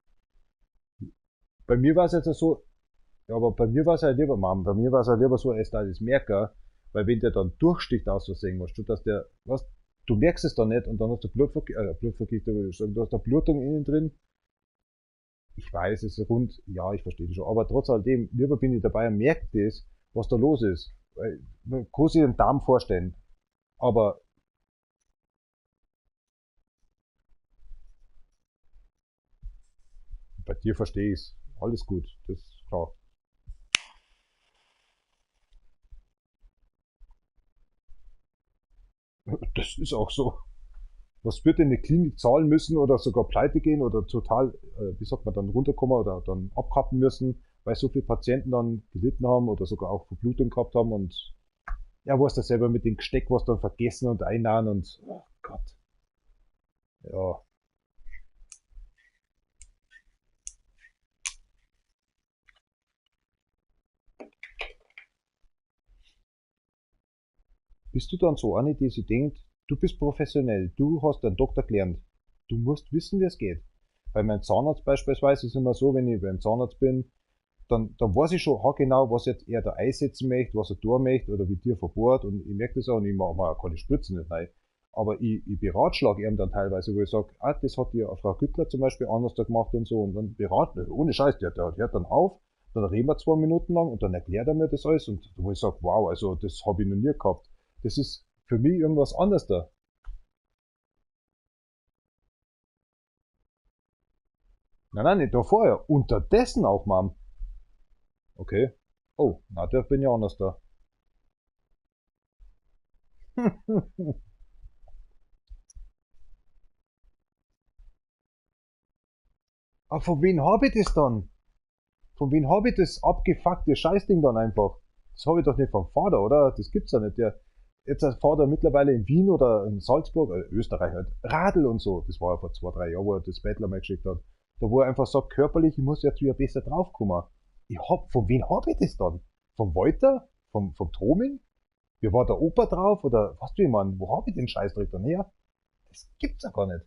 Bei mir war es jetzt so, ja, aber bei mir war es halt lieber, Mom, bei mir war es halt lieber so, als da das merke, weil wenn der dann durchsticht aus Versehen, weißt du, dass der, was, du merkst es dann nicht und dann hast du Blutvergiftung, würde ich sagen, du hast da Blutung innen drin. Ich weiß, es ist rund, ja, ich verstehe das schon, aber trotz alledem, lieber bin ich dabei und merke das, was da los ist. Weil, man kann sich den Darm vorstellen, aber bei dir verstehe ich's. Alles gut, das ist klar. Das ist auch so. Was wird denn eine Klinik zahlen müssen oder sogar pleite gehen oder total, wie sagt man, dann runterkommen oder dann abkappen müssen, weil so viele Patienten dann gelitten haben oder sogar auch Verblutung gehabt haben und ja, weißt du selber mit dem Gesteck, was dann vergessen und einnahen und oh Gott. Ja. Bist du dann so eine, die sich denkt, du bist professionell, du hast einen Doktor gelernt, du musst wissen, wie es geht. Bei meinem Zahnarzt beispielsweise ist es immer so, wenn ich beim Zahnarzt bin, dann weiß ich schon genau, was jetzt er da einsetzen möchte, was er tun möchte oder wie dir verbohrt und ich merke das auch und ich mache mir auch keine Spritzen nicht rein. Aber ich beratschlage ihm dann teilweise, wo ich sage, ah, das hat die Frau Güttler zum Beispiel anders da gemacht und so und dann beraten, ohne Scheiß, der hört dann auf, dann reden wir 2 Minuten lang und dann erklärt er mir das alles und wo ich sage, wow, also das habe ich noch nie gehabt. Das ist für mich irgendwas anderes da. Nein, nein, nicht da vorher. Unterdessen auch, Mom. Okay. Oh, na, da bin ich anders da. Aber von wem hab ich das dann? Von wem hab ich das abgefuckte Scheißding dann einfach? Das hab ich doch nicht vom Vater, oder? Das gibt's ja nicht. Der, jetzt ist Vater mittlerweile in Wien oder in Salzburg, Österreich halt, Radl und so. Das war ja vor 2, 3 Jahren, wo er das Bettler mal geschickt hat. Da wo er einfach sagt, körperlich, ich muss jetzt wieder besser draufkommen. Von wem hab ich das dann? Vom Walter? Vom Thomin? Wie war der Opa drauf? Oder was du, ich mein, wo hab ich den Scheißdreck dann her? Das gibt's ja gar nicht.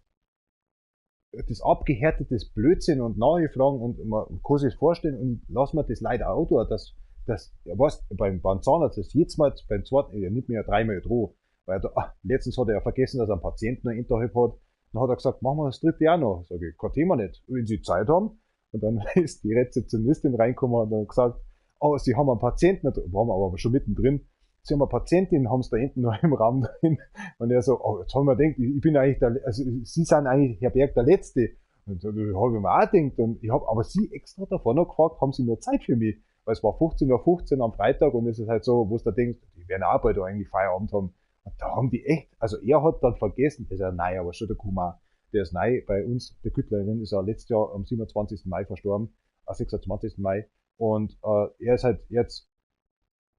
Das abgehärtete Blödsinn und Nachfragen und man kann sich vorstellen und lass mir das leider auch tun, dass, dass, ja, weißt, beim Zahnarzt ist jetzt mal beim zweiten, er nimmt mir ja 3-mal droh, weil er da, ach, letztens hat er ja vergessen, dass er einen Patienten noch innerhalb hat. Dann hat er gesagt, machen wir das dritte auch noch. Sag ich, kein Thema nicht, wenn Sie Zeit haben. Und dann ist die Rezeptionistin reingekommen und hat gesagt, oh, Sie haben einen Patienten, da waren wir aber schon mittendrin. Sie haben eine Patientin, haben sie da hinten noch im Raum drin. Und er so, oh, jetzt haben wir gedacht, ich bin eigentlich der, also Sie sind eigentlich, Herr Berg, der Letzte. Und da habe ich mir auch gedacht, und ich hab aber Sie extra davor noch gefragt, haben Sie nur Zeit für mich? Weil es war fünfzehn Uhr fünfzehn am Freitag und es ist halt so, wo du da denkst, die werden auch bald eigentlich Feierabend haben. Und da haben die echt, also er hat dann vergessen, das ist ja neu, aber schon der Kumar, der ist neu bei uns, der Küttlerin ist ja letztes Jahr am 27. Mai verstorben, 26. Mai. Und er ist halt jetzt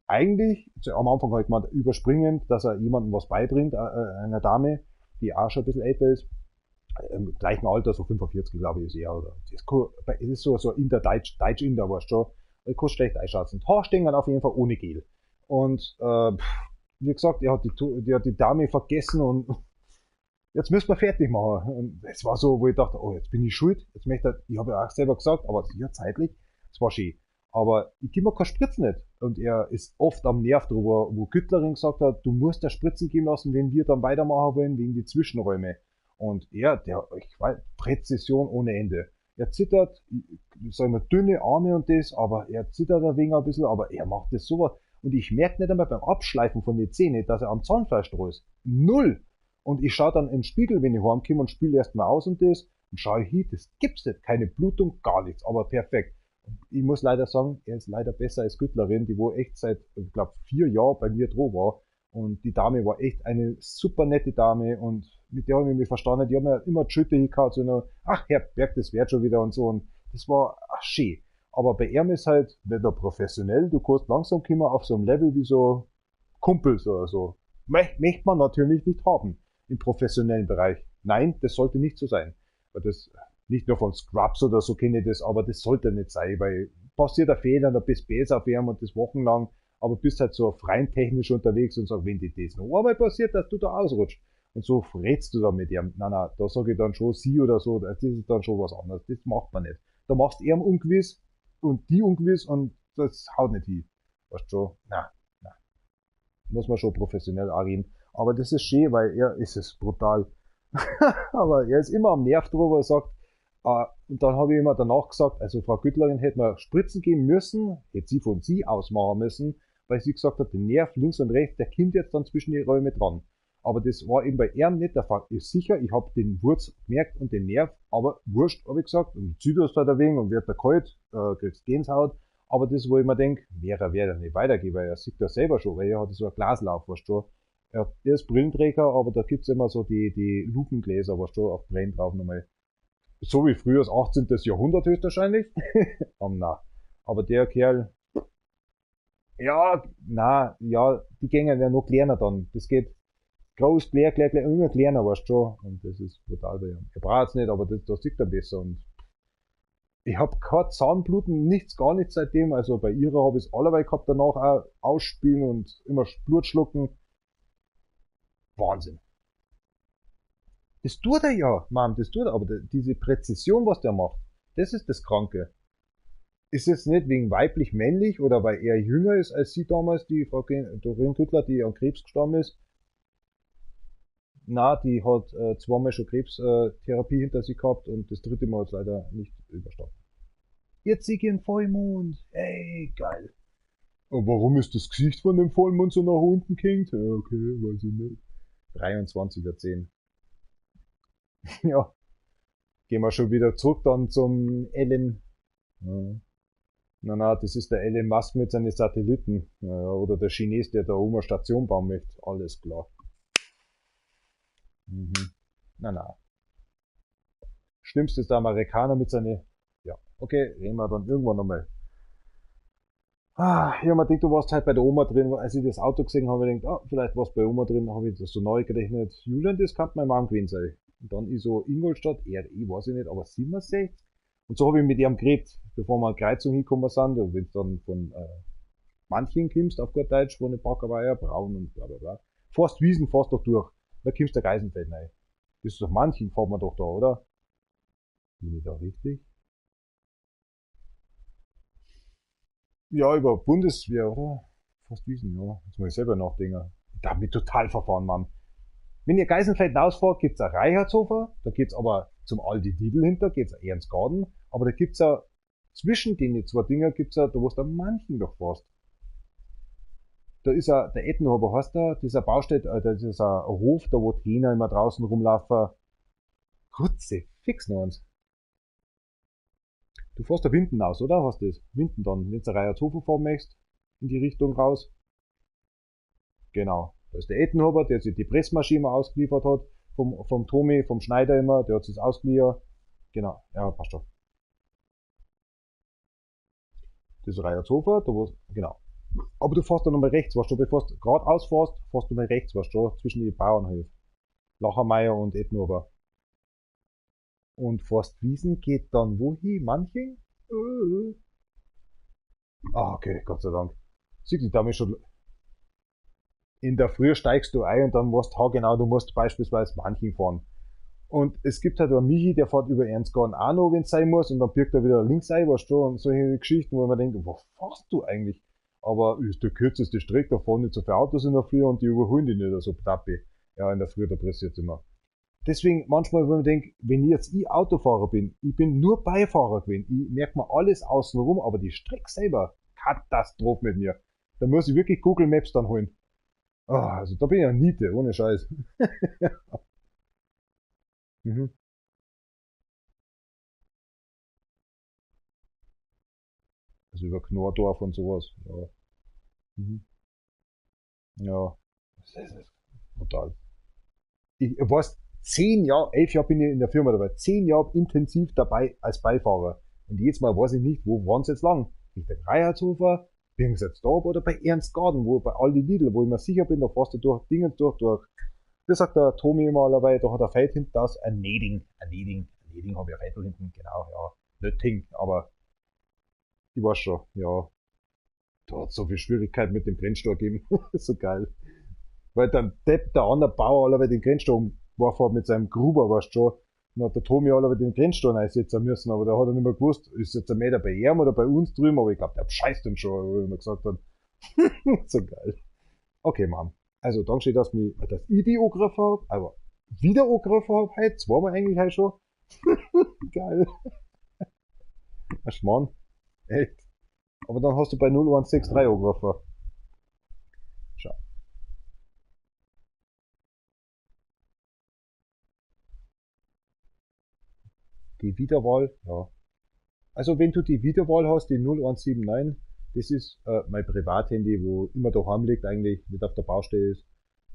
eigentlich, zu, am Anfang habe ich gemeint, überspringend, dass er jemandem was beibringt, einer Dame, die auch schon ein bisschen älter ist, im gleichen Alter, so 45, glaube ich, ist er, oder? Das ist cool, es ist so, so Inder, Deutsch, Deutsch-Inder, weißt du schon, ich kann schlecht einschätzen. Haarstängel auf jeden Fall ohne Gel. Und wie gesagt, er hat die, hat die Dame vergessen und jetzt müssen wir fertig machen. Und es war so, wo ich dachte, oh, jetzt bin ich schuld, jetzt möchte er, ich habe ja auch selber gesagt, aber ja, zeitlich, es war schön. Aber ich gebe mir keine Spritzen nicht. Und er ist oft am Nerv drüber, wo Güttlerin gesagt hat, du musst da Spritzen geben lassen, wenn wir dann weitermachen wollen, wegen die Zwischenräume. Und er, der, ich weiß, Präzision ohne Ende. Er zittert, ich sag mal, dünne Arme und das, aber er zittert ein wenig ein bisschen, aber er macht das sowas. Und ich merke nicht einmal beim Abschleifen von den Zähnen, dass er am Zahnfleisch dran ist. 0! Und ich schaue dann in den Spiegel, wenn ich heimkomme und spüle erstmal aus und das, und schaue hin, das gibt's nicht. Keine Blutung, gar nichts, aber perfekt. Ich muss leider sagen, er ist leider besser als Güttlerin, die wo echt seit, ich glaub, 4 Jahren bei mir dran war. Und die Dame war echt eine super nette Dame und mit der habe ich mich verstanden. Die haben mir immer die Schütte hingehauen, so eine, ach Herr Berg, das wird schon wieder und so. Und das war, ach, schön. Aber bei ihm ist halt nicht nur professionell, du kannst langsam kommen auf so einem Level wie so Kumpels oder so. Möchte man natürlich nicht haben im professionellen Bereich. Nein, das sollte nicht so sein. Weil das, nicht nur von Scrubs oder so kenne ich das, aber das sollte nicht sein, weil passiert ein Fehler, dann bist du besser auf ihm und das wochenlang, aber bist halt so freien technisch unterwegs und sagst, wenn dir das noch einmal passiert, dass du da ausrutscht. Und so redst du da mit ihm. Nein, nein, da sage ich dann schon sie oder so, das ist dann schon was anderes. Das macht man nicht. Da machst du ihm ungewiss und die ungewiss und das haut nicht hin. Weißt du schon? Nein, nein. Muss man schon professionell auch reden. Aber das ist schön, weil er ist es brutal. Aber er ist immer am Nerv drüber, er sagt, und dann habe ich immer danach gesagt, also Frau Güttlerin hätte mir Spritzen geben müssen, hätte sie von sie aus machen müssen, weil sie gesagt hat, den Nerv links und rechts, der kommt jetzt dann zwischen die Räume dran. Aber das war eben bei ihm nicht der Fall. Ist sicher, ich habe den Wurz gemerkt und den Nerv, aber wurscht, habe ich gesagt, und zieh das halt ein wenig und wird da kalt, kriegst Gänsehaut. Aber das, wo ich mir denk, wäre er nicht weitergehen, weil er sieht das selber schon, weil er hat so ein Glaslauf, weißt du. Er ist Brillenträger, aber da gibt's immer so die Lupengläser, weißt du, auf Brillen drauf nochmal. So wie früher das 18. Jahrhundert höchstwahrscheinlich. Na. Aber der Kerl, ja, na, ja, die gängen ja noch kleiner dann. Das geht groß, klein, klein, klein, immer kleiner, weißt du schon. Und das ist brutal bei ihm. Er braucht's nicht, aber das sieht er besser. Und ich hab kein Zahnbluten, nichts, gar nichts seitdem. Also bei ihrer hab ich's allerweil gehabt, danach auch ausspülen und immer Blut schlucken. Wahnsinn. Das tut er ja, Mann, das tut er, aber diese Präzision, was der macht, das ist das Kranke. Ist es nicht wegen weiblich-männlich oder weil er jünger ist als sie damals, die Frau Doreen Güttler, die an Krebs gestorben ist? Na, die hat zweimal schon Krebstherapie hinter sich gehabt und das dritte Mal hat's leider nicht überstanden. Jetzt sehe ich einen Vollmond. Ey, geil. Und warum ist das Gesicht von dem Vollmond so nach unten gehängt? Ja, okay, weiß ich nicht. 23:10 Uhr. Ja. Gehen wir schon wieder zurück dann zum Elon. Ja. Na, na, das ist der Elon Musk mit seinen Satelliten. Ja, oder der Chines, der da oben eine Station bauen möchte. Alles klar. Na, na. Schlimmste ist der Amerikaner mit seinen... Ja, okay, reden wir dann irgendwann nochmal. Ah, ich hab mir gedacht, du warst halt bei der Oma drin. Als ich das Auto gesehen habe, hab ich gedacht, ah, vielleicht warst du bei Oma drin, hab ich das so neu gerechnet. Julian, das kann meine Mom gewesen sein. Und dann ist so Ingolstadt, RE, weiß ich nicht, aber 67. Und so hab ich mit ihm geredet, bevor wir an Kreuzung hingekommen sind. Da wenn du dann von manchen kommst, auf gut Deutsch, wo eine Backer war, ja, braun und bla bla bla. Fährst Wiesen, fährst doch durch. Da kommst du Geisenfeld rein. Das ist doch manchen, fährt man doch da, oder? Bin ich da richtig? Ja, über Bundeswehr, oder? Fast Wiesen, ja. Jetzt muss ich selber nachdenken. Da hab ich total verfahren, Mann. Wenn ihr Geisenfeld rausfahrt, gibt's ein Reichertshofer, da geht's aber zum Aldi Lidl hinter, geht's Ernst Garden, aber da gibt's ja zwischen den zwei Dinger gibt's ja, da wo du an manchen noch fährst. Da ist ja der Ettenhofer, heißt der, dieser Baustelle, das ist ein Hof, da wo die Hähner immer draußen rumlaufen. Rutze, fix noch eins. Du fährst da Winden aus, oder? Hast du das? Winden dann, wenn du Reichertshofer fahren möchtest, in die Richtung raus. Genau. Da ist der Ettenhofer, der sich die Pressmaschine mal ausgeliefert hat, vom Tomi, vom Schneider immer, der hat sich's ausgeliehen. Genau, ja, passt schon. Das ist Reichertshofer, da wo, genau. Aber du fährst dann nochmal rechts, weißt du, bevor du geradeaus fährst, fährst du mal rechts, weißt du, zwischen die Bauernhöfe. Lachermeier und Ettenhofer. Und Forstwiesen geht dann wohin? Manching? Ah, okay, Gott sei Dank. Siehst du, da bin ich schon. In der Früh steigst du ein und dann musst du, genau, du musst beispielsweise Manching fahren. Und es gibt halt einen Michi, der fährt über Ernstgarten auch noch, wenn's sein muss, und dann birgt er wieder links ein, weißt du, und solche Geschichten, wo man denkt, was fährst du eigentlich? Aber ist der kürzeste Streck, da fahren nicht so viele Autos in der Früh und die überholen die nicht so trappi. Ja, in der Früh, da pressiert's immer. Deswegen, manchmal, wenn man denkt, wenn ich jetzt ich Autofahrer bin, ich bin nur Beifahrer gewesen, ich merke mir alles außenrum, aber die Strecke selber, Katastrophe mit mir. Da muss ich wirklich Google Maps dann holen. Ah, also da bin ich ja Niete, ohne Scheiß. Also über Knorrdorf und sowas. Ja. Ja. Das ist brutal. Ich weiß, 10 Jahre, 11 Jahre bin ich in der Firma dabei, 10 Jahre intensiv dabei als Beifahrer. Und jedes Mal weiß ich nicht, wo waren's jetzt lang? Nicht der Reichertshofer, bin ich jetzt da oder bei Ernst Garden, wo bei Aldi Lidl, wo ich mir sicher bin, da fährst du durch Dinge durch, durch. Wie sagt der Tomi immer dabei, da hat er Feld hinten das, ein Neding, ein Neding, ein Neding habe ich ein Feld hinten, genau, ja, nicht Ting, aber ich weiß schon, ja. Da hat es so viel Schwierigkeiten mit dem Brennstoff gegeben. So geil. Weil dann Depp der andere Bauer alle den Grenzstein umgeworfen hat mit seinem Gruber, weißt du schon. Dann hat der Tomi alle den Grenzstein einsetzen müssen, aber der hat er nicht mehr gewusst, ist jetzt ein Meter bei ihm oder bei uns drüben, aber ich glaube, der scheißt dann schon, wie er immer gesagt hat. So geil. Okay, Mann. Also, danke, dass ich die angegriffen hab, aber wieder angegriffen hab heute, zweimal eigentlich heute schon. Geil. Ein Schmarrn. Echt. Aber dann hast du bei 0163 angegriffen. Schau. Die Wiederwahl, ja. Also wenn du die Wiederwahl hast, die 0179, das ist mein Privathandy, wo immer daheim liegt eigentlich, nicht auf der Baustelle ist.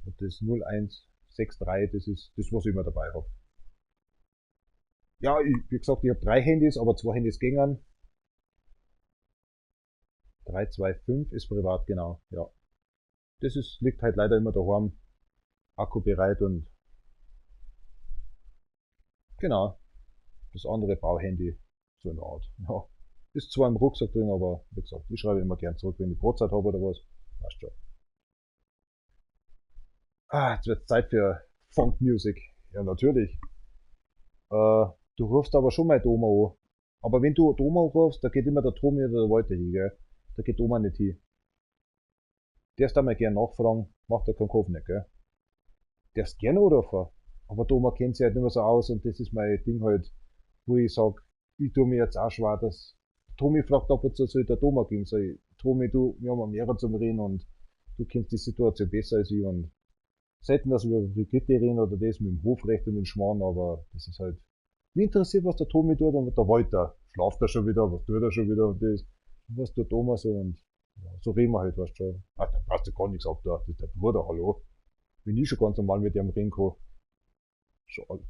Und das 0163, das ist das, was ich immer dabei hab. Ja, wie gesagt, ich hab 3 Handys, aber 2 Handys gingen. 325 ist privat, genau, ja. Das liegt halt leider immer daheim, Akku bereit und genau. Das andere Bauhandy, so in der Art. Ja. Ist zwar im Rucksack drin, aber wie gesagt, ich schreibe immer gern zurück, wenn ich Brotzeit habe oder was. Passt schon. Ah, jetzt wird's Zeit für Funk Music. Ja, natürlich. Du rufst aber schon mal Doma an. Aber wenn du Doma rufst, da geht immer der Tomi oder der Walter hin, gell? Da geht Doma nicht hin. Der ist da mal gern nachfragen, macht er keinen Kopf nicht, gell? Der ist gerne anrufen. Aber Doma kennt sich halt nicht mehr so aus und das ist mein Ding halt, wo ich sag, ich tu mir jetzt auch schwer, dass Tomi fragt ab und zu, soll der Doma gehen? Sag ich, Tomi, du, wir haben mehrere zum Reden und du kennst die Situation besser als ich und selten, dass wir über Brigitte reden oder das mit dem Hofrecht und den Schmarrn, aber das ist halt, mich interessiert, was der Tomi tut und der Walter. Schlaft er schon wieder, was tut er schon wieder und das, und was tut Thomas so und ja, so reden wir halt, weißt du schon. Ah, da passt ja gar nichts ab da, das ist der Bruder, hallo. Bin ich schon ganz normal mit dem reden kann. Schon.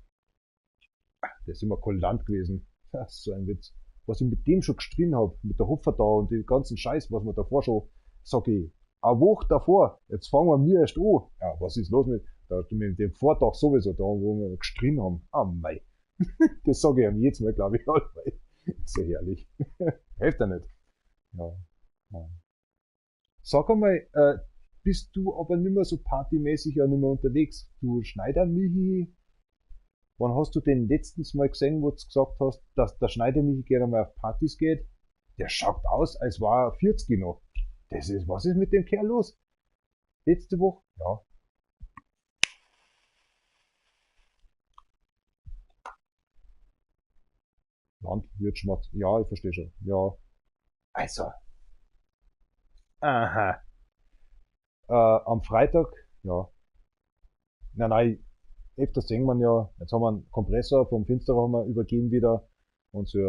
Ah, der ist immer kulant gewesen. Das ist so ein Witz. Was ich mit dem schon gestritten hab, mit der Hopfer da und den ganzen Scheiß, was wir davor schon, sag ich, eine Woche davor, jetzt fangen wir mir erst an. Ja, was ist los mit, da, mit dem Vortag sowieso, da wo wir gestritten haben. Ah, mei. Das sag ich ihm jedes Mal, glaub ich. So herrlich. Hilft ja nicht. Ja. Ja. Sag einmal, bist du aber nicht mehr so partymäßig ja nicht mehr unterwegs? Du Schneider Michi, wann hast du den letztens mal gesehen, wo du gesagt hast, dass der Schneider Michi gerne mal auf Partys geht? Der schaut aus, als war er 40 noch. Was ist mit dem Kerl los? Letzte Woche? Ja. Landwirtschmerz. Ja, ich verstehe schon. Ja. Also. Aha. Am Freitag, ja. Nein, nein, öfters sehen wir ja, jetzt haben wir einen Kompressor vom Finsterer haben wir übergeben wieder und so,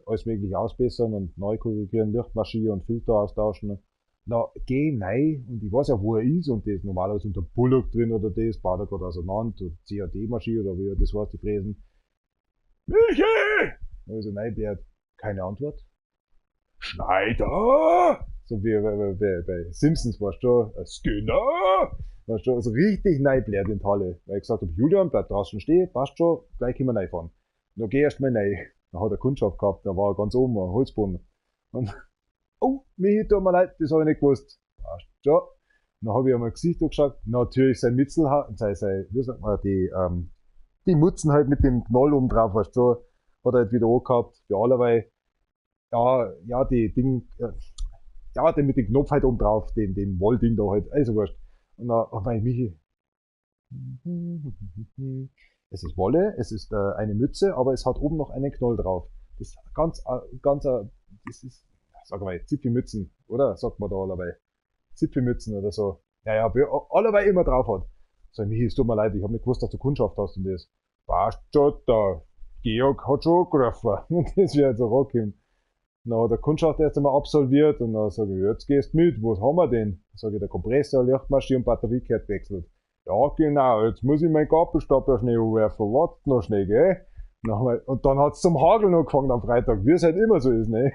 alles mögliche ausbessern und neu korrigieren, Lichtmaschine und Filter austauschen. Na, geh nein, und ich weiß ja, wo er ist und das ist normalerweise unter Bullock drin oder das, baut er gerade auseinander, und C A D-Maschine oder wie das heißt, die Fräsen. Michi! Also nein, Bert, keine Antwort. Schneider! So wie bei Simpsons, weißt du, Skinner! Weißt du, also richtig neiblärt in die Halle. Weil ich gesagt hab, Julian, bleib draußen stehen, passt schon, gleich können wir reinfahren. Na, geh erst mal rein. Da hat er Kundschaft gehabt, da war er ganz oben am Holzboden. Und, oh, Michi, tut mir leid, das hab ich nicht gewusst. Passt schon. Dann hab ich einmal Gesicht angeschaut, natürlich sein Mützel, sein, sein, wie sagt man, die Mutzen halt mit dem Knoll oben drauf, weißt du, hat er halt wieder angehabt, für allerweil. Ja, ja, die Ding, ja, den mit dem Knopf halt oben drauf, den Wollding da halt, also wurscht. Und dann, oh mein Michi. Es ist Wolle, es ist eine Mütze, aber es hat oben noch einen Knoll drauf. Das ist ganz, ganz, das ist, sag mal, Zipfelmützen, oder? Sagt man da allerweil. Zipfelmützen oder so. Ja, ja, allerweil immer drauf hat. Sag ich, Michi, es tut mir leid, ich hab nicht gewusst, dass du Kundschaft hast und das. Passt schon, der Georg hat schon angerufen. Und das wird so rausgekommen. Dann hat der Kundschaft erst einmal absolviert und dann sag ich, jetzt gehst du mit, was haben wir denn? Dann sag ich, der Kompressor, Lichtmaschine und Batterie gehört gewechselt. Ja, genau, jetzt muss ich meinen Gabelstapler schnell anwerfen, warte noch schnell, gell? Dann haben wir, und dann hat's zum Hageln angefangen am Freitag, wie es halt immer so ist, ne?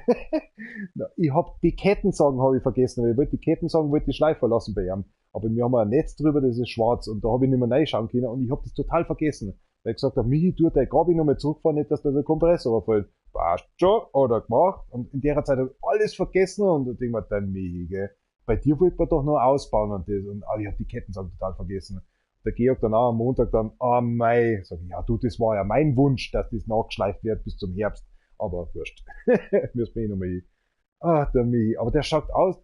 Na, ich hab die Kettensägen hab ich vergessen, weil ich wollte die Kettensägen, wollte die Schleife lassen bei ihm. Aber wir haben ein Netz drüber, das ist schwarz und da hab ich nicht mehr reinschauen können und ich hab das total vergessen. Weil ich gesagt hab, Michi, tu dein Gabi nochmal zurückfahren, nicht, dass da der Kompressor abfällt. Passt schon, hat er gemacht. Und in der Zeit hab ich alles vergessen und ich denk mir, der Michi, gell, Bei dir wollte man doch noch ausbauen und das. Und ich hab die Kettensägen total vergessen. Der Georg dann auch am Montag dann, ah mei, sag ich, ja du, das war ja mein Wunsch, dass das nachgeschleift wird bis zum Herbst. Aber wurscht. Müssen wir eh nochmal hin. Ah, der Michi, aber der schaut aus,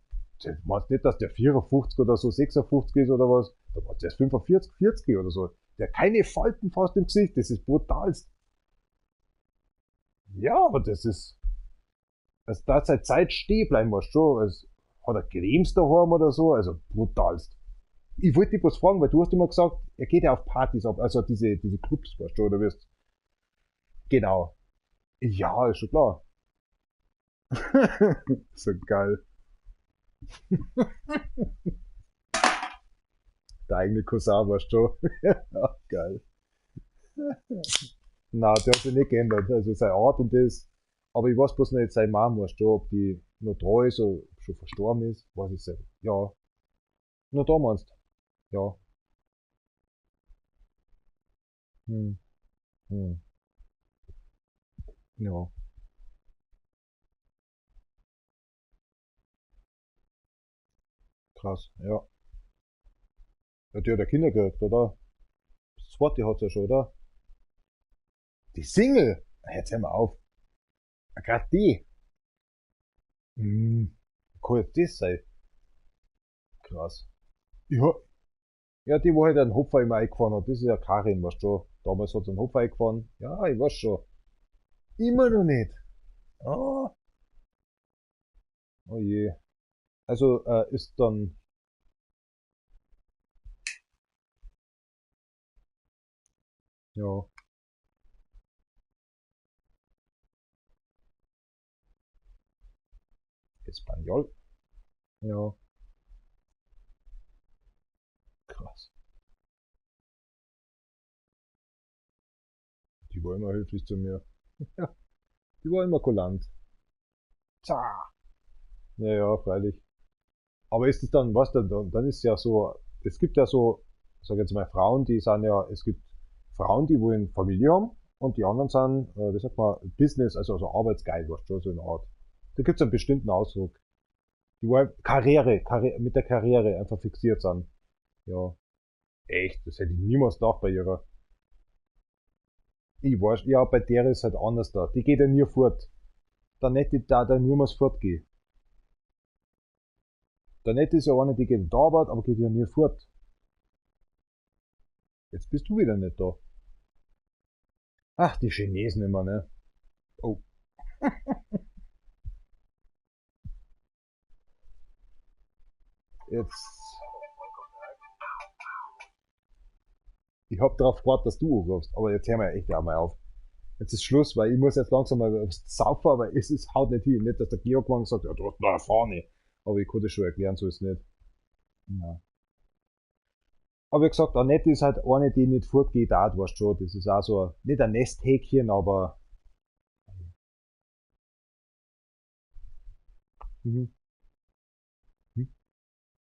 du meinst nicht, dass der 54 oder so 56 ist oder was? Da war der 45, 40 oder so. Der hat keine Falten fast im Gesicht, das ist brutalst. Ja, aber das ist, also da seit Zeit stehen bleiben, weißt du schon, also, hat er Cremes daheim oder so, also brutalst. Ich wollte dich bloß fragen, weil du hast immer gesagt, er geht ja auf Partys ab, also diese Clubs, weißt du, oder wirst. Genau. Ja, ist schon klar. So geil. Der eigene Cousin, weißt du schon. Ja, geil. Na, der hat sich nicht geändert. Also seine Art und das. Aber ich weiß bloß nicht, seine Mom, weißt du, ob die noch da ist oder schon verstorben ist, weiß ich nicht. Ja. Nur da meinst du? Ja. Hm. Hm. Ja. Krass, ja. Ja, die hat ja Kinder gekriegt, oder? Das zweite hat's ja schon, oder? Die Single? Jetzt hör mal auf. Ah, grad die. Hm. Kann jetzt das sein? Krass. Ja. Ja, die, wo halt einen Hopfer immer eingefahren hat, das ist ja Karin, weißt du. Damals hat sie einen Hopfer eingefahren. Ja, ich weiß schon. Immer noch nicht. Ah. Oh je. Also ist dann. Ja. Espanol. Ja. Krass. Die war immer höflich zu mir. Ja. Die war immer kulant. Tja. Ja, ja, freilich. Aber ist es dann, was dann, dann ist ja so, es gibt ja so, sag jetzt mal, Frauen, die sind ja, es gibt Frauen, die wollen Familie haben und die anderen sind, wie sagt man, Business, also arbeitsgeil, weißt du, so eine Art. Da gibt's einen bestimmten Ausdruck. Die wollen Karriere, mit der Karriere einfach fixiert sind. Ja. Echt, das hätte ich niemals gedacht bei ihrer. Ich weiß, ja, bei der ist halt anders da. Die geht ja nie fort. Der Nette da, da niemals fortgehen. Der Nette ist ja eine, die geht in die Arbeit, aber geht ja nie fort. Jetzt bist du wieder nicht da. Ach, die Chinesen immer, ne? Oh. Jetzt. Ich hab darauf gewartet, dass du anrufst, aber jetzt hören wir echt auch mal auf. Jetzt ist Schluss, weil ich muss jetzt langsam mal aufs Saufen, aber es ist, haut nicht hin. Nicht, dass der Georg morgen sagt, ja, du hast noch eine Fahne. Aber ich kann das schon erklären, so ist es nicht. Ja. Aber wie gesagt, Annette ist halt eine, die nicht fortgeht, auch, weißt du schon. Das ist auch so, nicht ein Nesthäkchen, aber. Mhm. Hm.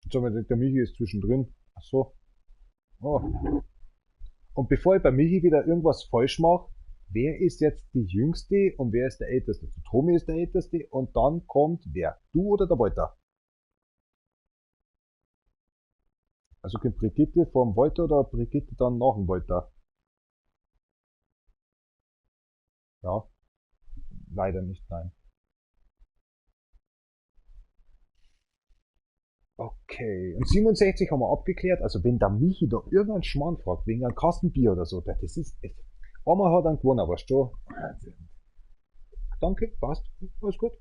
Jetzt haben wir, der Michi ist zwischendrin. Ach so. Oh. Und bevor ich bei Michi wieder irgendwas falsch mache, wer ist jetzt die Jüngste und wer ist der Älteste? Also Tommy ist der Älteste und dann kommt wer? Du oder der Walter? Also kommt Brigitte vorm Walter oder Brigitte dann nach dem Walter? Ja, leider nicht, nein. Okay, und 67 haben wir abgeklärt. Also wenn der Michi da irgendeinen Schmarrn fragt, wegen einem Kasten Bier oder so, das ist echt. Einmal hat er einen gewonnen, weißt du? Danke, passt, alles gut.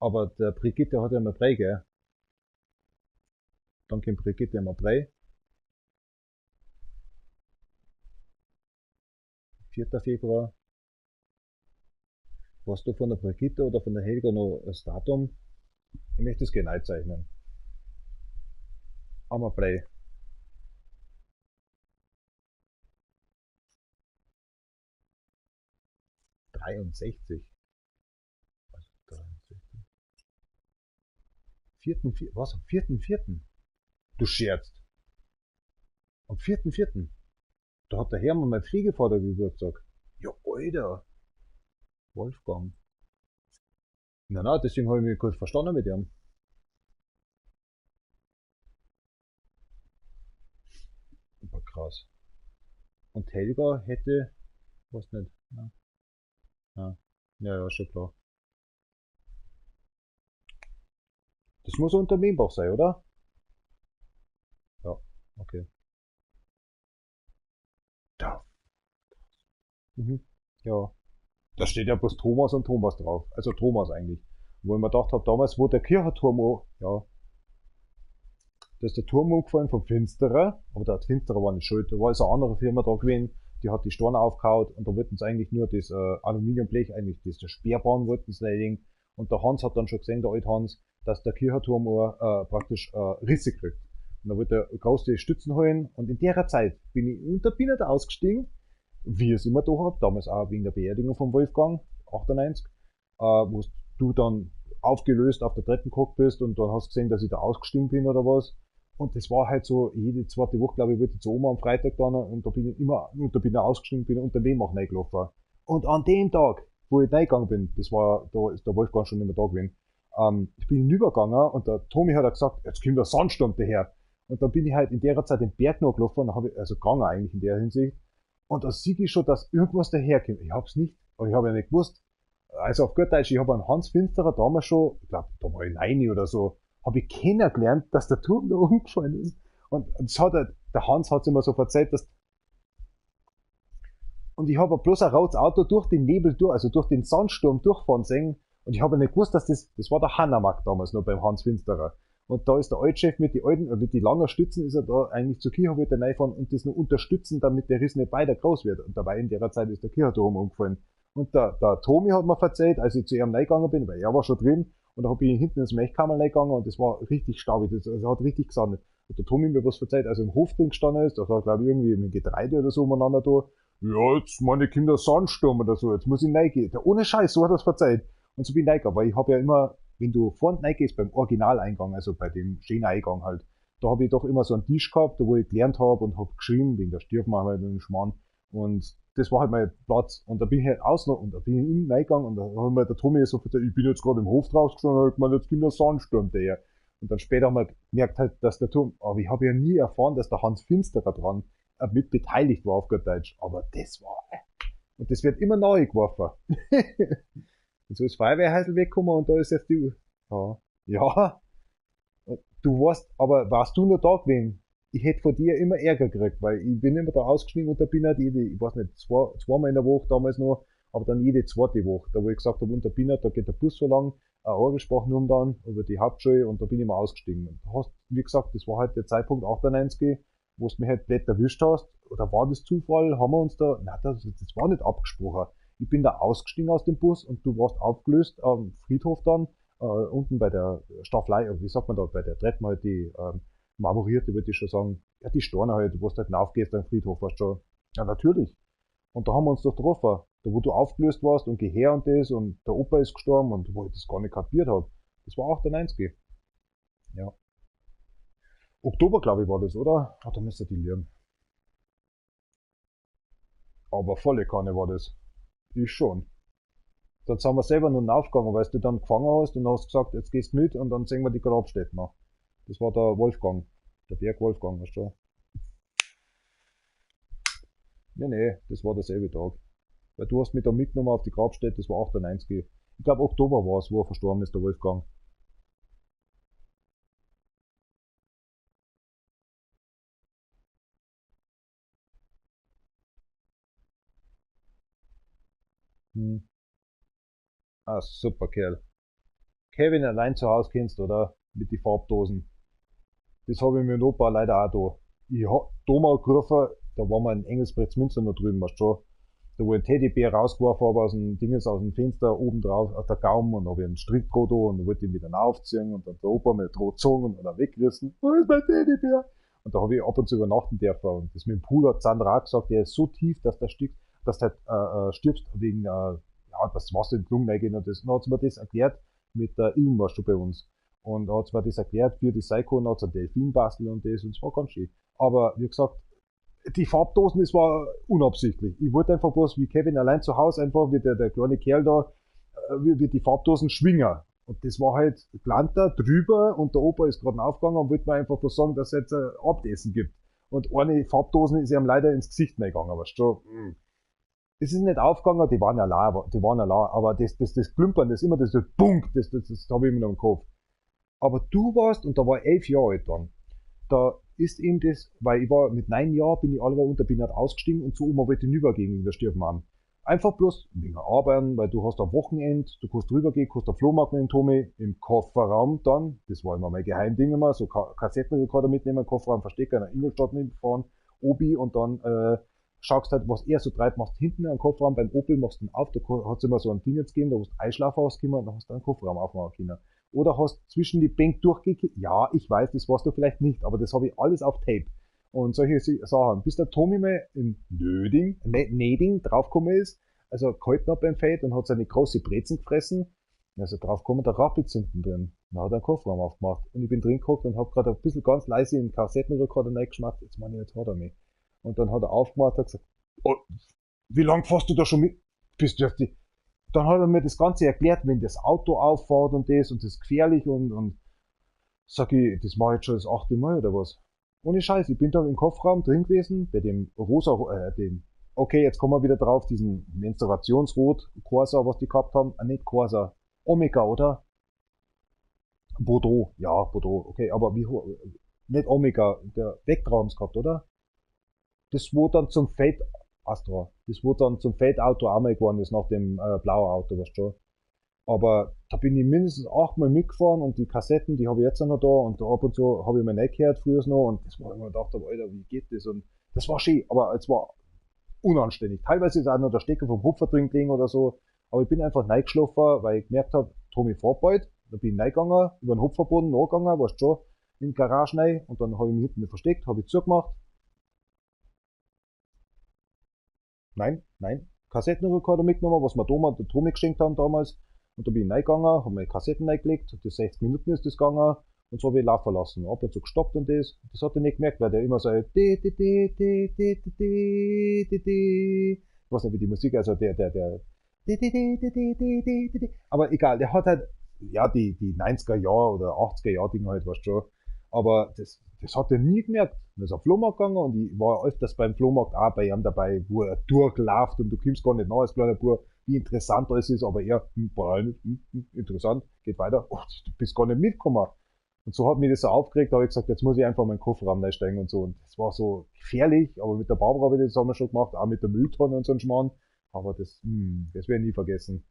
Aber der Brigitte hat ja immer drei, gell? Danke, Brigitte, immer drei. 4. Februar. Warst du von der Brigitte oder von der Helga noch das Datum? Ich möchte es genau zeichnen. Einmal Brei. 63. Also 63. Vierten, vier, was? Am 4.4.? Du scherzt. Am 4.4. Da hat der Hermann, mein Pflegevater, Geburtstag. Ja, Alter. Wolfgang. Na, na, deswegen habe ich mich kurz verstanden mit ihm. Krass. Und Helga hätte, was nicht. Ja. Ja, ja, ja, schon klar. Das muss unter Membach sein, oder? Ja, okay. Da. Mhm. Ja. Da steht ja bloß Thomas und Thomas drauf. Also Thomas eigentlich. Wo ich mir gedacht habe, damals, wo der Kirchenturm, ja, da ist der Turm umgefallen vom Finsterer, aber der Finsterer war nicht schuld. Da war also eine andere Firma da gewesen, die hat die Steine aufgehauen und da wollten sie eigentlich nur das Aluminiumblech, eigentlich das der Sperrbahn wollten sie legen. Und der Hans hat dann schon gesehen, der alte Hans, dass der Kirchenturm auch, praktisch Risse kriegt. Und da wollte er große Stützen holen und in der Zeit bin ich unter bin ich da ausgestiegen, wie ich es immer da hab, damals auch wegen der Beerdigung von Wolfgang, 98, wo du dann aufgelöst auf der Treppe gehockt bist und dann hast du gesehen, dass ich da ausgestiegen bin oder was. Und das war halt so, jede zweite Woche, glaube ich, wollte ich zur Oma am Freitag dann und da bin ich immer, und da bin ich ausgestiegen, bin unter dem auch reingelaufen. Und an dem Tag, wo ich reingegangen bin, das war, da ist der Wolfgang schon nicht mehr da gewesen, ich bin hinübergegangen und der Tommy hat gesagt, jetzt kommt der Sandsturm daher. Und dann bin ich halt in der Zeit den Berg noch gelaufen, und habe ich, also gegangen eigentlich in der Hinsicht. Und da sehe ich schon, dass irgendwas daherkommt. Ich hab's nicht, aber ich habe ja nicht gewusst. Also auf gut Deutsch, ich habe einen Hans Finsterer damals schon, ich glaub, da war ich 9 oder so, habe ich kennengelernt, dass der Turm da umgefallen ist. Und das hat er, der Hans hat's immer so verzeiht, dass und ich habe bloß ein rotes Auto durch den Nebel durch, also durch den Sandsturm durchfahren sehen. Und ich habe nicht gewusst, dass das war der Hannamarkt damals noch beim Hans Finsterer. Und da ist der Altchef mit die alten, mit die langen Stützen ist er da eigentlich zur Kirche wollte reinfahren und das noch unterstützen, damit der Riss nicht weiter groß wird. Und dabei in der Zeit ist der Kirchenturm umgefallen. Und der Tomi hat mir verzeiht, als ich zu ihm reingegangen bin, weil er war schon drin, und da bin ich hinten ins Mechkammer reingegangen und das war richtig staubig, das, also hat richtig gesandet. Und der Tomi mir was verzeiht, als er im Hof drin gestanden ist, da war glaub ich irgendwie mit Getreide oder so umeinander da, ja, jetzt meine Kinder Sandsturm oder so, jetzt muss ich reingehen. Der, ohne Scheiß, so hat er's verzeiht. Und so bin ich reingegangen, weil ich hab ja immer, wenn du vorne reingehst, beim Originaleingang, also bei dem schönen Eingang halt, da hab ich doch immer so einen Tisch gehabt, da wo ich gelernt hab und hab geschrieben, wegen der Stirb-Mama und dem Schmarrn. Und das war halt mein Platz. Und da bin ich halt außen und da bin ich innen reingegangen und da hat mir der Tommy so gesagt, ich bin jetzt gerade im Hof drauf gestanden und hab gemeint, jetzt kommt der Sandsturm daher. Und dann später haben wir gemerkt halt, dass der Turm, aber ich habe ja nie erfahren, dass der Hans Finsterer dran mit beteiligt war auf gut Deutsch. Aber das war, und das wird immer neu geworfen. Und so ist Feuerwehrhäusl weggekommen und da ist jetzt die, ja, ja. Du warst, aber warst du noch da gewesen? Ich hätte von dir immer Ärger gekriegt, weil ich bin immer da ausgestiegen und da bin halt jede, ich weiß nicht, zweimal in der Woche damals noch, aber dann jede zweite Woche, da wo ich gesagt habe, unter Binner, da geht der Bus so lang, Orgelspach nur dann, über die Hauptschule und da bin ich immer ausgestiegen. Und da hast, wie gesagt, das war halt der Zeitpunkt 98, wo du mich halt blöd erwischt hast, oder war das Zufall, haben wir uns da, nein, das war nicht abgesprochen. Ich bin da ausgestiegen aus dem Bus und du warst aufgelöst am Friedhof dann, unten bei der Staffelei, wie sagt man da, bei der Treppe halt die marmorierte, würde ich schon sagen, ja, die Steine halt, wo du halt raufgehst am Friedhof, weißt du schon. Ja, natürlich. Und da haben wir uns doch getroffen, da wo du aufgelöst warst und geh her und das und der Opa ist gestorben und wo ich das gar nicht kapiert hab. Das war 98. Ja. Oktober, glaub ich, war das, oder? Ah, da müsste die lügen. Aber volle Kanne war das. Ich schon. Dann sind wir selber nur aufgegangen, weil du dann gefangen hast und hast gesagt, jetzt gehst du mit und dann sehen wir die Grabstätten noch. Das war der Wolfgang, der Berg Wolfgang, weißt du schon. Nee, nee, das war derselbe Tag. Weil du hast mich da mitgenommen auf die Grabstätte, das war 98. Ich glaub, Oktober war es, wo er verstorben ist, der Wolfgang. Ah, super Kerl. Kevin allein zu Hause kennst, oder? Mit die Farbdosen. Das hab ich mit dem Opa leider auch da. Ich hab da mal gerufen, da waren wir in Engelsbrechtsmünster noch drüben, weißt du schon. Da wo ich einen Teddybär rausgeworfen habe aus dem Dingens, aus dem Fenster, oben drauf, auf der Gaum, und hab ich einen Strick da und wollte ihn wieder aufziehen und dann der Opa mit der gezogen und dann weggerissen. Wo ist mein Teddybär? Und da hab ich ab und zu übernachten dürfen. Und das mit dem Pool hat Sandra auch gesagt, der ist so tief, dass der stirbst, dass du halt stirbst wegen, ja, dass das Wasser in die Lunge reingeht und das. Und dann hat sie mir das erklärt mit der Ilm, warst du bei uns. Und da hat sie mir das erklärt, wie das sein kann, hat sie einen Delfin basteln und das, und es war ganz schön. Aber wie gesagt, die Farbdosen, das war unabsichtlich. Ich wollte einfach bloß, wie Kevin allein zu Hause einfach, wie der kleine Kerl da, wie die Farbdosen schwingen. Und das war halt Glanter drüber und der Opa ist gerade aufgegangen und wollte mir einfach bloß sagen, dass es jetzt ein Abendessen gibt. Und eine Farbdosen ist ihm leider ins Gesicht reingegangen, weißt du. Es ist nicht aufgegangen, die waren ja la, die waren ja la, aber das Klümpern, das immer das Bunk, das habe ich immer noch im Kopf. Aber du warst, und da war ich 11 Jahre alt dann, da ist ihm das, weil ich war mit 9 Jahren, bin ich alle unter, bin nicht ausgestiegen und zu Oma wollte ich rübergehen in der Stiefmam. Einfach bloß wegen Arbeiten, weil du hast am Wochenende, du kannst rübergehen, kannst am Flohmarkt mit dem Tommy, im Kofferraum dann, das war immer mein Geheimding immer, so Kassettenrekorder mitnehmen, Kofferraum verstecken, in Ingolstadt mitfahren, Obi und dann schaust halt, was er so treibt, machst hinten einen Kofferraum, beim Opel machst du ihn auf, da hat's immer so ein Ding jetzt gegeben, da hast du Einschlafen rausgekommen und dann hast du einen Kofferraum aufmachen können. Oder hast zwischen die Bänke durchgekickt, ja, ich weiß, das warst du vielleicht nicht, aber das habe ich alles auf Tape. Und solche Sachen. Bis der Tommy mal in Neding draufgekommen ist, also gehalten hat beim Feld und hat seine große Brezen gefressen, und ist er draufgekommen, da rappelt's hinten drin. Dann hat er einen Kofferraum aufgemacht. Und ich bin drin geguckt und hab grad ein bisschen ganz leise in den Kassettenrekorder reingemacht, jetzt meine ich, jetzt hat er mich. Und dann hat er aufgemacht und hat gesagt, oh, wie lange fährst du da schon mit? Bist du auf die... Dann hat er mir das Ganze erklärt, wenn das Auto auffährt und das und das ist gefährlich und sag ich, das mach ich jetzt schon das 8. Mal oder was? Ohne Scheiß, ich bin da im Kofferraum drin gewesen, bei dem rosa, dem, okay, jetzt kommen wir wieder drauf, diesen Menstruationsrot, Corsa, was die gehabt haben, nicht Corsa, Omega, oder? Bordeaux, ja, Bordeaux, okay, aber wie, nicht Omega, der Vectra haben's gehabt, oder? Das wo dann zum Feld, Astra, das wo dann zum Feldauto auch mal geworden ist, nach dem blauen Auto, weißt du schon. Aber da bin ich mindestens 8-mal mitgefahren und die Kassetten, die habe ich jetzt auch noch da und da ab und zu habe ich mir nicht gehört früher noch und das war immer gedacht, Alter, wie geht das? Und das war schön, aber es war unanständig. Teilweise ist auch noch der Stecker vom Hupfer drin gelegen oder so, aber ich bin einfach reingeschlafen, weil ich gemerkt habe, Tommy fährt bald, da bin ich reingegangen, über den Hupferboden nachgegangen, weißt du schon, in die Garage rein und dann habe ich mich hinten versteckt, habe ich zugemacht. Nein, nein, Kassettenrekorder mitgenommen, was mir der Tommy geschenkt haben damals. Und da bin ich reingegangen, hab meine Kassetten reingelegt, das 60 Minuten ist das gegangen und so hab ich laufen lassen. Ab und zu gestoppt und das. Das hat er nicht gemerkt, weil der immer so d, d, d, d, d, d, d, d, d. Ich weiß nicht, wie die Musik, also der, der, der d, d, d, d, d, d, d, d, d. Aber egal, der hat halt, ja, die 90er Jahre oder 80er Jahre Dinge halt, weißt du schon. Aber das hat er nie gemerkt. Und ist auf den Flohmarkt gegangen und ich war öfters beim Flohmarkt auch bei ihm dabei, wo er durchläuft und du kommst gar nicht nach als kleiner Bub, wie interessant alles ist, aber er, brauch ich nicht, interessant, geht weiter, oh, du bist gar nicht mitgekommen. Und so hat mich das so aufgeregt, da hab ich gesagt, jetzt muss ich einfach in meinen Kofferraum einsteigen und so. Und das war so gefährlich, aber mit der Barbara habe ich das haben wir schon gemacht, auch mit der Mülltonne und so ein Schmarrn. Aber das werde ich nie vergessen.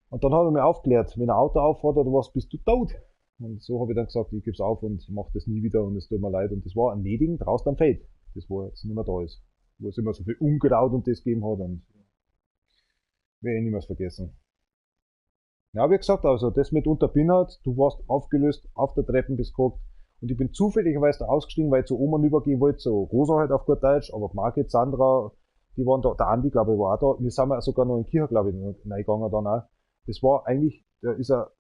Und dann hat er mir aufgeklärt, wenn ein Auto auffährt oder was, bist du tot. Und so habe ich dann gesagt, ich geb's auf und mach das nie wieder und es tut mir leid. Und das war ein Neding draußen am Feld, das wo jetzt nicht mehr da ist. Wo es immer so viel Unkraut und das gegeben hat und werde ich niemals vergessen. Ja, wie gesagt, also das mit Unterbinnert, du warst aufgelöst, auf der Treppe bist gehockt und ich bin zufälligerweise da ausgestiegen, weil ich zu Oma rübergehen wollte, so Rosa halt auf gut Deutsch, aber Margit, Sandra, die waren da, der Andi, glaube ich, war auch da. Wir sind ja sogar noch in die Kirche, glaube ich, reingegangen dann auch. Das war eigentlich, da ist er,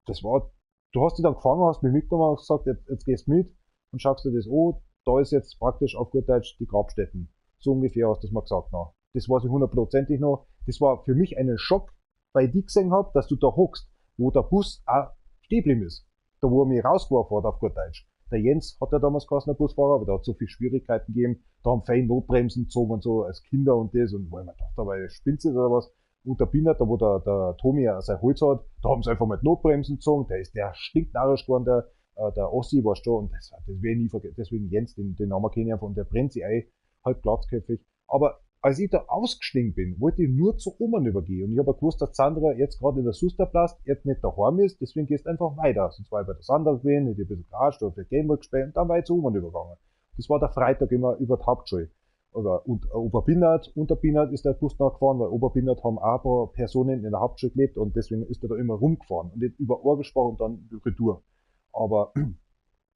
das war, du hast dich dann gefangen, hast mich mitgenommen und gesagt, jetzt gehst du mit und schaust dir das an, da ist jetzt praktisch auf gut Deutsch die Grabstätten. So ungefähr hast du das mal gesagt noch. Das weiß ich hundertprozentig noch. Das war für mich ein Schock, weil ich die gesehen hab, dass du da hockst, wo der Bus auch stehen geblieben ist. Da, wo er mich rausgeworfen hat, auf gut Deutsch. Der Jens hat ja damals geheißen, der Busfahrer, aber da hat es so viele Schwierigkeiten gegeben. Da haben fein Notbremsen gezogen und so, als Kinder und das. Und wo ich mir gedacht habe, spinnt sie oder was? Und der Binnert, da wo der Tommy ja sein Holz hat, da haben sie einfach mal die Notbremsen gezogen. Der ist der stinknarrisch geworden, der Ossi, weißt du, und das werde ich nie vergessen. Deswegen Jens, den Namen kenne ich einfach, und der brennt sich ein, halb glatzköpfig. Aber als ich da ausgestiegen bin, wollte ich nur zu Oma übergehen. Und ich habe gewusst, dass Sandra jetzt gerade in der Susterplast jetzt nicht daheim ist, deswegen gehst du einfach weiter. Sonst war ich bei der Sandra gewesen, hätte ich ein bisschen geratscht oder Gameboy gespielt und dann war ich zu Oma übergegangen. Das war der Freitag immer über die Hauptschule. Oder, und Oberbinnert, Unterbinnert ist der Bus nachgefahren, weil Oberbinnert haben auch ein paar Personen in der Hauptschule gelebt und deswegen ist er da immer rumgefahren und nicht über Ohr gesprochen und dann retour. Aber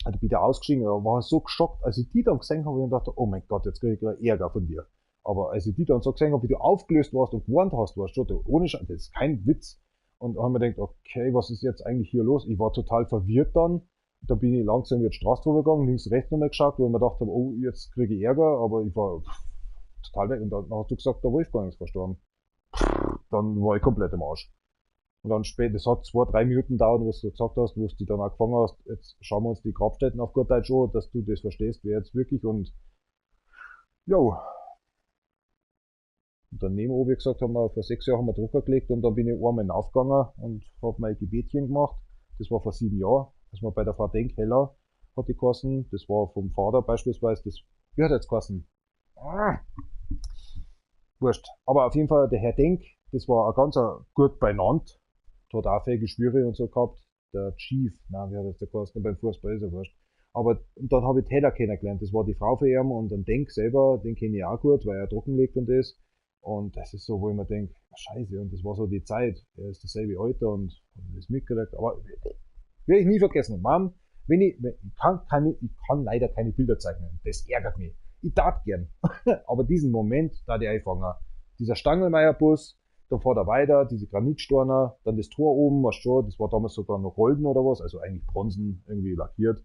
also bin ich da ausgestiegen, da war ich so geschockt, als ich die dann gesehen habe und dachte, oh mein Gott, jetzt kriege ich gleich Ärger von dir. Aber als ich die dann so gesehen habe, wie du aufgelöst warst und gewarnt hast, warst du, ohne Scheiß, das ist kein Witz. Und da haben wir gedacht, okay, was ist jetzt eigentlich hier los? Ich war total verwirrt dann. Da bin ich langsam über die Straße drüber gegangen, links, rechts nochmal geschaut, wo ich mir gedacht habe, oh, jetzt kriege ich Ärger, aber ich war total weg. Und dann hast du gesagt, der Wolfgang ist verstorben. Dann war ich komplett im Arsch. Und dann später, das hat 2, 3 Minuten dauert, wo du gesagt hast, wo du dich dann auch gefangen hast, jetzt schauen wir uns die Grabstätten auf gut Deutsch an, dass du das verstehst, wer jetzt wirklich und jo. Und dann nebenan, wie gesagt, haben wir vor 6 Jahren haben wir Drucker gelegt und dann bin ich einmal aufgegangen und hab mein Gebetchen gemacht. Das war vor 7 Jahren, als wir bei der Frau Denkheller hat die geheißen. Das war vom Vater beispielsweise, das, wie hat er jetzt geheißen? Ah, wurscht. Aber auf jeden Fall der Herr Denk, das war ein ganz gut benannt. Der hat auch viele Geschwüre und so gehabt. Der Chief, nein, wie hat das der geheißen? Beim Fußball ist er wurscht. Aber und dann habe ich Teller kennengelernt. Das war die Frau von ihm und dann Denk selber, den kenne ich auch gut, weil er trockenlegt und das. Und das ist so, wo ich mir denk, scheiße, und das war so die Zeit. Er ist dasselbe Alter und hat das mitgekriegt. Aber werde ich nie vergessen. Mom, wenn ich, wenn, ich kann keine, ich kann leider keine Bilder zeichnen. Das ärgert mich. Ich tat gern. Aber diesen Moment, da die einfangen. Dieser Stangelmeierbus, dann fährt er weiter, diese Granitstorner, dann das Tor oben, was schon, das war damals sogar noch golden oder was, also eigentlich Bronzen irgendwie lackiert.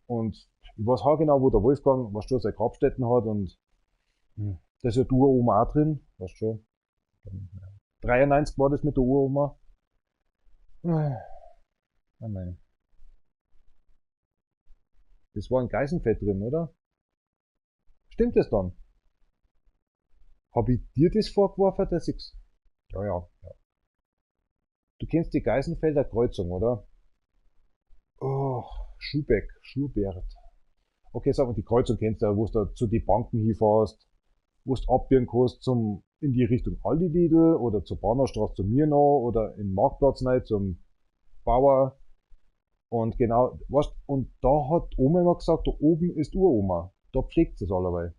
Und ich weiß auch genau, wo der Wolfgang, was schon, seine Grabstätten hat und da ist ja die Uroma auch drin, weißt schon. Dann, ja. 93 war das mit der Uroma. Oh nein. Das war in Geisenfeld drin, oder? Stimmt das dann? Hab ich dir das vorgeworfen, dass ich's... Ja, ja, ja. Du kennst die Geisenfelder Kreuzung, oder? Oh, Schubeck, Schubert. Okay, sag mal, die Kreuzung kennst du ja, wo du da zu den Banken hinfährst, wo du abbiegen kannst in die Richtung Aldi Lidl oder zur Bahnhofstraße zu mir noch oder in den Marktplatz rein zum Bauer. Und genau, weißt, und da hat Oma immer gesagt, da oben ist Uroma. Da pflegt es allerweil.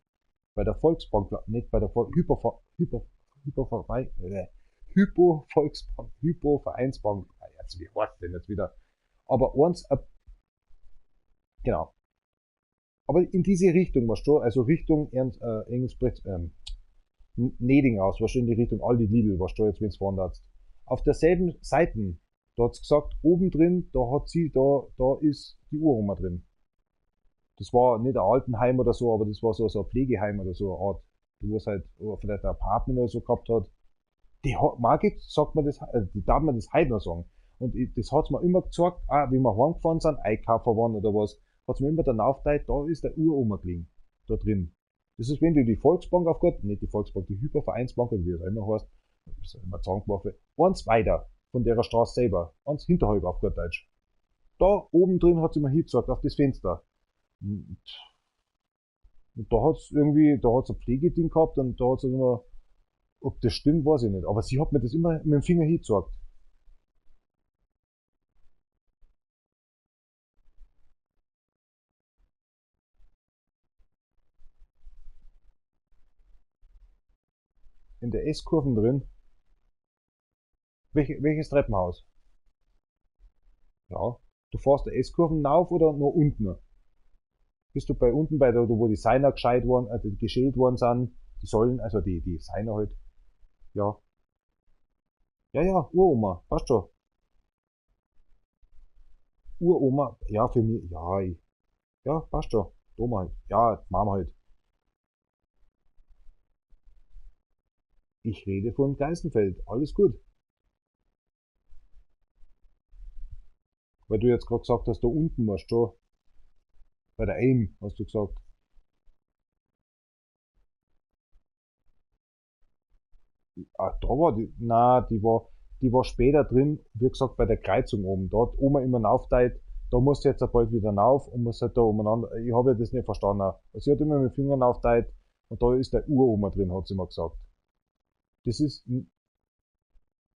Bei der Volksbank, nicht bei der Vol-, Hyper, Hyper, Hyper, Hypo Volksbank, Hypo Vereinsbank. Ah, jetzt, wie heißt denn jetzt wieder? Aber eins, genau. Aber in diese Richtung, weißt du, also Richtung Ernst, Engelsbrecht, Neding aus, weißt du, in die Richtung Aldi Lidl, weißt du, jetzt, wenn's fahren darfst. Auf derselben Seite, da hat's gesagt, oben drin, da hat sie, da, da ist die Uroma drin. Das war nicht ein Altenheim oder so, aber das war so ein Pflegeheim oder so eine Art, wo es halt, oder vielleicht ein Apartment oder so gehabt hat. Die hat, Margit sagt mir das, die darf mir das heute noch sagen. Und ich, das hat's mir immer gezeigt, auch wie wir heimgefahren sind, einkaufen waren oder was, hat's mir immer dann aufgeteilt, da ist der Uroma gelegen, da drin. Das ist, wenn du die Volksbank aufgehört, nicht die Volksbank, die Hypervereinsbank, oder wie das immer heißt, das ist immer zusammengeworfen, eins weiter von der Straße selber, eins hinterhalb auf gut Deutsch. Da oben drin hat's immer hingezeigt, auf das Fenster. Und da hat's irgendwie, da hat's ein Pflegeding gehabt und da hat's immer, ob das stimmt, weiß ich nicht. Aber sie hat mir das immer mit dem Finger hingezeigt. In der S-Kurven drin. Welches Treppenhaus? Ja, du fährst der S-Kurven rauf oder nur unten? Bist du bei unten, bei der, wo die Seiner gescheit worden, geschält worden sind, die Säulen, also die Seiner halt. Ja. Ja, ja, Uroma, passt schon. Uroma, ja, für mich, ja, ich, ja, passt schon. Oma halt, ja, Mama halt. Ich rede von Geisenfeld, alles gut. Weil du jetzt grad gesagt hast, da unten warst du schon. Bei der AIM, hast du gesagt. Ah, da war die, na, die war später drin, wie gesagt, bei der Kreuzung oben. Da hat Oma immer aufgeteilt, da musst du jetzt bald wieder rauf und muss halt da umeinander. Ich habe ja das nicht verstanden. Also sie hat immer mit dem Finger aufgeteilt und da ist der Uroma drin, hat sie immer gesagt. Das ist,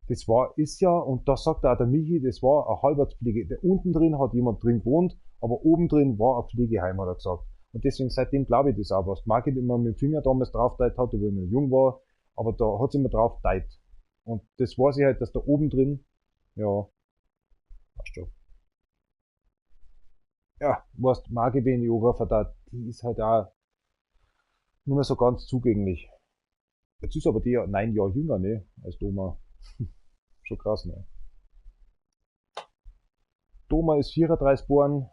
das war, ist ja, und da sagt auch der Michi, das war eine Halbwertspflege. Der unten drin hat jemand drin gewohnt, aber oben drin war ein Pflegeheim, hat er gesagt. Und deswegen, seitdem glaube ich das auch, was Margit immer mit dem Finger damals drauf geteilt hat, obwohl ich noch jung war, aber da hat sie immer drauf geteilt. Und das weiß ich halt, dass da oben drin, ja, passt schon. Ja, weißt, Margit, wenn ich anrufe, da, die ist halt auch nicht mehr so ganz zugänglich. Jetzt ist aber die ja 9 Jahre jünger, ne, als Doma. Schon krass, ne? Doma ist 34 geboren,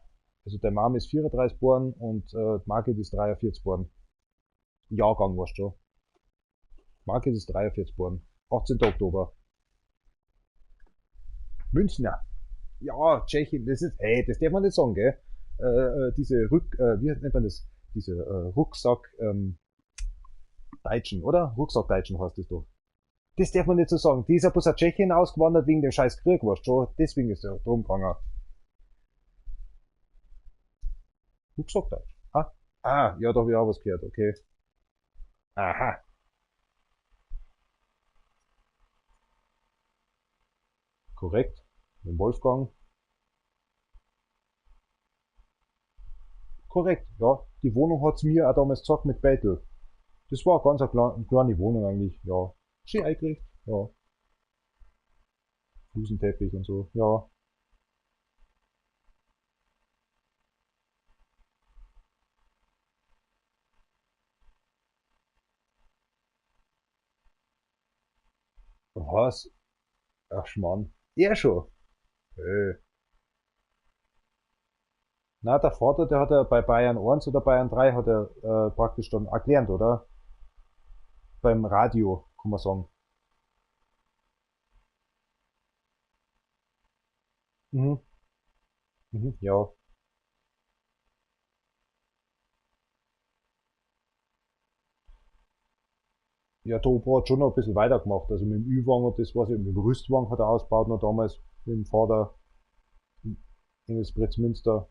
also der Mom ist 34 geboren und Margit ist 43 geboren. Jahrgang, weißt du schon. Margit ist 43 geboren. 18. Oktober. Münchner. Ja, Tschechien, das ist, ey, das darf man nicht sagen, gell? Diese wie nennt man das? Diese Rucksack, Deutschen, oder? Rucksackdeutschen heißt das doch. Das darf man nicht so sagen. Die ist ja bloß aus Tschechien ausgewandert wegen dem scheiß Krieg, weißt du schon? Deswegen ist er drum gegangen. Rucksackdeutsch. Ah, ah, ja, da habe ich auch was gehört, okay. Aha. Korrekt. Mit Wolfgang. Korrekt, ja. Die Wohnung hat's mir auch damals gesagt mit Bettel. Das war ganz eine kleine Wohnung eigentlich, ja. Schön eingerichtet, ja. Flusenteppich und so, ja. Was? Ach Schmarrn. Er schon. Äh. Na, der Vater, der hat ja bei Bayern 1 oder Bayern 3 hat er praktisch dann auch gelernt, oder? Beim Radio, kann man sagen. Mhm. Mhm. Ja. Ja, der Opa hat schon noch ein bisschen weitergemacht. Also mit dem Ü-Wagen und das was ich, mit dem Rüstwagen hat er ausgebaut noch damals, mit dem Vater in Engelsbrittsmünster.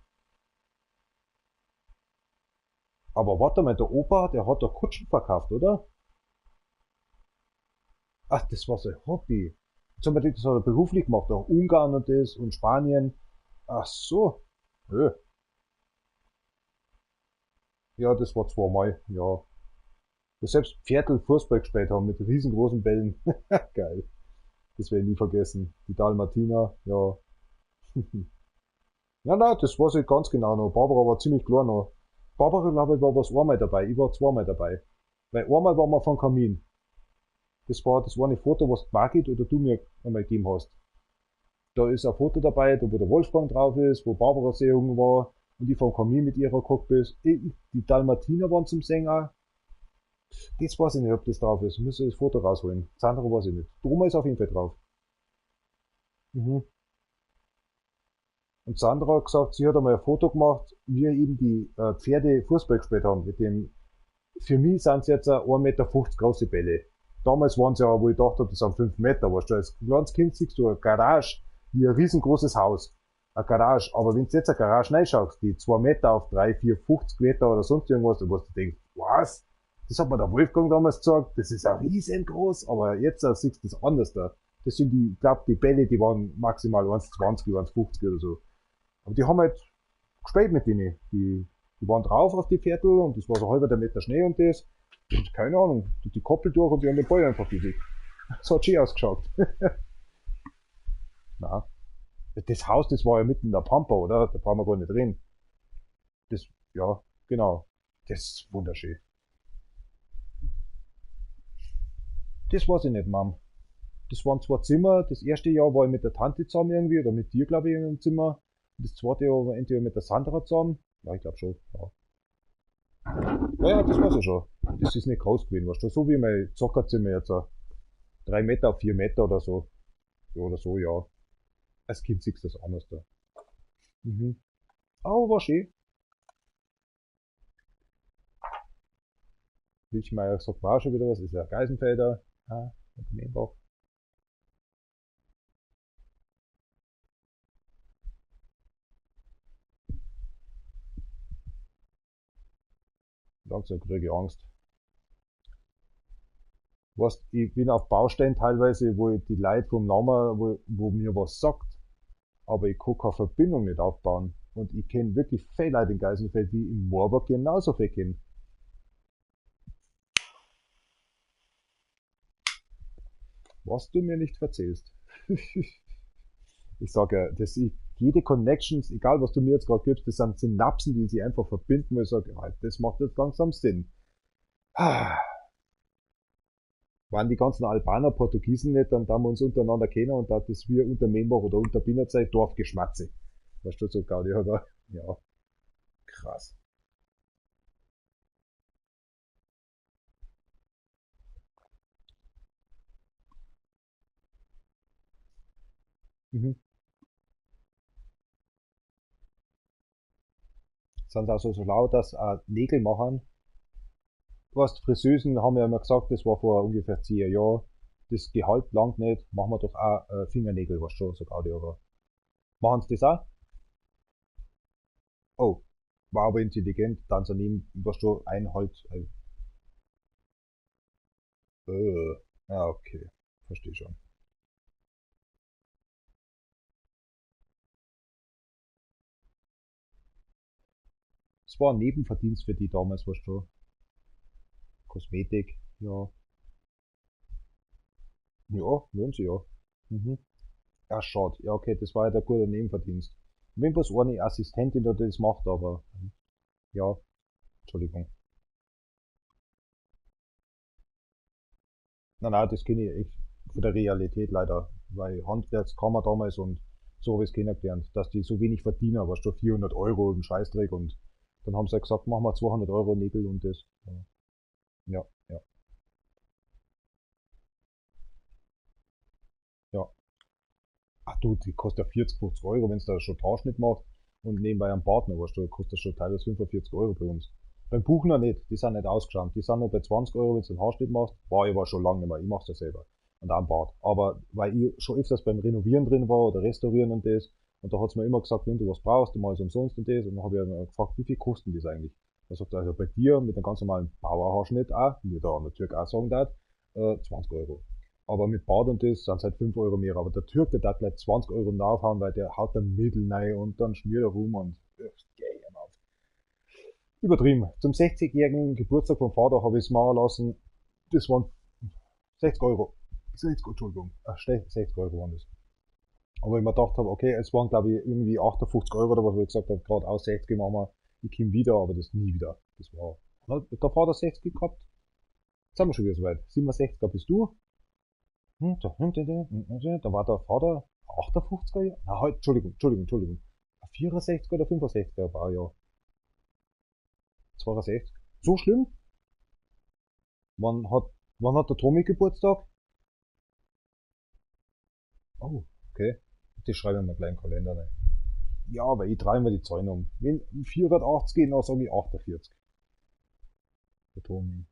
Aber warte mal, der Opa, der hat doch Kutschen verkauft, oder? Ach, das war sein Hobby. Zum Beispiel, das hat er beruflich gemacht, auch Ungarn und das und Spanien. Ach so. Ja, ja, das war zweimal, ja. Wo selbst Pferdl Fußball gespielt haben mit riesengroßen Bällen. Geil. Das werde ich nie vergessen. Die Dalmatiner, ja. Ja, nein, das weiß ich ganz genau noch. Barbara war ziemlich klar noch. Barbara, glaube ich, war was einmal dabei. Ich war zweimal dabei. Weil einmal waren wir vom Kamin. Das war das eine Foto, was Margit oder du mir einmal gegeben hast. Da ist ein Foto dabei, da wo der Wolfgang drauf ist, wo Barbara sehr jung war und ich vom Kamin mit ihrer geguckt bist. Die Dalmatiner waren zum Sänger. Das weiß ich nicht, ob das drauf ist. Müsste das Foto rausholen. Das andere weiß ich nicht. Droma ist auf jeden Fall drauf. Mhm. Und Sandra hat gesagt, sie hat einmal ein Foto gemacht, wie eben die Pferde Fußball gespielt haben. Mit dem, für mich sind es jetzt 1,50 Meter große Bälle. Damals waren sie ja, wo ich dachte, das sind 5 Meter. Weißt du, als kleines Kind siehst du eine Garage wie ein riesengroßes Haus. Eine Garage. Aber wenn du jetzt eine Garage reinschaust, die 2 Meter auf 3, 4, 50 Meter oder sonst irgendwas, wo du denkst, was? Das hat mir der Wolfgang damals gesagt, das ist ja riesengroß, aber jetzt siehst du das anders da. Das sind die, ich glaub, die Bälle, die waren maximal 1,20, 1,50 oder so. Aber die haben halt gespielt mit denen. Die waren drauf auf die Viertel und das war so halber der Meter Schnee und das. Keine Ahnung, die Koppel durch und die haben den Ball einfach gelegt. Das hat schön ausgeschaut. Na, das Haus, das war ja mitten in der Pampa, oder? Da brauchen wir gar nicht reden. Das, ja, genau. Das ist wunderschön. Das weiß ich nicht, Mom. Das waren 2 Zimmer. Das erste Jahr war ich mit der Tante zusammen irgendwie, oder mit dir, glaube ich, in einem Zimmer. Und das zweite Jahr war ich entweder mit der Sandra zusammen. Ja, ich glaub schon. Ja. Ja, ja, das war's ja schon. Das ist nicht groß gewesen, weißt du. So wie mein Zockerzimmer jetzt. 3 Meter auf 4 Meter oder so. Ja, oder so, ja. Als Kind siehst du das anders da. Mhm. Aber war schön. Milchmeier sagt mir auch schon wieder was, ist ja Geisenfelder. Ah, und Membach. Langsam kriege ich Angst. Weißt, ich bin auf Baustellen teilweise, wo ich die Leute vom Namen, wo mir was sagt, aber ich kann keine Verbindung nicht aufbauen. Und ich kenn wirklich viele Leute in Geisenfeld, die im Moorburg genauso viel kennen. Was du mir nicht erzählst. Ich sag ja, das ist, jede Connections, egal was du mir jetzt gerade gibst, das sind Synapsen, die sich einfach verbinden, wo ich sag, ja, das macht jetzt langsam Sinn. Ah. Waren die ganzen Albaner, Portugiesen nicht, dann da wir uns untereinander kennen und da das wir unter Membach oder unter Binnerzeit Dorfgeschmatze. Weißt du, so Gaudi, oder? Ja. Krass. Mhm. Sind auch so schlau, dass auch Nägel machen. Was Friseusen haben ja immer gesagt, das war vor ungefähr 10 Jahren, das Gehalt langt nicht, machen wir doch auch Fingernägel, was schon, so Gaudi, aber machen sie das auch? Oh, war aber intelligent, dann so nehmen, was schon ein halt. Ah, okay, verstehe schon. Es war ein Nebenverdienst für die damals, was schon. Kosmetik, ja. Ja, mögen sie ja. Mhm. Ja, schade. Ja, okay, das war ja der gute Nebenverdienst. Wenn bloß eine Assistentin da das macht, aber ja, Entschuldigung. Nein, nein, das kenne ich echt von der Realität leider, weil Handwerkskammer damals und so habe ich es kennengelernt, dass die so wenig verdienen, weißt du, 400 Euro und Scheißdreck und dann haben sie halt gesagt, machen wir 200 Euro Nägel und das. Ja, ja, ja. Ach du, die kostet ja 40, 50 Euro, wenn du da schon Haarschnitt machst und nebenbei einen Partner, weißt du, kostet das schon teilweise 45 Euro bei uns. Beim Buchner nicht, die sind nicht ausgeschaut. Die sind nur bei 20 Euro, wenn du einen Haarschnitt machst. War ich aber schon lange nicht mehr, ich mach's ja selber. Und auch am Bad. Aber weil ich schon öfters beim Renovieren drin war oder Restaurieren und das, und da hat's mir immer gesagt, wenn du was brauchst, du machst umsonst und das. Und dann habe ich immer gefragt, wie viel kosten das eigentlich? Da sagt er, also bei dir mit einem ganz normalen Bauerhaarschnitt auch, wie da an der Türk auch sagen darf, 20 Euro. Aber mit Bad und das sind es halt 5 Euro mehr. Aber der Türk, der darf gleich 20 Euro nachhauen, weil der haut da Mittel rein und dann schmiert er rum und geh auf. Übertrieben. Zum 60-jährigen Geburtstag vom Vater habe ich es machen lassen. Das waren 60 Euro. 60, Entschuldigung. Ach, 60 Euro waren das. Aber ich mir gedacht habe, okay, es waren glaube ich irgendwie 58 Euro oder was, wo ich gesagt habe, gerade aus 60 machen wir, ich komme wieder, aber das nie wieder. Das war, hat der Vater 60 gehabt? Jetzt sind wir schon wieder soweit. 67er bist du. Da war der Vater 58er? Na, halt, Entschuldigung, Entschuldigung, Entschuldigung. 64er oder 65er war ja. 62. So schlimm? Wann hat der Tommy Geburtstag? Oh, okay. Das schreibe ich mir gleich im Kalender rein. Ja, aber ich drehe mir die Zahlen um. Wenn 480 geht, dann sage ich 48. Der Tommy.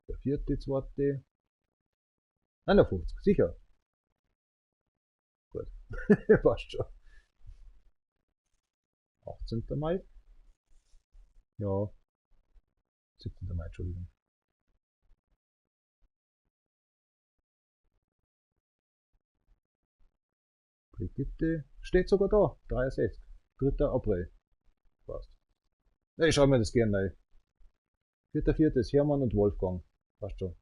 Der vierte, zweite. 51, sicher. Gut. Passt schon. 18. Mai. Ja. 17. Mai, Entschuldigung. Brigitte steht sogar da. 63. 3. April. Passt. Ich schreibe mir das gerne rein. 4.4. ist Hermann und Wolfgang. Passt schon.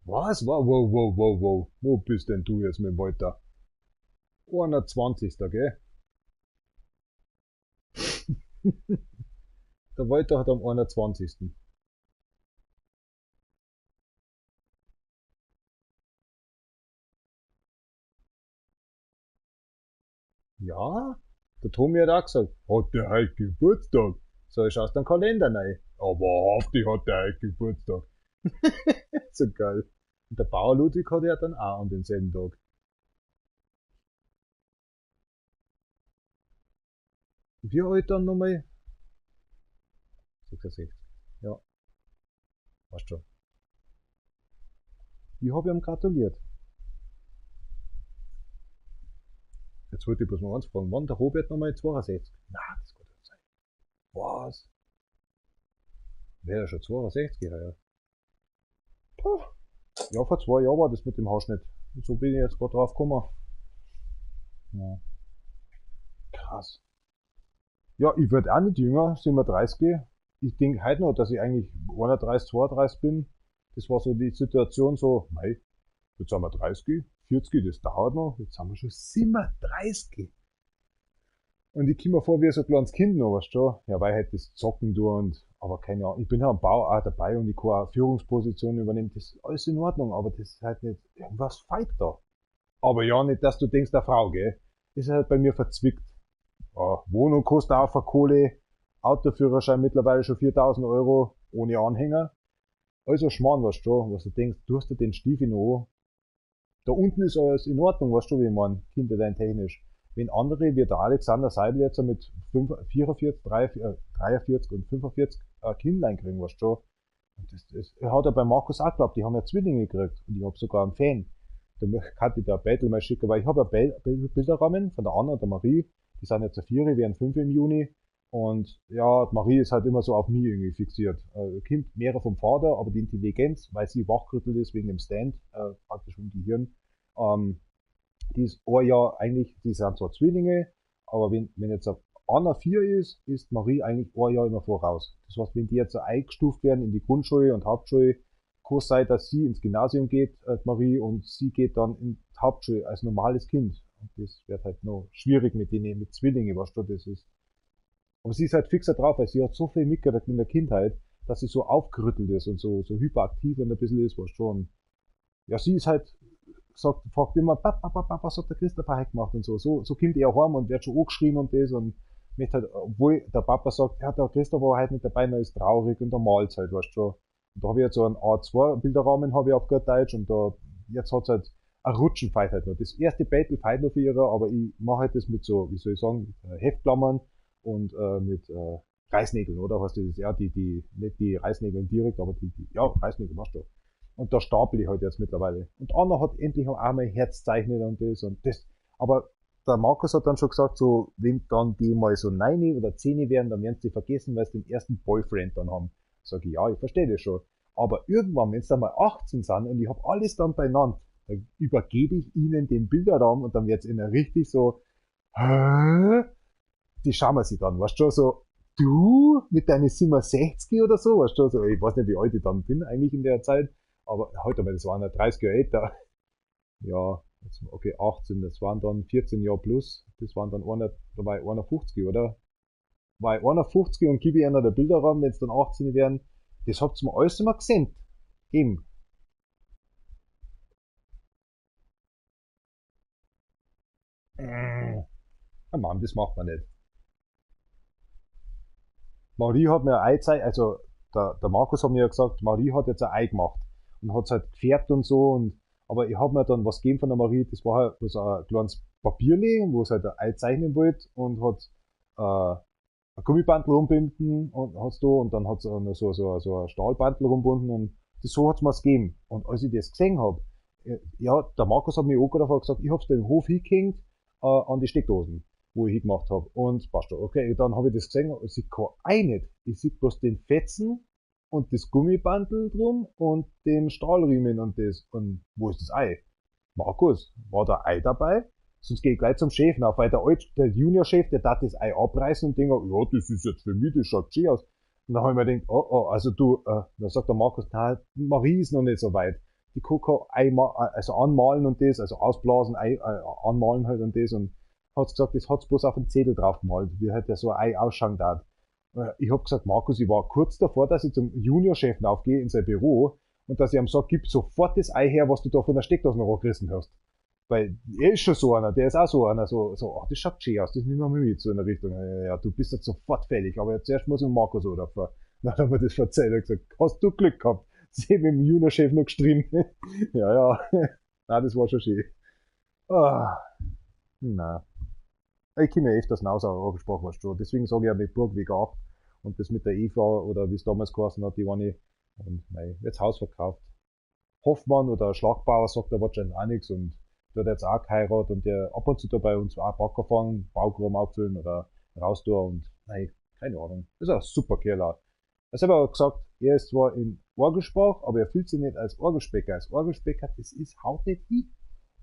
Was? Wow, wow, wow, wow, wow. Wo bist denn du jetzt mit dem Walter? 21. Gell? Der Walter hat am 21. Ja, der Tommy hat auch gesagt, hat der heute Geburtstag? So, ich schaust den Kalender rein. Aber wahrhaftig hat der heute Geburtstag. So geil. Und der Bauer Ludwig hat ja dann auch an denselben Tag. Wie alt dann nochmal? 66. Ja. Passt schon. Ich hab ihm gratuliert. Jetzt wollte ich bloß mal eins fragen. Wann der Robert nochmal 62? Na, das kann doch sein. Was? Wäre ja schon 62, ja. Puh. Ja, vor 2 Jahren war das mit dem Haarschnitt. Und so bin ich jetzt gerade drauf gekommen. Ja. Krass. Ja, ich werd auch nicht jünger, 37. Ich denk heute noch, dass ich eigentlich 31, 32 bin. Das war so die Situation so, mei, jetzt sind wir 30, 40, das dauert noch, jetzt sind wir schon 37. Und ich komm mir vor wie so ein kleines Kind noch, weißt du schon? Ja, weil ich halt das Zocken tue und, aber keine Ahnung, ich bin ja am Bau auch dabei und ich kann auch Führungspositionen übernehmen, das ist alles in Ordnung, aber das ist halt nicht, irgendwas fehlt da. Aber ja, nicht, dass du denkst, der Frau, gell? Das ist halt bei mir verzwickt. Ja, Wohnung kostet auch eine Kohle, Autoführerschein mittlerweile schon 4.000 Euro ohne Anhänger. Also Schmarrn, weißt du schon, was du denkst, du hast ja den Stiefel noch an. Da unten ist alles in Ordnung, weißt du, wie man kinderlein technisch. Wenn andere, wie der Alexander Seibel jetzt mit 44, 43 und 45 Kindlein kriegen, weißt du schon. Und das hat er bei Markus auch geglaubt, die haben ja Zwillinge gekriegt und ich hab sogar einen Fan. Da kann ich da Battle mal schicken, weil ich habe ja Bilderrahmen von der Anna und der Marie, die sind jetzt 4, werden 5 im Juni. Und ja, die Marie ist halt immer so auf mich irgendwie fixiert. Kind mehrere vom Vater, aber die Intelligenz, weil sie wachgerüttelt ist wegen dem Stand, praktisch im Gehirn, die ist ein Jahr eigentlich, die sind zwar Zwillinge, aber wenn jetzt Anna 4 ist, ist Marie eigentlich ein Jahr immer voraus. Das heißt, wenn die jetzt eingestuft werden in die Grundschule und Hauptschule, kann es sein, dass sie ins Gymnasium geht, Marie, und sie geht dann in die Hauptschule als normales Kind. Und das wird halt noch schwierig mit denen, mit Zwillingen, weißt du, das ist. Aber sie ist halt fixer drauf, weil sie hat so viel mitgekriegt in der Kindheit, dass sie so aufgerüttelt ist und so hyperaktiv und ein bisschen ist, weißt du schon. Ja, sie ist halt, sagt, fragt immer, Papa, Papa, was hat der Christopher heute gemacht und so. So kommt er heim und wird schon angeschrien und das und möchte halt, obwohl der Papa sagt, ja, der Christopher war heute nicht dabei, er ist traurig und er malt halt, weißt du schon. Und da habe ich jetzt so einen A2-Bilderrahmen, habe ich auf gut Deutsch, und da, jetzt hat's halt ein Rutschenfight halt noch. Das erste Battle fight noch für ihre, aber ich mache halt das mit so, wie soll ich sagen, mit Heftklammern und mit Reißnägeln, oder? Was das ist, ja, die, nicht die Reißnägeln direkt, aber die, ja, Reißnägel machst du. Und da stapel ich halt jetzt mittlerweile. Und Anna hat endlich auch einmal Herz zeichnet und das und das. Aber der Markus hat dann schon gesagt, so, wenn dann die mal so 9 oder 10 werden, dann werden sie vergessen, weil sie den ersten Boyfriend dann haben. Sag ich, ja, ich verstehe das schon. Aber irgendwann, wenn sie dann mal 18 sind und ich hab alles dann beieinander, dann übergebe ich ihnen den Bilderraum und dann wird's ihnen richtig so, hä? Die schauen wir sich dann, weißt du schon, so, du mit deinen 67 oder so, weißt du schon, so, ich weiß nicht, wie alt ich dann bin eigentlich in der Zeit, aber heute mal, das waren ja 30 Jahre älter. Ja, jetzt, okay, 18, das waren dann 14 Jahre plus, das waren dann einer, da war ich 51, oder? War ich 51 und gebe ich einer der Bilderraum, wenn's dann 18 werden, das habt's mir alles immer gesehen. Eben. Oh Mann, das macht man nicht. Marie hat mir ein Ei gezeigt, also der Markus hat mir ja gesagt, Marie hat jetzt ein Ei gemacht und hat's halt gefärbt und so, und, aber ich hab mir dann was gegeben von der Marie, das war halt so ein kleines Papierli, wo es halt ein Ei zeichnen wollte und hat ein Gummibandel rumbinden und hast du, und dann hat's auch noch so ein Stahlbandel rumbunden und das, so hat's mir's gegeben. Und als ich das gesehen hab, ja, der Markus hat mich auch gerade vorher gesagt, ich hab's da im Hof hingehängt an die Steckdosen, wo ich hingemacht hab. Und passt schon, okay, dann hab ich das gesehen, ich seh kein Ei nicht. Ich seh bloß den Fetzen und das Gummibandel drum und den Stahlriemen und das. Und wo ist das Ei? Markus, war da Ei dabei? Sonst geh ich gleich zum Chef nach, weil der Junior-Chef, der darf das Ei abreißen und denkt, ja, das ist jetzt für mich, das schaut schön aus. Und dann hab ich mir gedacht, oh, oh, also du, dann sagt der Markus, na, Marie ist noch nicht so weit. Die Coco Ei also anmalen und das, also ausblasen, Ei anmalen halt und das, und hat's gesagt, das hat's bloß auf den Zettel drauf gemalt, wie halt der so ein Ei ausschauen darf. Ich hab gesagt, Markus, ich war kurz davor, dass ich zum Juniorchef raufgehe in sein Büro und dass ich ihm sag, gib sofort das Ei her, was du da von der Steckdose noch angerissen hast. Weil er ist schon so einer, der ist auch so einer, so, ach, das schaut schön aus, das nehmen wir mal mit, so in der Richtung. Ja, ja, du bist jetzt sofort fällig, aber zuerst muss ich mit Markus oder vor. Dann hat er mir das erzählt und gesagt, hast du Glück gehabt? Sie haben mit dem Juniorchef noch gestritten. Ja, ja. Nein, das war schon schön. Ah, nein. Ich komme ja öfters raus, auch angesprochen, weißt du. Deswegen sage ich ja mit Burgweg ab. Und das mit der Eva oder wie es damals geheißen hat, die eine. Und mei, jetzt Haus verkauft. Hoffmann oder Schlagbauer sagt da wahrscheinlich auch nichts und der hat jetzt auch geheiratet und der ab und zu da bei uns auch Bagger fahren, Baugruben auffüllen oder raus da und nein, keine Ahnung. Das ist ein super Kerl auch. Er hat selber gesagt, er ist zwar in Orgelspach, aber er fühlt sich nicht als Orgelspecker. Als Orgelspecker, das ist, haut nicht hin.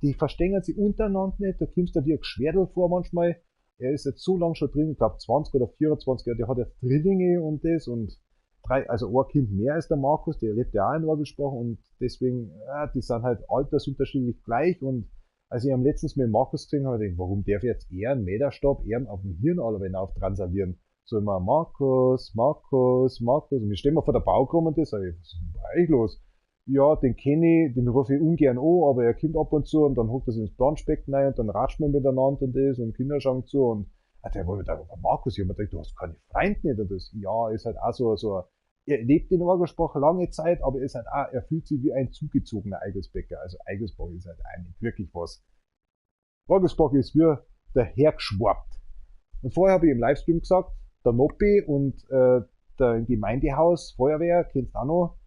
Die verstehen sich untereinander nicht, da kommst du dir ein Geschwerdel vor manchmal. Er ist jetzt so lange schon drin, ich glaub 20 oder 24 Jahre, der hat ja Drillinge und das und drei, also ein Kind mehr als der Markus, der lebt ja auch in Orgelspach und deswegen, ja, die sind halt altersunterschiedlich gleich. Und als ich am letzten mit Markus gesehen habe, hab ich gedacht, warum darf ich jetzt eher einen Meterstab, eher auf dem Hirn alle wenn auf transalieren? So immer Markus, Markus, Markus. Und wir stehen mal vor der Baugruppe und das, sag ich, was ist denn bei euch los? Ja, den kenne ich, den rufe ich ungern an, aber er kommt ab und zu und dann holt er sich ins Planschbecken rein und dann ratscht man miteinander und das und Kinder schauen zu und der war mit der Markus, ich hab mir gedacht, du hast keine Freunde nicht und das, ja, ist halt auch so ein Er lebt in Orgelspach lange Zeit, aber er ist halt auch, er fühlt sich wie ein zugezogener Eigelsbecker. Also Eigelsbach ist halt auch nicht wirklich was. Orgelspach ist wie dahergeschwappt. Und vorher habe ich im Livestream gesagt, der Noppi und der Gemeindehaus, Feuerwehr, kennst du auch noch.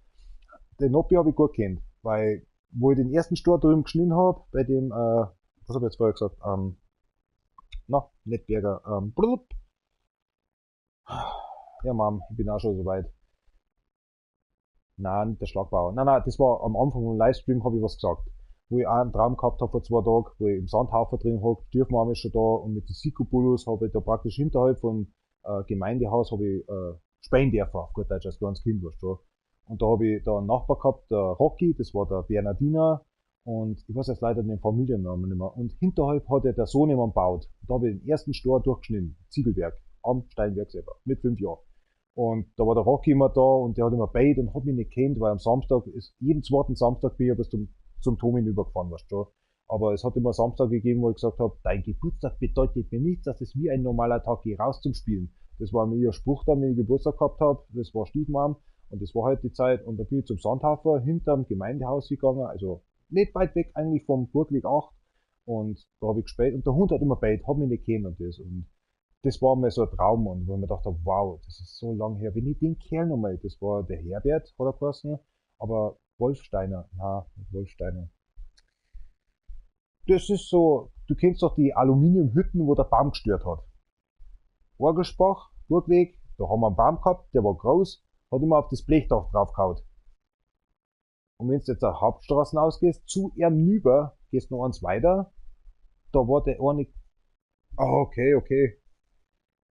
Den Noppi habe ich gut kennt, weil wo ich den ersten Stor drüben geschnitten habe, bei dem, was habe ich jetzt vorher gesagt, na, nicht Berger, blub. Ja, Mom, ich bin auch schon soweit. Nein, nicht der Schlagbauer. Nein, nein, das war am Anfang vom Livestream, habe ich was gesagt. Wo ich auch einen Traum gehabt habe vor 2 Tagen, wo ich im Sandhaufen drin hocke, die Stiefmama ist schon da und mit den Sikobulus habe ich da praktisch hinterhalb vom Gemeindehaus habe ich speien dürfen, auf gut Deutsch, als kleines Kind, weißt du. Und da habe ich da einen Nachbar gehabt, der Rocky, das war der Bernardiner und ich weiß jetzt leider den Familiennamen nicht mehr. Und hinterhalb hat er der Sohn jemand gebaut. Und da habe ich den ersten Stor durchgeschnitten, Ziegelwerk, am Steinwerk selber, mit 5 Jahren. Und da war der Rocky immer da und der hat immer beit und hat mich nicht kennt, weil am Samstag ist, jeden zweiten Samstag bin ich bis zum Tomin übergefahren, weißt du schon. Aber es hat immer Samstag gegeben, wo ich gesagt hab, dein Geburtstag bedeutet mir nichts, das ist wie ein normaler Tag, geh raus zum Spielen. Das war mir ihr Spruch dann, wenn ich Geburtstag gehabt hab, das war Stiefmam und das war halt die Zeit. Und da bin ich zum Sandhaufer hinterm Gemeindehaus gegangen, also nicht weit weg eigentlich vom Burgweg 8. Und da hab ich gespielt und der Hund hat immer beit, hat mich nicht kennt und das. Und das war mir so ein Traum und wo ich mir gedacht hab, wow, das ist so lang her. Wenn ich den Kerl nochmal, das war der Herbert, hat er geheißen, aber Wolfsteiner, na, nicht Wolfsteiner. Das ist so, du kennst doch die Aluminiumhütten, wo der Baum gestört hat. Orgelspach, Burgweg, da haben wir einen Baum gehabt, der war groß, hat immer auf das Blechdach draufgehauen. Und wenn du jetzt auf Hauptstraßen ausgehst, zu ihm rüber, gehst noch eins weiter, da war der eine, ah, okay, okay.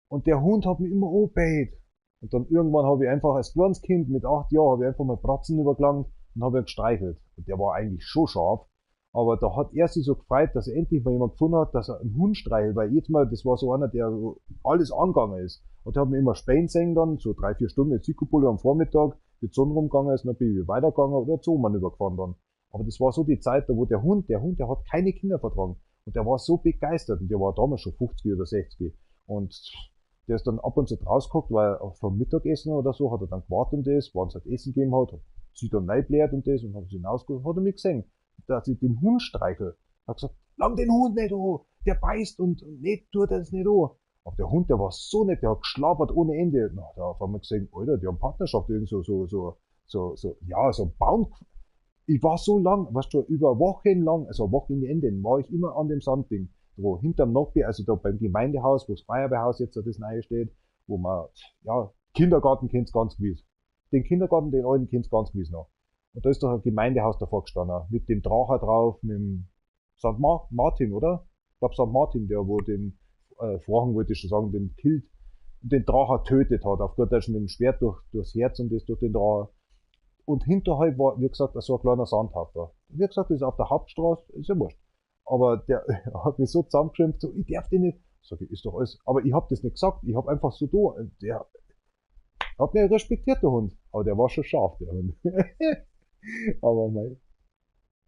Und der Hund hat mich immer angebellt. Und dann irgendwann habe ich einfach als kleines Kind mit 8 Jahren habe ich einfach mal Bratzen übergelangt und habe ihn gestreichelt. Und der war eigentlich schon scharf. Aber da hat er sich so gefreut, dass er endlich mal jemand gefunden hat, dass er einen Hund streichelt. Weil jedes Mal, das war so einer, der alles angegangen ist. Und der hat mir immer Spähen sehen dann, so 3, 4 Stunden mit Zikopulle am Vormittag, wie die Sonne rumgegangen ist, dann bin ich weitergegangen oder zu Oman übergefahren dann. Aber das war so die Zeit, da wo der Hund, der hat keine Kinder vertragen. Und der war so begeistert. Und der war damals schon 50 oder 60. Und der ist dann ab und zu rausgeguckt, weil auch vom Mittagessen oder so hat er dann gewartet und das, wann es halt Essen gegeben hat, hat sich dann reingebläht und das und hat sich hinausgeguckt, hat er mich gesehen. Da hat sich den Hund streichelt. Hat gesagt, lang den Hund nicht an, der beißt und nicht, tut er das nicht an. Aber der Hund, der war so nett, der hat geschlabbert ohne Ende. Na, da haben wir gesehen, Alter, die haben Partnerschaft, irgend so, so, so, so, so, ja, so ein Baum. Ich war so lang, weißt du, über Wochen lang, also Wochenende, war ich immer an dem Sandding. Wo hinterm Noppi, also da beim Gemeindehaus, wo das Feuerwehrhaus jetzt das neue steht, wo man, ja, Kindergarten kennt's ganz gewiss. Den Kindergarten, den alten kennt's ganz gewiss noch. Und da ist doch ein Gemeindehaus davor gestanden, mit dem Dracher drauf, mit dem Sankt Martin, oder? Ich glaub, Sankt Martin, der wo den Vorhang, wollte ich schon sagen, den Kilt, den Dracher tötet hat, auf gut Deutsch mit dem Schwert durchs Herz und das durch den Dracher. Und hinterhalb war, wie gesagt, so ein kleiner Sandhaufen. Wie gesagt, das ist auf der Hauptstraße, ist ja wurscht. Aber der hat mich so zusammengeschimpft, so, ich darf den nicht. Sag ich, ist doch alles. Aber ich hab das nicht gesagt, ich hab einfach so da. Der hat mich respektiert, der Hund. Aber der war schon scharf, der Hund. Aber mei.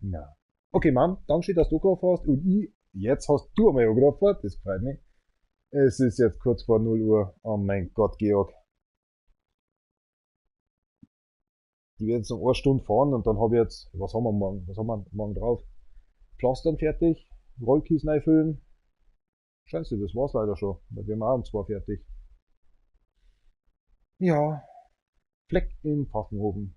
Na. Okay, Mann, danke schön, dass du angerufen hast. Und ich, jetzt hast du einmal angerufen, das freut mich. Es ist jetzt kurz vor 0 Uhr. Oh mein Gott, Georg. Die werden jetzt noch eine Stunde fahren und dann hab ich jetzt, was haben wir morgen? Was haben wir morgen drauf? Pflastern fertig, Rollkissen einfüllen. Scheiße, das war's leider schon. Da wären wir auch um 2 fertig. Ja, Fleck in Pfaffenhofen.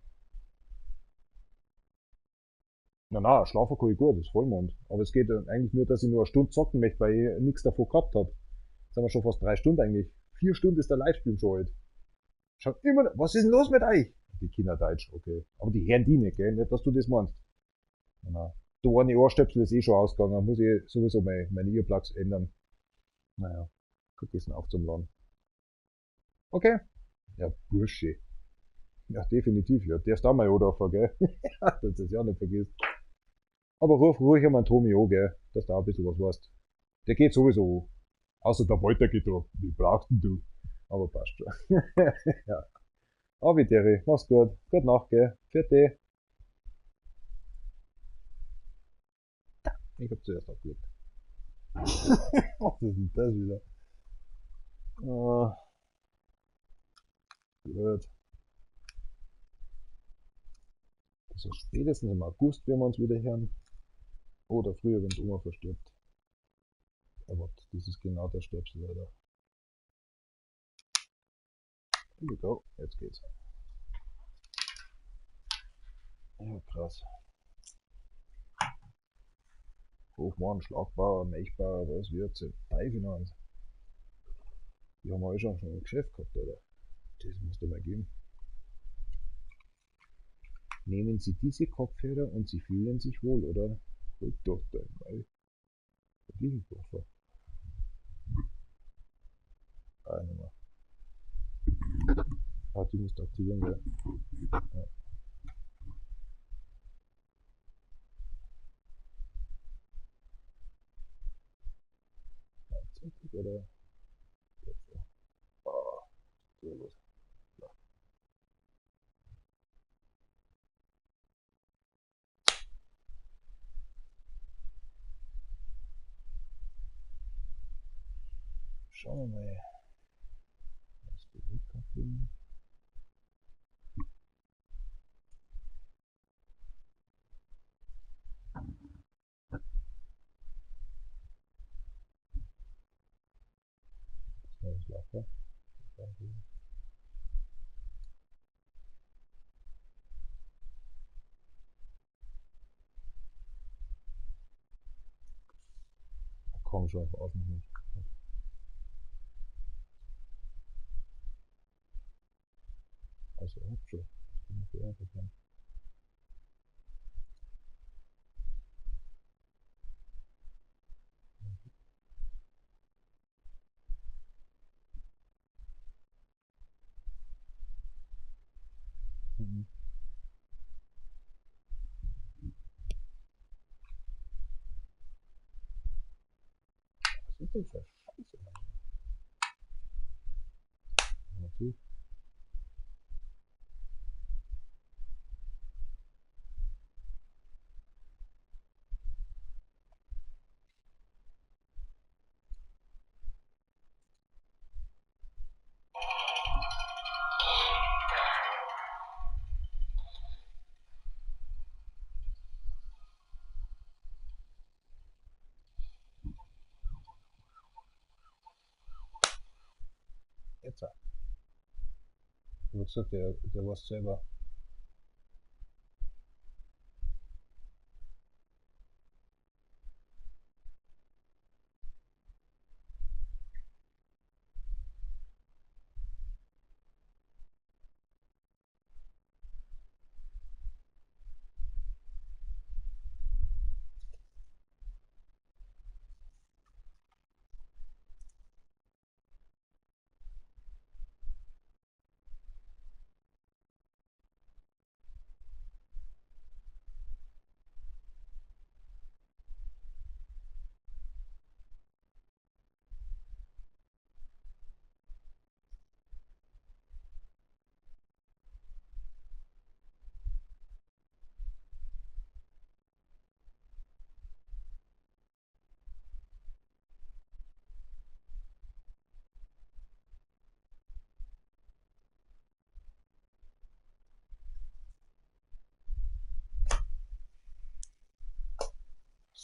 Na, na, schlafen kann ich gut, das ist Vollmond. Aber es geht eigentlich nur, dass ich nur eine Stunde zocken möchte, weil ich nichts davon gehabt hab. Jetzt haben wir schon fast 3 Stunden eigentlich. 4 Stunden ist der Livestream schon alt. Schaut immer noch, was ist denn los mit euch? Die Kinder Deutsch, okay. Aber die hören die nicht, gell? Nicht, dass du das meinst. Na, na. Der eine Ohrstöpsel ist eh schon ausgegangen, muss ich sowieso meine Earplugs ändern. Naja, vergessen aufzuladen. Okay. Ja, Bursche. Ja, definitiv, ja. Der ist da mal anrufen, gell? Dass du das ja nicht vergisst. Aber ruf ruhig einmal Tomi an, gell? Dass du auch ein bisschen was weißt. Der geht sowieso an. Außer der Walter geht da. Wie brauchst denn du? Aber passt schon. Ja. Abi, Terry, mach's gut. Gute Nacht, gell? Vierte. Ich hab zuerst abgelegt. Was ist denn das wieder? Blöd. Also spätestens im August werden wir uns wieder hören. Oder früher, wenn die Oma verstirbt. Aber das ist genau der Stöpsel, leider. Here we go. Jetzt geht's. Ja, krass. Hofmann, Schlagbauer, Milchbauer, was wird sie? Beifinanz. Die haben alle schon ein Geschäft gehabt, oder? Das musst du mal geben. Nehmen Sie diese Kopfhörer und Sie fühlen sich wohl, oder? Halt doch dein Maul. Verglichen Ah, nicht mehr. Ah, die musst du aktivieren, gell? Ja. Gleichzeitig, oder? Ah, so los. Ja. Schauen wir mal. Was die. Das. Komm schon, verarsch mich nicht. Also, hab schon. Das bin ich einfach dran. Mhm. Was ist denn für Scheiße, Mann? Mal zu. Jetzt. Ich hab gesagt, der weiß selber.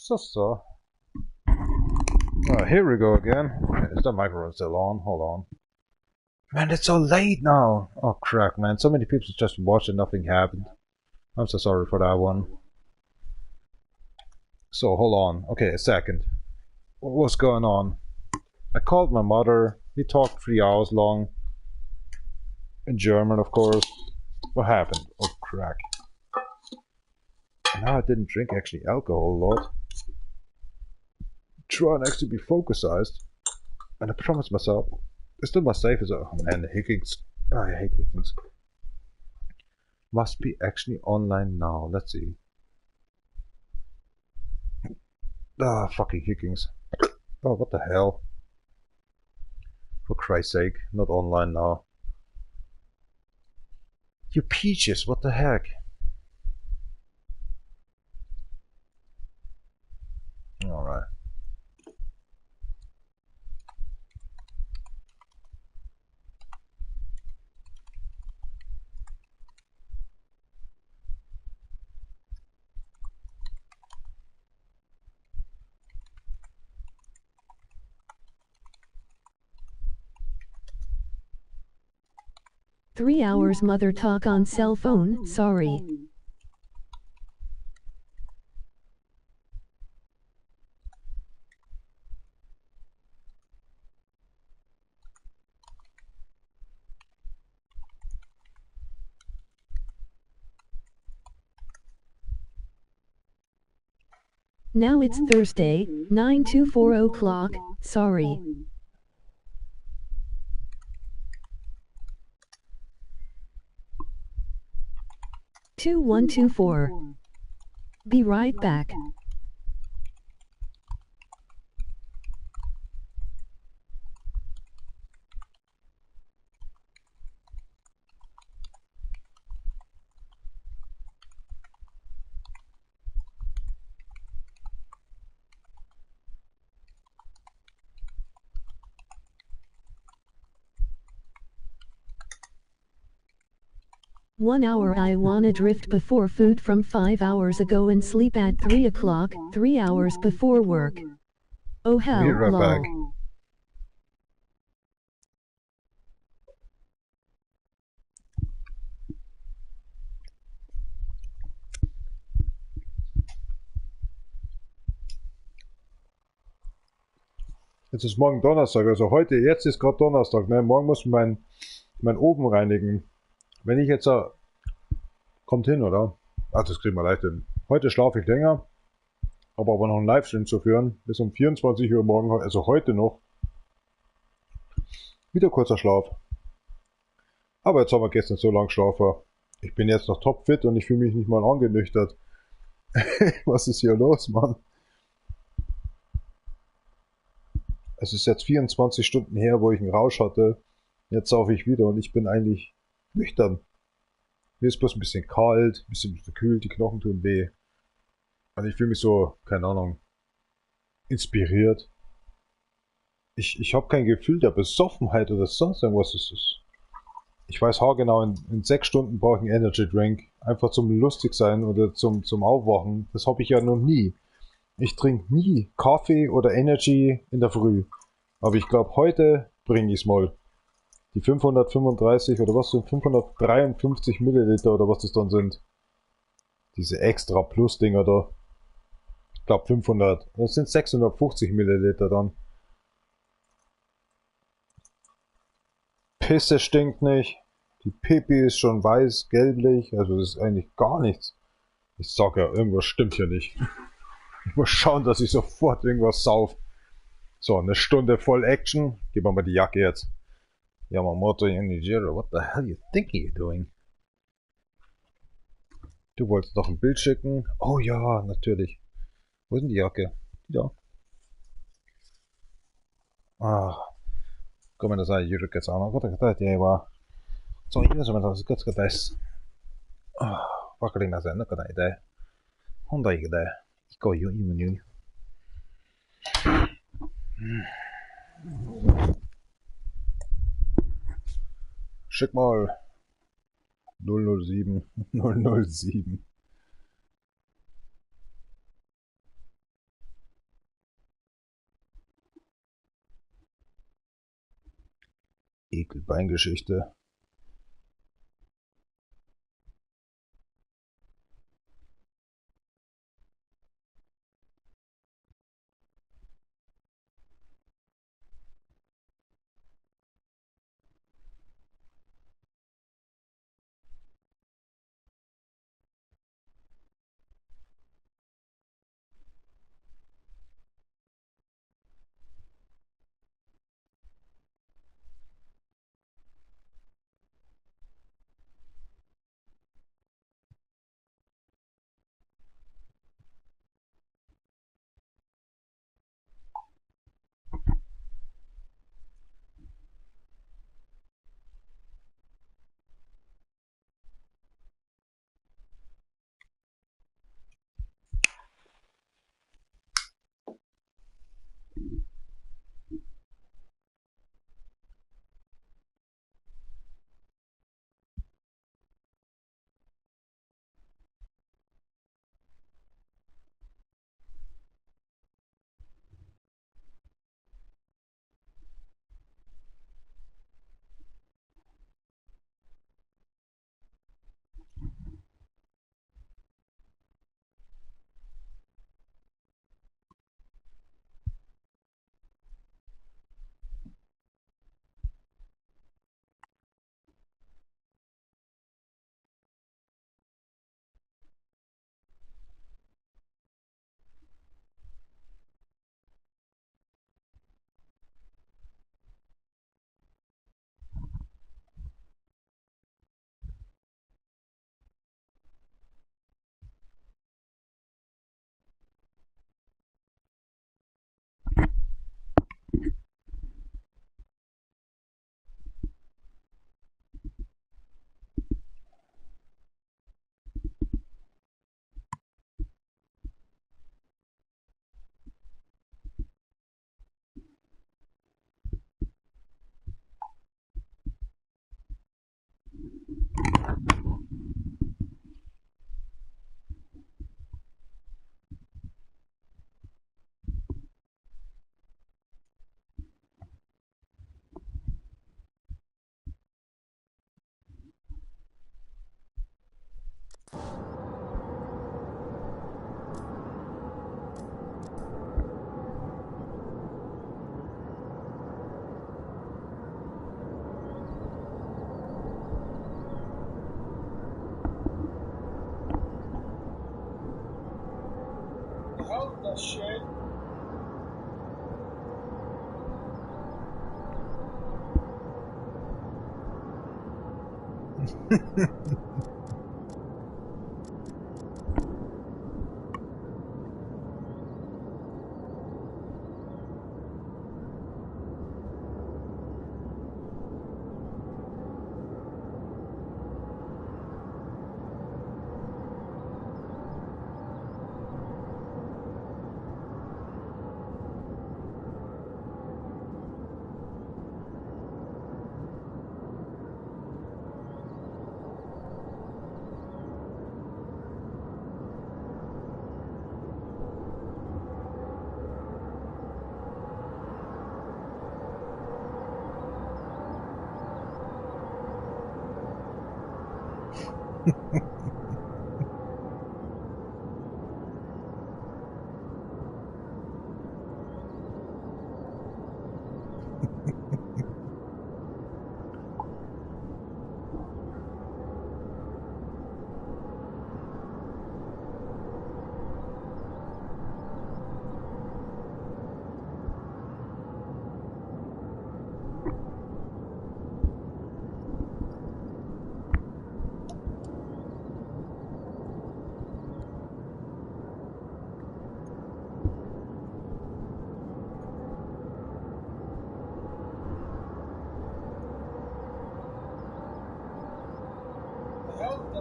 So, so. Oh, here we go again. Is the microphone still on? Hold on. Man, it's so late now. Oh, crap, man. So many people just watched and nothing happened. I'm so sorry for that one. So, hold on. Okay, a second. What's going on? I called my mother. We talked 3 hours long. In German, of course. What happened? Oh, crack. Now I didn't drink actually alcohol a lot. Trying actually be focused, and I promised myself it's still my safe zone. Oh man, the hiccings. Oh, I hate hiccings. Must be actually online now. Let's see. Ah, fucking hiccings. Oh, what the hell? For Christ's sake, not online now. You peaches, what the heck? Alright. 3 hours mother talk on cell phone, sorry. Now it's Thursday, 9 to 4 o'clock, sorry. 2124. Be right back. 1 hour I wanna drift before food from 5 hours ago and sleep at 3 o'clock, 3 hours before work. Oh Be hell, right back. Lol. Jetzt ist morgen Donnerstag, also heute, jetzt ist gerade Donnerstag, ne? Morgen muss ich mein Ofen reinigen. Wenn ich jetzt, kommt hin, oder? Ach, das kriegen wir leicht hin. Heute schlafe ich länger, habe aber noch einen Livestream zu führen, bis um 24 Uhr morgen, also heute noch. Wieder kurzer Schlaf. Aber jetzt haben wir gestern so lange geschlafen. Ich bin jetzt noch topfit und ich fühle mich nicht mal angenüchtert. Was ist hier los, Mann? Es ist jetzt 24 Stunden her, wo ich einen Rausch hatte. Jetzt saufe ich wieder und ich bin eigentlich nüchtern. Mir ist bloß ein bisschen kalt, ein bisschen verkühlt, die Knochen tun weh. Und ich fühle mich so, keine Ahnung, inspiriert. Ich habe kein Gefühl der Besoffenheit oder sonst irgendwas. Ich weiß haargenau, in 6 Stunden brauche ich einen Energy Drink. Einfach zum lustig sein oder zum Aufwachen. Das habe ich ja noch nie. Ich trinke nie Kaffee oder Energy in der Früh. Aber ich glaube, heute bringe ich es mal. Die 535 oder was sind 553 Milliliter oder was das dann sind. Diese extra Plus-Dinger da. Ich glaube 500. Das sind 650 Milliliter dann. Pisse stinkt nicht. Die Pipi ist schon weiß, gelblich. Also das ist eigentlich gar nichts. Ich sag ja, irgendwas stimmt hier nicht. Ich muss schauen, dass ich sofort irgendwas sauf. So, eine Stunde voll Action. Gib mir mal die Jacke jetzt. Yamamoto Yonejiro, what the hell you think you're doing? Du wolltest noch ein Bild schicken? Oh ja, natürlich. Wo ist denn die Jacke? Die da. Ah. ごめんなさい、ゆるけさん。あのこと答えて言えば、そう、です。あわかりません。答えて。本題で、行こうよ、に。Schick mal 007 007. Ekelbeingeschichte. Shit.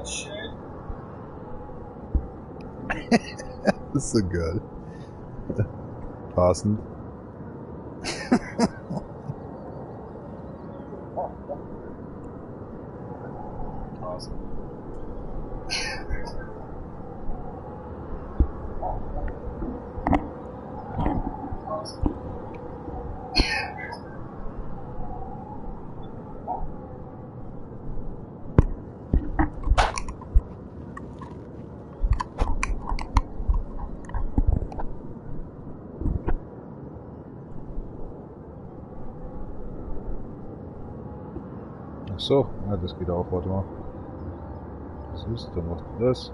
Shit. That's so good. Passend. Awesome. Ach so, ja, das geht auch, warte mal. Das ist, dann macht das.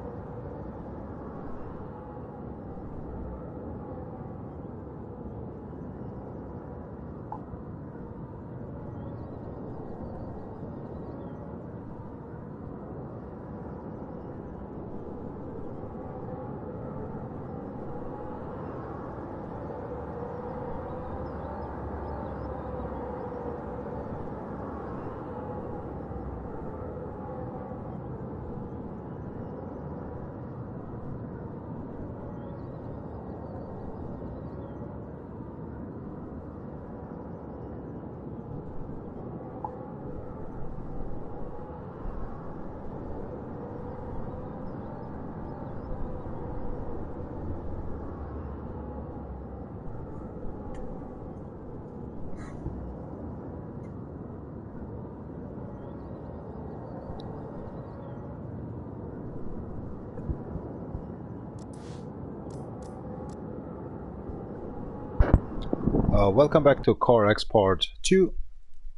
Welcome back to CarX Part 2,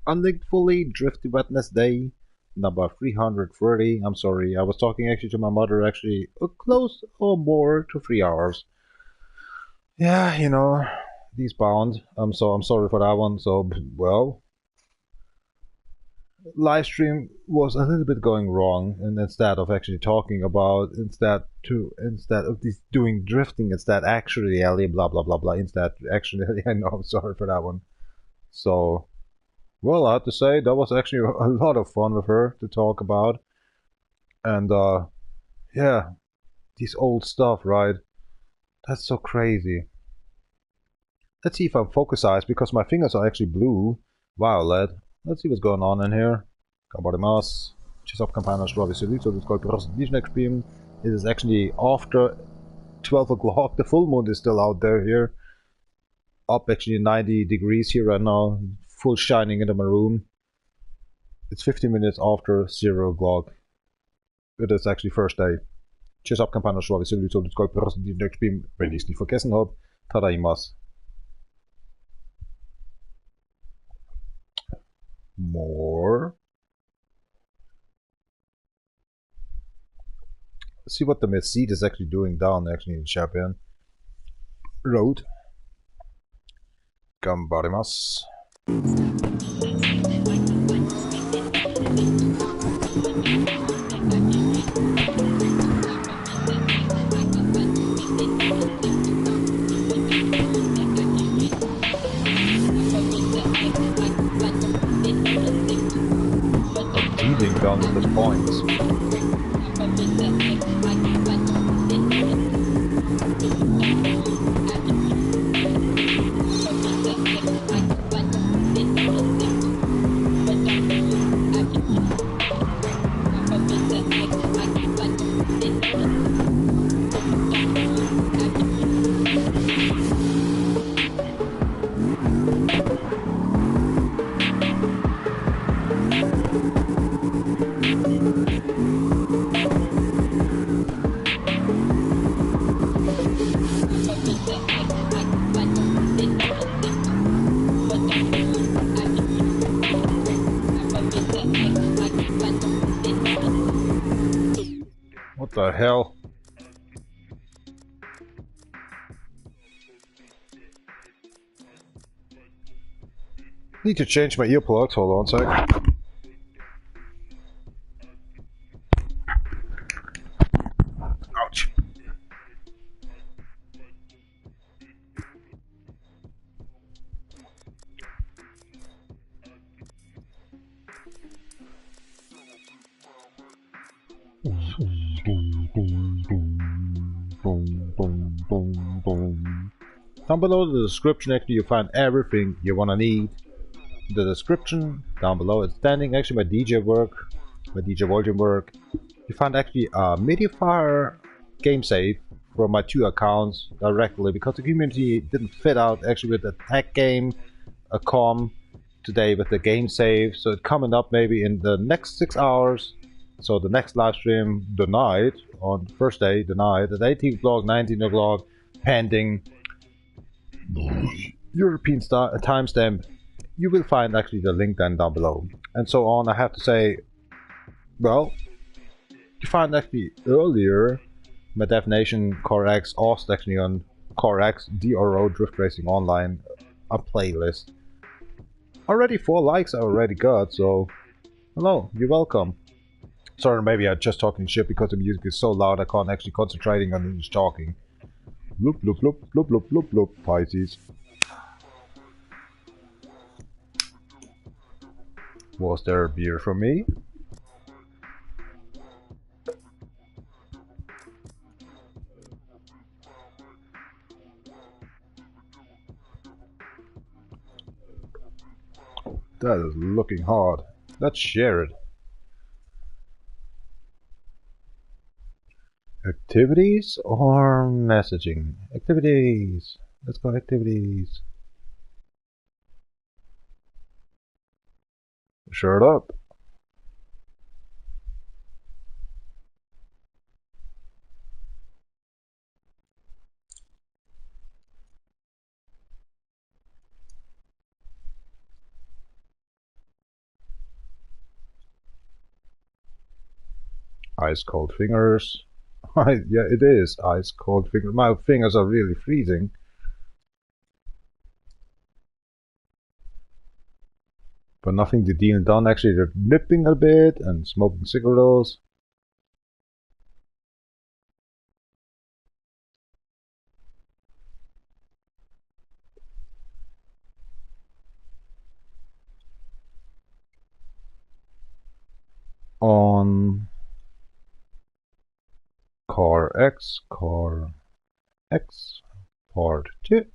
Unlinked Fully Drifty Wednesday, number 330. I'm sorry, I was talking actually to my mother actually close or more to 3 hours. Yeah, you know, these bound. So I'm sorry for that one. So, well, live stream was a little bit going wrong, and instead of actually talking about, instead of this doing drifting, instead actually blah blah blah blah, instead actually, I know, I'm sorry for that one. So, well, I have to say that was actually a lot of fun with her to talk about, and yeah, this old stuff, right? That's so crazy. Let's see if I'm focusized, because my fingers are actually blue, violet. Let's see what's going on in here. It is actually after 12 o'clock. The full moon is still out there here. Up actually 90 degrees here right now. Full shining into my room. It's 15 minutes after 0 o'clock. It is actually Thursday. Wenn ich es nicht vergessen habe. Tadaimasu. More. Let's see what the Mercedes is actually doing down actually in Japan. road. Ganbarimasu. Dealing down with the points. What the hell? Need to change my earplugs, hold on a sec. Ouch. Down below the description, actually, you find everything you want to need. The description down below is standing actually my DJ work, my DJ Vol'jin work. You find actually a MediaFire game save from my two accounts directly, because the community didn't fit out actually with the tech game a com today with the game save, so it's coming up maybe in the next 6 hours. So the next live stream the night on first day the night at 18 o'clock, 19 o'clock, pending European timestamp. You will find actually the link then down below and so on. I have to say, well, you find actually earlier my DevNation CarX Aust actually on CarX DRO Drift Racing Online, a playlist. Already 4 likes I already got, so hello, you're welcome. Sorry, maybe I'm just talking shit because the music is so loud I can't actually concentrating on English talking. Bloop bloop bloop bloop bloop bloop bloop Pisces. Was there a beer for me? That is looking hard. Let's share it. Activities or messaging? Activities. Let's go activities. Shirt up. Ice cold fingers. Yeah, it is ice cold fingers. My fingers are really freezing. But nothing to deal done. Actually, they're nipping a bit and smoking cigarettes. On CarX, CarX, part 2.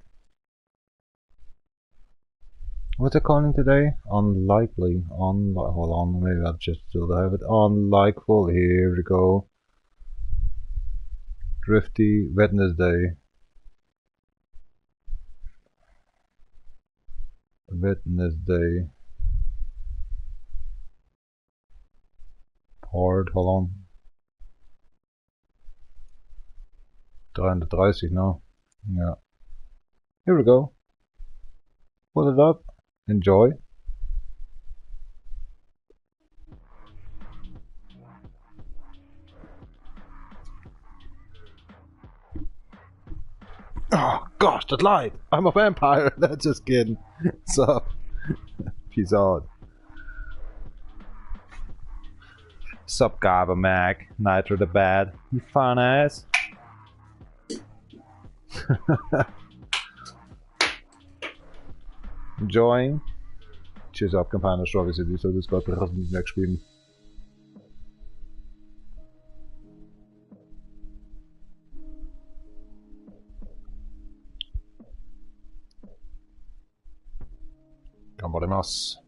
What's it calling today? Unlikely. Hold on, maybe I'll just still have it. Unlikeful. Here we go. Drifty Wednesday. Wednesday. Part, hold on. 330 now. Yeah. Here we go. Put it up. Enjoy. Oh gosh, that light! I'm a vampire! That's just kidding. What's up? Peace out. Sup, Gaba Mac, Nitro the Bad, you fun ass. Enjoying. Cheers up, Campana Strawberry City, so das Gott nicht mehr geschrieben. Ganbarimasu.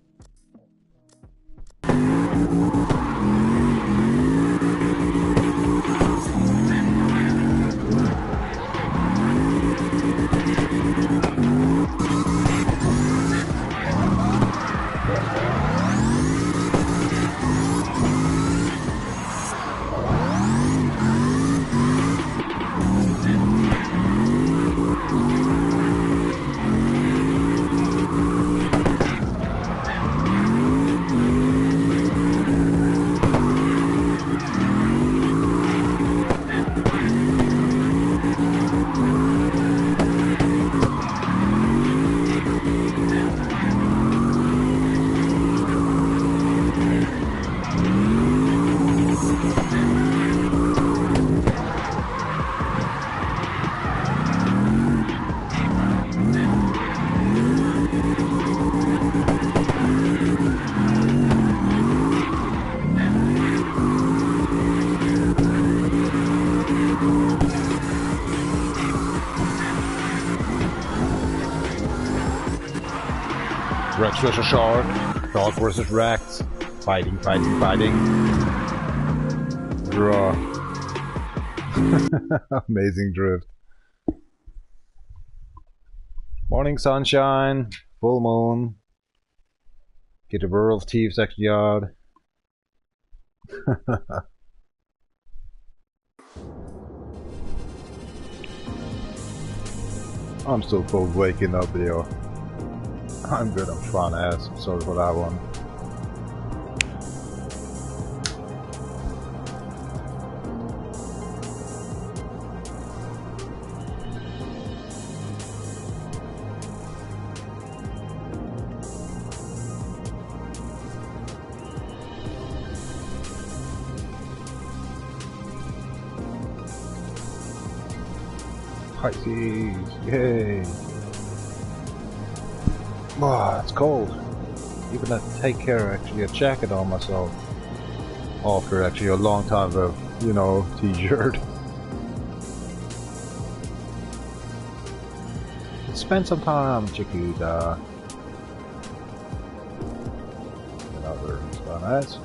Rex versus Shark, Shark versus Rex, fighting, fighting, fighting. Draw. Amazing drift. Morning sunshine, full moon. Get the World of Thieves actually out. I'm still cold waking up here. I'm good, I'm trying to ask. Sorry for that one. Pisces, yay! Oh, it's cold. Even I take care of actually a jacket on myself after actually a long time of, you know, t-shirt. Spend some time, Chiquita. Another nice.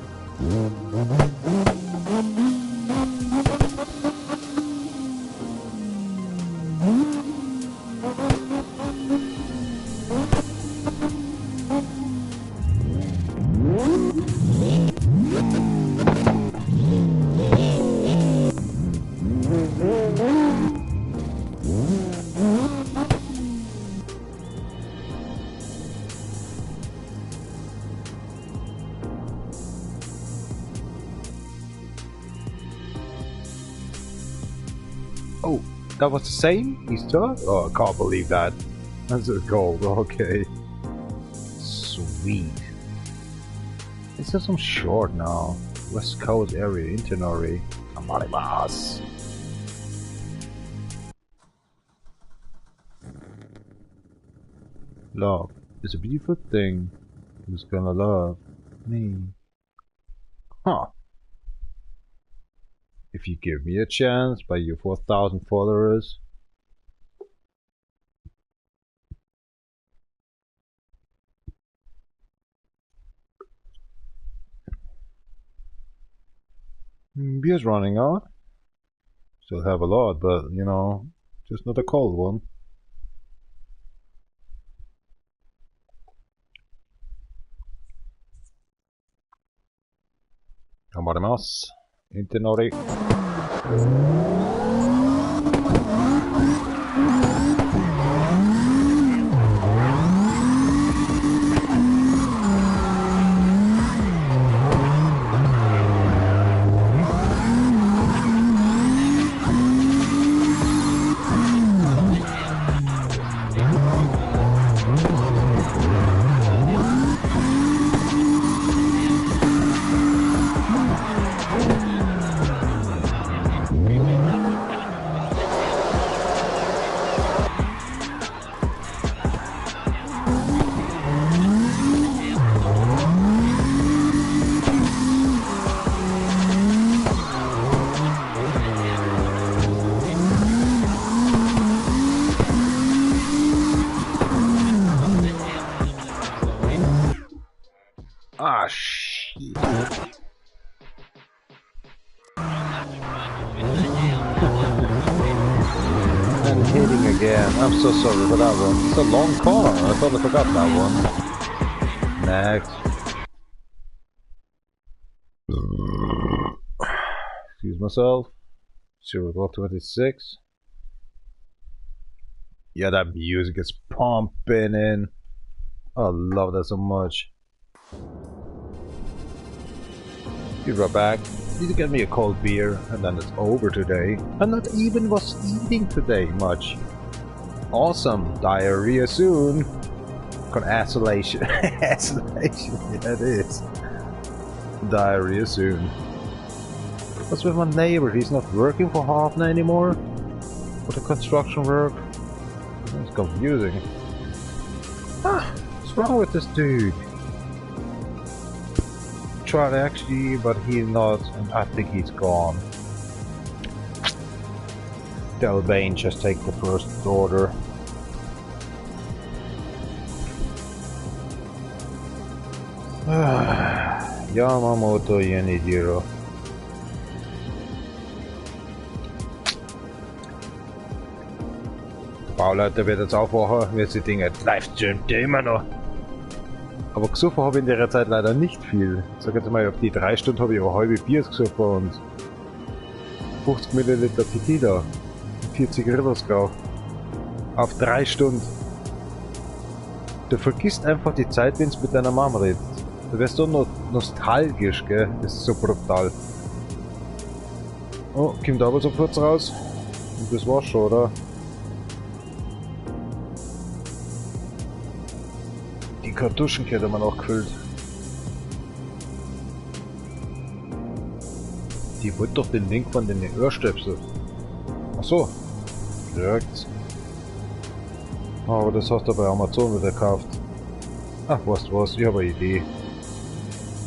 Oh, that was the same Easter? Oh, I can't believe that. That's a gold, okay. Sweet. It's just some short now. West Coast area, Intinori. Ganbarimasu. Love is a beautiful thing. Who's gonna love me? Huh. If you give me a chance by your 4,000 followers. Beer's running out. Still have a lot, but you know, just not a cold one. Ganbarimasu. Intinori. Again. I'm so sorry for that one. It's a long car. I totally forgot that one. Next. Excuse myself. 0:26. Yeah, that music is pumping in. I love that so much. Be right back. Need to get me a cold beer, and then it's over today. I'm not even was eating today much. Awesome. Diarrhea soon. Isolation. Isolation. Yeah, it is. Diarrhea soon. What's with my neighbor? He's not working for Hafner anymore? For the construction work? That's confusing. Ah, what's wrong with this dude? Tried actually, but he's not, and I think he's gone. Delbane just take the first order. Yamamoto Yenijiro. Der Bauleiter wird jetzt aufwachen, wird die Dinge livestreamt ja immer noch. Aber gesoffen habe ich in der Zeit leider nicht viel. Ich sag jetzt mal, auf die 3 Stunden habe ich auch halbe Bier gesoffen und 50 Milliliter Tequila und 4 Zigarillos geraucht. Auf 3 Stunden. Du vergisst einfach die Zeit, wenn du mit deiner Mama redest. Du wirst so nostalgisch, gell? Das ist so brutal. Oh, kommt aber so kurz raus. Und das war's schon, oder? Die Kartuschenkette haben wir noch gefüllt. Die wollte doch den Link von den Ohrstöpsel. Ach so. Direkt. Aber das hast du bei Amazon wieder gekauft. Ach, weißt du was? Ich habe eine Idee.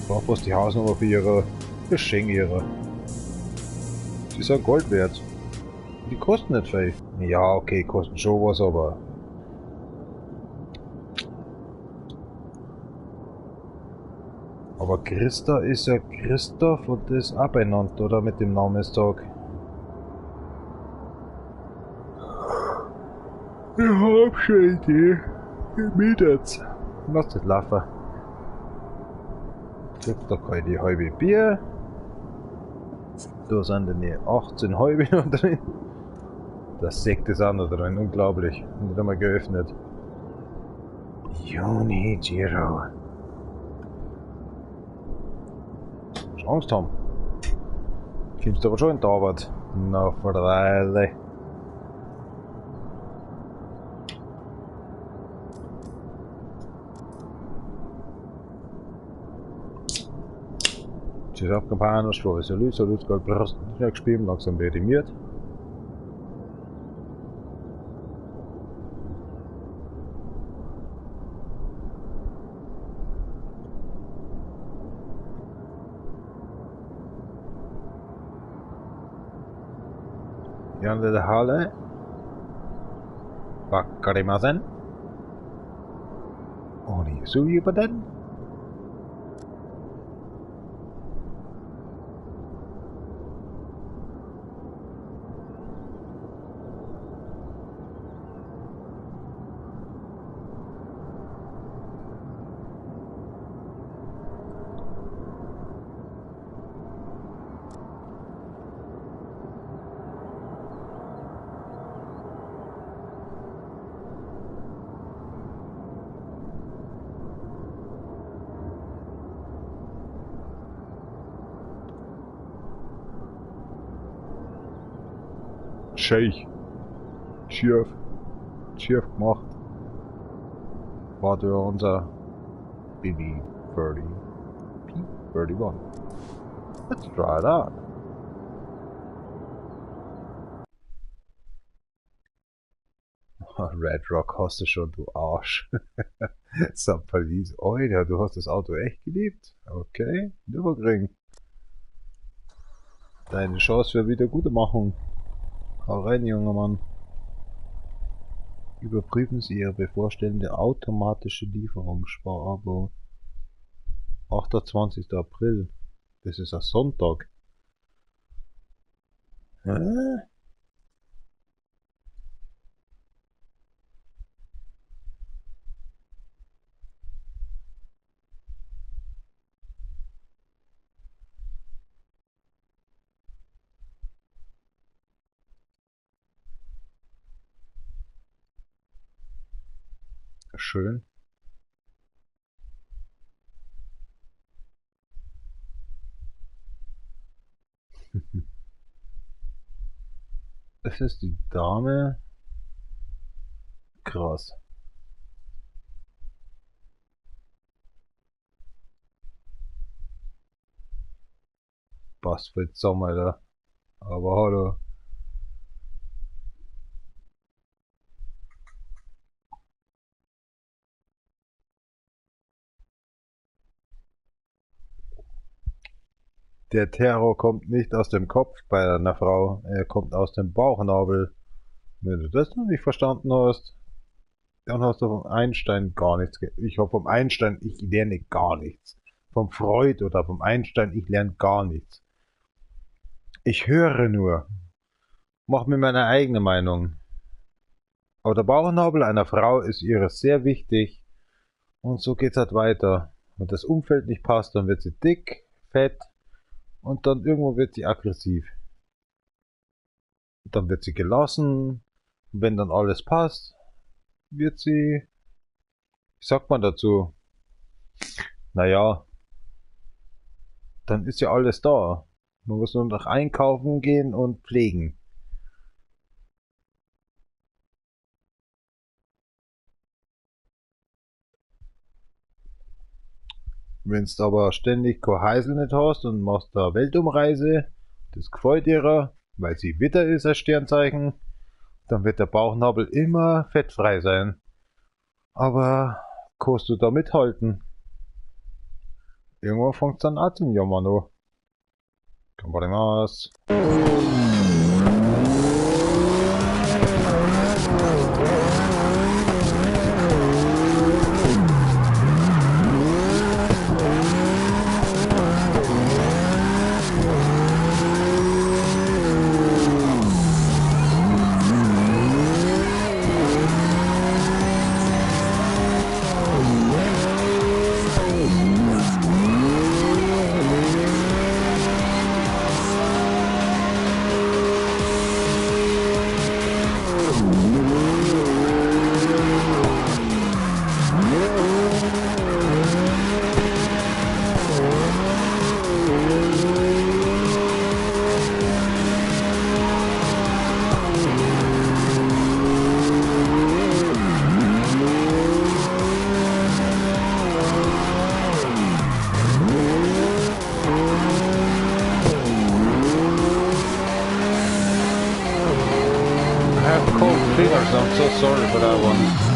Ich brauche bloß die Hausnummer für ihre Geschenk ihre. Die sind Gold wert. Die kosten nicht viel. Ja, okay, kosten schon was, aber... Aber Christa ist ja Christoph und das ist auch benannt, oder? Mit dem Namenstag. Ich hab schon eine Idee. Miet's. Lass das laufen. Kriegt da keine halbe Bier. Da sind dann die 18 halbe noch drin. Das Sekt ist auch noch drin, unglaublich. Nicht einmal geöffnet. Juni Giro. Angst haben. Kommst du aber schon in die Arbeit. Na, freilich. Gespielt, langsam werde ich müde. Under the Halle. Wakarimasen. Oni Suyu-baden. Scheich. Schief. Schief gemacht. War durch unser BB30 P31. Let's try it out. Red Rock hast du schon, du Arsch. St. Paris. Alter, du hast das Auto echt geliebt. Okay, Nürburgring. Deine Chance für Wiedergutmachung. Hau rein, junger Mann. Überprüfen Sie Ihre bevorstehende automatische Lieferung. Sparabo. 28. April. Das ist ein Sonntag. Hä? Schön. Das ist die Dame. Krass. Passt voll zusammen, Alter. Aber hallo. Der Terror kommt nicht aus dem Kopf bei einer Frau, er kommt aus dem Bauchnabel. Wenn du das noch nicht verstanden hast, dann hast du vom Einstein gar nichts. Ich hab vom Einstein, ich lerne gar nichts. Vom Freud oder vom Einstein, ich lerne gar nichts. Ich höre nur. Mach mir meine eigene Meinung. Aber der Bauchnabel einer Frau ist ihr sehr wichtig. Und so geht's halt weiter. Wenn das Umfeld nicht passt, dann wird sie dick, fett. Und dann irgendwo wird sie aggressiv. Und dann wird sie gelassen. Und wenn dann alles passt, wird sie, wie sagt man dazu? Naja, dann ist ja alles da. Man muss nur noch einkaufen gehen und pflegen. Wenn du aber ständig kein Heisel nicht hast und machst da Weltumreise, das gefällt ihr, weil sie Widder ist als Sternzeichen, dann wird der Bauchnabel immer fettfrei sein. Aber kannst du da mithalten? Irgendwann fängt's dann an zum Jammern an. Ganbarimasu. Fingers, I'm so sorry for that one.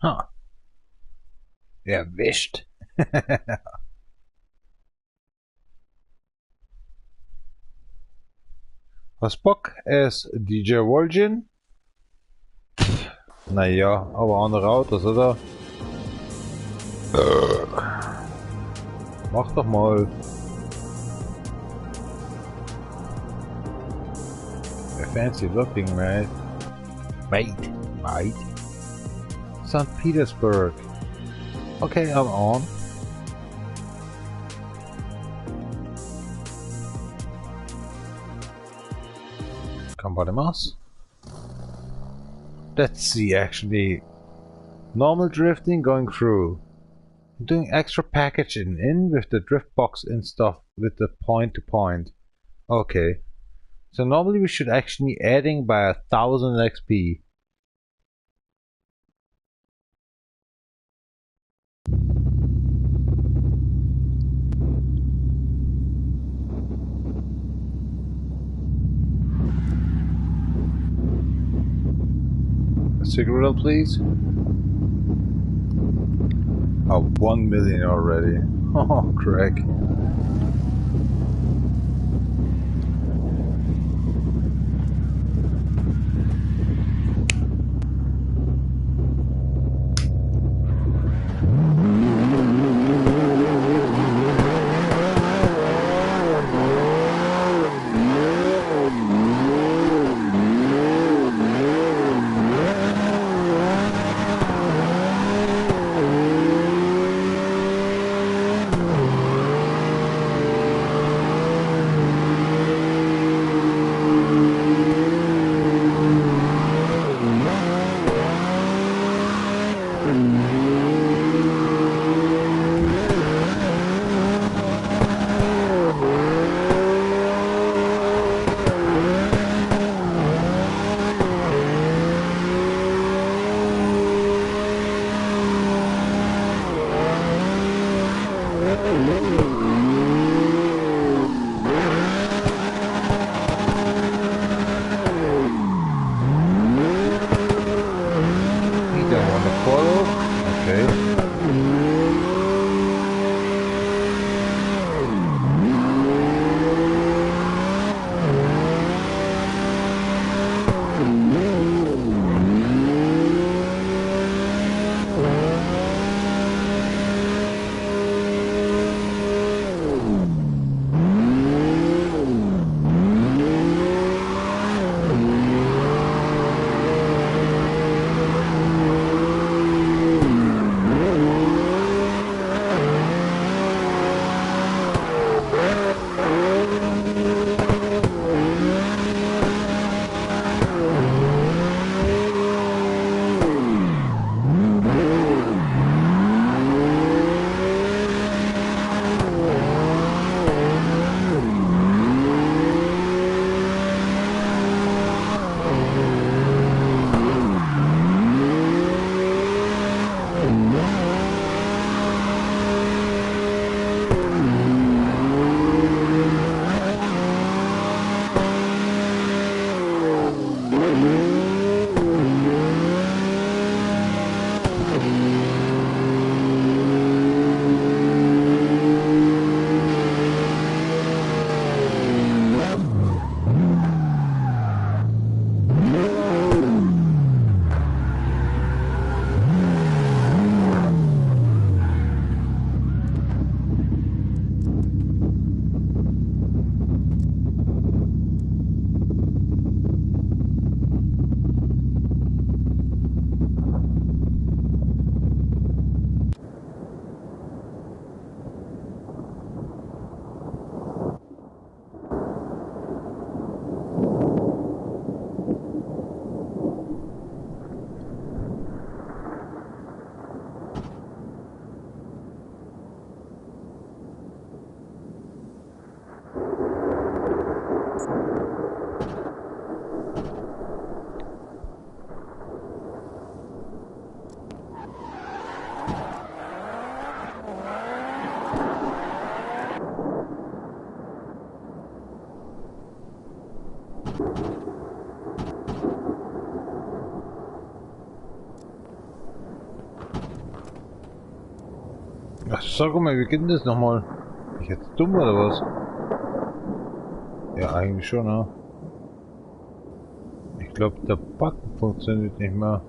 Ha! Erwischt! Was Bock ist DJ Vol'jin? Naja, aber andere Autos, oder? Mach doch mal. A fancy looking, right? Mate, mate. St. Petersburg. Okay, I'm on. Come. Let's see, actually. Normal drifting going through. I'm doing extra packaging in with the drift box and stuff with the point to point. Okay. So normally we should actually adding by 1000 XP. A cigarette, please. Oh, 1 million already. Oh, Craig. Ach, sag mal, wie geht denn das nochmal? Bin ich jetzt dumm oder was? Ja, eigentlich schon, ne? Ich glaube, der Button funktioniert nicht mehr.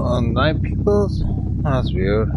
9 people? That's weird.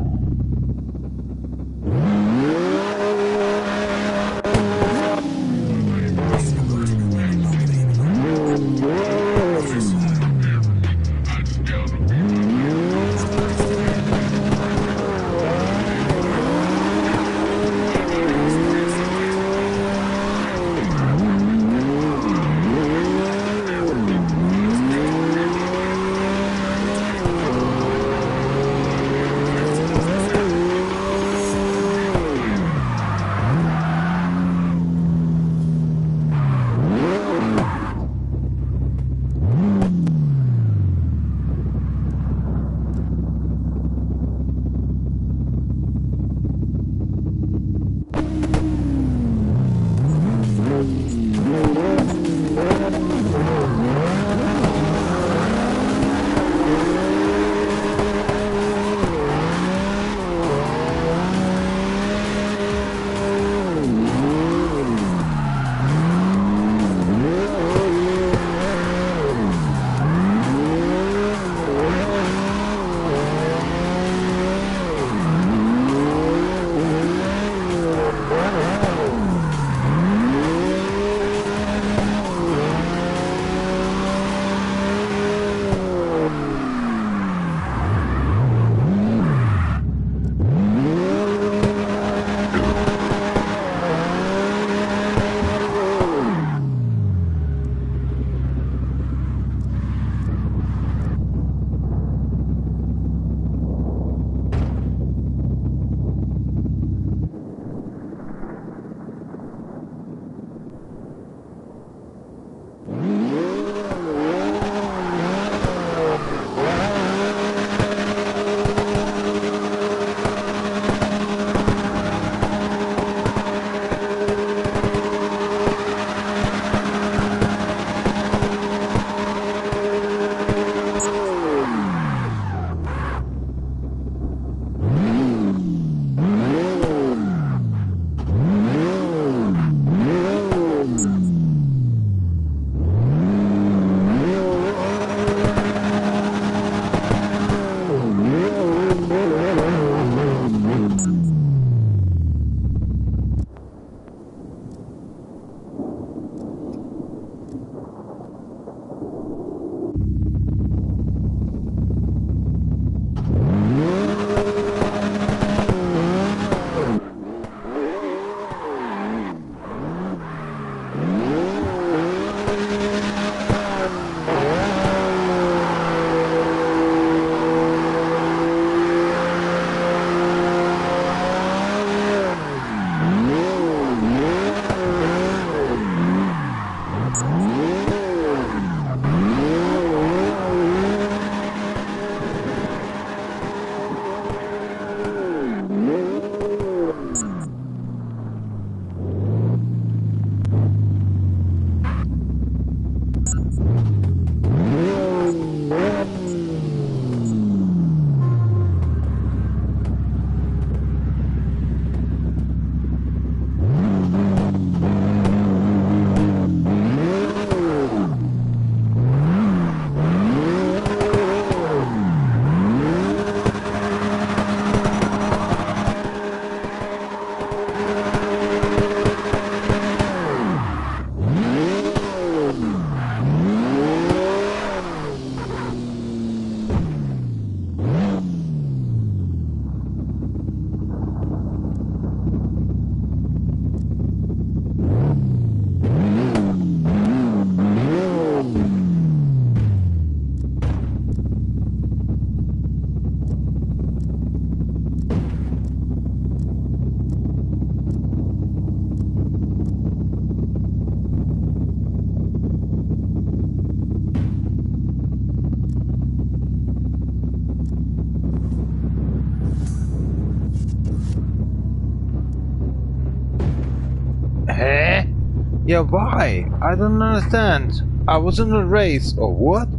Yeah, why? I don't understand. I was in a race, or what?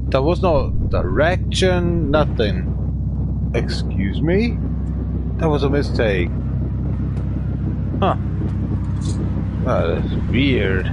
There was no direction, nothing. Excuse me? That was a mistake. Huh. That's weird.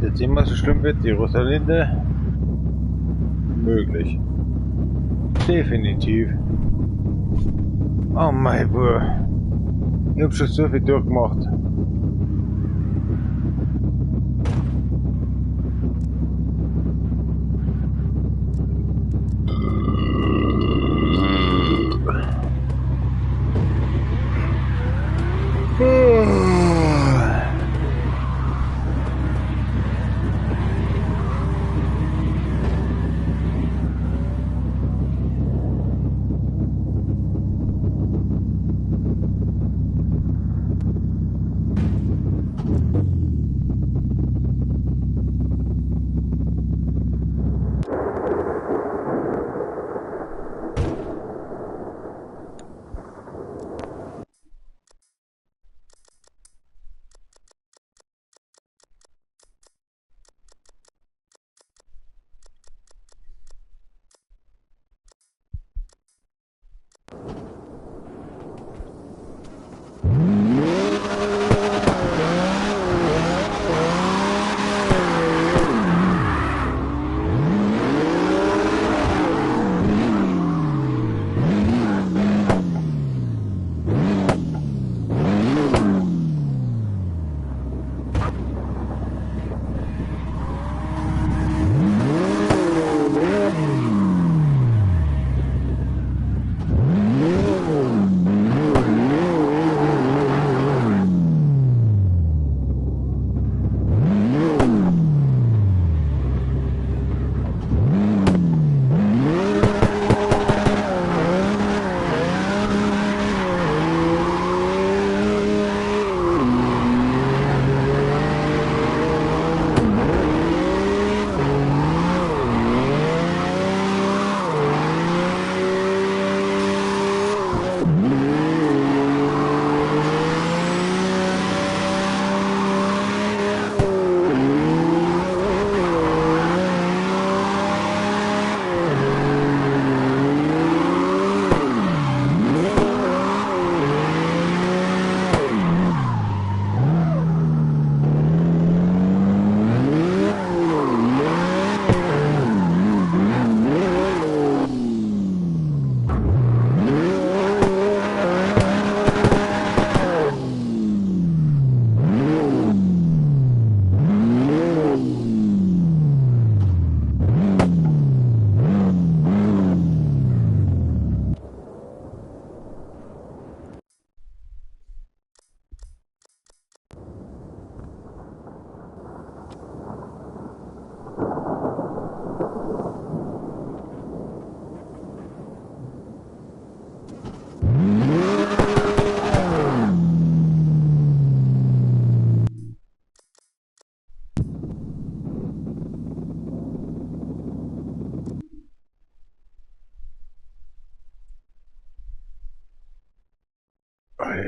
Jetzt immer so schlimm wird, die Rosalinde? Möglich. Definitiv. Oh mein Gott. Ich hab schon so viel durchgemacht.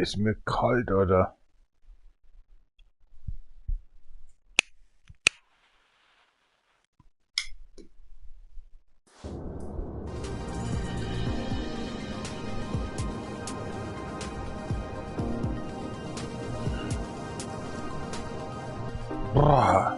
Ist mir kalt, oder? Boah.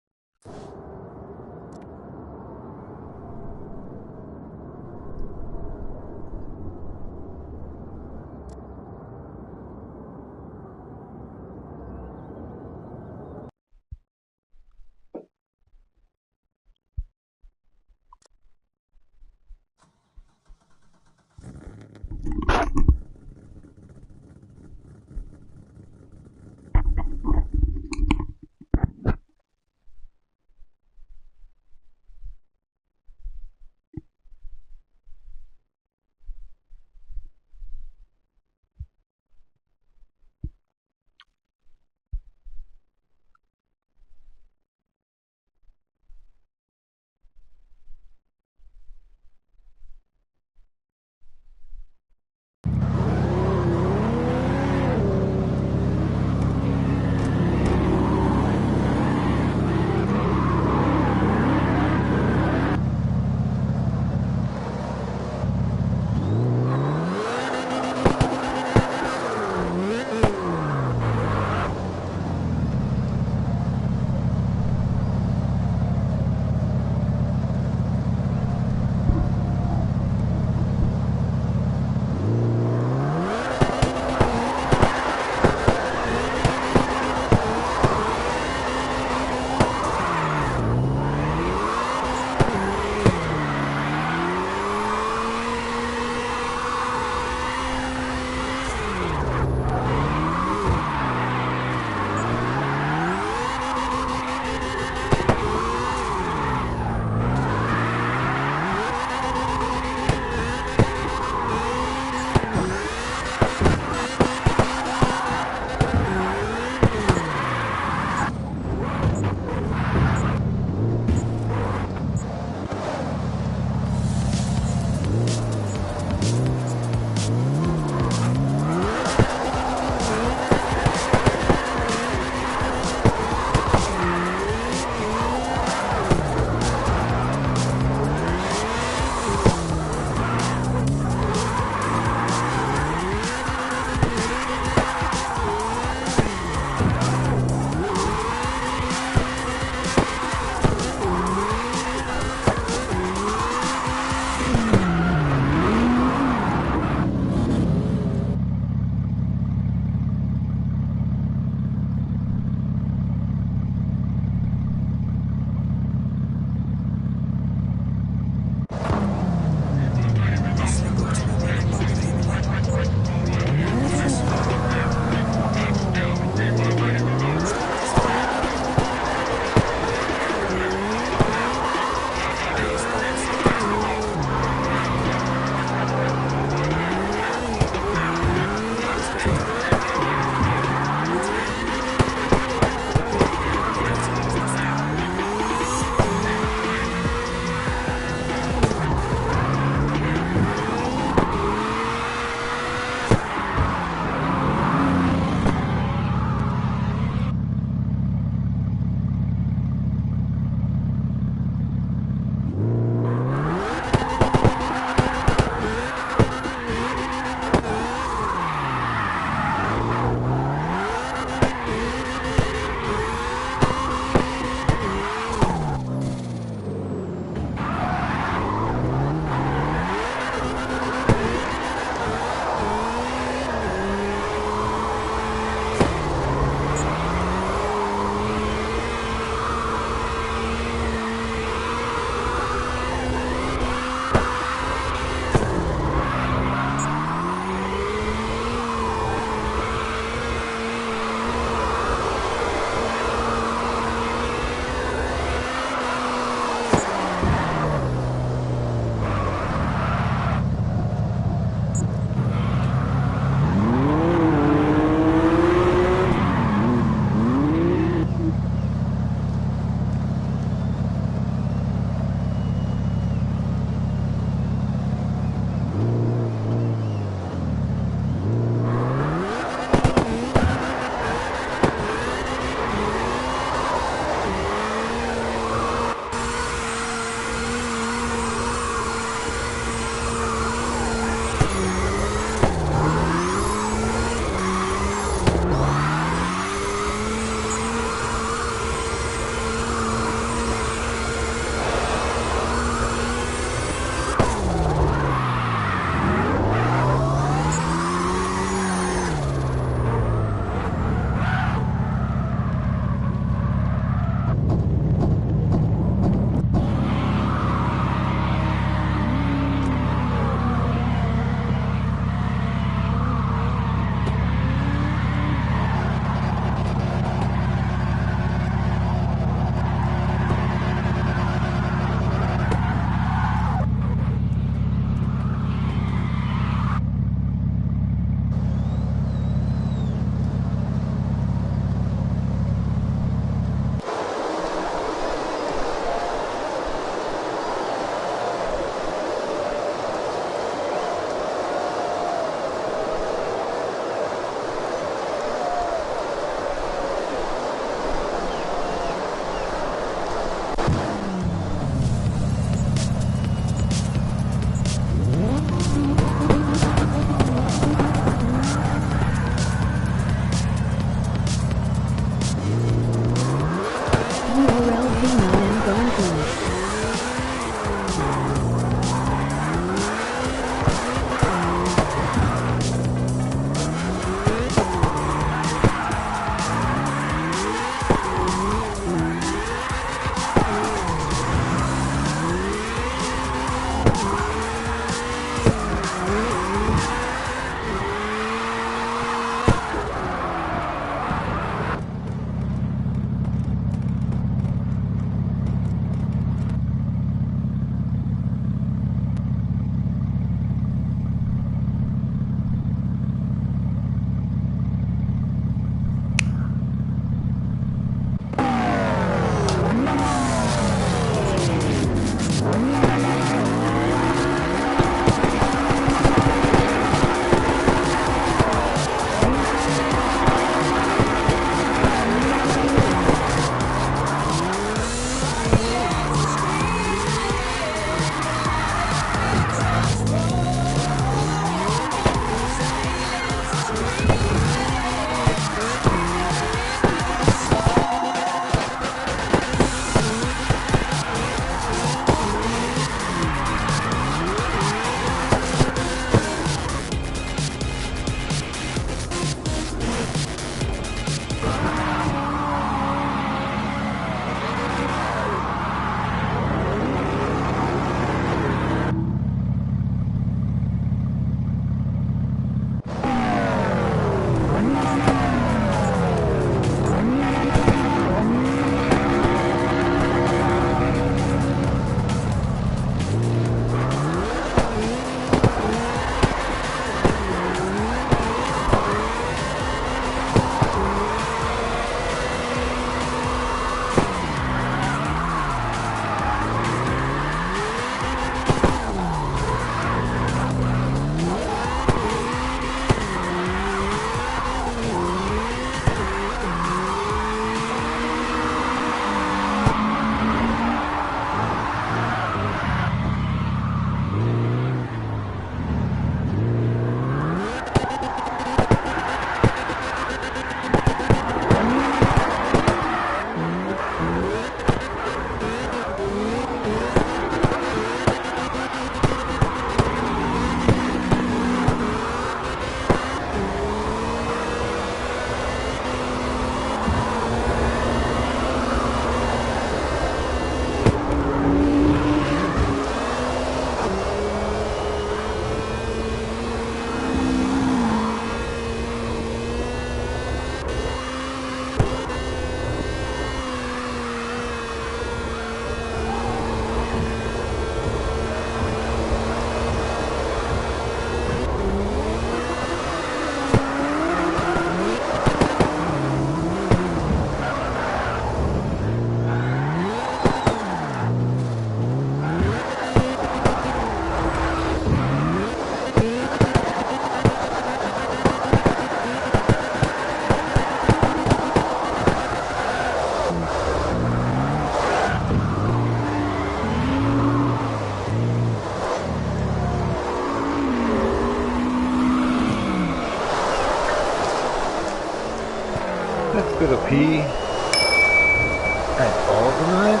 Organize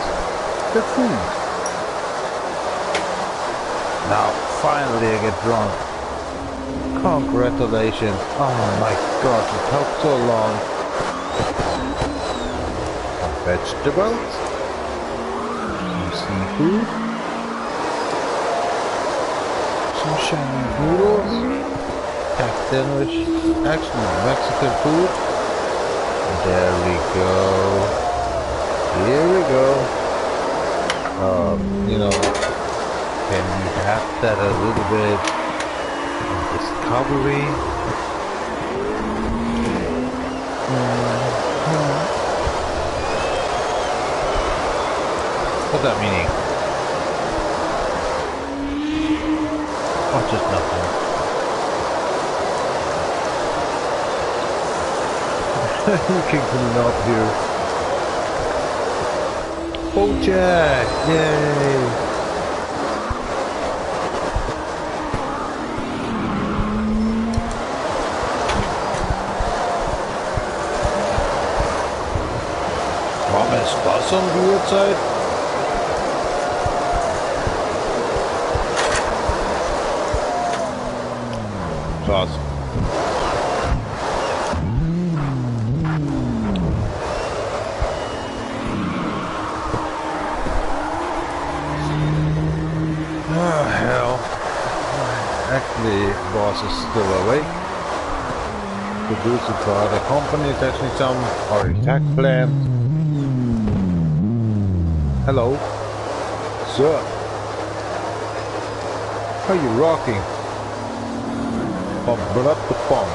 the food. Now, finally I get drunk. Congratulations. Oh my god, it took so long. Some vegetables. Some seafood. Some Chinese noodles. Packed sandwich. Actually, Mexican food. There we go. Here we go. You know, can we have that a little bit on Discovery? What's that meaning? Oh, just nothing. You can clean up here. Bojack! Yay! Warum ist das um die Uhrzeit? Krass. Oh, hell. Actually, boss is still awake. Produced for other companies, actually some already tax plans. Hello, sir. How you rocking? Bump up the bump.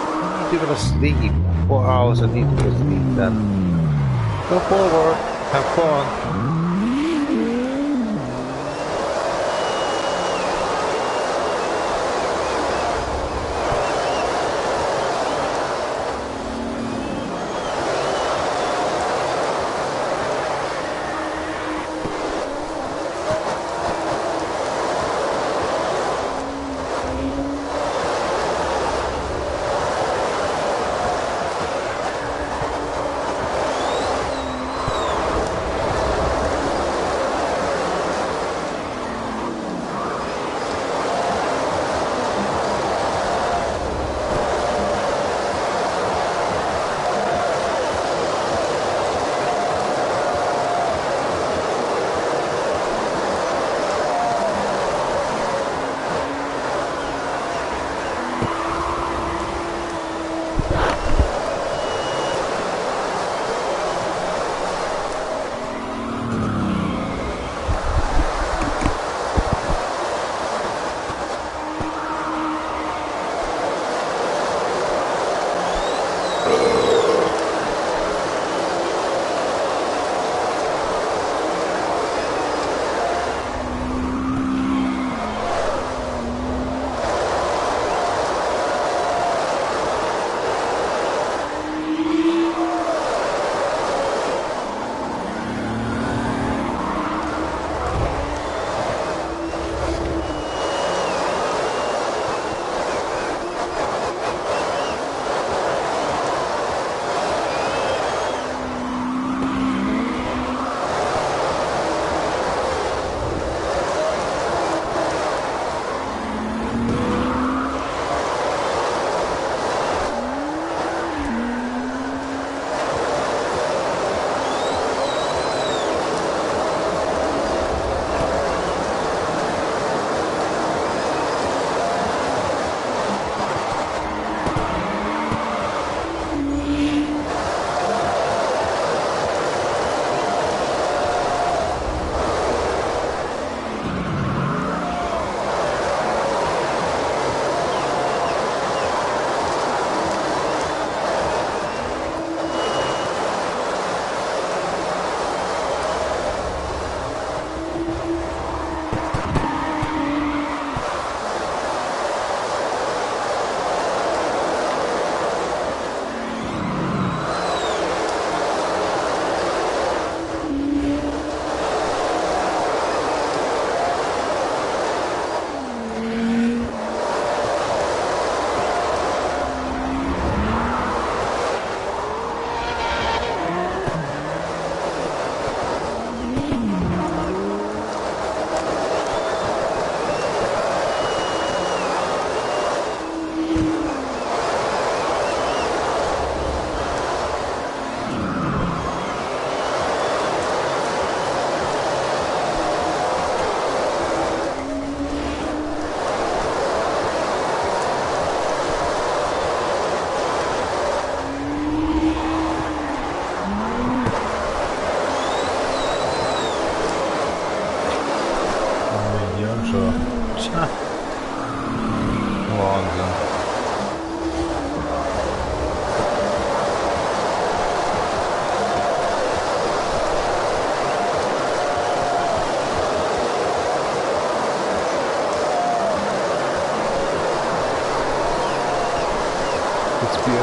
I need to go to sleep. 4 hours. I need to go to sleep then. Go forward. Have fun.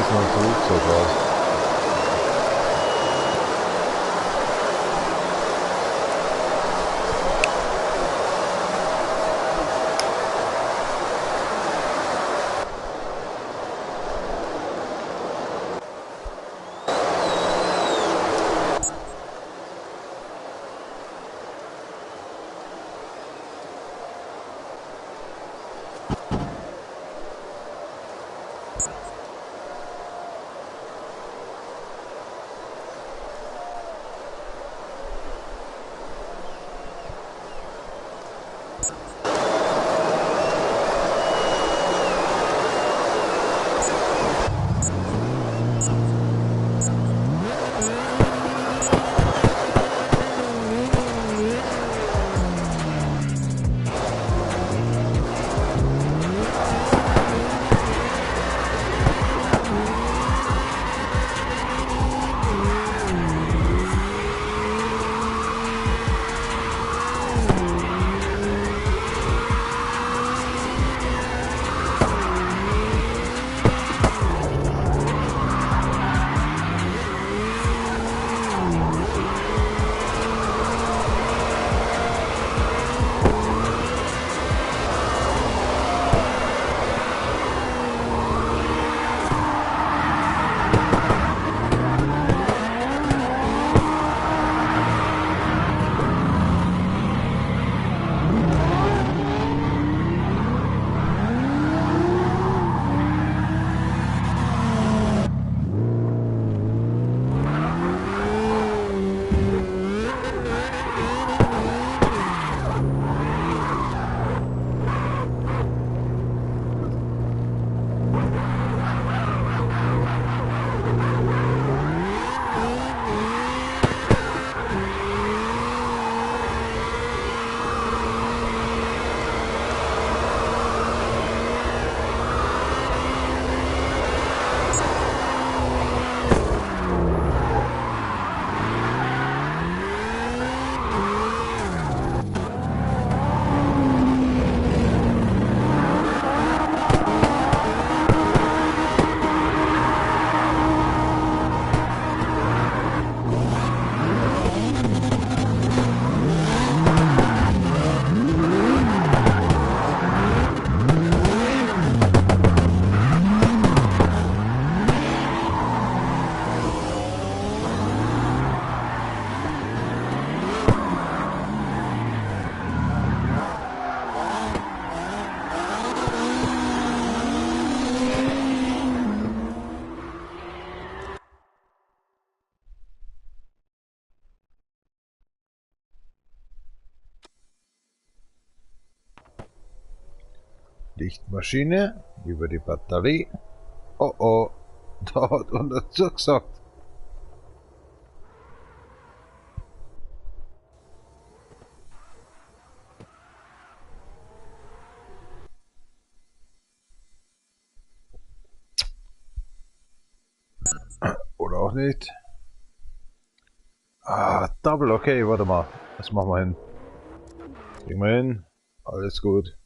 ist noch zurück, so was. Lichtmaschine über die Batterie. Oh oh, da hat einer zugesagt. Oder auch nicht. Ah, Double, okay, warte mal. Das machen wir hin. Kriegen wir hin. Alles gut.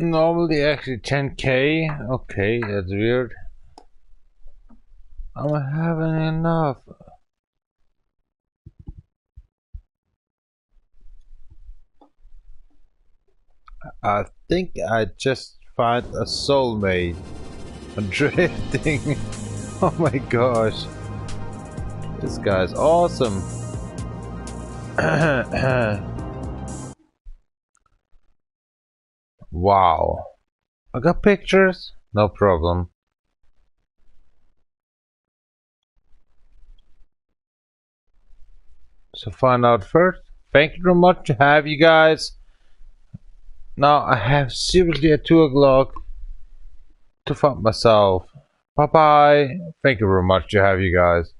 Normally actually 10k. Okay, that's weird. I'm having enough. I think I just found a soulmate. I'm drifting. Oh my gosh. This guy's awesome. Wow. I got pictures? No problem. So find out first. Thank you very much to have you guys. Now I have seriously at 2 o'clock to find myself. Bye bye. Thank you very much to have you guys.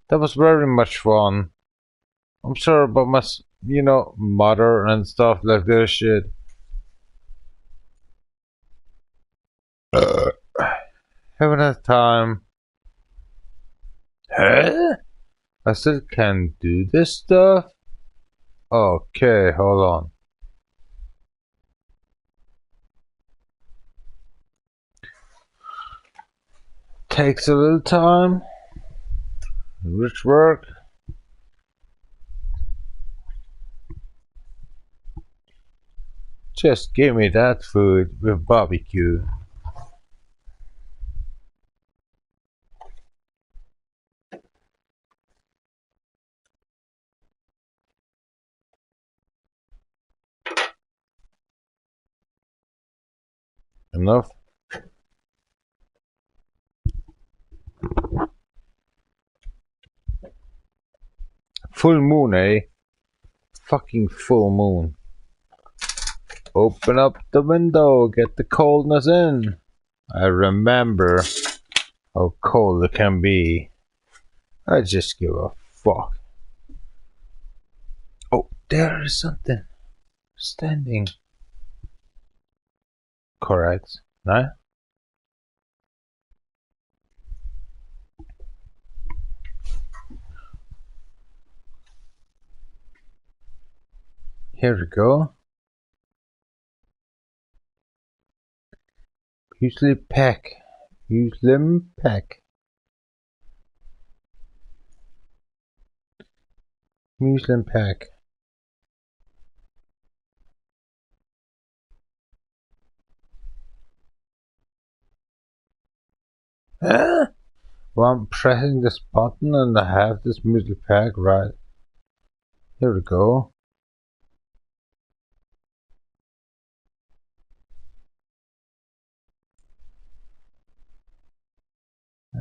That was very much fun. I'm sorry about my, you know, mother and stuff like this shit. Have a nice time. Huh? I still can do this stuff? Okay, hold on. Takes a little time. Rich work. Just give me that food with barbecue. Enough. Full moon, eh? Fucking full moon. Open up the window, get the coldness in. I remember how cold it can be. I just give a fuck. Oh, there is something standing. Correct. No? Here we go. Usually pack. Muslim pack. Muslim pack. Huh? Well, I'm pressing this button and I have this music pack right. Here we go.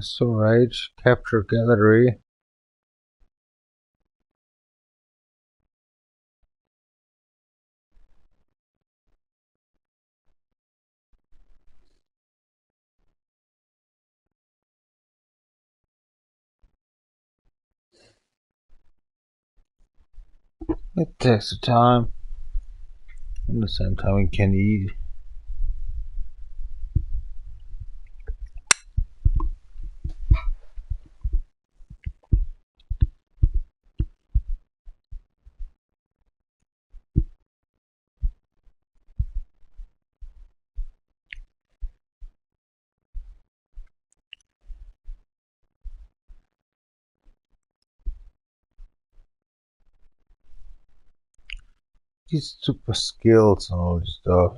Storage, capture gallery. It takes time. At the same time, we can eat. These super skills and all this stuff.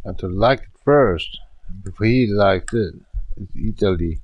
And to like it first, before he liked it. It's Italy.